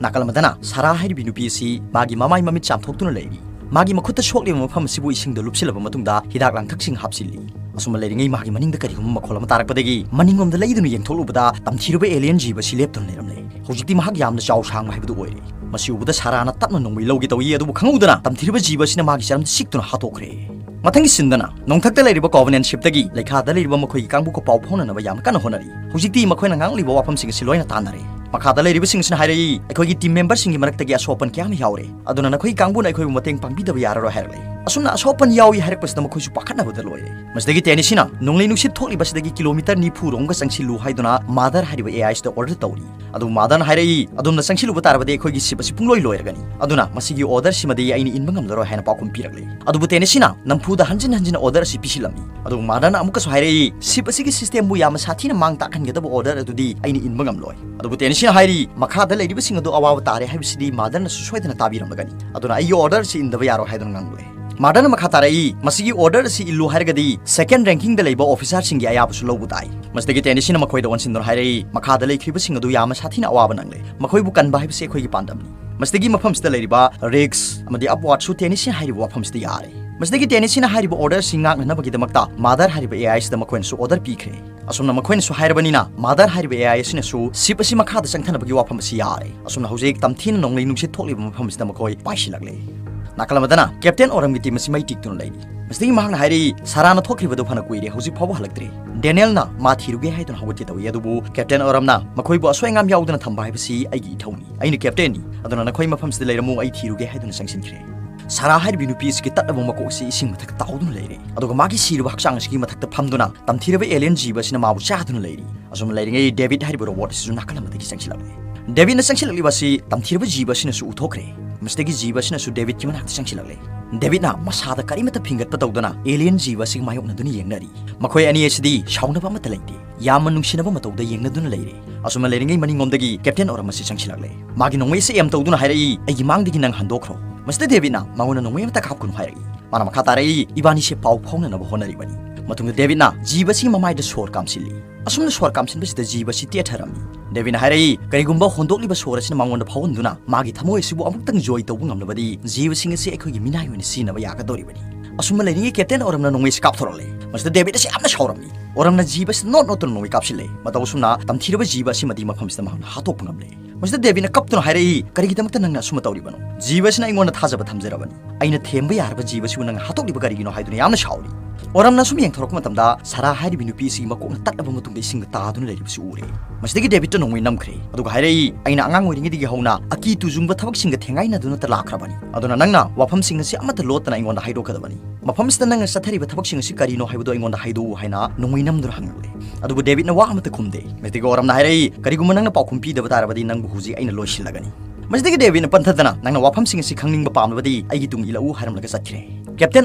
ꯅꯥꯀꯜ ꯑꯃꯗꯅ ꯁꯥꯔꯥ ꯍꯥꯏꯔꯤꯕꯤ ꯅꯨꯄꯤ ꯑꯁꯤ ꯃꯥꯒꯤ ꯃꯃꯥꯏ ꯃꯃꯤꯠ ꯆꯥꯝꯊꯣꯛꯇꯨꯅ ꯂꯩꯔꯤ꯫ ꯃꯥꯒꯤ ꯃꯈꯨꯠꯇ ꯁꯣꯛꯂꯤꯕ ꯃꯐꯝ ꯑꯁꯤꯕꯨ ꯏꯁꯤꯡꯗ ꯂꯨꯞꯁꯤꯜꯂꯕ ꯃꯇꯨꯡꯗ ꯍꯤꯗꯥꯛ ꯂꯥꯡꯊꯛꯁꯤꯡ ꯍꯥꯞꯆꯤꯜꯂꯤ꯫ ꯑꯁꯨꯝꯅ ꯂꯩꯔꯤꯉꯩ ꯃꯥꯒꯤ ꯃꯅꯤꯡꯗ ꯀꯔꯤꯒꯨꯝꯕ ꯃꯈꯣꯜ ꯑꯃ ꯇꯥꯔꯛꯄꯗꯒꯤ ꯃꯅꯤꯡꯂꯣꯝꯗ ꯂꯩꯗꯨꯅ ꯌꯦꯡꯊꯣꯛꯂꯨꯕꯗ ꯇꯝꯊꯤꯔꯕ alien ꯖꯤꯕ ꯑꯁꯤ ꯂꯦꯞꯇꯨꯅ ꯂꯩꯔꯝꯂꯦ꯫ ꯍꯧꯖꯤꯛꯇꯤ ꯃꯍꯥꯛ ꯌꯥꯝꯅ ꯆꯥꯎ ꯁꯥꯡꯕ ꯍꯥꯏꯕꯗꯨ ꯑꯣꯏꯔꯦ꯫ ꯃꯁꯤ ꯎꯕꯗ ꯁꯥꯔꯥꯅ ꯇꯞꯅ ꯅꯣꯡꯃꯩ ꯂꯧꯒꯦ ꯇꯧꯏ, ꯑꯗꯨꯕꯨ ꯈꯪꯍꯧꯗꯅ ꯇꯝꯊꯤꯔꯕ ꯖꯤꯕ ꯑꯁꯤꯅ ꯃꯥꯒꯤ ꯆꯔꯝꯗ ꯁꯤꯛꯇꯨꯅ ꯍꯥꯠꯇꯣꯛꯈ꯭ꯔꯦ꯫ ꯃꯊꯪꯒꯤ sceneꯗꯅ ꯅꯣꯡꯊꯛꯇ ꯂꯩꯔꯤꯕ Covenant shipꯇꯒꯤ ꯂꯩꯈꯥꯗ ꯂꯩꯔꯤꯕ ꯃꯈꯣꯏꯒꯤ ꯀꯥꯡꯕꯨꯒ ꯄꯥꯎ ꯐꯥꯎꯅꯅꯕ ꯌꯥꯝꯅ ꯀꯟꯅ ꯍꯣꯠꯅꯔꯤ꯫ ꯍꯧꯖꯤꯛꯇꯤ ꯃꯈꯣꯏꯅ ꯉꯥꯡꯂꯤꯕ ꯋꯥꯐꯝꯁꯤꯡ ꯑꯁꯤ ꯂꯣꯏꯅ ꯇꯥꯟꯅꯔꯦ꯫ ꯃꯈꯥꯗ ꯂꯩꯔꯤꯕꯁꯤꯡ ꯑꯁꯤꯅ ꯍꯥꯏꯔꯛꯏ, "ꯑꯩꯈꯣꯏꯒꯤ team memberꯁꯤꯡꯒꯤ ꯃꯔꯛꯇꯒꯤ ꯑꯁꯣꯛ ꯑꯄꯟ ꯀꯌꯥ ꯑꯃ ꯌꯥꯎꯔꯦ, ꯑꯗꯨꯅ ꯅꯈꯣꯏꯒꯤ ꯀꯥꯡꯕꯨꯅ ꯑꯩꯈꯣꯏꯕꯨ ꯃꯇꯦꯡ ꯄꯥꯡꯕꯤꯗꯕ ꯌꯥꯔꯔꯣꯏ" ꯍꯥꯏꯔꯛꯂꯦ꯫ ꯑꯁꯨꯝꯅ ꯑꯁꯣꯛ ꯑꯄꯟ ꯌꯥꯎꯏ ꯍꯥꯏꯔꯛꯄꯁꯤꯗ ꯃꯈꯣꯏꯁꯨ ꯄꯥꯈꯠꯅꯕꯗ ꯂꯣꯏꯔꯦ꯫ ꯃꯁꯤꯗꯒꯤ ꯇꯦꯅꯤꯁꯤꯅ ꯅꯣꯡꯂꯩ ꯅꯨꯡꯁꯤꯠ ꯊꯣꯛꯂꯤꯕꯁꯤꯗꯒꯤ kilometre ꯅꯤꯐꯨ ꯔꯣꯝꯒ ꯆꯪꯁꯤꯜꯂꯨ ꯍꯥꯏꯗꯨꯅ Mother ꯍꯥꯏꯔꯤꯕ AIꯁꯤꯗ order ꯇꯧꯔꯤ꯫ ꯑꯗꯨ Motherꯅ ꯍꯥꯏꯔꯛꯏ, "ꯑꯗꯣꯝꯅ ꯆꯪꯁꯤꯜꯂꯨꯕ ꯇꯥꯔꯕꯗꯤ ꯑꯩꯈꯣꯏꯒꯤ ship ꯑꯁꯤ ꯄꯨꯡꯂꯣꯏ ꯂꯣꯏꯔꯒꯅꯤ꯫ ꯑꯗꯨꯅ ꯃꯁꯤꯒꯤ orderꯁꯤꯃꯗꯤ ꯑꯩꯅ ꯏꯟꯕ ꯉꯝꯂꯔꯣꯏ" ꯍꯥꯏꯅ ꯄꯥꯎꯈꯨꯝ ꯄꯤꯔꯛꯂꯦ꯫ ꯑꯗꯨꯕꯨ ꯇꯦꯅꯤꯁꯤꯅ ꯅꯝꯐꯨꯗ ꯍꯟꯖꯤꯟ ꯍꯟꯖꯤꯟ order ꯑꯁꯤ ꯄꯤꯁꯤꯜꯂꯝꯃꯤ꯫ ꯑꯗꯨꯒ Motherꯅ ꯑꯃꯨꯛꯀꯁꯨ ꯍꯥꯏꯔꯛꯏ, "Ship ꯑꯁꯤꯒꯤ systemꯕꯨ ꯌꯥꯝꯅ ꯁꯥꯊꯤꯅ ꯃꯥꯡ ꯇꯥꯛꯍꯟꯒꯗꯕ order ꯑꯗꯨꯗꯤ ꯑꯩꯅ ꯏꯟꯕ ꯉꯝꯂꯣꯏ"꯫ ꯑꯗꯨꯕꯨ ꯇꯦꯅꯤꯁꯤꯅ ꯍꯥꯏꯔꯤ, "ꯃꯈꯥꯗ ꯂꯩꯔꯤꯕꯁꯤꯡ ꯑꯗꯨ ꯑꯋꯥꯕ ꯇꯥꯔꯦ ꯍꯥꯏꯕꯁꯤꯗꯤ Motherꯅꯁꯨ ꯁꯣꯏꯗꯅ ꯇꯥꯕꯤꯔꯝꯂꯒꯅꯤ꯫ ꯑꯗꯨꯅ ꯑꯩꯒꯤ order ꯑꯁꯤ ꯏꯟꯗꯕ ꯌꯥꯔꯣꯏ" ꯍꯥꯏꯗꯨꯅ ꯉꯥꯡꯂꯦ꯫ Motherꯅ ꯃꯈꯥ ꯇꯥꯔꯛꯏ, "ꯃꯁꯤꯒꯤ order ꯑꯁꯤ ꯏꯜꯂꯨ ꯍꯥꯏꯔꯒꯗꯤ second rankingꯗ ꯂꯩꯕ officerꯁꯤꯡꯒꯤ ꯑꯌꯥꯕꯁꯨ ꯂꯧꯕ ꯇꯥꯏ"꯫ ꯃꯁꯤꯗꯒꯤ ꯇꯦꯅꯤꯁꯤꯅ ꯃꯈꯣꯏꯗ ꯑꯣꯟꯁꯤꯟꯗꯨꯅ ꯍꯥꯏꯔꯛꯏ, "ꯃꯈꯥꯗ ꯂꯩꯈ꯭ꯔꯤꯕꯁꯤꯡ ꯑꯗꯨ ꯌꯥꯝꯅ ꯁꯥꯊꯤꯅ ꯑꯋꯥꯕ ꯅꯪꯂꯦ꯫ ꯃꯈꯣꯏꯕꯨ ꯀꯟꯕ ꯍꯥꯏꯕꯁꯤ ꯑꯩꯈꯣꯏꯒꯤ ꯄꯥꯟꯗꯝꯅꯤ"꯫ ꯃꯁꯤꯗꯒꯤ ꯃꯐꯝꯁꯤꯗ ꯂꯩꯔꯤꯕ Riggs ꯑꯃꯗꯤ Upwardꯁꯨ ꯇꯦꯅꯤꯁꯤꯅ ꯍꯥꯏꯔꯤꯕ ꯋꯥꯐꯝꯁꯤꯗ ꯌꯥꯔꯦ꯫ ꯃꯁꯤꯗꯒꯤ ꯇꯦꯅꯤꯁꯤꯅ ꯍꯥꯏꯔꯤꯕ order ꯑꯁꯤ ꯉꯥꯛꯅꯅꯕꯒꯤꯗꯃꯛꯇ Mother ꯍꯥꯏꯔꯤꯕ AIꯁꯤꯗ ꯃꯈꯣꯏꯅꯁꯨ order ꯄꯤꯈ꯭ꯔꯦ꯫ ꯑꯁꯨꯝꯅ ꯃꯈꯣꯏꯅꯁꯨ ꯍꯥꯏꯔꯕꯅꯤꯅ, Mother ꯍꯥꯏꯔꯤꯕ AI ꯑꯁꯤꯅꯁꯨ ship ꯑꯁꯤ ꯃꯈꯥꯗ ꯆꯪꯊꯅꯕꯒꯤ ꯋꯥꯐꯝ ꯑꯁꯤ ꯌꯥꯔꯦ꯫ ꯑꯁꯨꯝꯅ ꯍꯧꯖꯤꯛ ꯇꯝꯊꯤꯅ ꯅꯣꯡꯂꯩ ꯅꯨꯡꯁꯤꯠ ꯊꯣꯛꯂꯤꯕ ꯃꯐꯝ ꯑꯁꯤꯗ ꯃꯈꯣꯏ ꯄꯥꯏꯁꯤꯜꯂꯛꯂꯦ꯫ ꯅꯥꯀꯜ ꯑꯃꯗꯅ Captain Oramꯒꯤ team ꯑꯁꯤ ꯃꯩ ꯇꯤꯛꯇꯨꯅ ꯂꯩꯔꯤ꯫ ꯃꯁꯤꯗꯒꯤ ꯃꯍꯥꯛꯅ ꯍꯥꯏꯔꯤ, "ꯁꯥꯔꯥꯅ ꯊꯣꯛꯈ꯭ꯔꯤꯕꯗꯨ ꯐꯅ ꯀꯨꯏꯔꯦ, ꯍꯧꯖꯤꯛ ꯐꯥꯎꯕ ꯍꯜꯂꯛꯇ꯭ꯔꯤ꯫ Danielꯅ ꯃꯥ ꯊꯤꯔꯨꯒꯦ ꯍꯥꯏꯗꯨꯅ ꯍꯧꯒꯠꯀꯦ ꯇꯧꯏ, ꯑꯗꯨꯕꯨ Captain Oramꯅ ꯃꯈꯣꯏꯕꯨ ꯑꯁꯣꯏ ꯑꯉꯥꯝ ꯌꯥꯎꯗꯅ ꯊꯝꯕ ꯍꯥꯏꯕꯁꯤ ꯑꯩꯒꯤ ꯏꯊꯧꯅꯤ꯫ ꯑꯩꯅ captainꯅꯤ, ꯑꯗꯨꯅ ꯅꯈꯣꯏ ꯃꯐꯝꯁꯤꯗ ꯂꯩꯔꯝꯃꯨ, ꯑꯩ ꯊꯤꯔꯨꯒꯦ" ꯍꯥꯏꯗꯨꯅ ꯆꯪꯁꯤꯟꯈ꯭ꯔꯦ꯫ ꯁꯥꯔꯥ ꯍꯥꯏꯔꯤꯕꯤ ꯅꯨꯄꯤ ꯑꯁꯤꯒꯤ ꯇꯠꯂꯕ ꯃꯀꯣꯛ ꯑꯁꯤ ꯏꯁꯤꯡ ꯃꯊꯛꯇ ꯇꯥꯎꯗꯨꯅ ꯂꯩꯔꯦ, ꯑꯗꯨꯒ ꯃꯥꯒꯤ ꯁꯤꯔꯕ ꯍꯛꯆꯥꯡ ꯑꯁꯤꯒꯤ ꯃꯊꯛꯇ ꯐꯝꯗꯨꯅ ꯇꯝꯊꯤꯔꯕ alien ꯖꯤꯕ ꯑꯁꯤꯅ ꯃꯥꯕꯨ ꯆꯥꯗꯨꯅ ꯂꯩꯔꯤ꯫ ꯑꯁꯨꯝꯅ ꯂꯩꯔꯤꯉꯩ David ꯍꯥꯏꯔꯤꯕ robot ꯑꯁꯤꯁꯨ ꯅꯥꯀꯜ ꯑꯃꯗꯒꯤ ꯆꯪꯁꯤꯜꯂꯛꯂꯦ꯫ Davidꯅ ꯆꯪꯁꯤꯜꯂꯛꯂꯤꯕ ꯑꯁꯤ ꯇꯝꯊꯤꯔꯕ ꯖꯤꯕ ꯑꯁꯤꯅꯁꯨ ꯎꯊꯣꯛꯈ꯭ꯔꯦ꯫ ꯃꯁꯤꯗꯒꯤ ꯖꯤꯕ ꯑꯁꯤꯅꯁꯨ Davidꯀꯤ ꯃꯅꯥꯛꯇ ꯆꯪꯁꯤꯜꯂꯛꯂꯦ꯫ Davidꯅ ꯃꯁꯥꯗ ꯀꯔꯤꯃꯠꯇ ꯐꯤꯡꯒꯠꯄ ꯇꯧꯗꯅ alien ꯖꯤꯕ ꯑꯁꯤꯒ ꯃꯥꯌꯣꯛꯅꯗꯨꯅ ꯌꯦꯡꯅꯔꯤ꯫ ꯃꯈꯣꯏ ꯑꯅꯤ ꯑꯁꯤꯗꯤ ꯁꯥꯎꯅꯕ ꯑꯃꯠꯇ ꯂꯩꯇꯦ꯫ ꯌꯥꯝꯅ ꯅꯨꯡꯁꯤꯅꯕ ꯃꯇꯧꯗ ꯌꯦꯡꯅꯗꯨꯅ ꯂꯩꯔꯦ꯫ ꯑꯁꯨꯝꯅ ꯂꯩꯔꯤꯉꯩ ꯃꯅꯤꯡꯂꯣꯝꯗꯒꯤ Captain Oram ꯑꯁꯤ ꯆꯪꯁꯤꯜꯂꯛꯂꯦ꯫ ꯃꯥꯒꯤ ꯅꯣꯡꯃꯩ ꯑꯁꯤ aim ꯇꯧꯗꯨꯅ ꯍꯥꯏꯔꯛꯏ, "ꯑꯩꯒꯤ ꯃꯥꯡꯗꯒꯤ ꯅꯪ ꯍꯟꯗꯣꯛꯈ꯭ꯔꯣ"꯫ ꯃꯁꯤꯗ Davidꯅ ꯃꯉꯣꯟꯗ ꯅꯣꯡꯃꯩ ꯑꯃꯠꯇ ꯀꯥꯞꯀꯅꯨ ꯍꯥꯏꯔꯛꯏ꯫ ꯃꯥꯅ ꯃꯈꯥ ꯇꯥꯔꯛꯏ, "ꯏꯕꯥꯅꯤꯁꯦ ꯄꯥꯎ ꯐꯥꯎꯅꯅꯕ ꯍꯣꯠꯅꯔꯤꯕꯅꯤ"꯫ ꯃꯇꯨꯡꯗ ꯗꯦꯕꯤꯠꯅ ꯖꯤꯕ ꯑꯁꯤꯒꯤ ꯃꯃꯥꯏꯗ ꯁꯣꯔ ꯀꯥꯝꯁꯤꯜꯂꯤ꯫ ꯑꯁꯨꯝꯅ ꯁꯣꯔ ꯀꯥꯝꯁꯤꯟꯕꯁꯤꯗ ꯖꯤꯕ ꯑꯁꯤ ꯇꯦꯊꯔꯝꯃꯤ꯫ ꯗꯦꯕꯤꯠꯅ ꯍꯥꯏꯔꯛꯏ, "ꯀꯔꯤꯒꯨꯝꯕ ꯍꯣꯟꯗꯣꯛꯂꯤꯕ ꯁꯣꯔ ꯑꯁꯤꯅ ꯃꯉꯣꯟꯗ ꯐꯥꯎꯍꯟꯗꯨꯅ ꯃꯥꯒꯤ ꯊꯃꯣꯏ ꯑꯁꯤꯕꯨ ꯑꯃꯨꯛꯇꯪ ꯖꯣꯏ ꯇꯧꯕ ꯉꯝꯂꯕꯗꯤ ꯖꯤꯕꯁꯤꯡ ꯑꯁꯤ ꯑꯩꯈꯣꯏꯒꯤ ꯃꯤꯅꯥꯏ ꯑꯣꯏꯅ ꯁꯤꯖꯤꯟꯅꯕ ꯌꯥꯒꯗꯧꯔꯤꯕꯅꯤ"꯫ ꯑꯁꯨꯝꯅ ꯂꯩꯔꯤꯉꯩ ꯀꯦꯞꯇꯦꯟ ꯑꯣꯔꯝꯅ ꯅꯣꯡꯃꯩ ꯑꯁꯤ ꯀꯥꯞꯊꯣꯔꯛꯂꯦ꯫ ꯃꯁꯤꯗ ꯗꯦꯕꯤꯠ ꯑꯁꯤ ꯌꯥꯝꯅ ꯁꯥꯎꯔꯝꯃꯤ꯫ ꯑꯣꯔꯝꯅ ꯖꯤꯕ ꯑꯁꯤ ꯅꯣꯠ ꯅꯣꯠꯇꯨꯅ ꯅꯣꯡꯃꯩ ꯀꯥꯞꯁꯤꯜꯂꯦ꯫ ꯃꯇꯧ ꯑꯁꯨꯝꯅ ꯇꯝꯊꯤꯔꯕ ꯖꯤꯕ ꯑꯁꯤꯃꯗꯤ ꯃꯐꯝꯁꯤꯗ ꯃꯍꯥꯛꯅ ꯍꯥꯠꯇꯣꯛꯄ ꯉꯝꯂꯦ꯫ ꯃꯁꯤꯗ ꯗꯦꯕꯤꯠꯅ ꯀꯞꯇꯨꯅ ꯍꯥꯏꯔꯛꯏ, "ꯀꯔꯤꯒꯤꯗꯃꯛꯇ ꯅꯪꯅ ꯑꯁꯨꯝꯅ ꯇꯧꯔꯤꯕꯅꯣ? ꯖꯤꯕ ꯑꯁꯤꯅ ꯑꯩꯉꯣꯟꯗ ꯊꯥꯖꯕ ꯊꯝꯖꯔꯕꯅꯤ꯫ ꯑꯩꯅ ꯊꯦꯝꯕ ꯌꯥꯔꯕ ꯖꯤꯕ ꯑꯁꯤꯕꯨ ꯅꯪꯅ ꯍꯥꯠꯇꯣꯛꯂꯤꯕ ꯀꯔꯤꯒꯤꯅꯣ?" ꯍꯥꯏꯗꯨꯅ ꯌꯥꯝꯅ ꯁꯥꯎꯔꯤ꯫ ꯑꯣꯔꯝꯅ ꯁꯨꯝ ꯌꯦꯡꯊꯣꯔꯛꯄ ꯃꯇꯝꯗ ꯁꯥꯔꯥ ꯍꯥꯏꯔꯤꯕꯤ ꯅꯨꯄꯤ ꯑꯁꯤꯒꯤ ꯃꯀꯣꯛꯅ ꯇꯠꯂꯕ ꯃꯇꯨꯡꯗ ꯏꯁꯤꯡꯗ ꯇꯥꯗꯨꯅ ꯂꯩꯔꯤꯕꯁꯤ ꯎꯔꯦ꯫ ꯃꯁꯤꯗꯒꯤ ꯗꯦꯕꯤꯠꯇ ꯅꯣꯡꯃꯩ ꯅꯝꯈ꯭ꯔꯦ꯫ ꯑꯗꯨꯒ ꯍꯥꯏꯔꯛꯏ, "ꯑꯩꯅ ꯑꯉꯥꯡ ꯑꯣꯏꯔꯤꯉꯩꯗꯒꯤ ꯍꯧꯅ ꯑꯀꯤ ꯇꯨꯖꯨꯡꯕ ꯊꯕꯛꯁꯤꯡꯒ ꯊꯦꯡꯒꯥꯏꯅꯗꯨꯅꯇ ꯂꯥꯛꯈ꯭ꯔꯕꯅꯤ꯫ ꯑꯗꯨꯅ ꯅꯪꯅ ꯋꯥꯐꯝꯁꯤꯡ ꯑꯁꯤ ꯑꯃꯠꯇ ꯂꯣꯠꯇꯅ ꯑꯩꯉꯣꯟꯗ ꯍꯥꯏꯗꯣꯛꯀꯗꯕꯅꯤ꯫ ꯃꯐꯝꯁꯤꯗ ꯅꯪꯅ ꯆꯠꯊꯔꯤꯕ ꯊꯕꯛꯁꯤꯡ ꯑꯁꯤ ꯀꯔꯤꯅꯣ ꯍꯥꯏꯕꯗꯨ ꯑꯩꯉꯣꯟꯗ ꯍꯥꯏꯗꯣꯛꯎ" ꯍꯥꯏꯅ ꯅꯣꯡꯃꯩ ꯅꯝꯗꯨꯅ ꯍꯪꯂꯨꯔꯦ꯫ ꯑꯗꯨꯕꯨ ꯗꯦꯕꯤꯠꯅ ꯋꯥ ꯑꯃꯠꯇ ꯈꯨꯝꯗꯦ꯫ ꯃꯁꯤꯗꯒꯤ ꯑꯣꯔꯝꯅ ꯍꯥꯏꯔꯛꯏ, "ꯀꯔꯤꯒꯨꯝꯕ ꯅꯪꯅ ꯄꯥꯎꯈꯨꯝ ꯄꯤꯗꯕ ꯇꯥꯔꯕꯗꯤ ꯅꯪꯕꯨ ꯍꯧꯖꯤꯛ ꯑꯩꯅ ꯂꯣꯏꯁꯤꯜꯂꯒꯅꯤ"꯫ ꯃꯁꯤꯗꯒꯤ ꯗꯦꯕꯤꯠꯅ ꯄꯟꯊꯗꯅ, "ꯅꯪꯅ ꯋꯥꯐꯝꯁꯤꯡ ꯑꯁꯤ ꯈꯪꯅꯤꯡꯕ ꯄꯥꯝꯂꯕꯗꯤ ꯑꯩꯒꯤ ꯇꯨꯡ ꯏꯜꯂꯛꯎ" ꯍꯥꯏꯔꯝꯂꯒ ꯆꯠꯈ꯭ꯔꯦ꯫ ꯀꯦꯞꯇꯦꯟ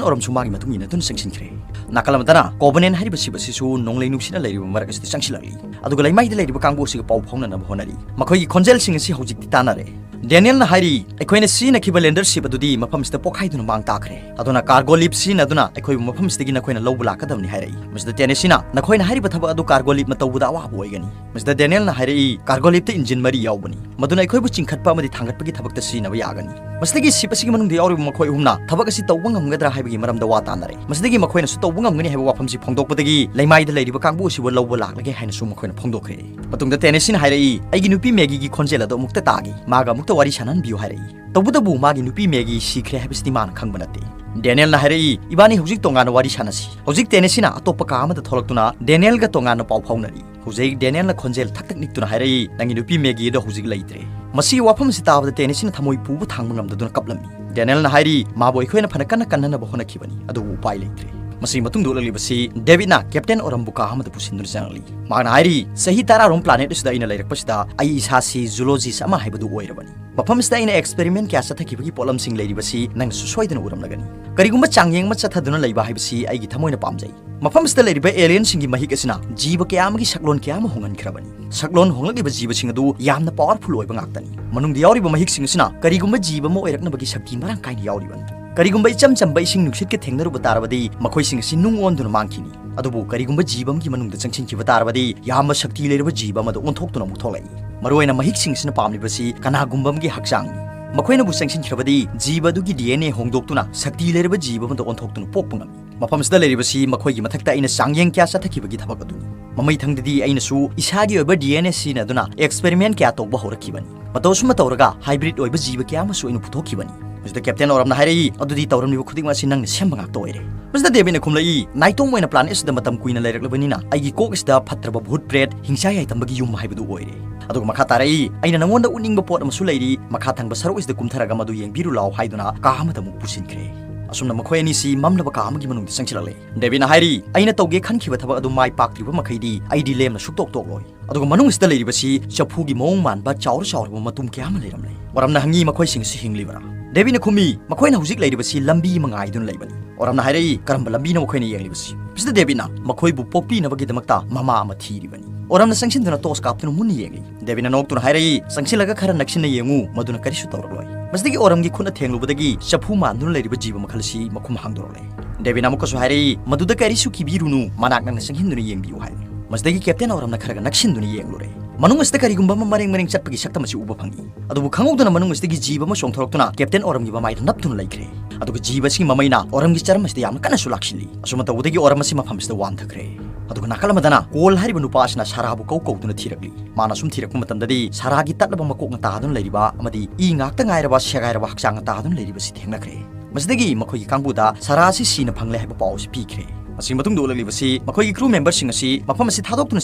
ꯑꯣꯔꯝꯁꯨ ꯃꯥꯒꯤ ꯃꯇꯨꯡ ꯏꯟꯅꯗꯨꯅ ꯆꯪꯁꯤꯟꯈ꯭ꯔꯦ꯫ ꯅꯥꯀꯜ ꯑꯃꯗꯅ ꯀꯣꯕꯅꯦꯟ ꯍꯥꯏꯔꯤꯕ ꯁꯤꯞ ꯑꯁꯤꯁꯨ ꯅꯣꯡꯂꯩ ꯅꯨꯡꯁꯤꯠꯅ ꯂꯩꯔꯤꯕ ꯃꯔꯛ ꯑꯁꯤꯗ ꯆꯪꯁꯤꯜꯂꯛꯂꯤ꯫ ꯑꯗꯨꯒ ꯂꯩꯃꯥꯏꯗ ꯂꯩꯔꯤꯕ ꯀꯥꯡꯕꯨ ꯑꯁꯤꯒ ꯄꯥꯎ ꯐꯥꯎꯅꯅꯕ ꯍꯣꯠꯅꯔꯤ꯫ ꯃꯈꯣꯏꯒꯤ ꯈꯣꯟꯖꯦꯜꯁꯤꯡ ꯑꯁꯤ ꯍꯧꯖꯤꯛꯇꯤ ꯇꯥꯟꯅꯔꯦ꯫ ꯗꯦꯅꯤꯌꯦꯜꯅ ꯍꯥꯏꯔꯤ, "ꯑꯩꯈꯣꯏꯅ ꯁꯤꯖꯤꯟꯅꯈꯤꯕ ꯂꯦꯟꯗꯔ ꯁꯤꯞ ꯑꯗꯨꯗꯤ ꯃꯐꯝꯁꯤꯗ ꯄꯣꯛꯈꯥꯏꯗꯨꯅ ꯃꯥꯡ ꯇꯥꯛꯈ꯭ꯔꯦ꯫ ꯑꯗꯨꯅ ꯀꯥꯔꯒꯣ ꯂꯤꯞ ꯁꯤꯖꯤꯟꯅꯗꯨꯅ ꯑꯩꯈꯣꯏꯕꯨ ꯃꯐꯝꯁꯤꯗꯒꯤ ꯅꯈꯣꯏꯅ ꯂꯧꯕ ꯂꯥꯛꯀꯗꯕꯅꯤ" ꯍꯥꯏꯔꯛꯏ꯫ ꯃꯁꯤꯗ ꯇꯦꯅꯦꯁꯤꯅ, "ꯅꯈꯣꯏꯅ ꯍꯥꯏꯔꯤꯕ ꯊꯕꯛ ꯑꯗꯨ ꯀꯥꯔꯒꯣ ꯂꯤꯞꯅ ꯇꯧꯕꯗ ꯑꯋꯥꯕ ꯑꯣꯏꯒꯅꯤ"꯫ ꯃꯁꯤꯗ ꯗꯦꯅꯤꯌꯦꯜꯅ ꯍꯥꯏꯔꯛꯏ, "ꯀꯥꯔꯒꯣ ꯂꯤꯞꯇ ꯏꯟꯖꯤꯟ ꯃꯔꯤ ꯌꯥꯎꯕꯅꯤ꯫ ꯃꯗꯨꯅ ꯑꯩꯈꯣꯏꯕꯨ ꯆꯤꯡꯈꯠꯄ ꯑꯃꯗꯤ ꯊꯥꯡꯒꯠꯄꯒꯤ ꯊꯕꯛꯇ ꯁꯤꯖꯤꯟꯅꯕ ꯌꯥꯒꯅꯤ꯫ ꯃꯁꯤꯗꯒꯤ ꯁꯤꯞ ꯑꯁꯤꯒꯤ ꯃꯅꯨꯡꯗ ꯌꯥꯎꯔꯤꯕ ꯃꯈꯣꯏ ꯑꯍꯨꯝꯅ ꯊꯕꯛ ꯑꯁꯤ ꯇꯧꯕ ꯉꯝꯒꯗ꯭ꯔꯥ ꯍꯥꯏꯕꯒꯤ ꯃꯔꯝꯗ ꯋꯥ ꯇꯥꯅꯔꯦ꯫ ꯃꯁꯤꯗꯒꯤ ꯃꯈꯣꯏꯅꯁꯨ ꯇꯧꯕ ꯉꯝꯒꯅꯤ ꯍꯥꯏꯕ ꯋꯥꯐꯝꯁꯤ ꯐꯣꯡꯗꯣꯛꯄꯗꯒꯤ ꯂꯩꯃꯥꯏꯗ ꯂꯩꯔꯤꯕ ꯀꯥꯡꯕꯨ ꯑꯁꯤꯕꯨ ꯂꯧꯕ ꯂꯥꯛꯂꯒꯦ ꯍꯥꯏꯅꯁꯨ ꯃꯈꯣꯏꯅ ꯐꯣꯡꯗꯣꯛꯈ꯭ꯔꯦ꯫ ꯃꯇꯨꯡꯗ ꯇꯦꯅꯦꯁꯤꯅ ꯍꯥꯏꯔꯛꯏ, "ꯑꯩꯒꯤ ꯅꯨꯄꯤ ꯃꯦꯒꯤꯒꯤ ꯈꯣꯟꯖꯦꯜ ꯑꯗꯨ ꯑꯃꯨꯛꯇ ꯇꯥꯒꯦ, ꯃꯥꯒ ꯑꯃꯨꯛꯇ ꯋꯥꯔꯤ ꯁꯥꯟꯅꯍꯟꯕꯤꯌꯨ" ꯍꯥꯏꯔꯛꯏ꯫ ꯇꯧꯕꯇꯕꯨ ꯃꯥꯒꯤ ꯅꯨꯄꯤ ꯃꯦꯒꯤ ꯁꯤꯈ꯭ꯔꯦ ꯍꯥꯏꯕꯁꯤꯗꯤ ꯃꯥꯅ ꯈꯪꯕ ꯅꯠꯇꯦ꯫ ꯗꯦꯅꯤꯌꯦꯜꯅ ꯍꯥꯏꯔꯛꯏ, "ꯏꯕꯥꯅꯤ ꯍꯧꯖꯤꯛ ꯇꯣꯉꯥꯟꯅ ꯋꯥꯔꯤ ꯁꯥꯟꯅꯁꯤ"꯫ ꯍꯧꯖꯤꯛ ꯇꯦꯅꯦꯁꯤꯅ ꯑꯇꯣꯞꯄ ꯀꯥ ꯑꯃꯗ ꯊꯣꯛꯂꯛꯇꯨꯅ ꯗꯦꯅꯤꯌꯦꯜꯒ ꯇꯣꯉꯥꯟꯅ ꯄꯥꯎ ꯐꯥꯎꯅꯔꯤ꯫ ꯍꯧꯖꯤꯛ ꯗꯦꯅꯤꯌꯦꯜꯅ ꯈꯣꯟꯖꯦꯜ ꯊꯛ ꯊꯛ ꯅꯤꯛꯇꯨꯅ ꯍꯥꯏꯔꯛꯏ, "ꯅꯪꯒꯤ ꯅꯨꯄꯤ ꯃꯦꯒꯤ ꯑꯗꯣ ꯍꯧꯖꯤꯛ ꯂꯩꯇ꯭ꯔꯦ"꯫ ꯃꯁꯤꯒꯤ ꯋꯥꯐꯝ ꯑꯁꯤ ꯇꯥꯕꯗ ꯇꯦꯅꯦꯁꯤꯅ ꯊꯃꯣꯏ ꯄꯨꯕ ꯊꯥꯡꯕ ꯉꯝꯗꯗꯨꯅ ꯀꯞꯂꯝꯃꯤ꯫ ꯗꯦꯅꯤꯌꯦꯜꯅ ꯍꯥꯏꯔꯤ, "ꯃꯥꯕꯨ ꯑꯩꯈꯣꯏꯅ ꯐꯅ ꯀꯟꯅ ꯀꯟꯅꯅꯕ ꯍꯣꯠꯅꯈꯤꯕꯅꯤ, ꯑꯗꯨꯕꯨ ꯎꯄꯥꯏ ꯂꯩꯇ꯭ꯔꯦ"꯫ ꯃꯁꯤꯒꯤ ꯃꯇꯨꯡꯗ ꯎꯠꯂꯛꯂꯤꯕꯁꯤ ꯗꯦꯕꯤꯠꯅ ꯀꯦꯞꯇꯦꯟ ꯑꯣꯔꯝꯕꯨ ꯀꯥ ꯑꯃꯗ ꯄꯨꯁꯤꯟꯗꯨꯅ ꯆꯪꯂꯛꯂꯤ꯫ ꯃꯍꯥꯛꯅ ꯍꯥꯏꯔꯤ, "ꯆꯍꯤ ꯇꯔꯥꯔꯣꯝ ꯄ꯭ꯂꯥꯅꯦꯠ ꯑꯁꯤꯗ ꯑꯩꯅ ꯂꯩꯔꯛꯄꯁꯤꯗ ꯑꯩ ꯏꯁꯥꯁꯤ ꯖꯨꯂꯣꯖꯤꯁ ꯑꯃ ꯍꯥꯏꯕꯗꯨ ꯑꯣꯏꯔꯕꯅꯤ꯫ ꯃꯐꯝ ꯑꯁꯤꯗ ꯑꯩꯅ ꯑꯦꯛꯁꯄꯦꯔꯤꯃꯦꯟ ꯀꯌꯥ ꯆꯠꯊꯈꯤꯕꯒꯤ ꯄꯣꯠꯂꯝꯁꯤꯡ ꯂꯩꯔꯤꯕꯁꯤ ꯅꯪꯅꯁꯨ ꯁꯣꯏꯗꯅ ꯎꯔꯝꯂꯒꯅꯤ꯫ ꯀꯔꯤꯒꯨꯝꯕ ꯆꯥꯡꯌꯦꯡ ꯑꯃ ꯆꯠꯊꯗꯨꯅ ꯂꯩꯕ ꯍꯥꯏꯕꯁꯤ ꯑꯩꯒꯤ ꯊꯃꯣꯏꯅ ꯄꯥꯝꯖꯩ꯫ ꯃꯐꯝ ꯑꯁꯤꯗ ꯂꯩꯔꯤꯕ ꯑꯦꯂꯤꯌꯟꯁꯤꯡꯒꯤ ꯃꯍꯤꯛ ꯑꯁꯤꯅ ꯖꯤꯕ ꯀꯌꯥ ꯑꯃꯒꯤ ꯁꯛꯂꯣꯟ ꯀꯌꯥ ꯑꯃ ꯍꯣꯡꯍꯟꯈ꯭ꯔꯕꯅꯤ꯫ ꯁꯛꯂꯣꯟ ꯍꯣꯡꯂꯛꯂꯤꯕ ꯖꯤꯕꯁꯤꯡ ꯑꯗꯨ ꯌꯥꯝꯅ ꯄꯥꯋꯔꯐꯨꯜ ꯑꯣꯏꯕ ꯉꯥꯛꯇꯅꯤ꯫ ꯃꯅꯨꯡꯗ ꯌꯥꯎꯔꯤꯕ ꯃꯍꯤꯛꯁꯤꯡ ꯑꯁꯤꯅ ꯀꯔꯤꯒꯨꯝꯕ ꯖꯤꯕ ꯑꯃ ꯑꯣꯏꯔꯛꯅꯕꯒꯤ ꯁꯛꯇꯤ ꯃꯔꯥꯡ ꯀꯥꯏꯅ ꯌꯥꯎꯔꯤꯕꯅꯤ"꯫ ꯀꯔꯤꯒꯨꯝꯕ ꯏꯆꯝ ꯆꯝꯕ ꯏꯁꯤꯡ ꯅꯨꯡꯁꯤꯠꯀ ꯊꯦꯡꯅꯔꯨꯕ ꯇꯥꯔꯕꯗꯤ, ꯃꯈꯣꯏꯁꯤꯡ ꯑꯁꯤ ꯅꯨꯡ ꯑꯣꯟꯗꯨꯅ ꯃꯥꯡꯈꯤꯅꯤ꯫ ꯑꯗꯨꯕꯨ ꯀꯔꯤꯒꯨꯝꯕ ꯖꯤꯕ ꯑꯃꯒꯤ ꯃꯅꯨꯡꯗ ꯆꯪꯁꯤꯟꯈꯤꯕ ꯇꯥꯔꯕꯗꯤ, ꯌꯥꯝꯅ ꯁꯛꯇꯤ ꯂꯩꯔꯕ ꯖꯤꯕ ꯑꯃꯗ ꯑꯣꯟꯊꯣꯛꯇꯨꯅ ꯑꯃꯨꯛ ꯊꯣꯛꯂꯛꯏ꯫ ꯃꯔꯨꯑꯣꯏꯅ ꯃꯍꯤꯛꯁꯤꯡꯁꯤꯅ ꯄꯥꯝꯂꯤꯕꯁꯤ ꯀꯅꯥꯒꯨꯝꯕ ꯑꯃꯒꯤ ꯍꯛꯆꯥꯡꯅꯤ꯫ ꯃꯈꯣꯏꯅꯕꯨ ꯆꯪꯁꯤꯟꯈ꯭ꯔꯕꯗꯤ, ꯖꯤꯕ ꯑꯗꯨꯒꯤ ꯗꯤ ꯑꯦꯟ ꯑꯦ ꯍꯣꯡꯗꯣꯛꯇꯨꯅ ꯁꯛꯇꯤ ꯂꯩꯔꯕ ꯖꯤꯕ ꯑꯃꯗ ꯑꯣꯟꯊꯣꯛꯇꯨꯅ ꯄꯣꯛꯄ ꯉꯝꯃꯤ꯫ ꯃꯐꯝꯁꯤꯗ ꯂꯩꯔꯤꯕꯁꯤ ꯃꯈꯣꯏꯒꯤ ꯃꯊꯛꯇ ꯑꯩꯅ ꯆꯥꯡꯌꯦꯡ ꯀꯌꯥ ꯆꯠꯊꯈꯤꯕꯒꯤ ꯊꯕꯛ ꯑꯗꯨꯅꯤ꯫ ꯃꯃꯩ ꯊꯪꯗꯗꯤ ꯑꯩꯅꯁꯨ ꯏꯁꯥꯒꯤ ꯑꯣꯏꯕ ꯗꯤ ꯑꯦꯟ ꯑꯦ ꯁꯤꯖꯤꯟꯅꯗꯨꯅ ꯑꯦꯛꯁꯄꯦꯔꯤꯃꯦꯟ ꯀꯌꯥ ꯇꯧꯕ ꯍꯧꯔꯛꯈꯤꯕꯅꯤ꯫ ꯃꯇꯧ ꯑꯁꯨꯝꯅ ꯇꯧꯔꯒ ꯍꯥꯏꯕ꯭ꯔꯤꯗ ꯑꯣꯏꯕ ꯖꯤꯕ ꯀꯌꯥ ꯑꯃꯁꯨ ꯑꯩꯅ ꯄꯨꯊꯣꯛꯈꯤꯕꯅꯤ꯫ ꯃꯁꯤꯗ ꯀꯦꯞꯇꯦꯟ ꯑꯣꯔꯝꯅ ꯍꯥꯏꯔꯛꯏ, "ꯑꯗꯨꯗꯤ ꯇꯧꯔꯝꯂꯤꯕ ꯈꯨꯗꯤꯡꯃꯛ ꯑꯁꯤ ꯅꯪꯅ ꯁꯦꯝꯕ ꯉꯥꯛꯇ ꯑꯣꯏꯔꯦ꯫" ꯃꯁꯤꯗ ꯗꯦꯕꯤꯠꯅ ꯈꯨꯝꯂꯛꯏ, "ꯅꯥꯏꯇꯣꯝ ꯑꯣꯏꯅ ꯄ꯭ꯂꯥꯅꯦꯠ ꯑꯁꯤꯗ ꯃꯇꯝ ꯀꯨꯏꯅ ꯂꯩꯔꯛꯂꯕꯅꯤꯅ ꯑꯩꯒꯤ ꯀꯣꯛ ꯑꯁꯤꯗ ꯐꯠꯇ꯭ꯔꯕ ꯚꯨꯠ ꯄ꯭ꯔꯦꯠ, ꯍꯤꯡꯁꯥ ꯌꯥꯏꯇꯝꯕꯒꯤ ꯌꯨꯝ ꯍꯥꯏꯕꯗꯨ ꯑꯣꯏꯔꯦ꯫" ꯑꯗꯨꯒ ꯃꯈꯥ ꯇꯥꯔꯛꯏ, "ꯑꯩꯅ ꯅꯉꯣꯟꯗ ꯎꯠꯅꯤꯡꯕ ꯄꯣꯠ ꯑꯃꯁꯨ ꯂꯩꯔꯤ, ꯃꯈꯥ ꯊꯪꯕ ꯁꯔꯨꯛ ꯑꯁꯤꯗ ꯀꯨꯝꯊꯔꯒ ꯃꯗꯨ ꯌꯦꯡꯕꯤꯔꯨ ꯂꯥꯎ" ꯍꯥꯏꯗꯨꯅ ꯀꯥ ꯑꯃꯗ ꯑꯃꯨꯛ ꯄꯨꯁꯤꯟꯈ꯭ꯔꯦ꯫ ꯑꯁꯨꯝꯅ ꯃꯈꯣꯏ ꯑꯅꯤꯁꯤ ꯃꯝꯂꯕ ꯀꯥ ꯑꯃꯒꯤ ꯃꯅꯨꯡꯗ ꯆꯪꯁꯤꯜꯂꯛꯂꯦ꯫ ꯗꯦꯕꯤꯠꯅ ꯍꯥꯏꯔꯤ, "ꯑꯩꯅ ꯇꯧꯒꯦ ꯈꯟꯈꯤꯕ ꯊꯕꯛ ꯑꯗꯨ ꯃꯥꯏ ꯄꯥꯛꯇ꯭ꯔꯤꯕ ꯃꯈꯩꯗꯤ ꯑꯩꯗꯤ ꯂꯦꯝꯅ ꯁꯨꯛꯇꯣꯛ ꯇꯣꯛꯂꯣꯏ꯫" ꯑꯗꯨꯒ ꯃꯅꯨꯡ ꯑꯁꯤꯗ ꯂꯩꯔꯤꯕꯁꯤ ꯆꯐꯨꯒꯤ ꯃꯑꯣꯡ ꯃꯥꯟꯕ ꯆꯥꯎꯔ ꯆꯥꯎꯔꯕ ꯃꯇꯨꯝ ꯀꯌꯥ ꯑꯃ ꯂꯩꯔꯝꯂꯦ꯫ ꯑꯣꯔꯝꯅ ꯍꯪꯉꯤ, "ꯃꯈꯣꯏꯁꯤꯡ ꯑꯁꯤ ꯍꯤꯡꯂꯤꯕ꯭ꯔꯥ?" ꯗꯦꯕꯤꯠꯅ ꯈꯨꯝꯃꯤ, "ꯃꯈꯣꯏꯅ ꯍꯧꯖꯤꯛ ꯂꯩꯔꯤꯕꯁꯤ ꯂꯝꯕꯤ ꯑꯃ ꯉꯥꯏꯗꯨꯅ ꯂꯩꯕꯅꯤ꯫" ꯑꯣꯔꯝꯅ ꯍꯥꯏꯔꯛꯏ, "ꯀꯔꯝꯕ ꯂꯝꯕꯤꯅꯣ ꯃꯈꯣꯏꯅ ꯌꯦꯡꯂꯤꯕꯁꯤ?" ꯃꯁꯤꯗ ꯗꯦꯕꯤꯠꯅ, "ꯃꯈꯣꯏꯕꯨ ꯄꯣꯛꯄꯤꯅꯕꯒꯤꯗꯃꯛꯇ ꯃꯃꯥ ꯑꯃ ꯊꯤꯔꯤꯕꯅꯤ꯫" ꯑꯣꯔꯝꯅ ꯆꯪꯁꯤꯟꯗꯨꯅ ꯇꯣꯔꯆ ꯀꯥꯞꯇꯨꯅ ꯃꯨꯟꯅ ꯌꯦꯡꯂꯤ꯫ ꯗꯦꯕꯤꯠꯅ ꯅꯣꯛꯇꯨꯅ ꯍꯥꯏꯔꯛꯏ, "ꯆꯪꯁꯤꯜꯂꯒ ꯈꯔ ꯅꯛꯁꯤꯟꯅ ꯌꯦꯡꯉꯨ, ꯃꯗꯨꯅ ꯀꯔꯤꯁꯨ ꯇꯧꯔꯛꯂꯣꯏ꯫" ꯃꯁꯤꯗꯒꯤ ꯑꯣꯔꯝꯒꯤ ꯈꯨꯠꯅ ꯊꯦꯡꯂꯨꯕꯗꯒꯤ ꯆꯐꯨ ꯃꯥꯟꯗꯨꯅ ꯂꯩꯔꯤꯕ ꯖꯤꯕ ꯃꯈꯜ ꯑꯁꯤ ꯃꯈꯨꯝ ꯍꯥꯡꯗꯣꯔꯛꯂꯦ꯫ ꯗꯦꯕꯤꯠꯅ ꯑꯃꯨꯛꯀꯁꯨ ꯍꯥꯏꯔꯛꯏ, "ꯃꯗꯨꯗ ꯀꯔꯤꯁꯨ ꯀꯤꯕꯤꯔꯨꯅꯨ, ꯃꯅꯥꯛ ꯅꯛꯅ ꯆꯪꯁꯤꯟꯗꯨꯅ ꯌꯦꯡꯕꯤꯌꯨ" ꯍꯥꯏ꯫ ꯃꯁꯤꯗꯒꯤ ꯀꯦꯞꯇꯦꯟ ꯑꯣꯔꯝꯅ ꯈꯔꯒ ꯅꯛꯁꯤꯟꯗꯨꯅ ꯌꯦꯡꯂꯨꯔꯦ꯫ ꯃꯅꯨꯡ ꯑꯁꯤꯗ ꯀꯔꯤꯒꯨꯝꯕ ꯑꯃ ꯃꯔꯦꯡ ꯃꯔꯦꯡ ꯆꯠꯄꯒꯤ ꯁꯛꯇꯝ ꯑꯁꯤ ꯎꯕ ꯐꯪꯏ꯫ ꯑꯗꯨꯕꯨ ꯈꯪꯍꯧꯗꯅ ꯃꯅꯨꯡ ꯑꯁꯤꯗꯒꯤ ꯖꯤꯕ ꯑꯃ ꯆꯣꯡꯊꯣꯔꯛꯇꯨꯅ ꯀꯦꯞꯇꯦꯟ ꯑꯣꯔꯝꯒꯤ ꯃꯃꯥꯏꯗ ꯅꯞꯇꯨꯅ ꯂꯩꯈ꯭ꯔꯦ꯫ ꯑꯗꯨꯒ ꯖꯤꯕ ꯑꯁꯤꯒꯤ ꯃꯃꯩꯅ ꯑꯣꯔꯝꯒꯤ ꯆꯔꯝ ꯑꯁꯤꯗ ꯌꯥꯝꯅ ꯀꯟꯅꯁꯨ ꯂꯥꯛꯁꯤꯜꯂꯤ꯫ ꯑꯁꯨꯝꯅ ꯇꯧꯕꯗꯒꯤ ꯑꯣꯔꯝ ꯑꯁꯤ ꯃꯐꯝ ꯑꯁꯤꯗ ꯋꯥꯟꯊꯈ꯭ꯔꯦ꯫ ꯑꯗꯨꯒ ꯅꯥꯀꯜ ꯑꯃꯗꯅ ꯀꯣꯜ ꯍꯥꯏꯔꯤꯕ ꯅꯨꯄꯥ ꯑꯁꯤꯅ ꯁꯥꯔꯥꯕꯨ ꯀꯧ ꯀꯧꯗꯨꯅ ꯊꯤꯔꯛꯂꯤ꯫ ꯃꯥꯅ ꯁꯨꯝ ꯊꯤꯔꯛꯄ ꯃꯇꯝꯗꯗꯤ ꯁꯥꯔꯥꯒꯤ ꯇꯠꯂꯕ ꯃꯀꯣꯛꯅ ꯇꯥꯗꯨꯅ ꯂꯩꯔꯤꯕ ꯑꯃꯗꯤ ꯏ ꯉꯥꯛꯇ ꯉꯥꯏꯔꯕ ꯁꯦꯒꯥꯏꯔꯕ ꯍꯛꯆꯥꯡꯅ ꯇꯥꯗꯨꯅ ꯂꯩꯔꯤꯕꯁꯤ ꯊꯦꯡꯅꯈ꯭ꯔꯦ꯫ ꯃꯁꯤꯗꯒꯤ ꯃꯈꯣꯏꯒꯤ ꯀꯥꯡꯕꯨꯗ ꯁꯥꯔꯥ ꯑꯁꯤ ꯁꯤꯅ ꯐꯪꯂꯦ ꯍꯥꯏꯕ ꯄꯥꯎ ꯑꯁꯤ ꯄꯤꯈ꯭ꯔꯦ꯫ ꯃꯁꯤꯒꯤ ꯃꯇꯨꯡꯗ ꯎꯠꯂꯛꯂꯤꯕꯁꯤ ꯃꯈꯣꯏꯒꯤ ꯀ꯭ꯔꯨ ꯃꯦꯝꯕꯔꯁꯤꯡ ꯑꯁꯤ ꯃꯐꯝ ꯑꯁꯤ ꯊꯥꯗꯣꯛꯇꯨꯅ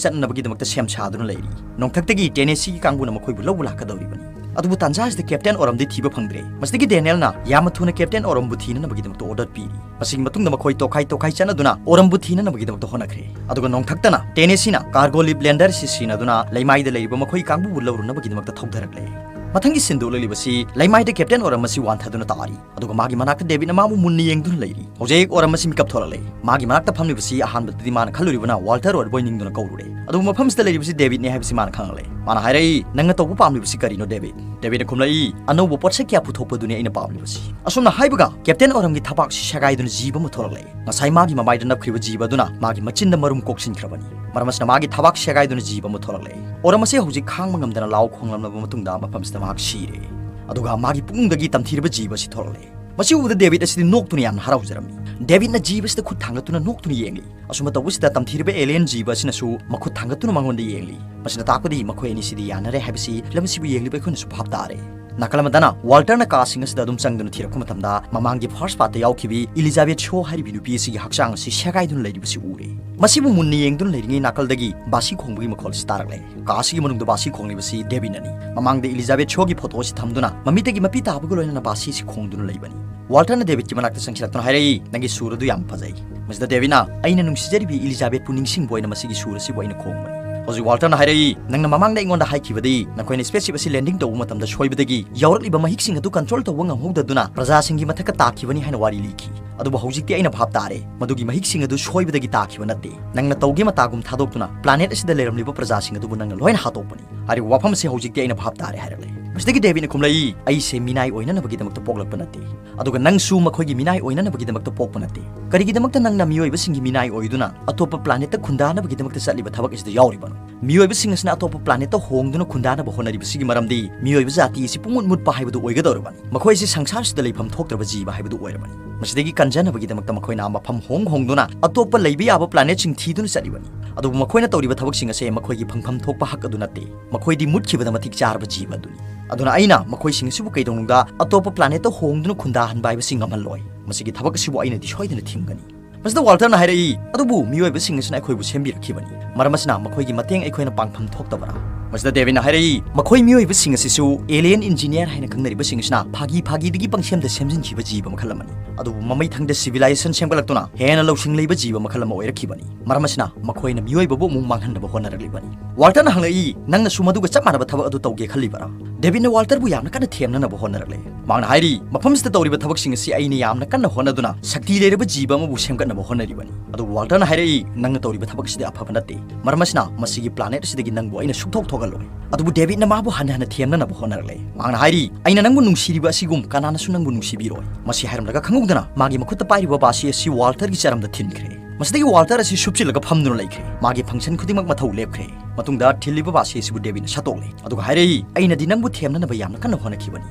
ꯆꯠꯅꯅꯕꯒꯤꯗꯃꯛꯇ ꯁꯦꯝ ꯁꯥꯗꯨꯅ ꯂꯩꯔꯤ꯫ ꯅꯣꯡꯊꯛꯇꯒꯤ ꯇꯦꯅꯦꯁꯤꯒꯤ ꯀꯥꯡꯕꯨꯅ ꯃꯈꯣꯏꯕꯨ ꯂꯧꯕ ꯂꯥꯛꯀꯗꯧꯔꯤꯕꯅꯤ꯫ ꯑꯗꯨꯕꯨ ꯇꯥꯟꯖꯥ ꯑꯁꯤꯗ ꯀꯦꯞꯇꯦꯟ ꯑꯣꯔꯝꯗꯤ ꯊꯤꯕ ꯐꯪꯗ꯭ꯔꯦ꯫ ꯃꯁꯤꯗꯒꯤ ꯗꯦꯅꯤꯌꯦꯜꯅ ꯌꯥꯝꯅ ꯊꯨꯅ ꯀꯦꯞꯇꯦꯟ ꯑꯣꯔꯝꯕꯨ ꯊꯤꯅꯅꯕꯒꯤꯗꯃꯛꯇ ꯑꯣꯔꯗꯔ ꯄꯤꯔꯤ꯫ ꯃꯁꯤꯒꯤ ꯃꯇꯨꯡꯗ ꯃꯈꯣꯏ ꯇꯣꯈꯥꯏ ꯇꯣꯈꯥꯏ ꯆꯠꯅꯗꯨꯅ ꯑꯣꯔꯝꯕꯨ ꯊꯤꯅꯅꯕꯒꯤꯗꯃꯛꯇ ꯍꯣꯠꯅꯈ꯭ꯔꯦ꯫ ꯑꯗꯨꯒ ꯅꯣꯡꯊꯛꯇꯅ ꯇꯦꯅꯦꯁꯤꯅ ꯀꯥꯔꯒꯣ ꯂꯤꯞ ꯂꯦꯟꯗꯔ ꯑꯁꯤ ꯁꯤꯖꯤꯟꯅꯗꯨꯅ ꯂꯩꯃꯥꯏꯗ ꯂꯩꯔꯤꯕ ꯃꯈꯣꯏ ꯀꯥꯡꯕꯨꯕꯨ ꯂꯧꯔꯨꯅꯕꯒꯤꯗꯃꯛꯇ ꯊꯧꯊꯔꯛꯂꯦ꯫ ꯃꯊꯪꯒꯤ ꯁꯤꯟꯗ ꯎꯠꯂꯛꯂꯤꯕꯁꯤ ꯂꯩꯃꯥꯏꯗ ꯀꯦꯞꯇꯦꯟ ꯑꯣꯔꯝ ꯑꯁꯤ ꯋꯥꯟꯊꯗꯨꯅ ꯇꯥꯔꯤ, ꯑꯗꯨꯒ ꯃꯥꯒꯤ ꯃꯅꯥꯛꯇ ꯗꯦꯕꯤꯠꯅ ꯃꯥꯕꯨ ꯃꯨꯟꯅ ꯌꯦꯡꯗꯨꯅ ꯂꯩꯔꯤ꯫ ꯍꯧꯖꯤꯛ ꯑꯣꯔꯝ ꯑꯁꯤ ꯃꯤꯀꯞ ꯊꯣꯛꯂꯛꯂꯦ꯫ ꯃꯥꯒꯤ ꯃꯅꯥꯛꯇ ꯐꯝꯂꯤꯕꯁꯤ ꯑꯍꯥꯟꯕꯗꯗꯤ ꯃꯥꯅ ꯈꯜꯂꯨꯔꯤꯕꯅ ꯋꯥꯜꯇꯔ ꯑꯣꯏꯔꯕꯣꯏ ꯅꯤꯡꯗꯨꯅ ꯀꯧꯔꯨꯔꯦ꯫ ꯑꯗꯨꯕꯨ ꯃꯐꯝꯁꯤꯗ ꯂꯩꯔꯤꯕꯁꯤ ꯗꯦꯕꯤꯠꯅꯦ ꯍꯥꯏꯕꯁꯤ ꯃꯥꯅ ꯈꯪꯂꯦ꯫ ꯃꯥꯅ ꯍꯥꯏꯔꯛꯏ, "ꯅꯪꯅ ꯇꯧꯕ ꯄꯥꯝꯂꯤꯕꯁꯤ ꯀꯔꯤꯅꯣ, ꯗꯦꯕꯤꯠ?" ꯗꯦꯕꯤꯠꯅ ꯈꯨꯝꯂꯛꯏ, "ꯑꯅꯧꯕ ꯄꯣꯠꯁꯛ ꯀꯌꯥ ꯄꯨꯊꯣꯛꯄꯗꯨꯅꯤ ꯑꯩꯅ ꯄꯥꯝꯂꯤꯕꯁꯤ꯫" ꯑꯁꯨꯝꯅ ꯍꯥꯏꯕꯒ ꯀꯦꯞꯇꯦꯟ ꯑꯣꯔꯝꯒꯤ ꯊꯕꯥꯛꯁꯤ ꯁꯦꯒꯥꯏꯗꯨꯅ ꯖꯤꯕ ꯑꯃ ꯊꯣꯛꯂꯛꯂꯦ꯫ ꯉꯁꯥꯏ ꯃꯥꯒꯤ ꯃꯃꯥꯏꯗ ꯅꯞꯈ꯭ꯔꯤꯕ ꯖꯤꯕ ꯑꯗꯨꯅ ꯃꯥꯒꯤ ꯃꯆꯤꯟꯗ ꯃꯔꯨꯝ ꯀꯣꯛꯁꯤꯟꯈ꯭ꯔꯕꯅꯤ꯫ ꯃꯔꯝ ꯑꯁꯤꯅ ꯃꯥꯒꯤ ꯊꯕꯥꯛ ꯁꯦꯒꯥꯏꯗꯨꯅ ꯖꯤꯕ ꯑꯃ ꯊꯣꯛꯂꯛꯂꯦ꯫ ꯑꯣꯔꯝ ꯑꯁꯤ ꯍꯧꯖꯤꯛ ꯈꯥꯡꯕ ꯉꯝꯗꯅ ꯂꯥꯎ ꯈꯣꯡꯂꯝꯂꯕ ꯃꯇꯨꯡꯗ ꯃꯐꯝꯁꯤꯗ ꯃꯍꯥꯛ ꯁꯤꯔꯦ꯫ ꯑꯗꯨꯒ ꯃꯥꯒꯤ ꯄꯨꯛꯅꯨꯡꯗꯒꯤ ꯇꯝꯊꯤꯔꯕ ꯖꯤꯕ ꯑꯁꯤ ꯊꯣꯛꯂꯛꯂꯦ꯫ ꯃꯁꯤ ꯎꯕꯗ ꯗꯦꯕꯤꯠ ꯑꯁꯤꯗꯤ ꯅꯣꯛꯇꯨꯅ ꯌꯥꯝꯅ ꯍꯔꯥꯎꯖꯔꯝꯃꯤ꯫ ꯗꯦꯕꯤꯠꯅ ꯖꯤꯕ ꯑꯁꯤꯗ ꯈꯨꯠ ꯊꯥꯡꯒꯠꯇꯨꯅ ꯅꯣꯛꯇꯨꯅ ꯌꯦꯡꯂꯤ꯫ ꯑꯁꯨꯝꯅ ꯇꯧꯕꯁꯤꯗ ꯇꯝꯊꯤꯔꯕ ꯑꯦꯂꯤꯌꯟ ꯖꯤꯕ ꯑꯁꯤꯅꯁꯨ ꯃꯈꯨꯠ ꯊꯥꯡꯒꯠꯇꯨꯅ ꯃꯉꯣꯟꯗ ꯌꯦꯡꯂꯤ꯫ ꯃꯁꯤꯅ ꯇꯥꯛꯄꯗꯤ ꯃꯈꯣꯏ ꯑꯅꯤꯁꯤꯗꯤ ꯌꯥꯅꯔꯦ ꯍꯥꯏꯕꯁꯤ ꯂꯝ ꯑꯁꯤꯕꯨ ꯌꯦꯡꯂꯤꯕ ꯑꯩꯈꯣꯏꯅꯁꯨ ꯚꯥꯞ ꯇꯥꯔꯦ꯫ ꯅꯥꯀꯜ ꯑꯃꯗꯅ ꯋꯥꯜꯇꯔꯅ ꯀꯥꯁꯤꯡ ꯑꯁꯤꯗ ꯑꯗꯨꯝ ꯆꯪꯗꯨꯅ ꯊꯤꯔꯛꯄ ꯃꯇꯝꯗ ꯃꯃꯥꯡꯒꯤ ꯐꯥꯔꯁ ꯄꯥꯔꯠꯇ ꯌꯥꯎꯈꯤꯕꯤ ꯏꯂꯤꯖꯥꯕꯦꯠ ꯁꯣ ꯍꯥꯏꯔꯤꯕꯤ ꯅꯨꯄꯤ ꯑꯁꯤꯒꯤ ꯍꯛꯆꯥꯡ ꯑꯁꯤ ꯁꯦꯒꯥꯏꯗꯨꯅ ꯂꯩꯔꯤꯕꯁꯤ ꯎꯔꯦ꯫ ꯃꯁꯤꯕꯨ ꯃꯨꯟꯅ ꯌꯦꯡꯗꯨꯅ ꯂꯩꯔꯤꯉꯩ ꯅꯥꯀꯜꯗꯒꯤ ꯕꯥꯁꯤ ꯈꯣꯡꯕꯒꯤ ꯃꯈꯣꯜ ꯑꯁꯤ ꯇꯥꯔꯛꯂꯦ꯫ ꯀꯥ ꯑꯁꯤꯒꯤ ꯃꯅꯨꯡꯗ ꯕꯥꯁꯤ ꯈꯣꯡꯂꯤꯕꯁꯤ ꯗꯦꯕꯤꯠꯅꯅꯤ꯫ ꯃꯃꯥꯡꯗ ꯏꯂꯤꯖꯥꯕꯦꯠ ꯁꯣꯒꯤ ꯐꯣꯇꯣ ꯑꯁꯤ ꯊꯝꯗꯨꯅ ꯃꯃꯤꯠꯇꯒꯤ ꯃꯄꯤ ꯇꯥꯕꯒ ꯂꯣꯏꯅꯅ ꯕꯥꯁꯤ ꯑꯁꯤ ꯈꯣꯡꯗꯨꯅ ꯂꯩꯕꯅꯤ꯫ ꯋꯥꯜꯇꯔꯅ ꯗꯦꯕꯤꯠꯀꯤ ꯃꯅꯥꯛꯇ ꯆꯪꯁꯤꯜꯂꯛꯇꯨꯅ ꯍꯥꯏꯔꯛꯏ, "ꯅꯪꯒꯤ ꯁꯨꯔ ꯑꯗꯨ ꯌꯥꯝ ꯐꯖꯩ꯫" ꯃꯁꯤꯗ ꯗꯦꯕꯤꯠꯅ, "ꯑꯩꯅ ꯅꯨꯡꯁꯤꯖꯔꯤꯕꯤ ꯏꯂꯤꯖꯥꯕꯦꯠꯄꯨ ꯅꯤꯡꯁꯤꯡꯕ ꯑꯣꯏꯅ ꯃꯁꯤꯒꯤ ꯁꯨꯔ ꯑꯁꯤꯕꯨ ꯑꯩꯅ ꯈꯣꯡꯕꯅꯤ꯫" ꯍꯧꯖꯤꯛ ꯋꯥꯜꯇꯔꯅ ꯍꯥꯏꯔꯛꯏ, "ꯅꯪꯅ ꯃꯃꯥꯡꯗ ꯑꯩꯉꯣꯟꯗ ꯍꯥꯏꯈꯤꯕꯗꯤ ꯅꯈꯣꯏꯅ ꯁ꯭ꯄꯦꯁꯁꯤꯞ ꯑꯁꯤ ꯂꯦꯟꯗꯤꯡ ꯇꯧꯕ ꯃꯇꯝꯗ ꯁꯣꯏꯕꯗꯒꯤ ꯌꯥꯎꯔꯛꯂꯤꯕ ꯃꯍꯤꯛꯁꯤꯡ ꯑꯗꯨ ꯀꯟꯇ꯭ꯔꯣꯜ ꯇꯧꯕ ꯉꯝꯍꯧꯗꯗꯨꯅ ꯄ꯭ꯔꯖꯥꯁꯤꯡꯒꯤ ꯃꯊꯛꯇ ꯇꯥꯈꯤꯕꯅꯤ ꯍꯥꯏꯅ ꯋꯥꯔꯤ ꯂꯤꯈꯤ꯫ ꯑꯗꯨꯕꯨ ꯍꯧꯖꯤꯛꯇꯤ ꯑꯩꯅ ꯚꯥꯞ ꯇꯥꯔꯦ, ꯃꯗꯨꯒꯤ ꯃꯍꯤꯛꯁꯤꯡ ꯑꯗꯨ ꯁꯣꯏꯕꯗꯒꯤ ꯇꯥꯈꯤꯕ ꯅꯠꯇꯦ꯫ ꯅꯪꯅ ꯇꯧꯒꯦ ꯃꯇꯥꯒꯨꯝ ꯊꯥꯗꯣꯛꯇꯨꯅ ꯄ꯭ꯂꯥꯅꯦꯠ ꯑꯁꯤꯗ ꯂꯩꯔꯝꯂꯤꯕ ꯄ꯭ꯔꯖꯥꯁꯤꯡ ꯑꯗꯨꯕꯨ ꯅꯪꯅ ꯂꯣꯏꯅ ꯍꯥꯠꯇꯣꯛꯄꯅꯤ꯫ ꯍꯥꯏꯔꯤꯕ ꯋꯥꯐꯝ ꯑꯁꯤ ꯍꯧꯖꯤꯛꯇꯤ ꯑꯩꯅ ꯚꯥꯞ ꯇꯥꯔꯦ" ꯍꯥꯏꯔꯛꯂꯦ꯫ ꯃꯁꯤꯗꯒꯤ ꯗꯦꯕꯤꯠꯅ ꯈꯨꯝꯂꯛꯏ, "ꯑꯩꯁꯦ ꯃꯤꯅꯥꯏ ꯑꯣꯏꯅꯅꯕꯒꯤꯗꯃꯛꯇ ꯄꯣꯛꯂꯛꯄ ꯅꯠꯇꯦ, ꯑꯗꯨꯒ ꯅꯪꯁꯨ ꯃꯈꯣꯏꯒꯤ ꯃꯤꯅꯥꯏ ꯑꯣꯏꯅꯅꯕꯒꯤꯗꯃꯛꯇ ꯄꯣꯛꯄ ꯅꯠꯇꯦ꯫ ꯀꯔꯤꯒꯤꯗꯃꯛꯇ ꯅꯪꯅ ꯃꯤꯑꯣꯏꯕꯁꯤꯡꯒꯤ ꯃꯤꯅꯥꯏ ꯑꯣꯏꯗꯨꯅ ꯑꯇꯣꯞꯄ ꯄ꯭ꯂꯥꯅꯦꯠꯇ ꯈꯨꯟꯗꯥꯅꯕꯒꯤꯗꯃꯛꯇ ꯆꯠꯂꯤꯕ ꯊꯕꯛ ꯑꯁꯤꯗ ꯌꯥꯎꯔꯤꯕꯅꯣ? ꯃꯤꯑꯣꯏꯕꯁꯤꯡ ꯑꯁꯤꯅ ꯑꯇꯣꯞꯄ ꯄ꯭ꯂꯥꯅꯦꯠꯇ ꯍꯣꯡꯗꯨꯅ ꯈꯨꯟꯗꯥꯅꯕ ꯍꯣꯠꯅꯔꯤꯕꯁꯤꯒꯤ ꯃꯔꯝꯗꯤ ꯃꯤꯑꯣꯏꯕ ꯖꯥꯇꯤ ꯑꯁꯤ ꯄꯨꯡꯃꯨꯠ ꯃꯨꯠꯄ ꯍꯥꯏꯕꯗꯨ ꯑꯣꯏꯒꯗꯧꯔꯕꯅꯤ꯫ ꯃꯈꯣꯏ ꯑꯁꯤ ꯁꯪꯁꯥꯔꯁꯤꯗ ꯂꯩꯐꯝ ꯊꯣꯛꯇ꯭ꯔꯕ ꯖꯤꯕ ꯍꯥꯏꯕꯗꯨ ꯑꯣꯏꯔꯕꯅꯤ꯫ ꯃꯁꯤꯗꯒꯤ ꯀꯟꯖꯅꯕꯒꯤꯗꯃꯛꯇ ꯃꯈꯣꯏꯅ ꯃꯐꯝ ꯍꯣꯡ ꯍꯣꯡꯗꯨꯅ ꯑꯇꯣꯞꯄ ꯂꯩꯕ ꯌꯥꯕ ꯄ꯭ꯂꯥꯅꯦꯠꯁꯤꯡ ꯊꯤꯗꯨꯅ ꯆꯠꯂꯤꯕꯅꯤ꯫ ꯑꯗꯨꯕꯨ ꯃꯈꯣꯏꯅ ꯇꯧꯔꯤꯕ ꯊꯕꯛꯁꯤꯡ ꯑꯁꯦ ꯃꯈꯣꯏꯒꯤ ꯐꯪꯐꯝ ꯊꯣꯛꯄ ꯍꯛ ꯑꯗꯨ ꯅꯠꯇꯦ꯫ ꯃꯈꯣꯏꯗꯤ ꯃꯨꯠꯈꯤꯕꯗ ꯃꯇꯤꯛ ꯆꯥꯔꯕ ꯖꯤꯕ ꯑꯗꯨꯅꯤ꯫ ꯑꯗꯨꯅ ꯑꯩꯅ ꯃꯈꯣꯏꯁꯤꯡ ꯑꯁꯤꯕꯨ ꯀꯩꯗꯧꯅꯨꯡꯗ ꯑꯇꯣꯞꯄ ꯄ꯭ꯂꯥꯅꯦꯠꯇ ꯍꯣꯡꯗꯨꯅ ꯈꯨꯟꯗꯥꯍꯟꯕ ꯍꯥꯏꯕꯁꯤ ꯉꯝꯍꯜꯂꯣꯏ꯫ ꯃꯁꯤꯒꯤ ꯊꯕꯛ ꯑꯁꯤꯕꯨ ꯑꯩꯅꯗꯤ ꯁꯣꯏꯗꯅ ꯊꯤꯡꯒꯅꯤ꯫" ꯃꯁꯤꯗ ꯋꯥꯜꯇꯔꯅ ꯍꯥꯏꯔꯛꯏ, "ꯑꯗꯨꯕꯨ ꯃꯤꯑꯣꯏꯕꯁꯤꯡ ꯑꯁꯤꯅ ꯑꯩꯈꯣꯏꯕꯨ ꯁꯦꯝꯕꯤꯔꯛꯈꯤꯕꯅꯤ꯫ ꯃꯔꯝ ꯑꯁꯤꯅ ꯃꯈꯣꯏꯒꯤ ꯃꯇꯦꯡ ꯑꯩꯈꯣꯏꯅ ꯄꯥꯡꯐꯝ ꯊꯣꯛꯇꯕꯔꯥ?" ꯃꯁꯤꯗ ꯗꯦꯕꯤꯠꯅ ꯍꯥꯏꯔꯛꯏ, ꯃꯈꯣꯏ ꯃꯤꯑꯣꯏꯕꯁꯤꯡ ꯑꯁꯤꯁꯨ alien engineer ꯍꯥꯏꯅ ꯈꯪꯅꯔꯤꯕꯁꯤꯡ ꯑꯁꯤꯅ ꯐꯥꯒꯤ ꯐꯥꯒꯤꯗꯒꯤ ꯄꯪꯁꯦꯝꯗ ꯁꯦꯝꯖꯤꯟꯈꯤꯕ ꯖꯤꯕ ꯃꯈꯜ ꯑꯃꯅꯤ꯫ ꯑꯗꯨꯕꯨ ꯃꯃꯩꯊꯪꯗ civilization ꯁꯦꯝꯒꯠꯂꯛꯇꯨꯅ ꯍꯦꯟꯅ ꯂꯧꯁꯤꯡ ꯂꯩꯕ ꯖꯤꯕ ꯃꯈꯜ ꯑꯃ ꯑꯣꯏꯔꯛꯈꯤꯕꯅꯤ꯫ ꯃꯔꯝ ꯑꯁꯤꯅ ꯃꯈꯣꯏꯅ ꯃꯤꯑꯣꯏꯕꯕꯨ ꯑꯃꯨꯛ ꯃꯥꯡꯍꯟꯅꯕ ꯍꯣꯠꯅꯔꯛꯂꯤꯕꯅꯤ꯫ ꯋꯥꯜꯇꯔꯅ ꯍꯪꯂꯛꯏ, "ꯅꯪꯅꯁꯨ ꯃꯗꯨꯒ ꯆꯞ ꯃꯥꯟꯅꯕ ꯊꯕꯛ ꯑꯗꯨ ꯇꯧꯒꯦ ꯈꯜꯂꯤꯕꯔꯥ?" ꯗꯦꯕꯤꯠꯅ ꯋꯥꯜꯇꯔꯕꯨ ꯌꯥꯝꯅ ꯀꯟꯅ ꯊꯦꯝꯅꯅꯕ ꯍꯣꯠꯅꯔꯛꯂꯦ꯫ ꯃꯍꯥꯛꯅ ꯍꯥꯏꯔꯤ, "ꯃꯐꯝꯁꯤꯗ ꯇꯧꯔꯤꯕ ꯊꯕꯛꯁꯤꯡ ꯑꯁꯤ ꯑꯩꯅ ꯌꯥꯝꯅ ꯀꯟꯅ ꯍꯣꯠꯅꯗꯨꯅ ꯁꯛꯇꯤ ꯂꯩꯔꯕ ꯖꯤꯕ ꯑꯃꯕꯨ ꯁꯦꯝꯒꯠꯅꯕ ꯍꯣꯠꯅꯔꯤꯕꯅꯤ꯫ ꯑꯗꯨꯕꯨ ꯋꯥꯜꯇꯔꯅ ꯍꯥꯏꯔꯛꯏ, ꯅꯪꯅ ꯇꯧꯔꯤꯕ ꯊꯕꯛ ꯑꯁꯤꯗꯤ ꯑꯐꯕ ꯅꯠꯇꯦ꯫ ꯃꯔꯝ ꯑꯁꯤꯅ ꯃꯁꯤꯒꯤ planet ꯑꯁꯤꯗꯒꯤ ꯅꯪꯕꯨ ꯑꯩꯅ ꯁꯨꯛꯊꯣꯛ ꯊꯣꯛꯍꯜꯂꯣꯏ꯫" ꯑꯗꯨꯕꯨ ꯗꯦꯕꯤꯠꯅ ꯃꯥꯕꯨ ꯍꯟꯅ ꯍꯟꯅ ꯊꯦꯝꯅꯅꯕ ꯍꯣꯠꯅꯔꯛꯂꯦ꯫ ꯃꯍꯥꯛꯅ ꯍꯥꯏꯔꯤ, "ꯑꯩꯅ ꯅꯪꯕꯨ ꯅꯨꯡꯁꯤꯔꯤꯕ ꯑꯁꯤꯒꯨꯝ ꯀꯅꯥꯅꯁꯨ ꯅꯪꯕꯨ ꯅꯨꯡꯁꯤꯕꯤꯔꯣꯏ꯫" ꯃꯁꯤ ꯍꯥꯏꯔꯝꯂꯒ ꯈꯪꯍꯧꯗꯅ ꯃꯥꯒꯤ ꯃꯈꯨꯠꯇ ꯄꯥꯏꯔꯤꯕ ꯕꯥꯁꯤ ꯑꯁꯤ ꯋꯥꯜꯇꯔꯒꯤ ꯆꯔꯝꯗ ꯊꯤꯟꯈ꯭ꯔꯦ꯫ ꯃꯁꯤꯗꯒꯤ ꯋꯥꯜꯇꯔ ꯑꯁꯤ ꯁꯨꯞꯆꯤꯜꯂꯒ ꯐꯝꯗꯨꯅ ꯂꯩꯈ꯭ꯔꯦ꯫ ꯃꯥꯒꯤ function ꯈꯨꯗꯤꯡꯃꯛ ꯃꯊꯧ ꯂꯦꯞꯈ꯭ꯔꯦ꯫ ꯃꯇꯨꯡꯗ ꯊꯤꯜꯂꯤꯕ ꯕꯥꯁꯤ ꯑꯁꯤꯕꯨ ꯗꯦꯕꯤꯠꯅ ꯁꯠꯇꯣꯛꯂꯦ꯫ ꯑꯗꯨꯒ ꯍꯥꯏꯔꯛꯏ, "ꯑꯩꯅꯗꯤ ꯅꯪꯕꯨ ꯊꯦꯝꯅꯅꯕ ꯌꯥꯝꯅ ꯀꯟꯅ ꯍꯣꯠꯅꯈꯤꯕꯅꯤ,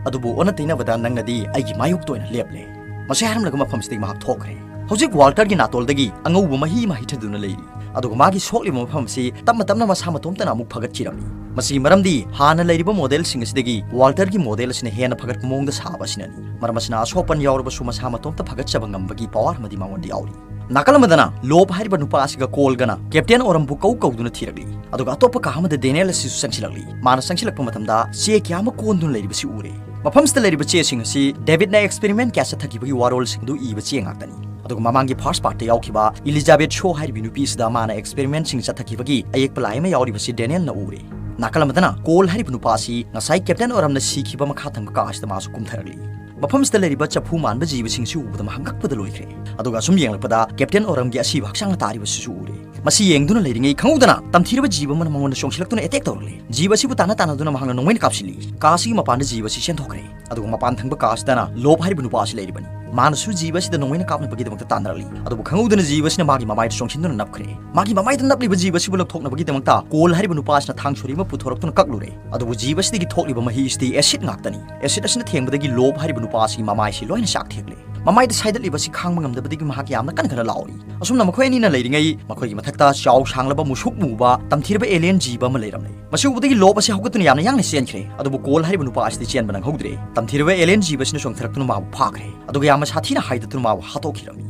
ꯑꯗꯨꯕꯨ ꯑꯣꯟꯅ ꯇꯩꯅꯕꯗ ꯅꯪꯅꯗꯤ ꯑꯩꯒꯤ ꯃꯥꯌꯣꯛꯇ ꯑꯣꯏꯅ ꯂꯦꯞꯂꯦ꯫" ꯃꯁꯤ ꯍꯥꯏꯔꯝꯂꯒ ꯃꯐꯝꯁꯤꯗꯒꯤ ꯃꯍꯥꯛ ꯊꯣꯛꯈ꯭ꯔꯦ꯫ ꯍꯧꯖꯤꯛ ꯋꯥꯜꯇꯔꯒꯤ ꯅꯥꯇꯣꯜꯗꯒꯤ ꯑꯉꯧꯕ ꯃꯍꯤ ꯑꯃ ꯍꯩꯊꯗꯨꯅ ꯂꯩꯔꯤ꯫ ꯑꯗꯨꯒ ꯃꯥꯒꯤ ꯁꯣꯛꯂꯤꯕ ꯃꯐꯝ ꯑꯁꯤ ꯇꯞꯅ ꯇꯞꯅ ꯃꯁꯥ ꯃꯇꯣꯝꯇꯅ ꯑꯃꯨꯛ ꯐꯒꯠꯈꯤꯔꯝꯃꯤ꯫ ꯃꯁꯤꯒꯤ ꯃꯔꯝꯗꯤ ꯍꯥꯟꯅ ꯂꯩꯔꯤꯕ modelꯁꯤꯡ ꯑꯁꯤꯗꯒꯤ ꯋꯥꯜꯇꯔꯒꯤ model ꯑꯁꯤꯅ ꯍꯦꯟꯅ ꯐꯒꯠꯄ ꯃꯑꯣꯡꯗ ꯁꯥꯕ ꯑꯁꯤꯅꯅꯤ꯫ ꯃꯔꯝ ꯑꯁꯤꯅ ꯑꯁꯣꯛꯄꯟ ꯌꯥꯎꯔꯕꯁꯨ ꯃꯁꯥ ꯃꯇꯣꯝꯇ ꯐꯒꯠꯆꯕ ꯉꯝꯕꯒꯤ power ꯑꯃꯗꯤ ꯃꯉꯣꯟꯗ ꯌꯥꯎꯔꯤ꯫ ꯅꯥꯀꯜ ꯑꯃꯗꯅ ꯂꯣꯞ ꯍꯥꯏꯔꯤꯕ ꯅꯨꯄꯥ ꯑꯁꯤꯒ ꯀꯣꯜꯒꯅ ꯀꯦꯞꯇꯦꯟ ꯑꯣꯔꯝꯕꯨ ꯀꯧ ꯀꯧꯗꯨꯅ ꯊꯤꯔꯛꯂꯤ꯫ ꯑꯗꯨꯒ ꯑꯇꯣꯞꯄ ꯀꯥ ꯑꯃꯗ ꯗꯦꯅꯤꯌꯦꯜ ꯑꯁꯤꯁꯨ ꯆꯪꯁꯤꯜꯂꯛꯂꯤ꯫ ꯃꯥꯅ ꯆꯪꯁꯤꯜꯂꯛꯄ ꯃꯇꯝꯗ ꯆꯦ ꯀꯌꯥ ꯑꯃ ꯀꯣꯟꯗꯨꯅ ꯂꯩꯔꯤꯕꯁꯤ ꯎꯔꯦ꯫ ꯃꯐꯝꯁꯤꯗ ꯂꯩꯔꯤꯕ ꯆꯦꯁꯤꯡ ꯑꯁꯤ ꯗꯦꯕꯤꯠꯅ experiment ꯀꯌꯥ ꯆꯠꯊꯈꯤꯕꯒꯤ ꯋꯥꯔꯣꯜꯁꯤꯡꯗꯨ ꯏꯕ ꯆꯦ ꯉꯥꯛꯇꯅꯤ꯫ ꯑꯗꯨꯒ ꯃꯃꯥꯡꯒꯤ first partꯇ ꯌꯥꯎꯈꯤꯕ ꯏꯂꯤꯖꯥꯕꯦꯠ ꯁꯣ ꯍꯥꯏꯔꯤꯕꯤ ꯅꯨꯄꯤ ꯑꯁꯤꯗ ꯃꯥꯅ experimentꯁꯤꯡ ꯆꯠꯊꯈꯤꯕꯒꯤ ꯑꯌꯦꯛꯄ ꯂꯥꯏ ꯑꯃ ꯌꯥꯎꯔꯤꯕꯁꯤ ꯗꯦꯅꯤꯌꯦꯜꯅ ꯎꯔꯦ꯫ ꯅꯥꯀꯜ ꯑꯃꯗꯅ ꯀꯣꯜ ꯍꯥꯏꯔꯤꯕ ꯅꯨꯄꯥ ꯑꯁꯤ ꯉꯁꯥꯏ ꯀꯦꯞꯇꯦꯟ ꯑꯣꯔꯝꯅ ꯁꯤꯈꯤꯕ ꯃꯈꯥ ꯊꯪꯕ ꯀꯥ ꯑꯁꯤꯗ ꯃꯥꯁꯨ ꯀꯨꯝꯊꯔꯛꯂꯤ꯫ ꯃꯐꯝꯁꯤꯗ ꯂꯩꯔꯤꯕ ꯆꯐꯨ ꯃꯥꯟꯕ ꯖꯤꯕꯁꯤꯡꯁꯤ ꯎꯕꯗ ꯃꯍꯥꯛ ꯉꯛꯄꯗ ꯂꯣꯏꯈ꯭ꯔꯦ꯫ ꯑꯗꯨꯒ ꯑꯁꯨꯝ ꯌꯦꯡꯂꯛꯄꯗ ꯀꯦꯞꯇꯦꯟ ꯑꯣꯔꯝꯒꯤ ꯑꯁꯤꯕ ꯍꯛꯆꯥꯡꯗ ꯇꯥꯔꯤꯕꯁꯤꯁꯨ ꯎꯔꯦ꯫ ꯃꯁꯤ ꯌꯦꯡꯗꯨꯅ ꯂꯩꯔꯤꯉꯩ ꯈꯪꯍꯧꯗꯅ ꯇꯝꯊꯤꯔꯕ ꯖꯤꯕ ꯑꯃꯅ ꯃꯉꯣꯟꯗ ꯆꯣꯡꯁꯤꯜꯂꯛꯇꯨꯅ attack ꯇꯧꯔꯛꯂꯦ꯫ ꯖꯤꯕ ꯑꯁꯤꯕꯨ ꯇꯥꯟꯅ ꯇꯥꯟꯅꯗꯨꯅ ꯃꯍꯥꯛꯅ ꯅꯣꯡꯃꯩꯅ ꯀꯥꯞꯁꯤꯜꯂꯤ꯫ ꯀꯥ ꯑꯁꯤꯒꯤ ꯃꯄꯥꯟꯗ ꯖꯤꯕ ꯑꯁꯤ ꯆꯦꯟꯊꯣꯛꯈ꯭ꯔꯦ꯫ ꯑꯗꯨꯒ ꯃꯄꯥꯟ ꯊꯪꯕ ꯀꯥ ꯑꯁꯤꯗꯅ ꯂꯣꯞ ꯍꯥꯏꯔꯤꯕ ꯅꯨꯄꯥ ꯑꯁꯤ ꯂꯩꯔꯤꯕꯅꯤ꯫ ꯃꯥꯅꯁꯨ ꯖꯤꯕ ꯑꯁꯤꯗ ꯅꯣꯡꯃꯩꯅ ꯀꯥꯞꯅꯕꯒꯤꯗꯃꯛꯇ ꯇꯥꯟꯅꯔꯛꯂꯤ꯫ ꯑꯗꯨꯕꯨ ꯈꯪꯍꯧꯗꯅ ꯖꯤꯕ ꯑꯁꯤꯅ ꯃꯥꯒꯤ ꯃꯃꯥꯏꯗ ꯆꯣꯡꯁꯤꯟꯗꯨꯅ ꯅꯞꯈ꯭ꯔꯦ꯫ ꯃꯥꯒꯤ ꯃꯃꯥꯏꯗ ꯅꯞꯂꯤꯕ ꯖꯤꯕ ꯑꯁꯤꯕꯨ ꯂꯧꯊꯣꯛꯅꯕꯒꯤꯗꯃꯛꯇ ꯀꯣꯜ ꯍꯥꯏꯔꯤꯕ ꯅꯨꯄꯥ ꯑꯁꯤꯅ ꯊꯥꯡ ꯁꯣꯔꯤ ꯑꯃ ꯄꯨꯊꯣꯔꯛꯇꯨꯅ ꯀꯛꯂꯨꯔꯦ꯫ ꯑꯗꯨꯕꯨ ꯖꯤꯕ ꯑꯁꯤꯗꯒꯤ ꯊꯣꯛꯂꯤꯕ ꯃꯍꯤ ꯑꯁꯤꯗꯤ acid ꯉꯥꯛꯇꯅꯤ꯫ Acid ꯑꯁꯤꯅ ꯊꯦꯡꯕꯗꯒꯤ ꯂꯣꯞ ꯍꯥꯏꯔꯤꯕ ꯅꯨꯄꯥ ꯑꯁꯤꯒꯤ ꯃꯃꯥꯏꯁꯤ ꯂꯣꯏꯅ ꯆꯥꯛꯊꯦꯛꯂꯦ꯫ ꯃꯃꯥꯏꯗ ꯁꯥꯏꯗꯠꯂꯤꯕ ꯑꯁꯤ ꯈꯥꯡꯕ ꯉꯝꯗꯕꯗꯒꯤ ꯃꯍꯥꯛ ꯌꯥꯝꯅ ꯀꯟꯅ ꯀꯟꯅ ꯂꯥꯎꯔꯤ꯫ ꯑꯁꯨꯝꯅ ꯃꯈꯣꯏ ꯑꯅꯤꯅ ꯂꯩꯔꯤꯉꯩ ꯃꯈꯣꯏꯒꯤ ꯃꯊꯛꯇ ꯆꯥꯎ ꯁꯥꯡꯂꯕ ꯃꯨꯁꯨꯛ ꯃꯨꯕ ꯇꯝꯊꯤꯔꯕ alien ꯖꯤꯕ ꯑꯃ ꯂꯩꯔꯝꯂꯦ꯫ ꯃꯁꯤ ꯎꯕꯗꯒꯤ ꯂꯣꯞ ꯑꯁꯤ ꯍꯧꯒꯠꯇꯨꯅ ꯌꯥꯝꯅ ꯌꯥꯡꯅ ꯆꯦꯟꯈ꯭ꯔꯦ꯫ ꯑꯗꯨꯕꯨ ꯀꯣꯜ ꯍꯥꯏꯔꯤꯕ ꯅꯨꯄꯥ ꯑꯁꯤꯗꯤ ꯆꯦꯟꯕ ꯅꯪꯍꯧꯗ꯭ꯔꯦ꯫ ꯇꯝꯊꯤꯔꯕ alien ꯖꯤꯕ ꯑꯁꯤꯅ ꯆꯣꯡꯊꯔꯛꯇꯨꯅ ꯃꯥꯕꯨ ꯐꯥꯈ꯭ꯔꯦ꯫ ꯑꯗꯨꯒ ꯌꯥꯝꯅ ꯁꯥꯊꯤꯅ ꯍꯥꯏꯗꯠꯇꯨꯅ ꯃꯥꯕꯨ ꯍꯥꯠꯇꯣꯛꯈꯤꯔꯝꯃꯤ꯫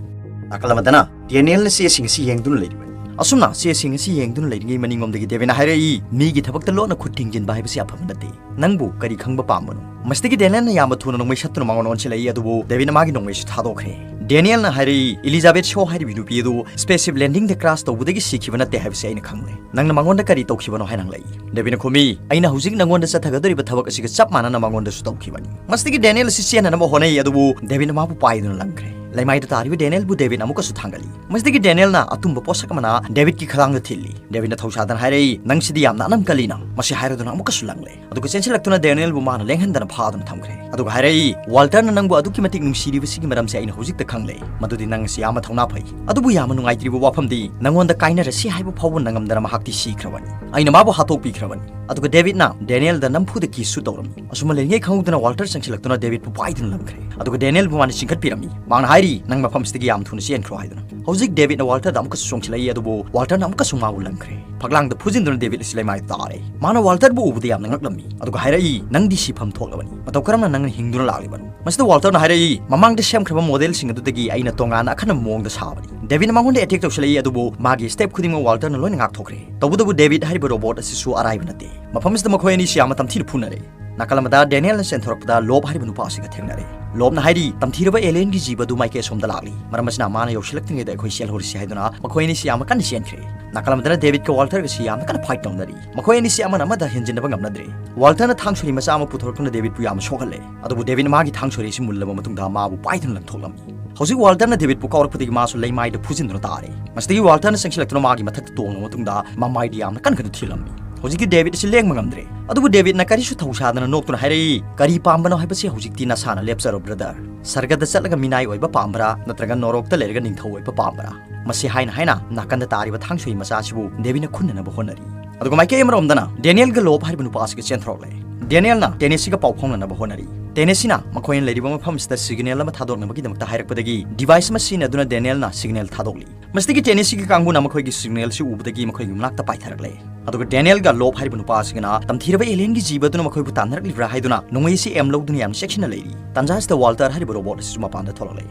ꯅꯥꯀꯜ ꯑꯃꯗꯅ ꯗꯦꯅꯤꯌꯦꯜꯅ ꯆꯦꯁꯤꯡ ꯑꯁꯤ ꯌꯦꯡꯗꯨꯅ ꯂꯩꯔꯤꯕꯅꯤ꯫ ꯑꯁꯨꯝꯅ ꯆꯦꯁꯤꯡ ꯑꯁꯤ ꯌꯦꯡꯗꯨꯅ ꯂꯩꯔꯤꯉꯩ ꯃꯅꯤꯡꯂꯣꯝꯗꯒꯤ ꯗꯦꯕꯤꯠꯅ ꯍꯥꯏꯔꯛꯏ, "ꯃꯤꯒꯤ ꯊꯕꯛꯇ ꯂꯣꯠꯅ ꯈꯨꯠ ꯊꯤꯡꯖꯤꯟꯕ ꯍꯥꯏꯕꯁꯤ ꯑꯐꯕ ꯅꯠꯇꯦ꯫ ꯅꯪꯕꯨ ꯀꯔꯤ ꯈꯪꯕ ꯄꯥꯝꯕꯅꯣ?" ꯃꯁꯤꯗꯒꯤ ꯗꯦꯅꯤꯌꯦꯜꯅ ꯌꯥꯝꯅ ꯊꯨꯅ ꯅꯣꯡꯃꯩ ꯁꯠꯇꯨꯅ ꯃꯉꯣꯟꯗ ꯑꯣꯟꯁꯤꯜꯂꯛꯏ, ꯑꯗꯨꯕꯨ ꯗꯦꯕꯤꯠꯅ ꯃꯥꯒꯤ ꯅꯣꯡꯃꯩꯁꯨ ꯊꯥꯗꯣꯛꯈ꯭ꯔꯦ꯫ ꯗꯦꯅꯤꯌꯦꯜꯅ ꯍꯥꯏꯔꯛꯏ, "ꯏꯂꯤꯖꯥꯕꯦꯠ ꯁꯣ ꯍꯥꯏꯔꯤꯕꯤ ꯅꯨꯄꯤ ꯑꯗꯨ spaceship landingꯗ crash ꯇꯧꯕꯗꯒꯤ ꯁꯤꯈꯤꯕ ꯅꯠꯇꯦ ꯍꯥꯏꯕꯁꯤ ꯑꯩꯅ ꯈꯪꯂꯦ꯫ ꯅꯪꯅ ꯃꯉꯣꯟꯗ ꯀꯔꯤ ꯇꯧꯈꯤꯕꯅꯣ?" ꯍꯥꯏꯅ ꯍꯪꯂꯛꯏ꯫ ꯗꯦꯕꯤꯠꯅ ꯈꯨꯝꯃꯤ, "ꯑꯩꯅ ꯍꯧꯖꯤꯛ ꯅꯉꯣꯟꯗ ꯆꯠꯊꯒꯗꯧꯔꯤꯕ ꯊꯕꯛ ꯑꯁꯤꯒ ꯆꯞ ꯃꯥꯟꯅꯅ ꯃꯉꯣꯟꯗꯁꯨ ꯇꯧꯈꯤꯕꯅꯤ꯫" ꯃꯁꯤꯗꯒꯤ ꯗꯦꯅꯤꯌꯦꯜ ꯑꯁꯤ ꯆꯦꯟꯅꯅꯕ ꯍꯣꯠꯅꯩ, ꯑꯗꯨꯕꯨ ꯗꯦꯕꯤꯠꯅ ꯃꯥꯕꯨ ꯄꯥꯏꯗꯨꯅ ꯂꯪꯈ꯭ꯔꯦ꯫ ꯂꯩꯃꯥꯏꯗ ꯇꯥꯔꯤꯕ ꯗꯦꯅꯤꯌꯦꯜꯕꯨ ꯗꯦꯕꯤꯠꯅ ꯑꯃꯨꯛꯀꯁꯨ ꯊꯥꯡꯒꯠꯂꯤ꯫ ꯃꯁꯤꯗꯒꯤ ꯗꯦꯅꯤꯌꯦꯜꯅ ꯑꯇꯨꯝꯕ ꯄꯣꯠꯁꯛ ꯑꯃꯅ ꯗꯦꯕꯤꯠꯀꯤ ꯈꯗꯥꯡꯗ ꯊꯤꯜꯂꯤ꯫ ꯗꯦꯕꯤꯠꯅ ꯊꯧꯁꯥꯗꯅ ꯍꯥꯏꯔꯛꯏ, "ꯅꯪꯁꯤꯗꯤ ꯌꯥꯝꯅ ꯑꯅꯝ ꯀꯜꯂꯤꯅ꯫" ꯃꯁꯤ ꯍꯥꯏꯔꯗꯨꯅ ꯑꯃꯨꯛꯀꯁꯨ ꯂꯪꯂꯦ꯫ ꯑꯗꯨꯒ ꯆꯦꯟꯁꯤꯜꯂꯛꯇꯨꯅ ꯗꯦꯅꯤꯌꯦꯜꯕꯨ ꯃꯥꯅ ꯂꯦꯡꯍꯟꯗꯅ ꯐꯥꯗꯨꯅ ꯊꯝꯈ꯭ꯔꯦ꯫ ꯑꯗꯨꯒ ꯍꯥꯏꯔꯛꯏ, "ꯋꯥꯜꯇꯔꯅ ꯅꯪꯕꯨ ꯑꯗꯨꯛꯀꯤ ꯃꯇꯤꯛ ꯅꯨꯡꯁꯤꯔꯤꯕꯁꯤꯒꯤ ꯃꯔꯝꯁꯦ ꯑꯩꯅ ꯍꯧꯖꯤꯛꯇ ꯈꯪꯂꯦ꯫ ꯃꯗꯨꯗꯤ ꯅꯪ ꯑꯁꯤ ꯌꯥꯝꯅ ꯊꯧꯅꯥ ꯐꯩ꯫ ꯑꯗꯨꯕꯨ ꯌꯥꯝꯅ ꯅꯨꯡꯉꯥꯏꯇ꯭ꯔꯤꯕ ꯋꯥꯐꯝꯗꯤ, ꯅꯉꯣꯟꯗ ꯀꯥꯏꯅꯔꯁꯤ ꯍꯥꯏꯕ ꯐꯥꯎꯕ ꯅꯪꯉꯝꯗꯅ ꯃꯍꯥꯛꯇꯤ ꯁꯤꯈ꯭ꯔꯕꯅꯤ꯫ ꯑꯩꯅ ꯃꯥꯕꯨ ꯍꯥꯠꯇꯣꯛꯄꯤꯈ꯭ꯔꯕꯅꯤ꯫" ꯑꯗꯨꯒ ꯗꯦꯕꯤꯠꯅ ꯗꯦꯅꯤꯌꯦꯜꯗ ꯅꯝꯐꯨꯗ kissꯁꯨ ꯇꯧꯔꯝꯃꯤ꯫ ꯑꯁꯨꯝꯅ ꯂꯩꯔꯤꯉꯩ ꯈꯪꯍꯧꯗꯅ ꯋꯥꯜꯇꯔ ꯆꯪꯁꯤꯜꯂꯛꯇꯨꯅ ꯗꯦꯕꯤꯠꯄꯨ ꯄꯥꯏꯗꯨꯅ ꯂꯪꯈ꯭ꯔꯦ꯫ ꯑꯗꯨꯒ ꯗꯦꯅꯤꯌꯦꯜꯕꯨ ꯃꯥꯅ ꯆꯤꯡꯈꯠꯄꯤꯔꯝꯃꯤ꯫ ꯃꯥꯅ ꯍꯥꯏꯔꯤ, "ꯅꯪ ꯃꯐꯝꯁꯤꯗꯒꯤ ꯌꯥꯝ ꯊꯨꯅ ꯆꯦꯟꯈ꯭ꯔꯣ" ꯍꯥꯏꯗꯨꯅ꯫ ꯍꯧꯖꯤꯛ ꯗꯦꯕꯤꯠꯅ ꯋꯥꯜꯇꯔꯗ ꯑꯃꯨꯛꯀꯁꯨ ꯆꯣꯡꯁꯤꯜꯂꯛꯏ, ꯑꯗꯨꯕꯨ ꯋꯥꯜꯇꯔꯅ ꯑꯃꯨꯛꯀꯁꯨ ꯃꯥꯕꯨ ꯂꯪꯈ꯭ꯔꯦ꯫ ꯐꯛꯂꯥꯡꯗ ꯐꯨꯖꯤꯟꯗꯨꯅ ꯗꯦꯕꯤꯠ ꯑꯁꯤ ꯂꯩꯃꯥꯏꯗ ꯇꯥꯔꯦ꯫ ꯃꯥꯅ ꯋꯥꯜꯇꯔꯕꯨ ꯎꯕꯗ ꯌꯥꯝꯅ ꯉꯛꯂꯝꯃꯤ꯫ ꯑꯗꯨꯒ ꯍꯥꯏꯔꯛꯏ, "ꯅꯪꯗꯤ ꯁꯤꯐꯝ ꯊꯣꯛꯂꯕꯅꯤ꯫ ꯃꯇꯧ ꯀꯔꯝꯅ ꯅꯪꯅ ꯍꯤꯡꯗꯨꯅ ꯂꯥꯛꯂꯤꯕꯅꯣ?" ꯃꯁꯤꯗ ꯋꯥꯜꯇꯔꯅ ꯍꯥꯏꯔꯛꯏ, "ꯃꯃꯥꯡꯗ ꯁꯦꯝꯈ꯭ꯔꯕ modelꯁꯤꯡ ꯑꯗꯨꯗꯒꯤ ꯑꯩꯅ ꯇꯣꯉꯥꯟꯅ ꯑꯈꯟꯅꯕ ꯃꯑꯣꯡꯗ ꯁꯥꯕꯅꯤ꯫" ꯗꯦꯕꯤꯠꯅ ꯃꯉꯣꯟꯗ attack ꯇꯧꯁꯤꯜꯂꯛꯏ, ꯑꯗꯨꯕꯨ ꯃꯥꯒꯤ step ꯈꯨꯗꯤꯡꯃꯛ ꯋꯥꯜꯇꯔꯅ ꯂꯣꯏꯅ ꯉꯥꯛꯊꯣꯛꯈ꯭ꯔꯦ꯫ ꯇꯧꯕꯇꯕꯨ ꯗꯦꯕꯤꯠ ꯍꯥꯏꯔꯤꯕ robot ꯑꯁꯤꯁꯨ ꯑꯔꯥꯏꯕ ꯅꯠꯇꯦ꯫ ꯃꯐꯝ ꯑꯁꯤꯗ ꯃꯈꯣꯏ ꯑꯅꯤꯁꯤ ꯌꯥꯝꯅ ꯇꯝꯊꯤꯅ ꯐꯨꯅꯔꯦ꯫ ꯅꯥꯀꯜ ꯑꯃꯗ ꯗꯦꯅꯤꯌꯦꯜꯅ ꯆꯦꯟꯊꯣꯔꯛꯄꯗ ꯂꯣꯞ ꯍꯥꯏꯔꯤꯕ ꯅꯨꯄꯥ ꯑꯁꯤꯒ ꯊꯦꯡꯅꯔꯦ꯫ ꯂꯣꯞꯅ ꯍꯥꯏꯔꯤ, "ꯇꯝꯊꯤꯔꯕ alienꯒꯤ ꯖꯤꯕ ꯑꯗꯨ ꯃꯥꯏꯀꯩ ꯑꯁꯣꯝꯗ ꯂꯥꯛꯂꯤ꯫ ꯃꯔꯝ ꯑꯁꯤꯅ ꯃꯥꯅ ꯌꯧꯁꯤꯜꯂꯛꯇ꯭ꯔꯤꯉꯩꯗ ꯑꯩꯈꯣꯏ ꯆꯦꯜꯍꯧꯔꯁꯤ" ꯍꯥꯏꯗꯨꯅ ꯃꯈꯣꯏ ꯑꯅꯤꯁꯤ ꯌꯥꯝꯅ ꯀꯟꯅ ꯆꯦꯟꯈ꯭ꯔꯦ꯫ ꯅꯥꯀꯜ ꯑꯃꯗꯅ ꯗꯦꯕꯤꯠꯀ ꯋꯥꯜꯇꯔꯒꯁꯤ ꯌꯥꯝꯅ ꯀꯟꯅ fight ꯇꯧꯅꯔꯤ꯫ ꯃꯈꯣꯏ ꯑꯅꯤꯁꯤ ꯑꯃꯅ ꯑꯃꯗ ꯍꯦꯟꯖꯤꯟꯅꯕ ꯉꯝꯅꯗ꯭ꯔꯦ꯫ ꯋꯥꯜꯇꯔꯅ ꯊꯥꯡ ꯁꯣꯔꯤ ꯃꯆꯥ ꯑꯃ ꯄꯨꯊꯣꯔꯛꯇꯨꯅ ꯗꯦꯕꯤꯠꯄꯨ ꯌꯥꯝꯅ ꯁꯣꯛꯍꯜꯂꯦ꯫ ꯑꯗꯨꯕꯨ ꯗꯦꯕꯤꯠꯅ ꯃꯥꯒꯤ ꯊꯥꯡ ꯁꯣꯔꯤ ꯑꯁꯤ ꯃꯨꯜꯂꯕ ꯃꯇꯨꯡꯗ ꯃꯥꯕꯨ ꯄꯥꯏꯗꯨꯅ ꯂꯪꯊꯣꯛꯂꯝꯃꯤ꯫ ꯍꯧꯖꯤꯛ ꯋꯥꯜꯇꯔꯅ ꯗꯦꯕꯤꯠꯄꯨ ꯀꯥꯎꯔꯛꯄꯗꯒꯤ ꯃꯥꯁꯨ ꯂꯩꯃꯥꯏꯗ ꯐꯨꯖꯤꯟꯗꯨꯅ ꯇꯥꯔꯦ꯫ ꯃꯁꯤꯗꯒꯤ ꯋꯥꯜꯇꯔꯅ ꯆꯪꯁꯤꯜꯂꯛꯇꯨꯅ ꯃꯥꯒꯤ ꯃꯊꯛꯇ ꯇꯣꯡꯂꯕ ꯃꯇꯨꯡꯗ ꯃꯃꯥꯏꯗ ꯌꯥꯝꯅ ꯀꯟꯅ ꯀꯟꯅ ꯊꯤꯜꯂꯝꯃꯤ꯫ ꯍꯧꯖꯤꯛꯇꯤ ꯗꯦꯕꯤꯠ ꯑꯁꯤ ꯂꯦꯡꯕ ꯉꯝꯗ꯭ꯔꯦ꯫ ꯑꯗꯨꯕꯨ ꯗꯦꯕꯤꯠꯅ ꯀꯔꯤꯁꯨ ꯊꯧꯁꯥꯗꯅ ꯅꯣꯛꯇꯨꯅ ꯍꯥꯏꯔꯛꯏ, "ꯀꯔꯤ ꯄꯥꯝꯕꯅꯣ ꯍꯥꯏꯕꯁꯤ ꯍꯧꯖꯤꯛꯇꯤ ꯅꯁꯥꯅ ꯂꯦꯞꯆꯔꯣ, brother꯫ ꯁꯔꯒꯗ ꯆꯠꯂꯒ ꯃꯤꯅꯥꯏ ꯑꯣꯏꯕ ꯄꯥꯝꯕ꯭ꯔꯥ, ꯅꯠꯇ꯭ꯔꯒ ꯅꯣꯔꯣꯛꯇ ꯂꯩꯔꯒ ꯅꯤꯡꯊꯧ ꯑꯣꯏꯕ ꯄꯥꯝꯕ꯭ꯔꯥ?" ꯃꯁꯤ ꯍꯥꯏꯅ ꯍꯥꯏꯅ ꯅꯥꯀꯟꯗ ꯇꯥꯔꯤꯕ ꯊꯥꯡ ꯁꯣꯔꯤ ꯃꯆꯥ ꯑꯁꯤꯕꯨ ꯗꯦꯕꯤꯠꯅ ꯈꯨꯟꯅꯅꯕ ꯍꯣꯠꯅꯔꯤ꯫ ꯑꯗꯨꯒ ꯃꯥꯏꯀꯩ ꯑꯃꯔꯣꯝꯗꯅ ꯗꯦꯅꯤꯌꯦꯜꯒ ꯂꯣꯞ ꯍꯥꯏꯔꯤꯕ ꯅꯨꯄꯥ ꯑꯁꯤꯒ ꯆꯦꯟꯊꯣꯔꯛꯂꯦ꯫ ꯗꯦꯅꯤꯌꯦꯜꯅ ꯇꯦꯅꯦꯁꯤꯒ ꯄꯥꯎ ꯐꯥꯎꯅꯅꯕ ꯍꯣꯠꯅꯔꯤ꯫ ꯇꯦꯅꯦꯁꯤꯅ ꯃꯈꯣꯏꯅ ꯂꯩꯔꯤꯕ ꯃꯐꯝ ꯑꯁꯤꯗ signal ꯑꯃ ꯊꯥꯗꯣꯛꯅꯕꯒꯤꯗꯃꯛꯇ ꯍꯥꯏꯔꯛꯄꯗꯒꯤ device ꯑꯃ ꯁꯤꯖꯤꯟꯅꯗꯨꯅ ꯗꯦꯅꯤꯌꯦꯜꯅ signal ꯊꯥꯗꯣꯛꯂꯤ꯫ ꯃꯁꯤꯗꯒꯤ ꯇꯦꯅꯦꯁꯤꯒꯤ ꯀꯥꯡꯕꯨꯅ ꯃꯈꯣꯏꯒꯤ signal ꯑꯁꯤ ꯎꯕꯗꯒꯤ ꯃꯈꯣꯏꯒꯤ ꯃꯅꯥꯛꯇ ꯄꯥꯏꯊꯔꯛꯂꯦ꯫ ꯑꯗꯨꯒ ꯗꯦꯅꯤꯌꯦꯜꯒ ꯂꯣꯞ ꯍꯥꯏꯔꯤꯕ ꯅꯨꯄꯥ ꯑꯁꯤꯒꯅ ꯇꯝꯊꯤꯔꯕ alienꯒꯤ ꯖꯤꯕ ꯑꯗꯨꯅ ꯃꯈꯣꯏꯕꯨ ꯇꯥꯟꯅꯔꯛꯂꯤꯕ꯭ꯔꯥ ꯍꯥꯏꯗꯨꯅ ꯅꯣꯡꯃꯩ ꯑꯁꯤ aim ꯂꯧꯗꯨꯅ ꯌꯥꯝꯅ ꯆꯦꯛꯁꯤꯟꯅ ꯂꯩꯔꯤ꯫ ꯇꯥꯟꯖꯥ ꯑꯁꯤꯗ ꯋꯥꯜꯇꯔ ꯍꯥꯏꯔꯤꯕ robot ꯑꯁꯤꯁꯨ ꯃꯄꯥꯟꯗ ꯊꯣꯛꯂꯛꯂꯦ꯫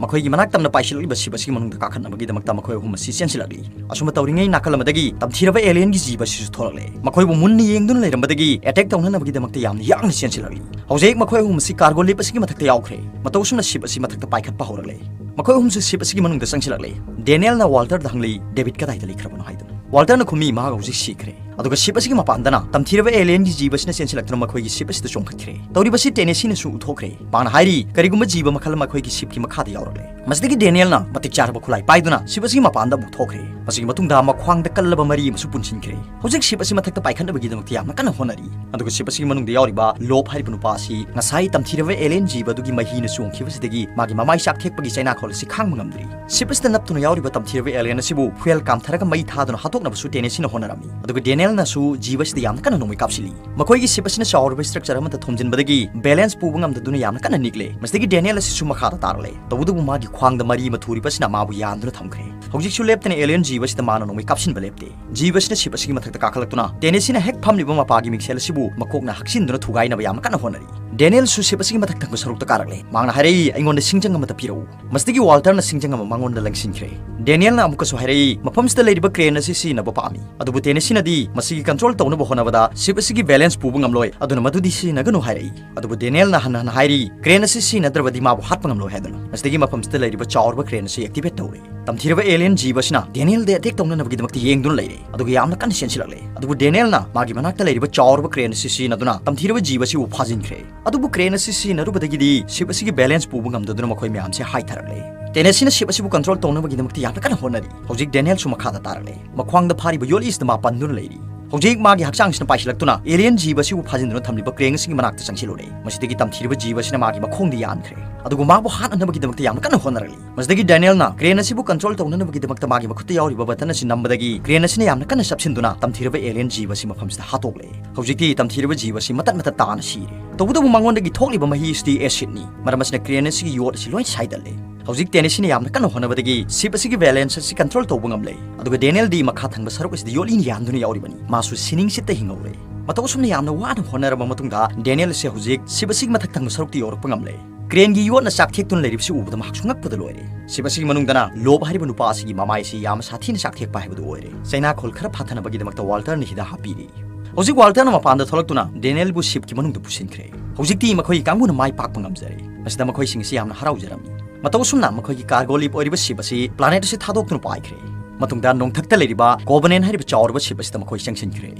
ꯃꯈꯣꯏꯒꯤ ꯃꯅꯥꯛ ꯇꯝꯅ ꯄꯥꯏꯁꯤꯜꯂꯛꯂꯤꯕ ship ꯑꯁꯤꯒꯤ ꯃꯅꯨꯡꯗ ꯀꯥꯈꯠꯅꯕꯒꯤꯗꯃꯛꯇ ꯃꯈꯣꯏ ꯑꯍꯨꯝ ꯑꯁꯤ ꯆꯦꯟꯁꯤꯜꯂꯛꯂꯤ꯫ ꯑꯁꯨꯝꯅ ꯇꯧꯔꯤꯉꯩ ꯅꯥꯀꯜ ꯑꯃꯗꯒꯤ ꯇꯝꯊꯤꯔꯕ alienꯒꯤ ꯖꯤꯕ ꯑꯁꯤꯁꯨ ꯊꯣꯛꯂꯛꯂꯦ꯫ ꯃꯈꯣꯏꯕꯨ ꯃꯨꯟꯅ ꯌꯦꯡꯗꯨꯅ ꯂꯩꯔꯝꯕꯗꯒꯤ attack ꯇꯧꯅꯅꯕꯒꯤꯗꯃꯛꯇ ꯌꯥꯝꯅ ꯌꯥꯡꯅ ꯆꯦꯟꯁꯤꯜꯂꯛꯂꯤ꯫ ꯍꯧꯖꯤꯛ ꯃꯈꯣꯏ ꯑꯍꯨꯝ ꯑꯁꯤ cargo lip ꯑꯁꯤꯒꯤ ꯃꯊꯛꯇ ꯌꯥꯎꯈ꯭ꯔꯦ꯫ ꯃꯇꯧ ꯑꯁꯨꯝꯅ ship ꯑꯁꯤ ꯃꯊꯛꯇ ꯄꯥꯏꯈꯠꯄ ꯍꯧꯔꯛꯂꯦ꯫ ꯃꯈꯣꯏ ꯑꯍꯨꯝꯁꯨ ship ꯑꯁꯤꯒꯤ ꯃꯅꯨꯡꯗ ꯆꯪꯁꯤꯜꯂꯛꯂꯦ꯫ ꯗꯦꯅꯤꯌꯦꯜꯅ ꯋꯥꯜꯇꯔꯗ ꯍꯪꯂꯤ, "ꯗꯦꯕꯤꯗ ꯀꯗꯥꯏꯗ ꯂꯩꯈ꯭ꯔꯕꯅꯣ?" ꯍꯥꯏꯗꯨꯅ꯫ ꯋꯥꯜꯇꯔꯅ ꯈꯨꯝꯃꯤ, "ꯃꯍꯥꯛ ꯍꯧꯖꯤꯛ ꯁꯤꯈ꯭ꯔꯦ꯫" ꯑꯗꯨꯒ ship ꯑꯁꯤꯒꯤ ꯃꯄꯥꯟꯗꯅ ꯇꯝꯊꯤꯔꯕ alienꯒꯤ ꯖꯤꯕ ꯑꯁꯤꯅ ꯆꯦꯟꯁꯤꯜꯂꯛꯇꯨꯅ ꯃꯈꯣꯏꯒꯤ ship ꯑꯁꯤꯗ ꯆꯣꯡꯈꯠꯈ꯭ꯔꯦ꯫ ꯇꯧꯔꯤꯕꯁꯤ ꯇꯦꯅꯦꯁꯤꯅꯁꯨ ꯎꯊꯣꯛꯈ꯭ꯔꯦ꯫ ꯃꯍꯥꯛꯅ ꯍꯥꯏꯔꯤ, "ꯀꯔꯤꯒꯨꯝꯕ ꯖꯤꯕ ꯃꯈꯜ ꯑꯃ ꯑꯩꯈꯣꯏꯒꯤ shipꯀꯤ ꯃꯈꯥꯗ ꯌꯥꯎꯔꯛꯂꯦ꯫" ꯃꯁꯤꯗꯒꯤ ꯗꯦꯅꯤꯌꯦꯜꯅ ꯃꯇꯤꯛ ꯆꯥꯔꯕ ꯈꯨꯠꯂꯥꯏ ꯄꯥꯏꯗꯨꯅ ship ꯑꯁꯤꯒꯤ ꯃꯄꯥꯟꯗ ꯑꯃꯨꯛ ꯊꯣꯛꯈ꯭ꯔꯦ꯫ ꯃꯁꯤꯒꯤ ꯃꯇꯨꯡꯗ ꯃꯈ꯭ꯋꯥꯡꯗ ꯀꯜꯂꯕ ꯃꯔꯤ ꯑꯃꯁꯨ ꯄꯨꯟꯁꯤꯟꯈ꯭ꯔꯦ꯫ ꯍꯧꯖꯤꯛ ship ꯑꯁꯤ ꯃꯊꯛꯇ ꯄꯥꯏꯈꯠꯅꯕꯒꯤꯗꯃꯛꯇ ꯌꯥꯝꯅ ꯀꯟꯅ ꯍꯣꯠꯅꯔꯤ꯫ ꯑꯗꯨꯒ ship ꯑꯁꯤꯒꯤ ꯃꯅꯨꯡꯗ ꯌꯥꯎꯔꯤꯕ ꯂꯣꯞ ꯍꯥꯏꯔꯤꯕ ꯅꯨꯄꯥ ꯑꯁꯤ ꯉꯁꯥꯏ ꯇꯝꯊꯤꯔꯕ alien ꯖꯤꯕ ꯑꯗꯨꯒꯤ ꯃꯍꯤꯅ ꯆꯣꯡꯈꯤꯕꯁꯤꯗꯒꯤ ꯃꯥꯒꯤ ꯃꯃꯥꯏ ꯆꯥꯛꯊꯦꯛꯄꯒꯤ ꯆꯩꯅꯥꯈꯣꯜ ꯑꯁꯤ ꯈꯥꯡꯕ ꯉꯝꯗ꯭ꯔꯤ꯫ Ship ꯑꯁꯤꯗ ꯅꯞꯇꯨꯅ ꯌꯥꯎꯔꯤꯕ ꯇꯝꯊꯤꯔꯕ alien ꯑꯁꯤꯕꯨ fuel ꯀꯥꯝꯊꯔꯒ ꯃꯩ ꯊꯥꯗꯨꯅ ꯍꯥꯠꯇꯣꯛꯅꯕꯁꯨ ꯇꯦꯅꯦꯁꯤꯅ ꯍꯣꯠꯅꯔꯝꯃꯤ꯫ ꯑꯗꯨꯒ ꯗꯦꯅꯤꯌꯦꯜꯅꯁꯨ ꯖꯤꯕ ꯑꯁꯤꯗ ꯌꯥꯝꯅ ꯀꯟꯅ ꯅꯣꯡꯃꯩ ꯀꯥꯞꯁꯤꯜꯂꯤ꯫ ꯃꯈꯣꯏꯒꯤ ship ꯑꯁꯤꯅ ꯆꯥꯎꯔꯕ structure ꯑꯃꯗ ꯊꯣꯝꯖꯤꯟꯕꯗꯒꯤ balance ꯄꯨꯕ ꯉꯝꯗꯗꯨꯅ ꯌꯥꯝꯅ ꯀꯟꯅ ꯅꯤꯛꯂꯦ꯫ ꯃꯁꯤꯗꯒꯤ ꯗꯦꯅꯤꯌꯦꯜ ꯑꯁꯤꯁꯨ ꯃꯈꯥꯗ ꯇꯥꯔꯛꯂꯦ꯫ ꯇꯧꯕꯇꯕꯨ ꯃꯥꯒꯤ ꯈ꯭ꯋꯥꯡꯗ ꯃꯔꯤ ꯑꯃ ꯊꯨꯔꯤꯕ ꯑꯁꯤꯅ ꯃꯥꯕꯨ ꯌꯥꯟꯗꯨꯅ ꯊꯝꯈ꯭ꯔꯦ꯫ ꯍꯧꯖꯤꯛꯁꯨ ꯂꯦꯞꯇꯅ alien ꯖꯤꯕ ꯑꯁꯤꯗ ꯃꯥꯅ ꯅꯣꯡꯃꯩ ꯀꯥꯞꯁꯤꯟꯕ ꯂꯦꯞꯇꯦ꯫ ꯖꯤꯕ ꯑꯁꯤꯅ ship ꯑꯁꯤꯒꯤ ꯃꯊꯛꯇ ꯀꯥꯈꯠꯂꯛꯇꯨꯅ ꯇꯦꯅꯦꯁꯤꯅ ꯍꯦꯛ ꯐꯝꯂꯤꯕ ꯃꯄꯥꯒꯤ ꯃꯤꯡꯁꯦꯜ ꯑꯁꯤꯕꯨ ꯃꯀꯣꯛꯅ ꯍꯛꯆꯤꯟꯗꯨꯅ ꯊꯨꯒꯥꯏꯅꯕ ꯌꯥꯝꯅ ꯀꯟꯅ ꯍꯣꯠꯅꯔꯤ꯫ ꯗꯦꯅꯤꯌꯦꯜꯁꯨ ship ꯑꯁꯤꯒꯤ ꯃꯊꯛ ꯊꯪꯕ ꯁꯔꯨꯛꯇ ꯀꯥꯔꯛꯂꯦ꯫ ꯃꯍꯥꯛꯅ ꯍꯥꯏꯔꯛꯏ, "ꯑꯩꯉꯣꯟꯗ ꯁꯤꯡꯖꯪ ꯑꯃꯇ ꯄꯤꯔꯛꯎ꯫" ꯃꯁꯤꯗꯒꯤ ꯋꯥꯜꯇꯔꯅ ꯁꯤꯡꯖꯪ ꯑꯃ ꯃꯉꯣꯟꯗ ꯂꯪꯁꯤꯟꯈ꯭ꯔꯦ꯫ ꯗꯦꯅꯤꯌꯦꯜꯅ ꯑꯃꯨꯛꯀꯁꯨ ꯍꯥꯏꯔꯛꯏ, "ꯃꯐꯝꯁꯤꯗ ꯂꯩꯔꯤꯕ crane ꯑꯁꯤ ꯁꯤꯖꯤꯟꯅꯕ ꯄꯥꯝꯃꯤ꯫" ꯑꯗꯨꯕꯨ ꯇꯦꯅꯦꯁꯤꯅꯗꯤ ꯃꯁꯤꯒꯤ control ꯇꯧꯅꯕ ꯍꯣꯠꯅꯕꯗ ship ꯑꯁꯤꯒꯤ balance ꯄꯨꯕ ꯉꯝꯂꯣꯏ, ꯑꯗꯨꯅ ꯃꯗꯨꯗꯤ ꯁꯤꯖꯤꯟꯅꯒꯅꯨ ꯍꯥꯏꯔꯛꯏ꯫ ꯑꯗꯨꯕꯨ ꯗꯦꯅꯤꯌꯦꯜꯅ ꯍꯟꯅ ꯍꯟꯅ ꯍꯥꯏꯔꯤ, "Crane ꯑꯁꯤ ꯁꯤꯖꯤꯟꯅꯗ꯭ꯔꯕꯗꯤ ꯃꯥꯕꯨ ꯍꯥꯠꯄ ꯉꯝꯂꯣꯏ" ꯍꯥꯏꯗꯨꯅ꯫ ꯃꯁꯤꯗꯒꯤ ꯃꯐꯝꯁꯤꯗ ꯂꯩꯔꯤꯕ ꯆꯥꯎꯔꯕ crane ꯑꯁꯤ activate ꯇꯧꯔꯦ꯫ ꯇꯝꯊꯤꯔꯕ alien ꯖꯤꯕ ꯑꯁꯤꯅ ꯗꯦꯅꯤꯌꯦꯜꯗ attack ꯇꯧꯅꯅꯕꯒꯤꯗꯃꯛꯇ ꯌꯦꯡꯗꯨꯅ ꯂꯩꯔꯦ, ꯑꯗꯨꯒ ꯌꯥꯝꯅ ꯀꯟꯅ ꯆꯦꯟꯁꯤꯜꯂꯛꯂꯦ꯫ ꯑꯗꯨꯕꯨ ꯗꯦꯅꯤꯌꯦꯜꯅ ꯃꯥꯒꯤ ꯃꯅꯥꯛꯇ ꯂꯩꯔꯤꯕ ꯆꯥꯎꯔꯕ crane ꯑꯁꯤ ꯁꯤꯖꯤꯟꯅꯗꯨꯅ ꯇꯝꯊꯤꯔꯕ ꯖꯤꯕ ꯑꯁꯤꯕꯨ ꯐꯥꯖꯤꯟꯈ꯭ꯔꯦ꯫ ꯑꯗꯨꯕꯨ crane ꯑꯁꯤ ꯁꯤꯖꯤꯟꯅꯔꯨꯕꯗꯒꯤꯗꯤ ship ꯑꯁꯤꯒꯤ balance ꯄꯨꯕ ꯉꯝꯗꯗꯨꯅ ꯃꯈꯣꯏ ꯃꯌꯥꯝꯁꯦ ꯍꯥꯏꯊꯔꯛꯂꯦ꯫ ꯇꯦꯅꯦꯁꯤꯅ ship ꯑꯁꯤꯕꯨ control ꯇꯧꯅꯕꯒꯤꯗꯃꯛꯇ ꯌꯥꯝꯅ ꯀꯟꯅ ꯍꯣꯠꯅꯔꯤ꯫ ꯍꯧꯖꯤꯛ ꯗꯦꯅꯤꯌꯦꯜꯁꯨ ꯃꯈꯥꯗ ꯇꯥꯔꯛꯂꯦ꯫ ꯃꯈ꯭ꯋꯥꯡꯗ ꯐꯥꯔꯤꯕ ꯌꯣꯠꯂꯤ ꯑꯁꯤꯗ ꯃꯥ ꯄꯟꯗꯨꯅ ꯂꯩꯔꯤ꯫ ꯍꯧꯖꯤꯛ ꯃꯥꯒꯤ ꯍꯛꯆꯥꯡꯁꯤꯅ ꯄꯥꯏꯁꯤꯜꯂꯛꯇꯨꯅ alien ꯖꯤꯕ ꯑꯁꯤꯕꯨ ꯐꯥꯖꯤꯟꯗꯨꯅ ꯊꯝꯂꯤꯕ crane ꯑꯁꯤꯒꯤ ꯃꯅꯥꯛꯇ ꯆꯪꯁꯤꯜꯂꯨꯔꯦ꯫ ꯃꯁꯤꯗꯒꯤ ꯇꯝꯊꯤꯔꯕ ꯖꯤꯕ ꯑꯁꯤꯅ ꯃꯥꯒꯤ ꯃꯈꯣꯡꯗ ꯌꯥꯟꯈ꯭ꯔꯦ꯫ ꯑꯗꯨꯒ ꯃꯥꯕꯨ ꯍꯥꯠꯅꯅꯕꯒꯤꯗꯃꯛꯇ ꯌꯥꯝꯅ ꯀꯟꯅ ꯍꯣꯠꯅꯔꯛꯂꯤ꯫ ꯃꯁꯤꯗꯒꯤ ꯗꯦꯅꯤꯌꯦꯜꯅ crane ꯑꯁꯤꯕꯨ control ꯇꯧꯅꯅꯕꯒꯤꯗꯃꯛꯇ ꯃꯥꯒꯤ ꯃꯈꯨꯠꯇ ꯌꯥꯎꯔꯤꯕ button ꯑꯁꯤ ꯅꯝꯕꯗꯒꯤ crane ꯑꯁꯤꯅ ꯌꯥꯝꯅ ꯀꯟꯅ ꯆꯞꯁꯤꯟꯗꯨꯅ ꯇꯝꯊꯤꯔꯕ alien ꯖꯤꯕ ꯑꯁꯤ ꯃꯐꯝꯁꯤꯗ ꯍꯥꯠꯇꯣꯛꯂꯦ꯫ ꯍꯧꯖꯤꯛꯇꯤ ꯇꯝꯊꯤꯔꯕ ꯖꯤꯕ ꯑꯁꯤ ꯃꯇꯠ ꯃꯇꯠ ꯇꯥꯅ ꯁꯤꯔꯦ꯫ ꯇꯧꯕꯇꯕꯨ ꯃꯉꯣꯟꯗꯒꯤ ꯊꯣꯛꯂꯤꯕ ꯃꯍꯤ ꯑꯁꯤꯗꯤ acidꯅꯤ꯫ ꯃꯔꯝ ꯑꯁꯤꯅ crane ꯑꯁꯤꯒꯤ ꯌꯣꯠ ꯑꯁꯤ ꯂꯣꯏ ꯁꯥꯏꯗꯠꯂꯦ꯫ ꯍꯧꯖꯤꯛ ꯇꯦꯅꯦꯁꯤꯅ ꯌꯥꯝꯅ ꯀꯟꯅ ꯍꯣꯠꯅꯕꯗꯒꯤ ship ꯑꯁꯤꯒꯤ balance ꯑꯁꯤ control ꯇꯧꯕ ꯉꯝꯂꯦ꯫ ꯑꯗꯨꯒ ꯗꯦꯅꯤꯌꯦꯜꯗꯤ ꯃꯈꯥ ꯊꯪꯕ ꯁꯔꯨꯛ ꯑꯁꯤꯗ ꯌꯣꯠꯂꯤꯅ ꯌꯥꯟꯗꯨꯅ ꯌꯥꯎꯔꯤꯕꯅꯤ꯫ ꯃꯥꯁꯨ ꯁꯤꯅꯤꯡ ꯁꯤꯠꯇ ꯍꯤꯡꯍꯧꯔꯦ꯫ ꯃꯇꯧ ꯑꯁꯨꯝꯅ ꯌꯥꯝꯅ ꯋꯥꯅ ꯍꯣꯠꯅꯔꯕ ꯃꯇꯨꯡꯗ ꯗꯦꯅꯤꯌꯦꯜ ꯑꯁꯤ ꯍꯧꯖꯤꯛ ship ꯑꯁꯤꯒꯤ ꯃꯊꯛ ꯊꯪꯕ ꯁꯔꯨꯛꯇ ꯌꯧꯔꯛꯄ ꯉꯝꯂꯦ꯫ ꯀ꯭ꯔꯦꯟꯒꯤ ꯌꯣꯠꯅ ꯆꯥꯛꯊꯦꯛꯇꯨꯅ ꯂꯩꯔꯤꯕꯁꯤ ꯎꯕꯗ ꯃꯍꯥꯛꯁꯨ ꯉꯛꯄꯗ ꯂꯣꯏꯔꯦ꯫ ꯁꯤꯞ ꯑꯁꯤꯒꯤ ꯃꯅꯨꯡꯗꯅ ꯂꯣꯞ ꯍꯥꯏꯔꯤꯕ ꯅꯨꯄꯥ ꯑꯁꯤꯒꯤ ꯃꯃꯥꯏ ꯑꯁꯤ ꯌꯥꯝꯅ ꯁꯥꯊꯤꯅ ꯆꯥꯛꯊꯦꯛꯄ ꯍꯥꯏꯕꯗꯨ ꯑꯣꯏꯔꯦ꯫ ꯆꯩꯅꯥꯈꯣꯜ ꯈꯔ ꯐꯥꯊꯅꯕꯒꯤꯗꯃꯛꯇ ꯋꯥꯜꯇꯔꯅ ꯍꯤꯗꯥꯛ ꯍꯥꯞꯄꯤꯔꯤ꯫ ꯍꯧꯖꯤꯛ ꯋꯥꯜꯇꯔꯅ ꯃꯄꯥꯟꯗ ꯊꯣꯛꯂꯛꯇꯨꯅ ꯗꯦꯅꯤꯌꯦꯜꯕꯨ ꯁꯤꯞꯀꯤ ꯃꯅꯨꯡꯗ ꯄꯨꯁꯤꯟꯈ꯭ꯔꯦ꯫ ꯍꯧꯖꯤꯛꯇꯤ ꯃꯈꯣꯏꯒꯤ ꯀꯥꯡꯕꯨꯅ ꯃꯥꯏ ꯄꯥꯛꯄ ꯉꯝꯖꯔꯦ꯫ ꯃꯁꯤꯗ ꯃꯈꯣꯏꯁꯤꯡ ꯑꯁꯤ ꯌꯥꯝꯅ ꯍꯔꯥꯎꯖꯔꯝꯃꯤ꯫ ꯃꯇꯧ ꯑꯁꯨꯝꯅ ꯃꯈꯣꯏꯒꯤ ꯀꯥꯔꯒꯣ ꯂꯤꯞ ꯑꯣꯏꯔꯤꯕ ꯁꯤꯞ ꯑꯁꯤ ꯄ꯭ꯂꯥꯅꯦꯠ ꯑꯁꯤ ꯊꯥꯗꯣꯛꯇꯨꯅ ꯄꯥꯏꯈ꯭ꯔꯦ꯫ ꯃꯇꯨꯡꯗ ꯅꯣꯡꯊꯛꯇ ꯂꯩꯔꯤꯕ ꯀꯣꯕꯅꯦꯟ ꯍꯥꯏꯔꯤꯕ ꯆꯥꯎꯔꯕ ꯁꯤꯞ ꯑꯁꯤꯗ ꯃꯈꯣꯏ ꯆꯪꯁꯤꯟꯈ꯭ꯔꯦ꯫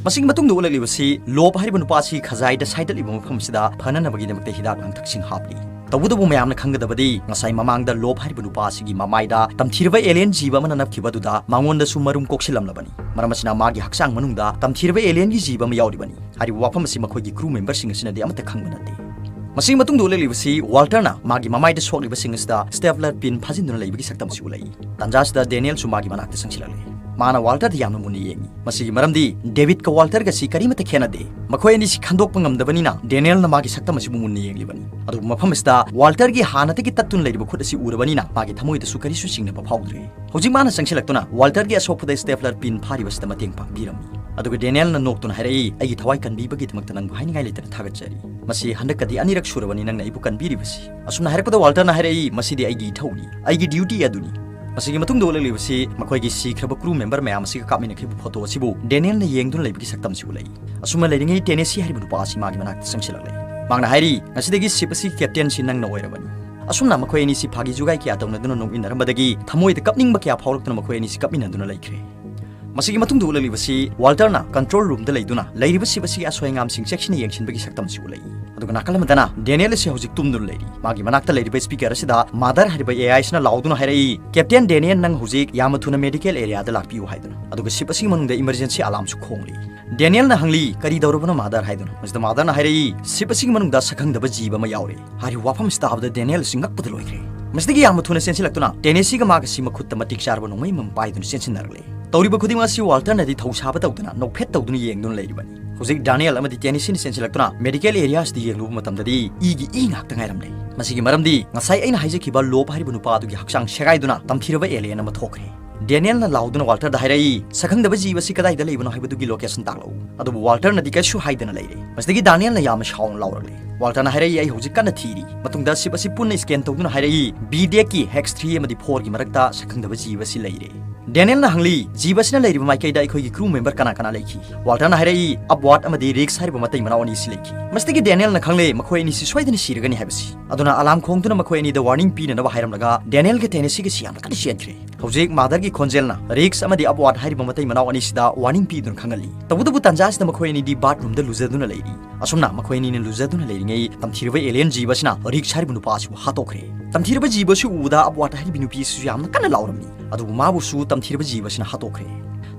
ꯃꯁꯤꯒꯤ ꯃꯇꯨꯡꯗ ꯎꯠꯂꯛꯂꯤꯕꯁꯤ ꯂꯣꯞ ꯍꯥꯏꯔꯤꯕ ꯅꯨꯄꯥ ꯑꯁꯤ ꯈꯖꯥꯏꯗ ꯁꯥꯏꯗꯠꯂꯤꯕ ꯃꯐꯝ ꯑꯁꯤꯗ ꯐꯅꯅꯕꯒꯤꯗꯃꯛꯇ ꯍꯤꯗꯥꯛ ꯂꯥꯡꯊꯛꯁꯤꯡ ꯍꯥꯞꯂꯤ꯫ ꯇꯧꯕꯇꯕꯨ ꯃꯌꯥꯝꯅ ꯈꯪꯒꯗꯕꯗꯤ ꯉꯁꯥꯏ ꯃꯃꯥꯡꯗ ꯂꯣꯞ ꯍꯥꯏꯔꯤꯕ ꯅꯨꯄꯥ ꯑꯁꯤꯒꯤ ꯃꯃꯥꯏꯗ ꯇꯝꯊꯤꯔꯕ ꯑꯦꯂꯤꯌꯟ ꯖꯤꯕ ꯑꯃꯅ ꯅꯞꯈꯤꯕ ꯑꯗꯨꯗ ꯃꯉꯣꯟꯗꯁꯨ ꯃꯔꯨꯝ ꯀꯣꯛꯁꯤꯜꯂꯝꯂꯕꯅꯤ꯫ ꯃꯔꯝ ꯑꯁꯤꯅ ꯃꯥꯒꯤ ꯍꯛꯆꯥꯡ ꯃꯅꯨꯡꯗ ꯇꯝꯊꯤꯔꯕ ꯑꯦꯂꯤꯌꯟꯒꯤ ꯖꯤꯕ ꯑꯃ ꯌꯥꯎꯔꯤꯕꯅꯤ꯫ ꯍꯥꯏꯔꯤꯕ ꯋꯥꯐꯝ ꯑꯁꯤ ꯃꯈꯣꯏꯒꯤ ꯀ꯭ꯔꯨ ꯃꯦꯝꯕꯔꯁꯤꯡ ꯑꯁꯤꯅꯗꯤ ꯑꯃꯠꯇ ꯈꯪꯕ ꯅꯠꯇꯦ꯫ ꯃꯁꯤꯒꯤ ꯃꯇꯨꯡꯗ ꯎꯠꯂꯛꯂꯤꯕꯁꯤ ꯋꯥꯜꯇꯔꯅ ꯃꯥꯒꯤ ꯃꯃꯥꯏꯗ ꯁꯣꯛꯂꯤꯕꯁꯤꯡ ꯑꯁꯤꯗ ꯁ꯭ꯇꯦꯞꯂꯔ ꯄꯤꯟ ꯐꯥꯖꯤꯟꯗꯨꯅ ꯂꯩꯕꯒꯤ ꯁꯛꯇꯝ ꯑꯁꯤ ꯎꯠꯂꯛꯏ꯫ ꯇꯥꯟꯖꯥꯁꯤꯗ ꯗꯦꯅꯤꯌꯦꯜꯁꯨ ꯃꯥꯒꯤ ꯃꯅꯥꯛꯇ ꯆꯪꯁꯤꯜꯂꯛꯂꯦ꯫ ꯃꯥꯅ ꯋꯥꯜꯇꯔꯗ ꯌꯥꯝꯅ ꯃꯨꯟꯅ ꯌꯦꯡꯉꯤ꯫ ꯃꯁꯤꯒꯤ ꯃꯔꯝꯗꯤ ꯗꯦꯕꯤꯗꯀ ꯋꯥꯜꯇꯔꯒꯁꯤ ꯀꯔꯤꯃꯠꯇ ꯈꯦꯠꯅꯗꯦ꯫ ꯃꯈꯣꯏ ꯑꯅꯤꯁꯤ ꯈꯟꯗꯣꯛꯄ ꯉꯝꯗꯕꯅꯤꯅ ꯗꯦꯅꯤꯌꯦꯜꯅ ꯃꯥꯒꯤ ꯁꯛꯇꯝ ꯑꯁꯤꯕꯨ ꯃꯨꯟꯅ ꯌꯦꯡꯂꯤꯕꯅꯤ꯫ ꯑꯗꯨꯕꯨ ꯃꯐꯝ ꯑꯁꯤꯗ ꯋꯥꯜꯇꯔꯒꯤ ꯍꯥꯟꯅꯗꯒꯤ ꯇꯠꯇꯨꯅ ꯂꯩꯔꯤꯕ ꯈꯨꯠ ꯑꯁꯤ ꯎꯔꯕꯅꯤꯅ ꯃꯥꯒꯤ ꯊꯃꯣꯏꯗꯁꯨ ꯀꯔꯤꯁꯨ ꯆꯤꯡꯅꯕ ꯐꯥꯎꯗ꯭ꯔꯦ꯫ ꯍꯧꯖꯤꯛ ꯃꯥꯅ ꯆꯪꯁꯤꯜꯂꯛꯇꯨꯅ ꯋꯥꯜꯇꯔꯒꯤ ꯑꯁꯣꯛꯄꯗ ꯁ꯭ꯇꯦꯞꯂꯔ ꯄꯤꯟ ꯐꯥꯔꯤꯕꯁꯤꯗ ꯃꯇꯦꯡ ꯄꯥꯡꯕꯤꯔꯝꯃꯤ꯫ ꯑꯗꯨꯒ ꯗꯦꯅꯤꯌꯦꯜꯅ ꯅꯣꯛꯇꯨꯅ ꯍꯥꯏꯔꯛꯏ, "ꯑꯩꯒꯤ ꯊꯋꯥꯏ ꯀꯟꯕꯤꯕꯒꯤꯗꯃꯛꯇ ꯅꯪꯕꯨ ꯍꯥꯏꯅꯤꯡꯉꯥꯏ ꯂꯩꯇꯅ ꯊꯥꯒꯠꯆꯔꯤ꯫ ꯃꯁꯤ ꯍꯟꯗꯛꯀꯗꯤ ꯑꯅꯤꯔꯛ ꯁꯨꯔꯕꯅꯤ ꯅꯪꯅ ꯑꯩꯕꯨ ꯀꯟꯕꯤꯔꯤꯕꯁꯤ꯫" ꯑꯁꯨꯝꯅ ꯍꯥꯏꯔꯛꯄꯗ ꯋꯥꯜꯇꯔꯅ ꯍꯥꯏꯔꯛꯏ, "ꯃꯁꯤꯗꯤ ꯑꯩꯒꯤ ꯏꯊꯧꯅꯤ, ꯑꯩꯒꯤ ꯗ꯭ꯌꯨꯇꯤ ꯑꯗꯨꯅꯤ꯫" ꯃꯁꯤꯒꯤ ꯃꯇꯨꯡꯗ ꯎꯠꯂꯛꯂꯤꯕꯁꯤ ꯃꯈꯣꯏꯒꯤ ꯁꯤꯈ꯭ꯔꯕ ꯀ꯭ꯔꯨ ꯃꯦꯝꯕꯔ ꯃꯌꯥꯝ ꯑꯁꯤꯒ ꯀꯥꯞꯃꯤꯟꯅꯈꯤꯕ ꯐꯣꯇꯣ ꯑꯁꯤꯕꯨ ꯗꯦꯅꯤꯌꯦꯜꯅ ꯌꯦꯡꯗꯨꯅ ꯂꯩꯕꯒꯤ ꯁꯛꯇꯝꯁꯤ ꯎꯠꯂꯛꯏ꯫ ꯑꯁꯨꯝꯅ ꯂꯩꯔꯤꯉꯩ ꯇꯦꯅꯦꯁꯤ ꯍꯥꯏꯔꯤꯕ ꯅꯨꯄꯥ ꯑꯁꯤ ꯃꯥꯒꯤ ꯃꯅꯥꯛꯇ ꯆꯪꯁꯤꯜꯂꯛꯂꯦ꯫ ꯃꯍꯥꯛꯅ ꯍꯥꯏꯔꯤ, "ꯉꯁꯤꯗꯒꯤ ꯁꯤꯞ ꯑꯁꯤꯒꯤ ꯀꯦꯞꯇꯦꯟꯁꯤ ꯅꯪꯅ ꯑꯣꯏꯔꯕꯅꯤ꯫" ꯑꯁꯨꯝꯅ ꯃꯈꯣꯏ ꯑꯅꯤꯁꯤ ꯐꯥꯒꯤ ꯖꯨꯒꯥꯏ ꯀꯌꯥ ꯇꯧꯅꯗꯨꯅ ꯅꯣꯛꯃꯤꯟꯅꯔꯝꯕꯗꯒꯤ ꯊꯃꯣꯏꯗ ꯀꯞꯅꯤꯡꯕ ꯀꯌꯥ ꯐꯥꯎꯔꯛꯇꯨꯅ ꯃꯈꯣꯏ ꯑꯅꯤꯁꯤ ꯀꯞꯃꯤꯟꯅꯗꯨꯅ ꯂꯩꯈ꯭ꯔꯦ꯫ ꯃꯁꯤꯒꯤ ꯃꯇꯨꯡꯗ ꯎꯠꯂꯛꯂꯤꯕꯁꯤ ꯋꯥꯜꯇꯔꯅ ꯀꯟꯇ꯭ꯔꯣꯜ ꯔꯨꯝꯗ ꯂꯩꯗꯨꯅ ꯂꯩꯔꯤꯕ ꯁꯤꯞ ꯑꯁꯤꯒꯤ ꯑꯁꯣꯏ ꯑꯉꯥꯝꯁꯤꯡ ꯆꯦꯛꯁꯤꯟꯅ ꯌꯦꯡꯁꯤꯟꯕꯒꯤ ꯁꯛꯇꯝꯁꯤ ꯎꯠꯂꯛꯏ꯫ ꯑꯗꯨꯒ ꯅꯥꯀꯜ ꯑꯃꯗꯅ ꯗꯦꯅꯤꯌꯦꯜ ꯑꯁꯤ ꯍꯧꯖꯤꯛ ꯇꯨꯝꯗꯨꯅ ꯂꯩꯔꯤ꯫ ꯃꯥꯒꯤ ꯃꯅꯥꯛꯇ ꯂꯩꯔꯤꯕ ꯁ꯭ꯄꯤꯀꯔ ꯑꯁꯤꯗ ꯃꯥꯗꯔ ꯍꯥꯏꯔꯤꯕ ꯑꯦ ꯑꯥꯏ ꯑꯁꯤꯅ ꯂꯥꯎꯗꯨꯅ ꯍꯥꯏꯔꯛꯏ, "ꯀꯦꯞꯇꯦꯟ ꯗꯦꯅꯤꯌꯦꯜ, ꯅꯪ ꯍꯧꯖꯤꯛ ꯌꯥꯝꯅ ꯊꯨꯅ ꯃꯦꯗꯤꯀꯦꯜ ꯑꯦꯔꯤꯌꯥꯗ ꯂꯥꯛꯄꯤꯌꯨ" ꯍꯥꯏꯗꯨꯅ꯫ ꯑꯗꯨꯒ ꯁꯤꯞ ꯑꯁꯤꯒꯤ ꯃꯅꯨꯡꯗ ꯏꯃꯔꯖꯦꯟꯁꯤ ꯑꯂꯥꯔꯝꯁꯨ ꯈꯣꯡꯂꯤ꯫ ꯗꯦꯅꯤꯌꯦꯜꯅ ꯍꯪꯂꯤ, "ꯀꯔꯤ ꯇꯧꯔꯕꯅꯣ ꯃꯥꯗꯔ?" ꯍꯥꯏꯗꯨꯅ꯫ ꯃꯁꯤꯗ ꯃꯥꯗꯔꯅ ꯍꯥꯏꯔꯛꯏ, "ꯁꯤꯞ ꯑꯁꯤꯒꯤ ꯃꯅꯨꯡꯗ ꯁꯛꯈꯪꯗꯕ ꯖꯤꯕ ꯑꯃ ꯌꯥꯎꯔꯦ꯫" ꯍꯥꯏꯔꯤꯕ ꯋꯥꯐꯝ ꯑꯁꯤ ꯇꯥꯕꯗ ꯗꯦꯅꯤꯌꯦꯜ ꯑꯁꯤ ꯉꯛꯄꯗ ꯂꯣꯏꯈ꯭ꯔꯦ꯫ ꯃꯁꯤꯗꯒꯤ ꯌꯥꯝꯅ ꯊꯨꯅ ꯆꯦꯟꯁꯤꯜꯂꯛꯇꯨꯅ ꯇꯦꯅꯦꯁꯤꯒ ꯃꯥꯒꯁꯤ ꯃꯈꯨꯠꯇ ꯃꯇꯤꯛ ꯆꯥꯔꯕ ꯅꯣꯡꯃꯩ ꯑꯃꯃꯝ ꯄꯥꯏꯗꯨꯅ ꯆꯦꯟꯁꯤꯟꯅꯔꯛꯂꯦ꯫ ꯇꯧꯔꯤꯕ ꯈꯨꯗꯤꯡꯃꯛ ꯑꯁꯤ ꯋꯥꯜꯇꯔꯅꯗꯤ ꯊꯧꯁꯥꯕ ꯇꯧꯗꯅ ꯅꯣꯛꯐꯦꯠ ꯇꯧꯗꯨꯅ ꯌꯦꯡꯗꯨꯅ ꯂꯩꯔꯤꯕꯅꯤ꯫ ꯍꯧꯖꯤꯛ ꯗꯦꯅꯤꯌꯦꯜ ꯑꯃꯗꯤ ꯇꯦꯅꯦꯁꯤꯅ ꯆꯦꯟꯁꯤꯜꯂꯛꯇꯨꯅ ꯃꯦꯗꯤꯀꯦꯜ ꯑꯦꯔꯤꯌꯥꯁꯤꯗ ꯌꯦꯡꯂꯨꯕ ꯃꯇꯝꯗꯗꯤ ꯏꯒꯤ ꯏ ꯉꯥꯛꯇ ꯉꯥꯏꯔꯝꯂꯦ꯫ ꯃꯁꯤꯒꯤ ꯃꯔꯝꯗꯤ ꯉꯁꯥꯏ ꯑꯩꯅ ꯍꯥꯏꯖꯈꯤꯕ ꯂꯣꯞ ꯍꯥꯏꯔꯤꯕ ꯅꯨꯄꯥ ꯑꯗꯨꯒꯤ ꯍꯛꯆꯥꯡ ꯁꯦꯒꯥꯏꯗꯨꯅ ꯇꯝꯊꯤꯔꯕ ꯑꯦꯂꯤꯌꯟ ꯑꯃ ꯊꯣꯛꯈ꯭ꯔꯦ꯫ ꯗꯦꯅꯤꯌꯦꯜꯅ ꯂꯥꯎꯗꯨꯅ ꯋꯥꯜꯇꯔꯗ ꯍꯥꯏꯔꯛꯏ, "ꯁꯛꯈꯪꯗꯕ ꯖꯤꯕꯁꯤ ꯀꯗꯥꯏꯗ ꯂꯩꯕꯅꯣ ꯍꯥꯏꯕꯗꯨꯒꯤ ꯂꯣꯀꯦꯁꯟ ꯇꯥꯛꯂꯛꯎ"꯫ ꯑꯗꯨꯕꯨ ꯋꯥꯜꯇꯔꯅꯗꯤ ꯀꯩꯁꯨ ꯍꯥꯏꯗꯅ ꯂꯩꯔꯦ꯫ ꯃꯁꯤꯗꯒꯤ ꯗꯥꯅꯤꯌꯦꯜꯅ ꯌꯥꯝꯅ ꯁꯥꯎꯅ ꯂꯥꯎꯔꯛꯂꯦ꯫ ꯋꯥꯜꯇꯔꯅ ꯍꯥꯏꯔꯛꯏ, "ꯑꯩ ꯍꯧꯖꯤꯛ ꯀꯟꯅ ꯊꯤꯔꯤ꯫ ꯃꯇꯨꯡꯗ ꯁꯤꯞ ꯑꯁꯤ ꯄꯨꯟꯅ ꯁ꯭ꯀꯦꯟ ꯇꯧꯗꯨꯅ ꯍꯥꯏꯔꯛꯏ, "ꯕꯤ ꯗꯦꯛꯀꯤ ꯍꯦꯛꯁ ꯊ꯭ꯔꯤ ꯑꯃꯗꯤ ꯐꯣꯔꯒꯤ ꯃꯔꯛꯇ ꯁꯛꯈꯪꯗꯕ ꯖꯤꯕꯁꯤ ꯂꯩꯔꯦ"꯫ ꯗꯦꯅꯤꯌꯦꯜꯅ ꯍꯪꯂꯤ, "ꯖꯤꯕꯁꯤꯅ ꯂꯩꯔꯤꯕ ꯃꯥꯏꯀꯩꯗ ꯑꯩꯈꯣꯏꯒꯤ ꯀ꯭ꯔꯨ ꯃꯦꯝꯕꯔ ꯀꯅꯥ ꯀꯅꯥ ꯂꯩꯈꯤ?" ꯋꯥꯜꯇꯔꯅ ꯍꯥꯏꯔꯛꯏ, "ꯑꯞꯋꯥꯔꯗ ꯑꯃꯗꯤ ꯔꯤꯛꯁ ꯍꯥꯏꯔꯤꯕ ꯃꯇꯩ ꯃꯅꯥꯎ ꯑꯅꯤꯁꯤ ꯂꯩꯈꯤ"꯫ ꯃꯁꯤꯗꯒꯤ ꯗꯦꯅꯤꯌꯦꯜꯅ ꯈꯪꯂꯦ, ꯃꯈꯣꯏ ꯑꯅꯤꯁꯤ ꯁꯣꯏꯗꯅ ꯁꯤꯔꯒꯅꯤ ꯍꯥꯏꯕꯁꯤ꯫ ꯑꯗꯨꯅ ꯑꯂꯥꯝ ꯈꯣꯡꯗꯨꯅ ꯃꯈꯣꯏ ꯑꯅꯤꯗ ꯋꯥꯔꯅꯤꯡ ꯄꯤꯅꯅꯕ ꯍꯥꯏꯔꯝꯂꯒ ꯗꯦꯅꯤꯌꯦꯜꯒ ꯇꯦꯅꯦꯁꯤꯒꯁꯤ ꯌꯥꯝꯅ ꯀꯟꯅ ꯆꯦꯟꯈ꯭ꯔꯦ꯫ ꯍꯧꯖꯤꯛ ꯃꯥꯗꯔꯒꯤ ꯈꯣꯟꯖꯦꯜꯅ ꯔꯤꯛꯁ ꯑꯃꯗꯤ ꯑꯞꯋꯥꯔꯗ ꯍꯥꯏꯔꯤꯕ ꯃꯇꯩ ꯃꯅꯥꯎ ꯑꯅꯤꯁꯤꯗ ꯋꯥꯔꯅꯤꯡ ꯄꯤꯗꯨꯅ ꯈꯪꯍꯜꯂꯤ꯫ ꯇꯧꯕꯇꯕꯨ ꯇꯥꯟꯖꯥ ꯑꯁꯤꯗ ꯃꯈꯣꯏ ꯑꯅꯤꯗꯤ ꯕꯥꯠꯔꯨꯝꯗ ꯂꯨꯖꯗꯨꯅ ꯂꯩꯔꯤ꯫ ꯑꯁꯨꯝꯅ ꯃꯈꯣꯏ ꯑꯅꯤꯅ ꯂꯨꯖꯗꯨꯅ ꯂꯩꯔꯤꯉꯩ ꯇꯝꯊꯤꯔꯕ ꯑꯦꯂꯤꯌꯟ ꯖꯤꯕ ꯑꯁꯤꯅ ꯔꯤꯛꯁ ꯍꯥꯏꯔꯤꯕ ꯅꯨꯄꯥ ꯑꯁꯤꯕꯨ ꯍꯥꯠꯇꯣꯛꯈ꯭ꯔꯦ꯫ ꯇꯝꯊꯤꯔꯕ ꯖꯤꯕ ꯑꯁꯤ ꯎꯕꯗ ꯑꯞꯋꯥꯔꯗ ꯍꯥꯏꯔꯤꯕ ꯅꯨꯄꯤ ꯑꯁꯤꯁꯨ ꯌꯥꯝꯅ ꯀꯟꯅ ꯂꯥꯎꯔꯝꯃꯤ꯫ ꯑꯗꯨꯕꯨ ꯃꯥꯕꯨꯁꯨ ꯇꯝꯊꯤꯔꯕ ꯖꯤꯕ ꯑꯁꯤꯅ ꯍꯥꯠꯇꯣꯛꯈ꯭ꯔꯦ꯫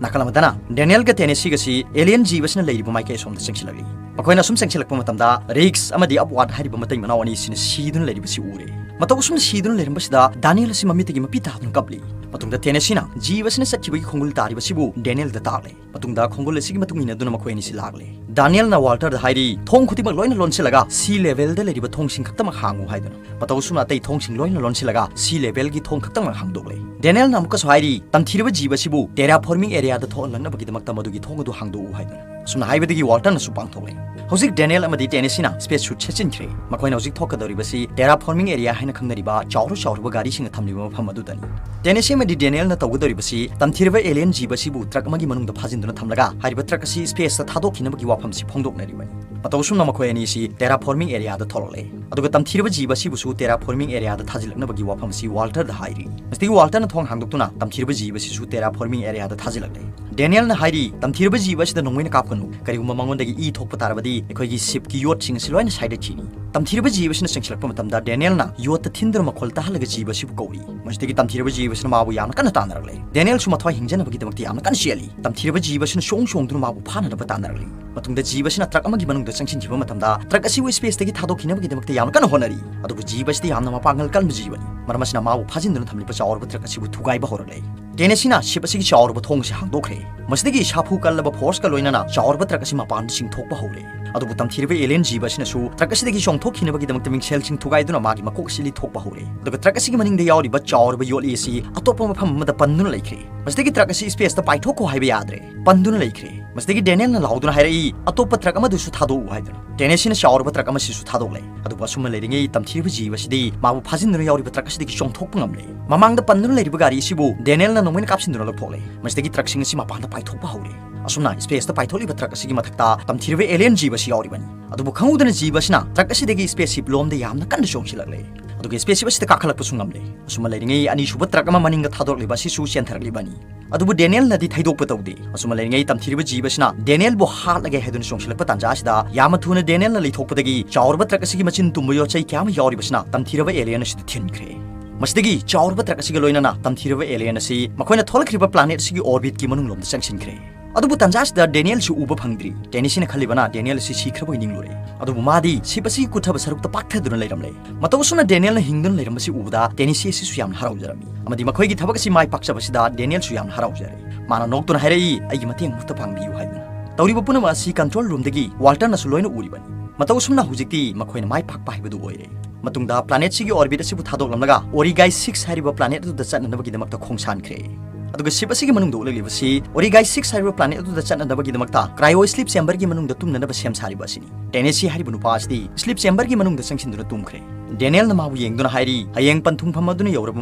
ꯅꯥꯀꯜ ꯑꯃꯗꯅ ꯗꯦꯅꯤꯌꯦꯜꯒ ꯇꯦꯅꯦꯁꯤꯒꯁꯤ ꯑꯦꯂꯤꯌꯟ ꯖꯤꯕ ꯑꯁꯤꯅ ꯂꯩꯔꯤꯕ ꯃꯥꯏꯀꯩ ꯑꯁꯣꯝꯗ ꯆꯪꯁꯤꯜꯂꯛꯂꯤ꯫ ꯃꯈꯣꯏꯅ ꯑꯁꯨꯝ ꯆꯪꯁꯤꯜꯂꯛꯄ ꯃꯇꯝꯗ ꯔꯤꯛꯁ ꯑꯃꯗꯤ ꯑꯞꯋꯥꯔꯗ ꯍꯥꯏꯔꯤꯕ ꯃꯇꯩ ꯃꯅꯥꯎ ꯑꯅꯤꯁꯤꯅ ꯁꯤꯗꯨꯅ ꯂꯩꯔꯤꯕꯁꯤ ꯎꯔꯦ꯫ ꯃꯇꯧ ꯑꯁꯨꯝꯅ ꯁꯤꯗꯨꯅ ꯂꯩꯔꯝꯕꯁꯤꯗ ꯗꯥꯅꯤꯌꯦꯜ ꯑꯁꯤ ꯃꯃꯤꯠꯇꯒꯤ ꯃꯄꯤ ꯇꯥꯗꯨꯅ ꯀꯞꯂꯤ꯫ ꯃꯇꯨꯡꯗ ꯇꯦꯅꯦꯁꯤꯅ ꯖꯤꯕ ꯑꯁꯤꯅ ꯆꯠꯈꯤꯕꯒꯤ ꯈꯣꯡꯒꯨꯜ ꯇꯥꯔꯤꯕꯁꯤꯕꯨ ꯗꯦꯅꯤꯌꯦꯜꯗ ꯇꯥꯛꯂꯦ꯫ ꯃꯇꯨꯡꯗ ꯈꯣꯡꯒꯨꯜ ꯑꯁꯤꯒꯤ ꯃꯇꯨꯡ ꯏꯟꯅꯗꯨꯅ ꯃꯈꯣꯏ ꯑꯅꯤꯁꯤ ꯂꯥꯛꯂꯦ꯫ ꯗꯥꯅꯤꯌꯦꯜꯅ ꯋꯥꯜꯇꯔꯗ ꯍꯥꯏꯔꯤ, "ꯊꯣꯡ ꯈꯨꯗꯤꯡꯃꯛ ꯂꯣꯏꯅ ꯂꯣꯟꯁꯤꯜꯂꯒ ꯁꯤ ꯂꯦꯚꯦꯜꯗ ꯂꯩꯔꯤꯕ ꯊꯣꯡꯁꯤꯡ ꯈꯛꯇꯃꯛ ꯍꯥꯡꯉꯨ" ꯍꯥꯏꯗꯨꯅ꯫ ꯃꯇꯧ ꯑꯁꯨꯝꯅ ꯑꯇꯩ ꯊꯣꯡꯁꯤꯡ ꯂꯣꯏꯅ ꯂꯣꯟꯁꯤꯜꯂꯒ ꯁꯤ ꯂꯦꯚꯦꯜꯒꯤ ꯊꯣꯡ ꯈꯛꯇꯃꯛ ꯍꯥꯡꯗꯣꯛꯂꯦ꯫ ꯗꯦꯅꯤꯌꯦꯜꯅ ꯑꯃꯨꯛꯀꯁꯨ ꯍꯥꯏꯔꯤ, "ꯇꯝꯊꯤꯔꯕ ꯖꯤꯕ ꯑꯁꯤꯕꯨ ꯇꯦꯔꯥꯐꯣꯔꯃꯤꯡ ꯑꯦꯔꯤꯌꯥꯗ ꯊꯣꯛꯍꯜꯂꯛꯅꯕꯒꯤꯗꯃꯛꯇ ꯃꯗꯨꯒꯤ ꯊꯣꯡ ꯑꯗꯨ ꯍꯥꯡꯗꯣꯛꯎ" ꯍꯥꯏꯗꯨꯅ꯫ ꯑꯁꯨꯝꯅ ꯍꯥꯏꯕꯗꯒꯤ ꯋꯥꯜꯇꯔꯅꯁꯨ ꯄꯥꯡꯊꯣꯛꯂꯦ꯫ ꯍꯧꯖꯤꯛ ꯗꯦꯅꯤꯌꯦꯜ ꯑꯃꯗꯤ ꯇꯦꯅꯦꯁꯤꯅ ꯁ꯭ꯄꯦꯁ ꯁꯨꯠ ꯁꯦꯠꯆꯤꯟꯈ꯭ꯔꯦ꯫ ꯃꯈꯣꯏꯅ ꯍꯧꯖꯤꯛ ꯊꯣꯛꯀꯗꯧꯔꯤꯕꯁꯤ ꯇꯦꯔꯥꯐꯣꯔꯃꯤꯡ ꯑꯦꯔꯤꯌꯥ ꯍꯥꯏꯅ ꯈꯪꯅꯔꯤꯕ ꯆꯥꯎꯔ ꯆꯥꯎꯔꯕ ꯒꯥꯔꯤꯁꯤꯡꯅ ꯊꯝꯂꯤꯕ ꯃꯐꯝ ꯑꯗꯨꯗꯅꯤ꯫ ꯇꯦꯅꯦꯁꯤ ꯑꯃꯗꯤ ꯗꯦꯅꯤꯌꯦꯜꯅ ꯇꯧꯒꯗꯧꯔꯤꯕꯁꯤ ꯇꯝꯊꯤꯔꯕ ꯑꯦꯂꯤꯌꯟ ꯖꯤꯕ ꯑꯁꯤꯕꯨ ꯇ꯭ꯔꯛ ꯑꯃꯒꯤ ꯃꯅꯨꯡꯗ ꯐꯥꯖꯤꯟꯗꯨꯅ ꯊꯝꯂꯒ ꯍꯥꯏꯔꯤꯕ ꯇ꯭ꯔꯛ ꯑꯁꯤ ꯁ꯭ꯄꯦꯁꯇ ꯊꯥꯗꯣꯛꯈꯤꯅꯕꯒꯤ ꯋꯥꯐꯝꯁꯤ ꯐꯣꯡꯗꯣꯛꯅꯔꯤꯕꯅꯤ꯫ ꯃꯇꯧ ꯑꯁꯨꯝꯅ ꯃꯈꯣꯏ ꯑꯅꯤꯁꯤ ꯇꯦꯔꯥꯐꯣꯔꯃꯤꯡ ꯑꯦꯔꯤꯌꯥꯗ ꯊꯣꯛꯂꯛꯂꯦ꯫ ꯑꯗꯨꯒ ꯇꯝꯊꯤꯔꯕ ꯖꯤꯕ ꯑꯁꯤꯕꯨꯁꯨ ꯇꯦꯔꯥꯐꯣꯔꯃꯤꯡ ꯑꯦꯔꯤꯌꯥꯗ ꯊꯥꯖꯤꯜꯂꯛꯅꯕꯒꯤ ꯋꯥꯐꯝ ꯑꯁꯤ ꯋꯥꯜꯇꯔꯗ ꯍꯥꯏꯔꯤ꯫ ꯃꯁꯤꯗꯒꯤ ꯋꯥꯜꯇꯔꯅ ꯊꯣꯡ ꯍꯥꯡꯗꯣꯛꯇꯨꯅ ꯇꯝꯊꯤꯔꯕ ꯖꯤꯕ ꯑꯁꯤꯁꯨ ꯇꯦꯔꯥꯐꯣꯔꯃꯤꯡ ꯑꯦꯔꯤꯌꯥꯗ ꯊꯥꯖꯤꯜꯂꯛꯂꯦ꯫ ꯗꯦꯅꯤꯌꯦꯜꯅ ꯍꯥꯏꯔꯤ, "ꯇꯝꯊꯤꯔꯕ ꯖꯤꯕ ꯑꯁꯤꯗ ꯅꯣꯡꯃꯩꯅ ꯀꯥꯞꯀꯅꯨ꯫ ꯀꯔꯤꯒꯨꯝꯕ ꯃꯉꯣꯟꯗꯒꯤ ꯏ ꯊꯣꯛꯄ ꯇꯥꯔꯕꯗꯤ ꯑꯩꯈꯣꯏꯒꯤ ꯁꯤꯞꯀꯤ ꯌꯣꯠꯁꯤꯡ ꯑꯁꯤ ꯂꯣꯏꯅ ꯁꯥꯏꯗꯠꯈꯤꯅꯤ"꯫ ꯇꯝꯊꯤꯔꯕ ꯖꯤꯕ ꯑꯁꯤꯅ ꯆꯪꯁꯤꯜꯂꯛꯄ ꯃꯇꯝꯗ ꯗꯦꯅꯤꯌꯦꯜꯅ ꯌꯣꯠꯇ ꯊꯤꯟꯗꯨꯅ ꯃꯈꯣꯜ ꯇꯥꯍꯜꯂꯒ ꯖꯤꯕ ꯑꯁꯤꯕꯨ ꯀꯧꯔꯤ꯫ ꯃꯁꯤꯗꯒꯤ ꯇꯝꯊꯤꯔꯕ ꯖꯤꯕ ꯑꯁꯤꯅ ꯃꯥꯕꯨ ꯌꯥꯝꯅ ꯀꯟꯅ ꯇꯥꯟꯅꯔꯛꯂꯦ꯫ ꯗꯦꯅꯤꯌꯦꯜꯁꯨ ꯃꯊ꯭ꯋꯥꯏ ꯍꯤꯡꯖꯅꯕꯒꯤꯗꯃꯛꯇ ꯌꯥꯝꯅ ꯀꯟꯅ ꯆꯦꯜꯂꯤ꯫ ꯇꯝꯊꯤꯔꯕ ꯖꯤꯕ ꯑꯁꯤꯅ ꯁꯣꯡ ꯁꯣꯡꯗꯨꯅ ꯃꯥꯕꯨ ꯐꯥꯅꯅꯕ ꯇꯥꯟꯅꯔꯛꯂꯤ꯫ ꯃꯇꯨꯡꯗ ꯖꯤꯕ ꯑꯁꯤꯅ ꯇ꯭ꯔꯛ ꯑꯃꯒꯤ ꯃꯅꯨꯡꯗ ꯆꯪꯁꯤꯟꯈꯤꯕ ꯃꯇꯝꯗ ꯇ꯭ꯔꯛ ꯑꯁꯤꯕꯨ ꯁ꯭ꯄꯦꯁꯇꯒꯤ ꯊꯥꯗꯣꯛꯈꯤꯅꯕꯒꯤꯗꯃꯛꯇ ꯌꯥꯝꯅ ꯀꯟꯅ ꯍꯣꯠꯅꯔꯤ꯫ ꯑꯗꯨꯕꯨ ꯖꯤꯕ ꯑꯁꯤꯗꯤ ꯌꯥꯝꯅ ꯃꯄꯥꯡꯒꯜ ꯀꯟꯕ ꯖꯤꯕꯅꯤ꯫ ꯃꯔꯝ ꯑꯁꯤꯅ ꯃꯥꯕꯨ ꯐꯥꯖꯤꯟꯗꯨꯅ ꯊꯝꯂꯤꯕ ꯆꯥꯎꯔꯕ ꯇ꯭ꯔꯛ ꯑꯁꯤꯕꯨ ꯊꯨꯒꯥꯏꯕ ꯍꯧꯔꯛꯂꯦ꯫ ꯇꯦꯅꯦꯁꯤꯅ ꯁꯤꯞ ꯑꯁꯤꯒꯤ ꯆꯥꯎꯔꯕ ꯊꯣꯡ ꯑꯁꯤ ꯍꯥꯡꯗꯣꯛꯈ꯭ꯔꯦ꯫ ꯃꯁꯤꯗꯒꯤ ꯁꯥꯐꯨ ꯀꯜꯂꯕ ꯐꯣꯔꯁꯀ ꯂꯣꯏꯅꯅ ꯆꯥꯎꯔꯕ ꯇ꯭ꯔꯛ ꯑꯁꯤ ꯃꯄꯥꯟꯗ ꯆꯤꯡꯊꯣꯛꯄ ꯍꯧꯔꯦ꯫ ꯑꯗꯨꯕꯨ ꯇꯝꯊꯤꯔꯕ alien ꯖꯤꯕ ꯑꯁꯤꯅꯁꯨ ꯇ꯭ꯔꯛ ꯑꯁꯤꯗꯒꯤ ꯆꯣꯡꯊꯣꯛꯈꯤꯅꯕꯒꯤꯗꯃꯛꯇ ꯃꯤꯡꯁꯦꯜꯁꯤꯡ ꯊꯨꯒꯥꯏꯗꯨꯅ ꯃꯥꯒꯤ ꯃꯀꯣꯛ ꯑꯁꯤ ꯂꯤꯊꯣꯛꯄ ꯍꯧꯔꯦ꯫ ꯑꯗꯨꯒ ꯇ꯭ꯔꯛ ꯑꯁꯤꯒꯤ ꯃꯅꯤꯡꯗ ꯌꯥꯎꯔꯤꯕ ꯆꯥꯎꯔꯕ ꯌꯣꯠꯂꯤ ꯑꯁꯤ ꯑꯇꯣꯞꯄ ꯃꯐꯝ ꯑꯃꯗ ꯄꯟꯗꯨꯅ ꯂꯩꯈ꯭ꯔꯦ꯫ ꯃꯁꯤꯗꯒꯤ ꯇ꯭ꯔꯛ ꯑꯁꯤ space ꯇ ꯄꯥꯏꯊꯣꯛꯈꯣ ꯍꯥꯏꯕ ꯌꯥꯗ꯭ꯔꯦ, ꯄꯟꯗꯨꯅ ꯂꯩꯈ꯭ꯔꯦ꯫ ꯃꯁꯤꯗꯒꯤ ꯗꯦꯅꯤꯌꯦꯜꯅ ꯂꯥꯎꯗꯨꯅ ꯍꯥꯏꯔꯛꯏ, "ꯑꯇꯣꯞꯄ ꯇ꯭ꯔꯛ ꯑꯃꯗꯨꯁꯨ ꯊꯥꯗꯣꯛꯎ" ꯍꯥꯏꯗꯨꯅ꯫ ꯇꯦꯅꯦꯁꯤꯅ ꯆꯥꯎꯔꯕ ꯇ꯭ꯔꯛ ꯑꯃꯁꯤꯁꯨ ꯊꯥꯗꯣꯛꯂꯦ꯫ ꯑꯗꯨꯕꯨ ꯑꯁꯨꯝꯅ ꯂꯩꯔꯤꯉꯩ ꯇꯝꯊꯤꯔꯕ ꯖꯤꯕ ꯑꯁꯤꯗꯤ ꯃꯥꯕꯨ ꯐꯥꯖꯤꯟꯗꯨꯅ ꯌꯥꯎꯔꯤꯕ ꯇ꯭ꯔꯛ ꯑꯁꯤꯗꯒꯤ ꯆꯣꯡꯊꯣꯛꯄ ꯉꯝꯂꯦ꯫ ꯃꯃꯥꯡꯗ ꯄꯟꯗꯨꯅ ꯂꯩꯔꯤꯕ ꯒꯥꯔꯤ ꯑꯁꯤꯕꯨ ꯗꯦꯅꯤꯌꯦꯜꯅ ꯅꯣꯡꯃꯩꯅ ꯀꯥꯞꯁꯤꯟꯗꯨꯅ ꯂꯧꯊꯣꯛꯂꯦ꯫ ꯃꯁꯤꯗꯒꯤ ꯇ꯭ꯔꯛꯁꯤꯡ ꯑꯁꯤ ꯃꯄꯥꯟꯗ ꯄꯥꯏꯊꯣꯛꯄ ꯍꯧꯔꯦ꯫ ꯑꯁꯨꯝꯅ space ꯇ ꯄꯥꯏꯊꯣꯛꯂꯤꯕ ꯇ꯭ꯔꯛ ꯑꯁꯤꯒꯤ ꯃꯊꯛꯇ ꯇꯝꯊꯤꯔꯕ alien ꯖꯤꯕ ꯑꯁꯤ ꯌꯥꯎꯔꯤꯕꯅꯤ꯫ ꯑꯗꯨꯕꯨ ꯈꯪꯍꯧꯗꯅ ꯖꯤꯕ ꯑꯁꯤꯅ ꯇ꯭ꯔꯛ ꯑꯁꯤꯗꯒꯤ spaceship ꯂꯣꯝꯗ ꯌꯥꯝꯅ ꯀꯟꯅ ꯆꯣꯡꯁꯤꯜꯂꯛꯂꯦ꯫ ꯑꯗꯨꯒ spaceship ꯑꯁꯤꯗ ꯀꯥꯈꯠꯂꯛꯄꯁꯨ ꯉꯝꯂꯦ꯫ ꯑꯁꯨꯝꯅ ꯂꯩꯔꯤꯉꯩ ꯑꯅꯤꯁꯨꯕ ꯇ꯭ꯔꯛ ꯑꯃ ꯃꯅꯤꯡꯗ ꯊꯥꯗꯣꯔꯛꯂꯤꯕ ꯑꯁꯤꯁꯨ ꯆꯦꯟꯊꯔꯛꯂꯤꯕꯅꯤ꯫ ꯑꯗꯨꯕꯨ ꯗꯦꯅꯤꯌꯦꯜꯅꯗꯤ ꯊꯩꯗꯣꯛꯄ ꯇꯧꯗꯦ꯫ ꯑꯁꯨꯝꯅ ꯂꯩꯔꯤꯉꯩ ꯇꯝꯊꯤꯔꯕ ꯖꯤꯕ ꯑꯁꯤꯅ ꯗꯦꯅꯤꯌꯦꯜꯕꯨ ꯍꯥꯠꯂꯒꯦ ꯍꯥꯏꯗꯨꯅ ꯆꯣꯡꯁꯤꯜꯂꯛꯄ ꯇꯥꯟꯖꯥ ꯑꯁꯤꯗ ꯌꯥꯝꯅ ꯊꯨꯅ ꯗꯦꯅꯤꯌꯦꯜꯅ ꯂꯩꯊꯣꯛꯄꯗꯒꯤ ꯆꯥꯎꯔꯕ ꯇ꯭ꯔꯛ ꯑꯁꯤꯒꯤ ꯃꯆꯤꯟ ꯇꯨꯝꯕ ꯌꯣꯠ ꯆꯩ ꯀꯌꯥ ꯑꯃ ꯌꯥꯎꯔꯤꯕꯁꯤꯅ ꯇꯝꯊꯤꯔꯕ alien ꯑꯁꯤꯗ ꯊꯤꯟꯈ꯭ꯔꯦ꯫ ꯃꯁꯤꯗꯒꯤ ꯆꯥꯎꯔꯕ ꯇ꯭ꯔꯛ ꯑꯁꯤꯒ ꯂꯣꯏꯅꯅ ꯇꯝꯊꯤꯔꯕ alien ꯑꯁꯤ ꯃꯈꯣꯏꯅ ꯊꯣꯛꯂꯛꯈ꯭ꯔꯤꯕ planet ꯑꯁꯤꯒꯤ orbit ꯀꯤ ꯃꯅꯨꯡꯂꯣꯝꯗ ꯆꯪꯁꯤꯟꯈ꯭ꯔꯦ꯫ ꯑꯗꯨꯕꯨ ꯇꯥꯟꯖꯥ ꯑꯁꯤꯗ ꯗꯦꯅꯤꯌꯦꯜꯁꯨ ꯎꯕ ꯐꯪꯗ꯭ꯔꯤ꯫ ꯇꯦꯅꯦꯁꯤꯅ ꯈꯜꯂꯤꯕꯅ ꯗꯦꯅꯤꯌꯦꯜ ꯑꯁꯤ ꯁꯤꯈ꯭ꯔꯕꯣꯏ ꯅꯤꯡꯂꯨꯔꯦ꯫ ꯑꯗꯨꯕꯨ ꯃꯥꯗꯤ ship ꯑꯁꯤꯒꯤ ꯀꯨꯊꯕ ꯁꯔꯨꯛꯇ ꯄꯥꯛꯊꯗꯨꯅ ꯂꯩꯔꯝꯂꯦ꯫ ꯃꯇꯧ ꯑꯁꯨꯝꯅ ꯗꯦꯅꯤꯌꯦꯜꯅ ꯍꯤꯡꯗꯨꯅ ꯂꯩꯔꯝꯕꯁꯤ ꯎꯕꯗ ꯇꯦꯅꯦꯁꯤ ꯑꯁꯤꯁꯨ ꯌꯥꯝꯅ ꯍꯔꯥꯎꯖꯔꯝꯃꯤ꯫ ꯑꯃꯗꯤ ꯃꯈꯣꯏꯒꯤ ꯊꯕꯛ ꯑꯁꯤ ꯃꯥꯏ ꯄꯥꯛꯆꯕꯁꯤꯗ ꯗꯦꯅꯤꯌꯦꯜꯁꯨ ꯌꯥꯝꯅ ꯍꯔꯥꯎꯖꯔꯦ꯫ ꯃꯥꯅ ꯅꯣꯛꯇꯨꯅ ꯍꯥꯏꯔꯛꯏ, "ꯑꯩꯒꯤ ꯃꯇꯦꯡ ꯑꯃꯨꯛꯇ ꯄꯥꯡꯕꯤꯌꯨ" ꯍꯥꯏꯗꯨꯅ꯫ ꯇꯧꯔꯤꯕ ꯄꯨꯝꯅꯃꯛ ꯑꯁꯤ control room ꯗꯒꯤ ꯋꯥꯜꯇꯔꯅꯁꯨ ꯂꯣꯏꯅ ꯎꯔꯤꯕꯅꯤ꯫ ꯃꯇꯧ ꯑꯁꯨꯝꯅ ꯍꯧꯖꯤꯛꯇꯤ ꯃꯈꯣꯏꯅ ꯃꯥꯏ ꯄꯥꯛꯄ ꯍꯥꯏꯕꯗꯨ ꯑꯣꯏꯔꯦ꯫ ꯃꯇꯨꯡꯗ planet ꯁꯤꯒꯤ orbit ꯑꯁꯤꯕꯨ ꯊꯥꯗꯣꯛꯂꯝꯂꯒ ꯑꯣꯔꯤꯒꯥꯏ six ꯍꯥꯏꯔꯤꯕ planet ꯑꯗꯨꯗ ꯆꯠꯅꯅꯕꯒꯤꯗꯃꯛꯇ ꯈꯣꯡꯁꯥꯟꯈ꯭ꯔꯦ꯫ ꯑꯗꯨꯒ ship ꯑꯁꯤꯒꯤ ꯃꯅꯨꯡꯗ ꯎꯠꯂꯛꯂꯤꯕꯁꯤ ꯑꯣꯔꯤꯒꯥꯏ six ꯍꯥꯏꯔꯤꯕ planet ꯑꯗꯨꯗ ꯆꯠꯅꯅꯕꯒꯤꯗꯃꯛꯇ cryo sleep chamber ꯒꯤ ꯃꯅꯨꯡꯗ ꯇꯨꯝꯅꯅꯕ ꯁꯦꯝ ꯁꯥꯔꯤꯕ ꯑꯁꯤꯅꯤ꯫ ꯇꯦꯅꯦꯁꯤ ꯍꯥꯏꯔꯤꯕ ꯅꯨꯄꯥ ꯑꯁꯤꯗꯤ sleep chamber ꯒꯤ ꯃꯅꯨꯡꯗ ꯆꯪꯁꯤꯟꯗꯨꯅ ꯇꯨꯝꯈ꯭ꯔꯦ꯫ ꯗꯦꯅꯤꯌꯦꯜꯅ ꯃꯥꯕꯨ ꯌꯦꯡꯗꯨꯅ ꯍꯥꯏꯔꯤ, "ꯍꯌꯦꯡ ꯄꯟꯊꯨꯡꯐꯝ ꯑꯗꯨꯅ ꯌꯧꯔꯕ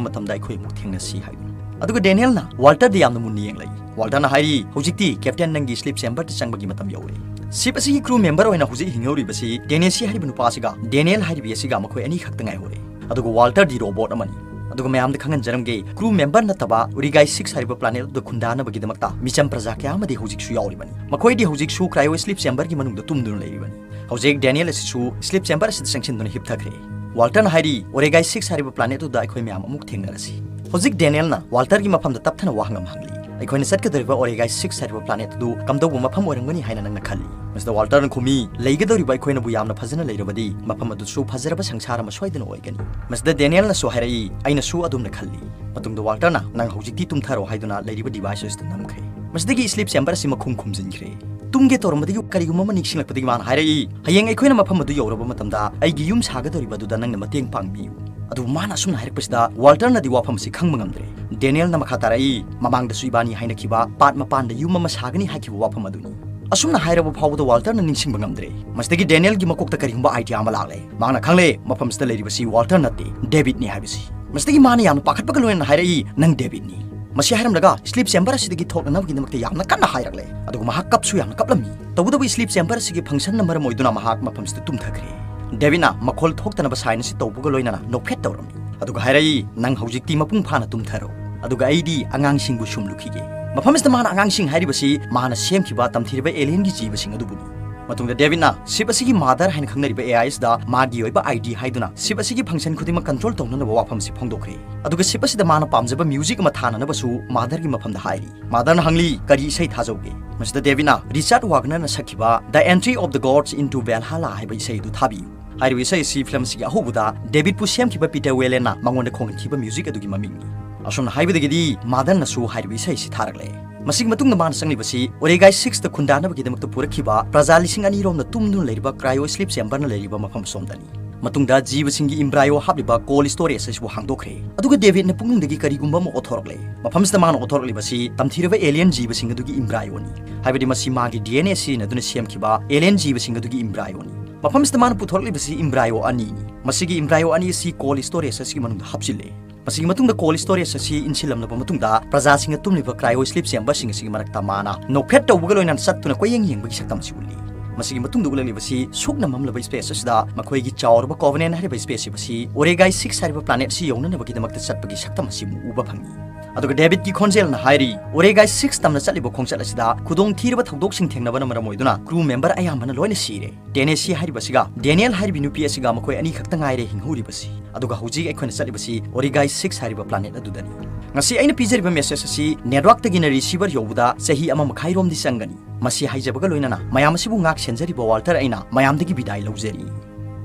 ꯃꯇꯝꯗ ꯑꯩꯈꯣꯏ ꯑꯃꯨꯛ ꯊꯦꯡꯅꯁꯤ" ꯍꯥꯏꯗꯨꯅ꯫ ꯑꯗꯨꯒ ꯗꯦꯅꯤꯌꯦꯜꯅ ꯋꯥꯜꯇꯔꯗ ꯌꯥꯝꯅ ꯃꯨꯟꯅ ꯌꯦꯡꯂꯛꯏ꯫ ꯋꯥꯜꯇꯔꯅ ꯍꯥꯏꯔꯤ, "ꯍꯧꯖꯤꯛꯇꯤ captain, ꯅꯪꯒꯤ sleep chamber ꯗ ꯆꯪꯕꯒꯤ ꯃꯇꯝ ꯌꯧꯔꯦ꯫" Ship ꯑꯁꯤꯒꯤ crew member ꯑꯣꯏꯅ ꯍꯧꯖꯤꯛ ꯍꯤꯡꯍꯧꯔꯤꯕꯁꯤ ꯇꯦꯅꯦꯁꯤ ꯍꯥꯏꯔꯤꯕ ꯅꯨꯄꯥ ꯑꯁꯤꯒ ꯗꯦꯅꯤꯌꯦꯜ ꯍꯥꯏꯔꯤꯕꯤ ꯑꯁꯤꯒ ꯃꯈꯣꯏ ꯑꯅꯤ ꯈꯛꯇ ꯉꯥꯏꯍꯧꯔꯦ꯫ ꯑꯗꯨꯒ ꯋꯥꯜꯇꯔꯗꯤ robot ꯑꯃꯅꯤ꯫ ꯑꯗꯨꯒ ꯃꯌꯥꯝꯗ ꯈꯪꯍꯟꯖꯔꯝꯒꯦ, crew member ꯅꯠꯇꯕ ꯎꯔꯤꯒꯥꯏ six ꯍꯥꯏꯔꯤꯕ planet ꯑꯗꯨꯗ ꯈꯨꯟꯗꯥꯅꯕꯒꯤꯗꯃꯛꯇ ꯃꯤꯆꯝ ꯄ꯭ꯔꯖꯥ ꯀꯌꯥ ꯑꯃꯗꯤ ꯍꯧꯖꯤꯛꯁꯨ ꯌꯥꯎꯔꯤꯕꯅꯤ꯫ ꯃꯈꯣꯏꯗꯤ ꯍꯧꯖꯤꯛꯁꯨ cryo sleep chamber ꯒꯤ ꯃꯅꯨꯡꯗ ꯇꯨꯝꯗꯨꯅ ꯂꯩꯔꯤꯕꯅꯤ꯫ ꯍꯧꯖꯤꯛ ꯗꯦꯅꯤꯌꯦꯜ ꯑꯁꯤꯁꯨ sleep chamber ꯑꯁꯤꯗ ꯆꯪꯁꯤꯟꯗꯨꯅ ꯍꯤꯞꯊꯈ꯭ꯔꯦ꯫ ꯋꯥꯜꯇꯔꯅ ꯍꯥꯏꯔꯤ, "ꯑꯣꯔꯦꯒꯥꯏ six ꯍꯥꯏꯔꯤꯕ planet ꯑꯗꯨꯗ ꯑꯩꯈꯣꯏ ꯃꯌꯥꯝ ꯑꯃꯨꯛ ꯊꯦꯡꯅꯔꯁꯤ꯫" ꯍꯧꯖꯤꯛ ꯗꯦꯅꯤꯌꯦꯜꯅ ꯋꯥꯜꯇꯔꯒꯤ ꯃꯐꯝꯗ ꯇꯞꯊꯅ ꯋꯥꯍꯪ ꯑꯃ ꯍꯪꯂꯤ, "ꯑꯩꯈꯣꯏꯅ ꯆꯠꯀꯗꯧꯔꯤꯕ ꯑꯣꯔꯦꯒꯥꯏ six ꯍꯥꯏꯔꯤꯕ planet ꯑꯗꯨ ꯀꯝꯗꯧꯕ ꯃꯐꯝ ꯑꯣꯏꯔꯝꯒꯅꯤ ꯍꯥꯏꯅ ꯅꯪꯅ ꯈꯜꯂꯤ?" ꯃꯁꯤꯗ ꯋꯥꯜꯇꯔꯅ ꯈꯨꯝꯃꯤ, "ꯂꯩꯒꯗꯧꯔꯤꯕ ꯑꯩꯈꯣꯏꯅꯕꯨ ꯌꯥꯝꯅ ꯐꯖꯅ ꯂꯩꯔꯕꯗꯤ ꯃꯐꯝ ꯑꯗꯨꯁꯨ ꯐꯖꯔꯕ ꯁꯪꯁꯥꯔ ꯑꯃ ꯁꯣꯏꯗꯅ ꯑꯣꯏꯒꯅꯤ꯫" ꯃꯁꯤꯗ ꯗꯦꯅꯤꯌꯦꯜꯅꯁꯨ ꯍꯥꯏꯔꯛꯏ, "ꯑꯩꯅꯁꯨ ꯑꯗꯨꯝꯅ ꯈꯜꯂꯤ꯫" ꯃꯇꯨꯡꯗ ꯋꯥꯜꯇꯔꯅ, "ꯅꯪ ꯍꯧꯖꯤꯛꯇꯤ ꯇꯨꯝꯊꯔꯣ" ꯍꯥꯏꯗꯨꯅ ꯂꯩꯔꯤꯕ device ꯑꯁꯤꯗ ꯅꯝꯈ꯭ꯔꯦ꯫ ꯃꯁꯤꯗꯒꯤ sleep chamber ꯑꯁꯤ ꯃꯈꯨꯝ ꯈꯨꯝꯖꯤꯟꯈ꯭ꯔꯦ꯫ ꯇꯨꯝꯒꯦ ꯇꯧꯔꯝꯕꯗꯒꯤ ꯀꯔꯤꯒꯨꯝꯕ ꯑꯃ ꯅꯤꯡꯁꯤꯡꯂꯛꯄꯗꯒꯤ ꯃꯥꯅ ꯍꯥꯏꯔꯛꯏ, "ꯍꯌꯦꯡ ꯑꯩꯈꯣꯏꯅ ꯃꯐꯝ ꯑꯗꯨ ꯌꯧꯔꯕ ꯃꯇꯝꯗ ꯑꯩꯒꯤ ꯌꯨꯝ ꯁꯥꯒꯗꯧꯔꯤꯕ ꯑꯗꯨꯗ ꯅꯪꯅ ꯃꯇꯦꯡ ꯄꯥꯡꯕꯤꯌꯨ"꯫ ꯑꯗꯨꯕꯨ ꯃꯥꯅ ꯑꯁꯨꯝꯅ ꯍꯥꯏꯔꯛꯄꯁꯤꯗ ꯋꯥꯜꯇꯔꯅꯗꯤ ꯋꯥꯐꯝ ꯑꯁꯤ ꯈꯪꯕ ꯉꯝꯗ꯭ꯔꯦ꯫ ꯗꯦꯅꯤꯌꯦꯜꯅ ꯃꯈꯥ ꯇꯥꯔꯛꯏ, "ꯃꯃꯥꯡꯗꯁꯨ ꯏꯕꯥꯅꯤ ꯍꯥꯏꯅꯈꯤꯕ ꯄꯥꯠ ꯃꯄꯥꯟꯗ ꯌꯨꯝ ꯑꯃ ꯁꯥꯒꯅꯤ ꯍꯥꯏꯈꯤꯕ ꯋꯥꯐꯝ ꯑꯗꯨꯅꯤ"꯫ ꯑꯁꯨꯝꯅ ꯍꯥꯏꯔꯕ ꯐꯥꯎꯕꯗ ꯋꯥꯜꯇꯔꯅ ꯅꯤꯡꯁꯤꯡꯕ ꯉꯝꯗ꯭ꯔꯦ꯫ ꯃꯁꯤꯗꯒꯤ ꯗꯦꯅꯤꯌꯦꯜꯒꯤ ꯃꯀꯣꯛꯇ ꯀꯔꯤꯒꯨꯝꯕ ꯑꯥꯏꯗꯤꯌꯥ ꯑꯃ ꯂꯥꯛꯂꯦ꯫ ꯃꯥꯅ ꯈꯪꯂꯦ, ꯃꯐꯝꯁꯤꯗ ꯂꯩꯔꯤꯕꯁꯤ ꯋꯥꯜꯇꯔ ꯅꯠꯇꯦ, ꯗꯦꯕꯤꯠꯅꯤ ꯍꯥꯏꯕꯁꯤ꯫ ꯃꯁꯤꯗꯒꯤ ꯃꯥꯅ ꯌꯥꯝꯅ ꯄꯥꯈꯠꯄꯒ ꯂꯣꯏꯅꯅ ꯍꯥꯏꯔꯛꯏ, "ꯅꯪ ꯗꯦꯕꯤꯠꯅꯤ"꯫ ꯃꯁꯤ ꯍꯥꯏꯔꯝꯂꯒ ꯁ꯭ꯂꯤꯞ ꯆꯦꯝꯕꯔ ꯑꯁꯤꯗꯒꯤ ꯊꯣꯛꯅꯅꯕꯒꯤꯗꯃꯛꯇ ꯌꯥꯝꯅ ꯀꯟꯅ ꯍꯥꯏꯔꯛꯂꯦ꯫ ꯑꯗꯨꯒ ꯃꯍꯥꯛ ꯀꯞꯁꯨ ꯌꯥꯝꯅ ꯀꯞꯂꯝꯃꯤ꯫ ꯇꯧꯕꯇꯕꯨ ꯁ꯭ꯂꯤꯞ ꯆꯦꯝꯕꯔ ꯑꯁꯤꯒꯤ ꯐꯪꯁꯟꯅ ꯃꯔꯝ ꯑꯣꯏꯗꯨꯅ ꯃꯍꯥꯛ ꯃꯐꯝꯁꯤꯗ ꯇꯨꯝꯊꯈ꯭ꯔꯦ꯫ ꯗꯦꯕꯤꯠꯅ ꯃꯈꯣꯜ ꯊꯣꯛꯇꯅꯕ ꯁꯥꯏꯟ ꯑꯁꯤ ꯇꯧꯕꯒ ꯂꯣꯏꯅꯅ ꯅꯣꯛꯐꯦꯠ ꯇꯧꯔꯝꯃꯤ꯫ ꯑꯗꯨꯒ ꯍꯥꯏꯔꯛꯏ, "ꯅꯪ ꯍꯧꯖꯤꯛꯇꯤ ꯃꯄꯨꯡ ꯐꯥꯅ ꯇꯨꯝꯊꯔꯣ꯫ ꯑꯗꯨꯒ ꯑꯩꯗꯤ ꯑꯉꯥꯡꯁꯤꯡꯕꯨ ꯁꯨꯝꯂꯨꯈꯤꯒꯦ"꯫ ꯃꯐꯝ ꯑꯁꯤꯗ ꯃꯥꯅ ꯑꯉꯥꯡꯁꯤꯡ ꯍꯥꯏꯔꯤꯕꯁꯤ ꯃꯥꯅ ꯁꯦꯝꯈꯤꯕ ꯇꯝꯊꯤꯔꯕ ꯑꯦꯂꯤꯌꯟꯒꯤ ꯖꯤꯕꯁꯤꯡ ꯑꯗꯨꯕꯨꯅꯤ꯫ ꯃꯇꯨꯡꯗ ꯗꯦꯕꯤꯠꯅ ꯁꯤꯞ ꯑꯁꯤꯒꯤ ꯃꯥꯗꯔ ꯍꯥꯏꯅ ꯈꯪꯅꯔꯤꯕ ꯑꯦ ꯑꯥꯏ ꯑꯦꯁꯗ ꯃꯥꯒꯤ ꯑꯣꯏꯕ ꯑꯥꯏ ꯗꯤ ꯍꯥꯏꯗꯨꯅ ꯁꯤꯞ ꯑꯁꯤꯒꯤ ꯐꯪꯁꯟ ꯈꯨꯗꯤꯡꯃꯛ ꯀꯟꯇ꯭ꯔꯣꯜ ꯇꯧꯅꯅꯕ ꯋꯥꯐꯝꯁꯤ ꯐꯣꯡꯗꯣꯛꯈ꯭ꯔꯦ꯫ ꯑꯗꯨꯒ ꯁꯤꯞ ꯑꯁꯤꯗ ꯃꯥꯅ ꯄꯥꯝꯖꯕ ꯃ꯭ꯌꯨꯖꯤꯛ ꯑꯃ ꯊꯥꯅꯅꯕꯁꯨ ꯃꯥꯗꯔꯒꯤ ꯃꯐꯝꯗ ꯍꯥꯏꯔꯤ꯫ ꯃꯥꯗꯔꯅ ꯍꯪꯂꯤ, "ꯀꯔꯤ ꯏꯁꯩ ꯊꯥꯖꯧꯒꯦ?" ꯃꯁꯤꯗ ꯗꯦꯕꯤꯠꯅ ꯔꯤꯆꯥꯔꯗ ꯋꯥꯒꯅꯔꯅ ꯁꯛꯈꯤꯕ The Entry of the Gods into Valhalla ꯍꯥꯏꯕ ꯏꯁꯩ ꯑꯗꯨ ꯊꯥꯕꯤꯌꯨ꯫ ꯍꯥꯏꯔꯤꯕ ꯏꯁꯩ ꯑꯁꯤ ꯐꯤꯂꯝ ꯑꯁꯤꯒꯤ ꯑꯍꯧꯕꯗ ꯗꯦꯕꯤꯠꯄꯨ ꯁꯦꯝꯈꯤꯕ ꯄꯤꯇꯔ ꯋꯦꯂꯦꯟꯅ ꯃꯉꯣꯟꯗ ꯈꯣꯡꯍꯟꯈꯤꯕ ꯃ꯭ꯌꯨꯖꯤꯛ ꯑꯗꯨꯒꯤ ꯃꯃꯤꯡꯅꯤ꯫ ꯑꯁꯨꯝꯅ ꯍꯥꯏꯕꯗꯒꯤꯗꯤ ꯃꯥꯗꯔꯅꯁꯨ ꯍꯥꯏꯔꯤꯕ ꯏꯁꯩ ꯑꯁꯤ ꯊꯥꯔꯛꯂꯦ꯫ ꯃꯁꯤꯒꯤ ꯃꯇꯨꯡꯗ ꯃꯥꯅ ꯆꯪꯂꯤꯕꯁꯤ ꯑꯣꯔꯦꯒꯥꯏ ꯁꯤꯛꯁꯇ ꯈꯨꯟꯗꯥꯅꯕꯒꯤꯗꯃꯛꯇ ꯄꯨꯔꯛꯈꯤꯕ ꯄ꯭ꯔꯖꯥ ꯂꯤꯁꯤꯡ ꯑꯅꯤ ꯔꯣꯝꯅ ꯇꯨꯝꯗꯨꯅ ꯂꯩꯔꯤꯕ ꯀ꯭ꯔꯥꯏꯑꯣ ꯁ꯭ꯂꯤꯞ ꯆꯦꯝꯕꯔꯅ ꯂꯩꯔꯤꯕ ꯃꯐꯝ ꯑꯁꯣꯝꯗꯅꯤ꯫ ꯃꯇꯨꯡꯗ ꯖꯤꯕꯁꯤꯡꯒꯤ ꯏꯝꯕ꯭ꯔꯥꯏꯑꯣ ꯍꯥꯞꯂꯤꯕ ꯀꯣꯜ ꯁ꯭ꯇꯣꯔꯦꯖ ꯑꯁꯤꯕꯨ ꯍꯥꯡꯗꯣꯛꯈ꯭ꯔꯦ꯫ ꯑꯗꯨꯒ ꯗꯦꯕꯤꯠꯅ ꯄꯨꯛꯅꯤꯡꯗꯒꯤ ꯀꯔꯤꯒꯨꯝꯕ ꯑꯃ ꯑꯣꯊꯣꯔꯛꯂꯦ꯫ ꯃꯐꯝꯁꯤꯗ ꯃꯥꯅ ꯑꯣꯊꯣꯔꯛꯂꯤꯕꯁꯤ ꯇꯝꯊꯤꯔꯕ ꯑꯦꯂꯤꯌꯟ ꯖꯤꯕꯁꯤꯡ ꯑꯗꯨꯒꯤ ꯏꯝꯕ꯭ꯔꯥꯏꯑꯣꯅꯤ꯫ ꯍꯥꯏꯕꯗꯤ ꯃꯁꯤ ꯃꯥꯒꯤ ꯗꯤ ꯑꯦꯟ ꯑꯦ ꯁꯤꯖꯤꯟꯅꯗꯨꯅ ꯁꯦꯝꯈꯤꯕ ꯑꯦꯂꯤꯌꯟ ꯖꯤꯕꯁꯤꯡ ꯑꯗꯨꯒꯤ ꯏꯝꯕ꯭ꯔꯥꯏꯑꯣꯅꯤ꯫ ꯃꯐꯝꯁꯤꯗ ꯃꯥꯅ ꯄꯨꯊꯣꯔꯛꯂꯤꯕꯁꯤ ꯏꯝꯕ꯭ꯔꯥꯏꯑꯣ ꯑꯅꯤꯅꯤ꯫ ꯃꯁꯤꯒꯤ ꯏꯝꯕ꯭ꯔꯥꯏꯑꯣ ꯑꯅꯤ ꯑꯁꯤ ꯀꯣꯜ ꯁ꯭ꯇꯣꯔꯦꯖ ꯑꯁꯤꯒꯤ ꯃꯅꯨꯡꯗ ꯍꯥꯞꯆꯤꯜꯂꯦ꯫ ꯃꯁꯤꯒꯤ ꯃꯇꯨꯡꯗ ꯀꯣꯜ ꯁ꯭ꯇꯣꯔꯦꯖ ꯑꯁꯤ ꯏꯟꯁꯤꯜꯂꯝꯂꯕ ꯃꯇꯨꯡꯗ, ꯄ꯭ꯔꯖꯥꯁꯤꯡꯅ ꯇꯨꯝꯂꯤꯕ ꯀ꯭ꯔꯥꯏꯑꯣ ꯁ꯭ꯂꯤꯞ ꯆꯦꯝꯕꯔꯁꯤꯡ ꯑꯁꯤꯒꯤ ꯃꯔꯛꯇ ꯃꯥꯅ ꯅꯣꯛꯐꯦꯠ ꯇꯧꯕꯒ ꯂꯣꯏꯅꯅ ꯆꯠꯇꯨꯅ ꯀꯣꯏꯌꯦꯡ ꯌꯦꯡꯕꯒꯤ ꯁꯛꯇꯝ ꯑꯁꯤ ꯎꯠꯂꯤ꯫ ꯃꯁꯤꯒꯤ ꯃꯇꯨꯡꯗ ꯎꯠꯂꯛꯂꯤꯕꯁꯤ ꯁꯨꯛꯅ ꯃꯝꯂꯕ ꯁ꯭ꯄꯦꯁ ꯑꯁꯤꯗ ꯃꯈꯣꯏꯒꯤ ꯆꯥꯎꯔꯕ ꯀꯣꯚꯦꯅꯦꯟ ꯍꯥꯏꯔꯤꯕ ꯁ꯭ꯄꯦꯁ ꯁꯤꯞ ꯑꯁꯤ ꯑꯣꯔꯦꯒꯥꯏ ꯁꯤꯛꯁ ꯍꯥꯏꯔꯤꯕ ꯄ꯭ꯂꯥꯅꯦꯠ ꯑꯁꯤ ꯌꯧꯅꯅꯕꯒꯤꯗꯃꯛꯇ ꯆꯠꯄꯒꯤ ꯁꯛꯇꯝ ꯑꯁꯤ ꯑꯃꯨꯛ ꯎꯕ ꯐꯪꯉꯤ꯫ ꯑꯗꯨꯒ ꯗꯦꯕꯤꯠꯀꯤ ꯈꯣꯟꯖꯦꯜꯅ ꯍꯥꯏꯔꯤ, "ꯑꯣꯔꯦꯒꯥꯏ ꯁꯤꯛꯁ ꯇꯝꯅ ꯆꯠꯂꯤꯕ ꯈꯣꯡꯆꯠ ꯑꯁꯤꯗ ꯈꯨꯗꯣꯡꯊꯤꯔꯕ ꯊꯧꯗꯣꯛꯁꯤꯡ ꯊꯦꯡꯅꯕꯅ ꯃꯔꯝ ꯑꯣꯏꯗꯨꯅ ꯀ꯭ꯔꯨ ꯃꯦꯝꯕꯔ ꯑꯌꯥꯝꯕꯅ ꯂꯣꯏꯅ ꯁꯤꯔꯦ꯫ ꯇꯦꯅꯦꯁꯤ ꯍꯥꯏꯔꯤꯕꯁꯤꯒ ꯗꯦꯅꯤꯌꯦꯜ ꯍꯥꯏꯔꯤꯕ ꯅꯨꯄꯤ ꯑꯁꯤꯒ ꯃꯈꯣꯏ ꯑꯅꯤꯈꯛꯇ ꯉꯥꯏꯔꯦ ꯍꯤꯡꯍꯧꯔꯤꯕꯁꯤ꯫ ꯑꯗꯨꯒ ꯍꯧꯖꯤꯛ ꯑꯩꯈꯣꯏꯅ ꯆꯠꯂꯤꯕꯁꯤ ꯑꯣꯔꯦꯒꯥꯏ ꯁꯤꯛꯁ ꯍꯥꯏꯔꯤꯕ ꯄ꯭ꯂꯥꯅꯦꯠ ꯑꯗꯨꯗꯅꯤ"꯫ ꯉꯁꯤ ꯑꯩꯅ ꯄꯤꯖꯔꯤꯕ ꯃꯦꯁꯦꯖ ꯑꯁꯤ ꯅꯦꯠꯋꯥꯔꯛꯇꯒꯤꯅ ꯔꯤꯁꯤꯚꯔ ꯌꯧꯕꯗ ꯆꯍꯤ ꯑꯃ ꯃꯈꯥꯏꯔꯣꯝꯗꯤ ꯆꯪꯒꯅꯤ꯫ ꯃꯁꯤ ꯍꯥꯏꯖꯕꯒ ꯂꯣꯏꯅꯅ ꯃꯌꯥꯝ ꯑꯁꯤꯕꯨ ꯉꯥꯛ ꯁꯦꯟꯖꯔꯤꯕ ꯋꯥꯜꯇꯔ ꯑꯩꯅ ꯃꯌꯥꯝꯗꯒꯤ ꯕꯤꯗꯥꯏ ꯂꯧꯖꯔꯤ꯫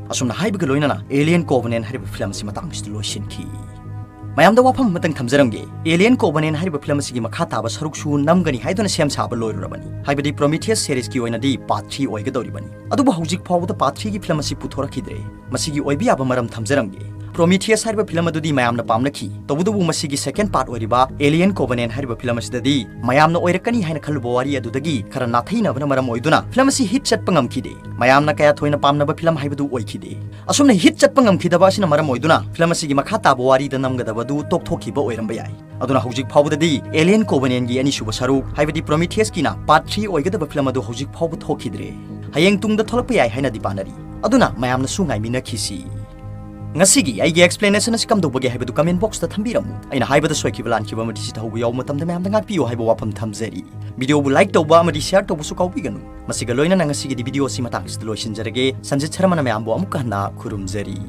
ꯑꯁꯨꯝꯅ ꯍꯥꯏꯕꯒ ꯂꯣꯏꯅꯅ ꯑꯦꯂꯤꯌꯟ ꯀꯣꯚꯦꯅꯦꯟ ꯍꯥꯏꯔꯤꯕ ꯐꯤꯂꯝ ꯑꯁꯤ ꯃꯇꯥꯡ ꯑꯁꯤꯗ ꯂꯣꯏꯁꯤꯟꯈꯤ꯫ ꯃꯌꯥꯝꯗ ꯋꯥꯐꯝ ꯑꯃꯇꯪ ꯊꯝꯖꯔꯝꯒꯦ, Alien Covenant ꯍꯥꯏꯔꯤꯕ ꯐꯤꯂꯝ ꯑꯁꯤꯒꯤ ꯃꯈꯥ ꯇꯥꯕ ꯁꯔꯨꯛꯁꯨ ꯅꯝꯒꯅꯤ ꯍꯥꯏꯗꯨꯅ ꯁꯦꯝ ꯁꯥꯕ ꯂꯣꯏꯔꯨꯔꯕꯅꯤ, ꯍꯥꯏꯕꯗꯤ Prometheus series ꯀꯤ ꯑꯣꯏꯅꯗꯤ part three ꯑꯣꯏꯒꯗꯧꯔꯤꯕꯅꯤ꯫ ꯑꯗꯨꯕꯨ ꯍꯧꯖꯤꯛ ꯐꯥꯎꯕꯗ part three ꯒꯤ ꯐꯤꯂꯝ ꯑꯁꯤ ꯄꯨꯊꯣꯔꯛꯈꯤꯗ꯭ꯔꯦ꯫ ꯃꯁꯤꯒꯤ ꯑꯣꯏꯕ ꯌꯥꯕ ꯃꯔꯝ ꯊꯝꯖꯔꯝꯒꯦ꯫ Prometheus ꯍꯥꯏꯔꯤꯕ ꯐꯤꯂꯝ ꯑꯗꯨꯗꯤ ꯃꯌꯥꯝꯅ ꯄꯥꯝꯅꯈꯤ, ꯇꯧꯕꯇꯕꯨ ꯃꯁꯤꯒꯤ second part ꯑꯣꯏꯔꯤꯕ Alien Covenant ꯍꯥꯏꯔꯤꯕ ꯐꯤꯂꯝ ꯑꯁꯤꯗꯗꯤ ꯃꯌꯥꯝꯅ ꯑꯣꯏꯔꯛꯀꯅꯤ ꯍꯥꯏꯅ ꯈꯜꯂꯨꯕ ꯋꯥꯔꯤ ꯑꯗꯨꯗꯒꯤ ꯈꯔ ꯅꯥꯊꯩꯅꯕꯅ ꯃꯔꯝ ꯑꯣꯏꯗꯨꯅ ꯐꯤꯂꯝ ꯑꯁꯤ hit ꯆꯠꯄ ꯉꯝꯈꯤꯗꯦ꯫ ꯃꯌꯥꯝꯅ ꯀꯌꯥ ꯊꯣꯏꯅ ꯄꯥꯝꯅꯕ ꯐꯤꯂꯝ ꯍꯥꯏꯕꯗꯨ ꯑꯣꯏꯈꯤꯗꯦ꯫ ꯑꯁꯨꯝꯅ hit ꯆꯠꯄ ꯉꯝꯈꯤꯗꯕ ꯑꯁꯤꯅ ꯃꯔꯝ ꯑꯣꯏꯗꯨꯅ ꯐꯤꯂꯝ ꯑꯁꯤꯒꯤ ꯃꯈꯥ ꯇꯥꯕ ꯋꯥꯔꯤꯗ ꯅꯝꯒꯗꯕ ꯑꯗꯨ ꯇꯣꯛꯊꯣꯛꯈꯤꯕ ꯑꯣꯏꯔꯝꯕ ꯌꯥꯏ꯫ ꯑꯗꯨꯅ ꯍꯧꯖꯤꯛ ꯐꯥꯎꯕꯗꯗꯤ Alien Covenant ꯒꯤ ꯑꯅꯤꯁꯨꯕ ꯁꯔꯨꯛ, ꯍꯥꯏꯕꯗꯤ Prometheus ꯀꯤꯅ part three ꯑꯣꯏꯒꯗꯕ ꯐꯤꯂꯝ ꯑꯗꯨ ꯍꯧꯖꯤꯛ ꯐꯥꯎꯕ ꯊꯣꯛꯈꯤꯗ꯭ꯔꯦ꯫ ꯍꯌꯦꯡ ꯇꯨꯡꯗ ꯊꯣꯛꯂꯛꯄ ꯌꯥꯏ ꯍꯥꯏꯅꯗꯤ ꯄꯥꯅꯔꯤ꯫ ꯑꯗꯨꯅ ꯃꯌꯥꯝꯅꯁꯨ ꯉꯥꯏꯃꯤꯟꯅꯈꯤꯁꯤ꯫ ꯉꯁꯤꯒꯤ ꯑꯩꯒꯤ explanation ꯑꯁꯤ ꯀꯝꯗꯧꯕꯒꯦ ꯍꯥꯏꯕꯗꯨ comment box ꯇ ꯊꯝꯕꯤꯔꯝꯃꯨ꯫ ꯑꯩꯅ ꯍꯥꯏꯕꯗ ꯁꯣꯏꯈꯤꯕ ꯂꯥꯟꯈꯤꯕ ꯑꯃꯗꯤ ꯁꯤ ꯇꯧꯍꯧꯕ ꯌꯥꯎꯕ ꯃꯇꯝꯗ ꯃꯌꯥꯝꯗ ꯉꯥꯛꯄꯤꯌꯨ ꯍꯥꯏꯕ ꯋꯥꯐꯝ ꯊꯝꯖꯔꯤ꯫ Video ꯕꯨ like ꯇꯧꯕ ꯑꯃꯗꯤ share ꯇꯧꯕꯁꯨ ꯀꯥꯎꯕꯤꯒꯅꯨ꯫ ꯃꯁꯤꯒ ꯂꯣꯏꯅꯅ ꯉꯁꯤꯒꯤꯗꯤ video ꯑꯁꯤ ꯃꯇꯥꯡꯁꯤꯗ ꯂꯣꯏꯁꯤꯟꯖꯔꯒꯦ꯫ ꯁꯟꯖꯤꯠ ꯁꯔꯃꯅ ꯃꯌꯥꯝꯕꯨ ꯑꯃꯨꯛꯀ ꯍꯟꯅ ꯈꯨꯔꯨꯝꯖꯔꯤ꯫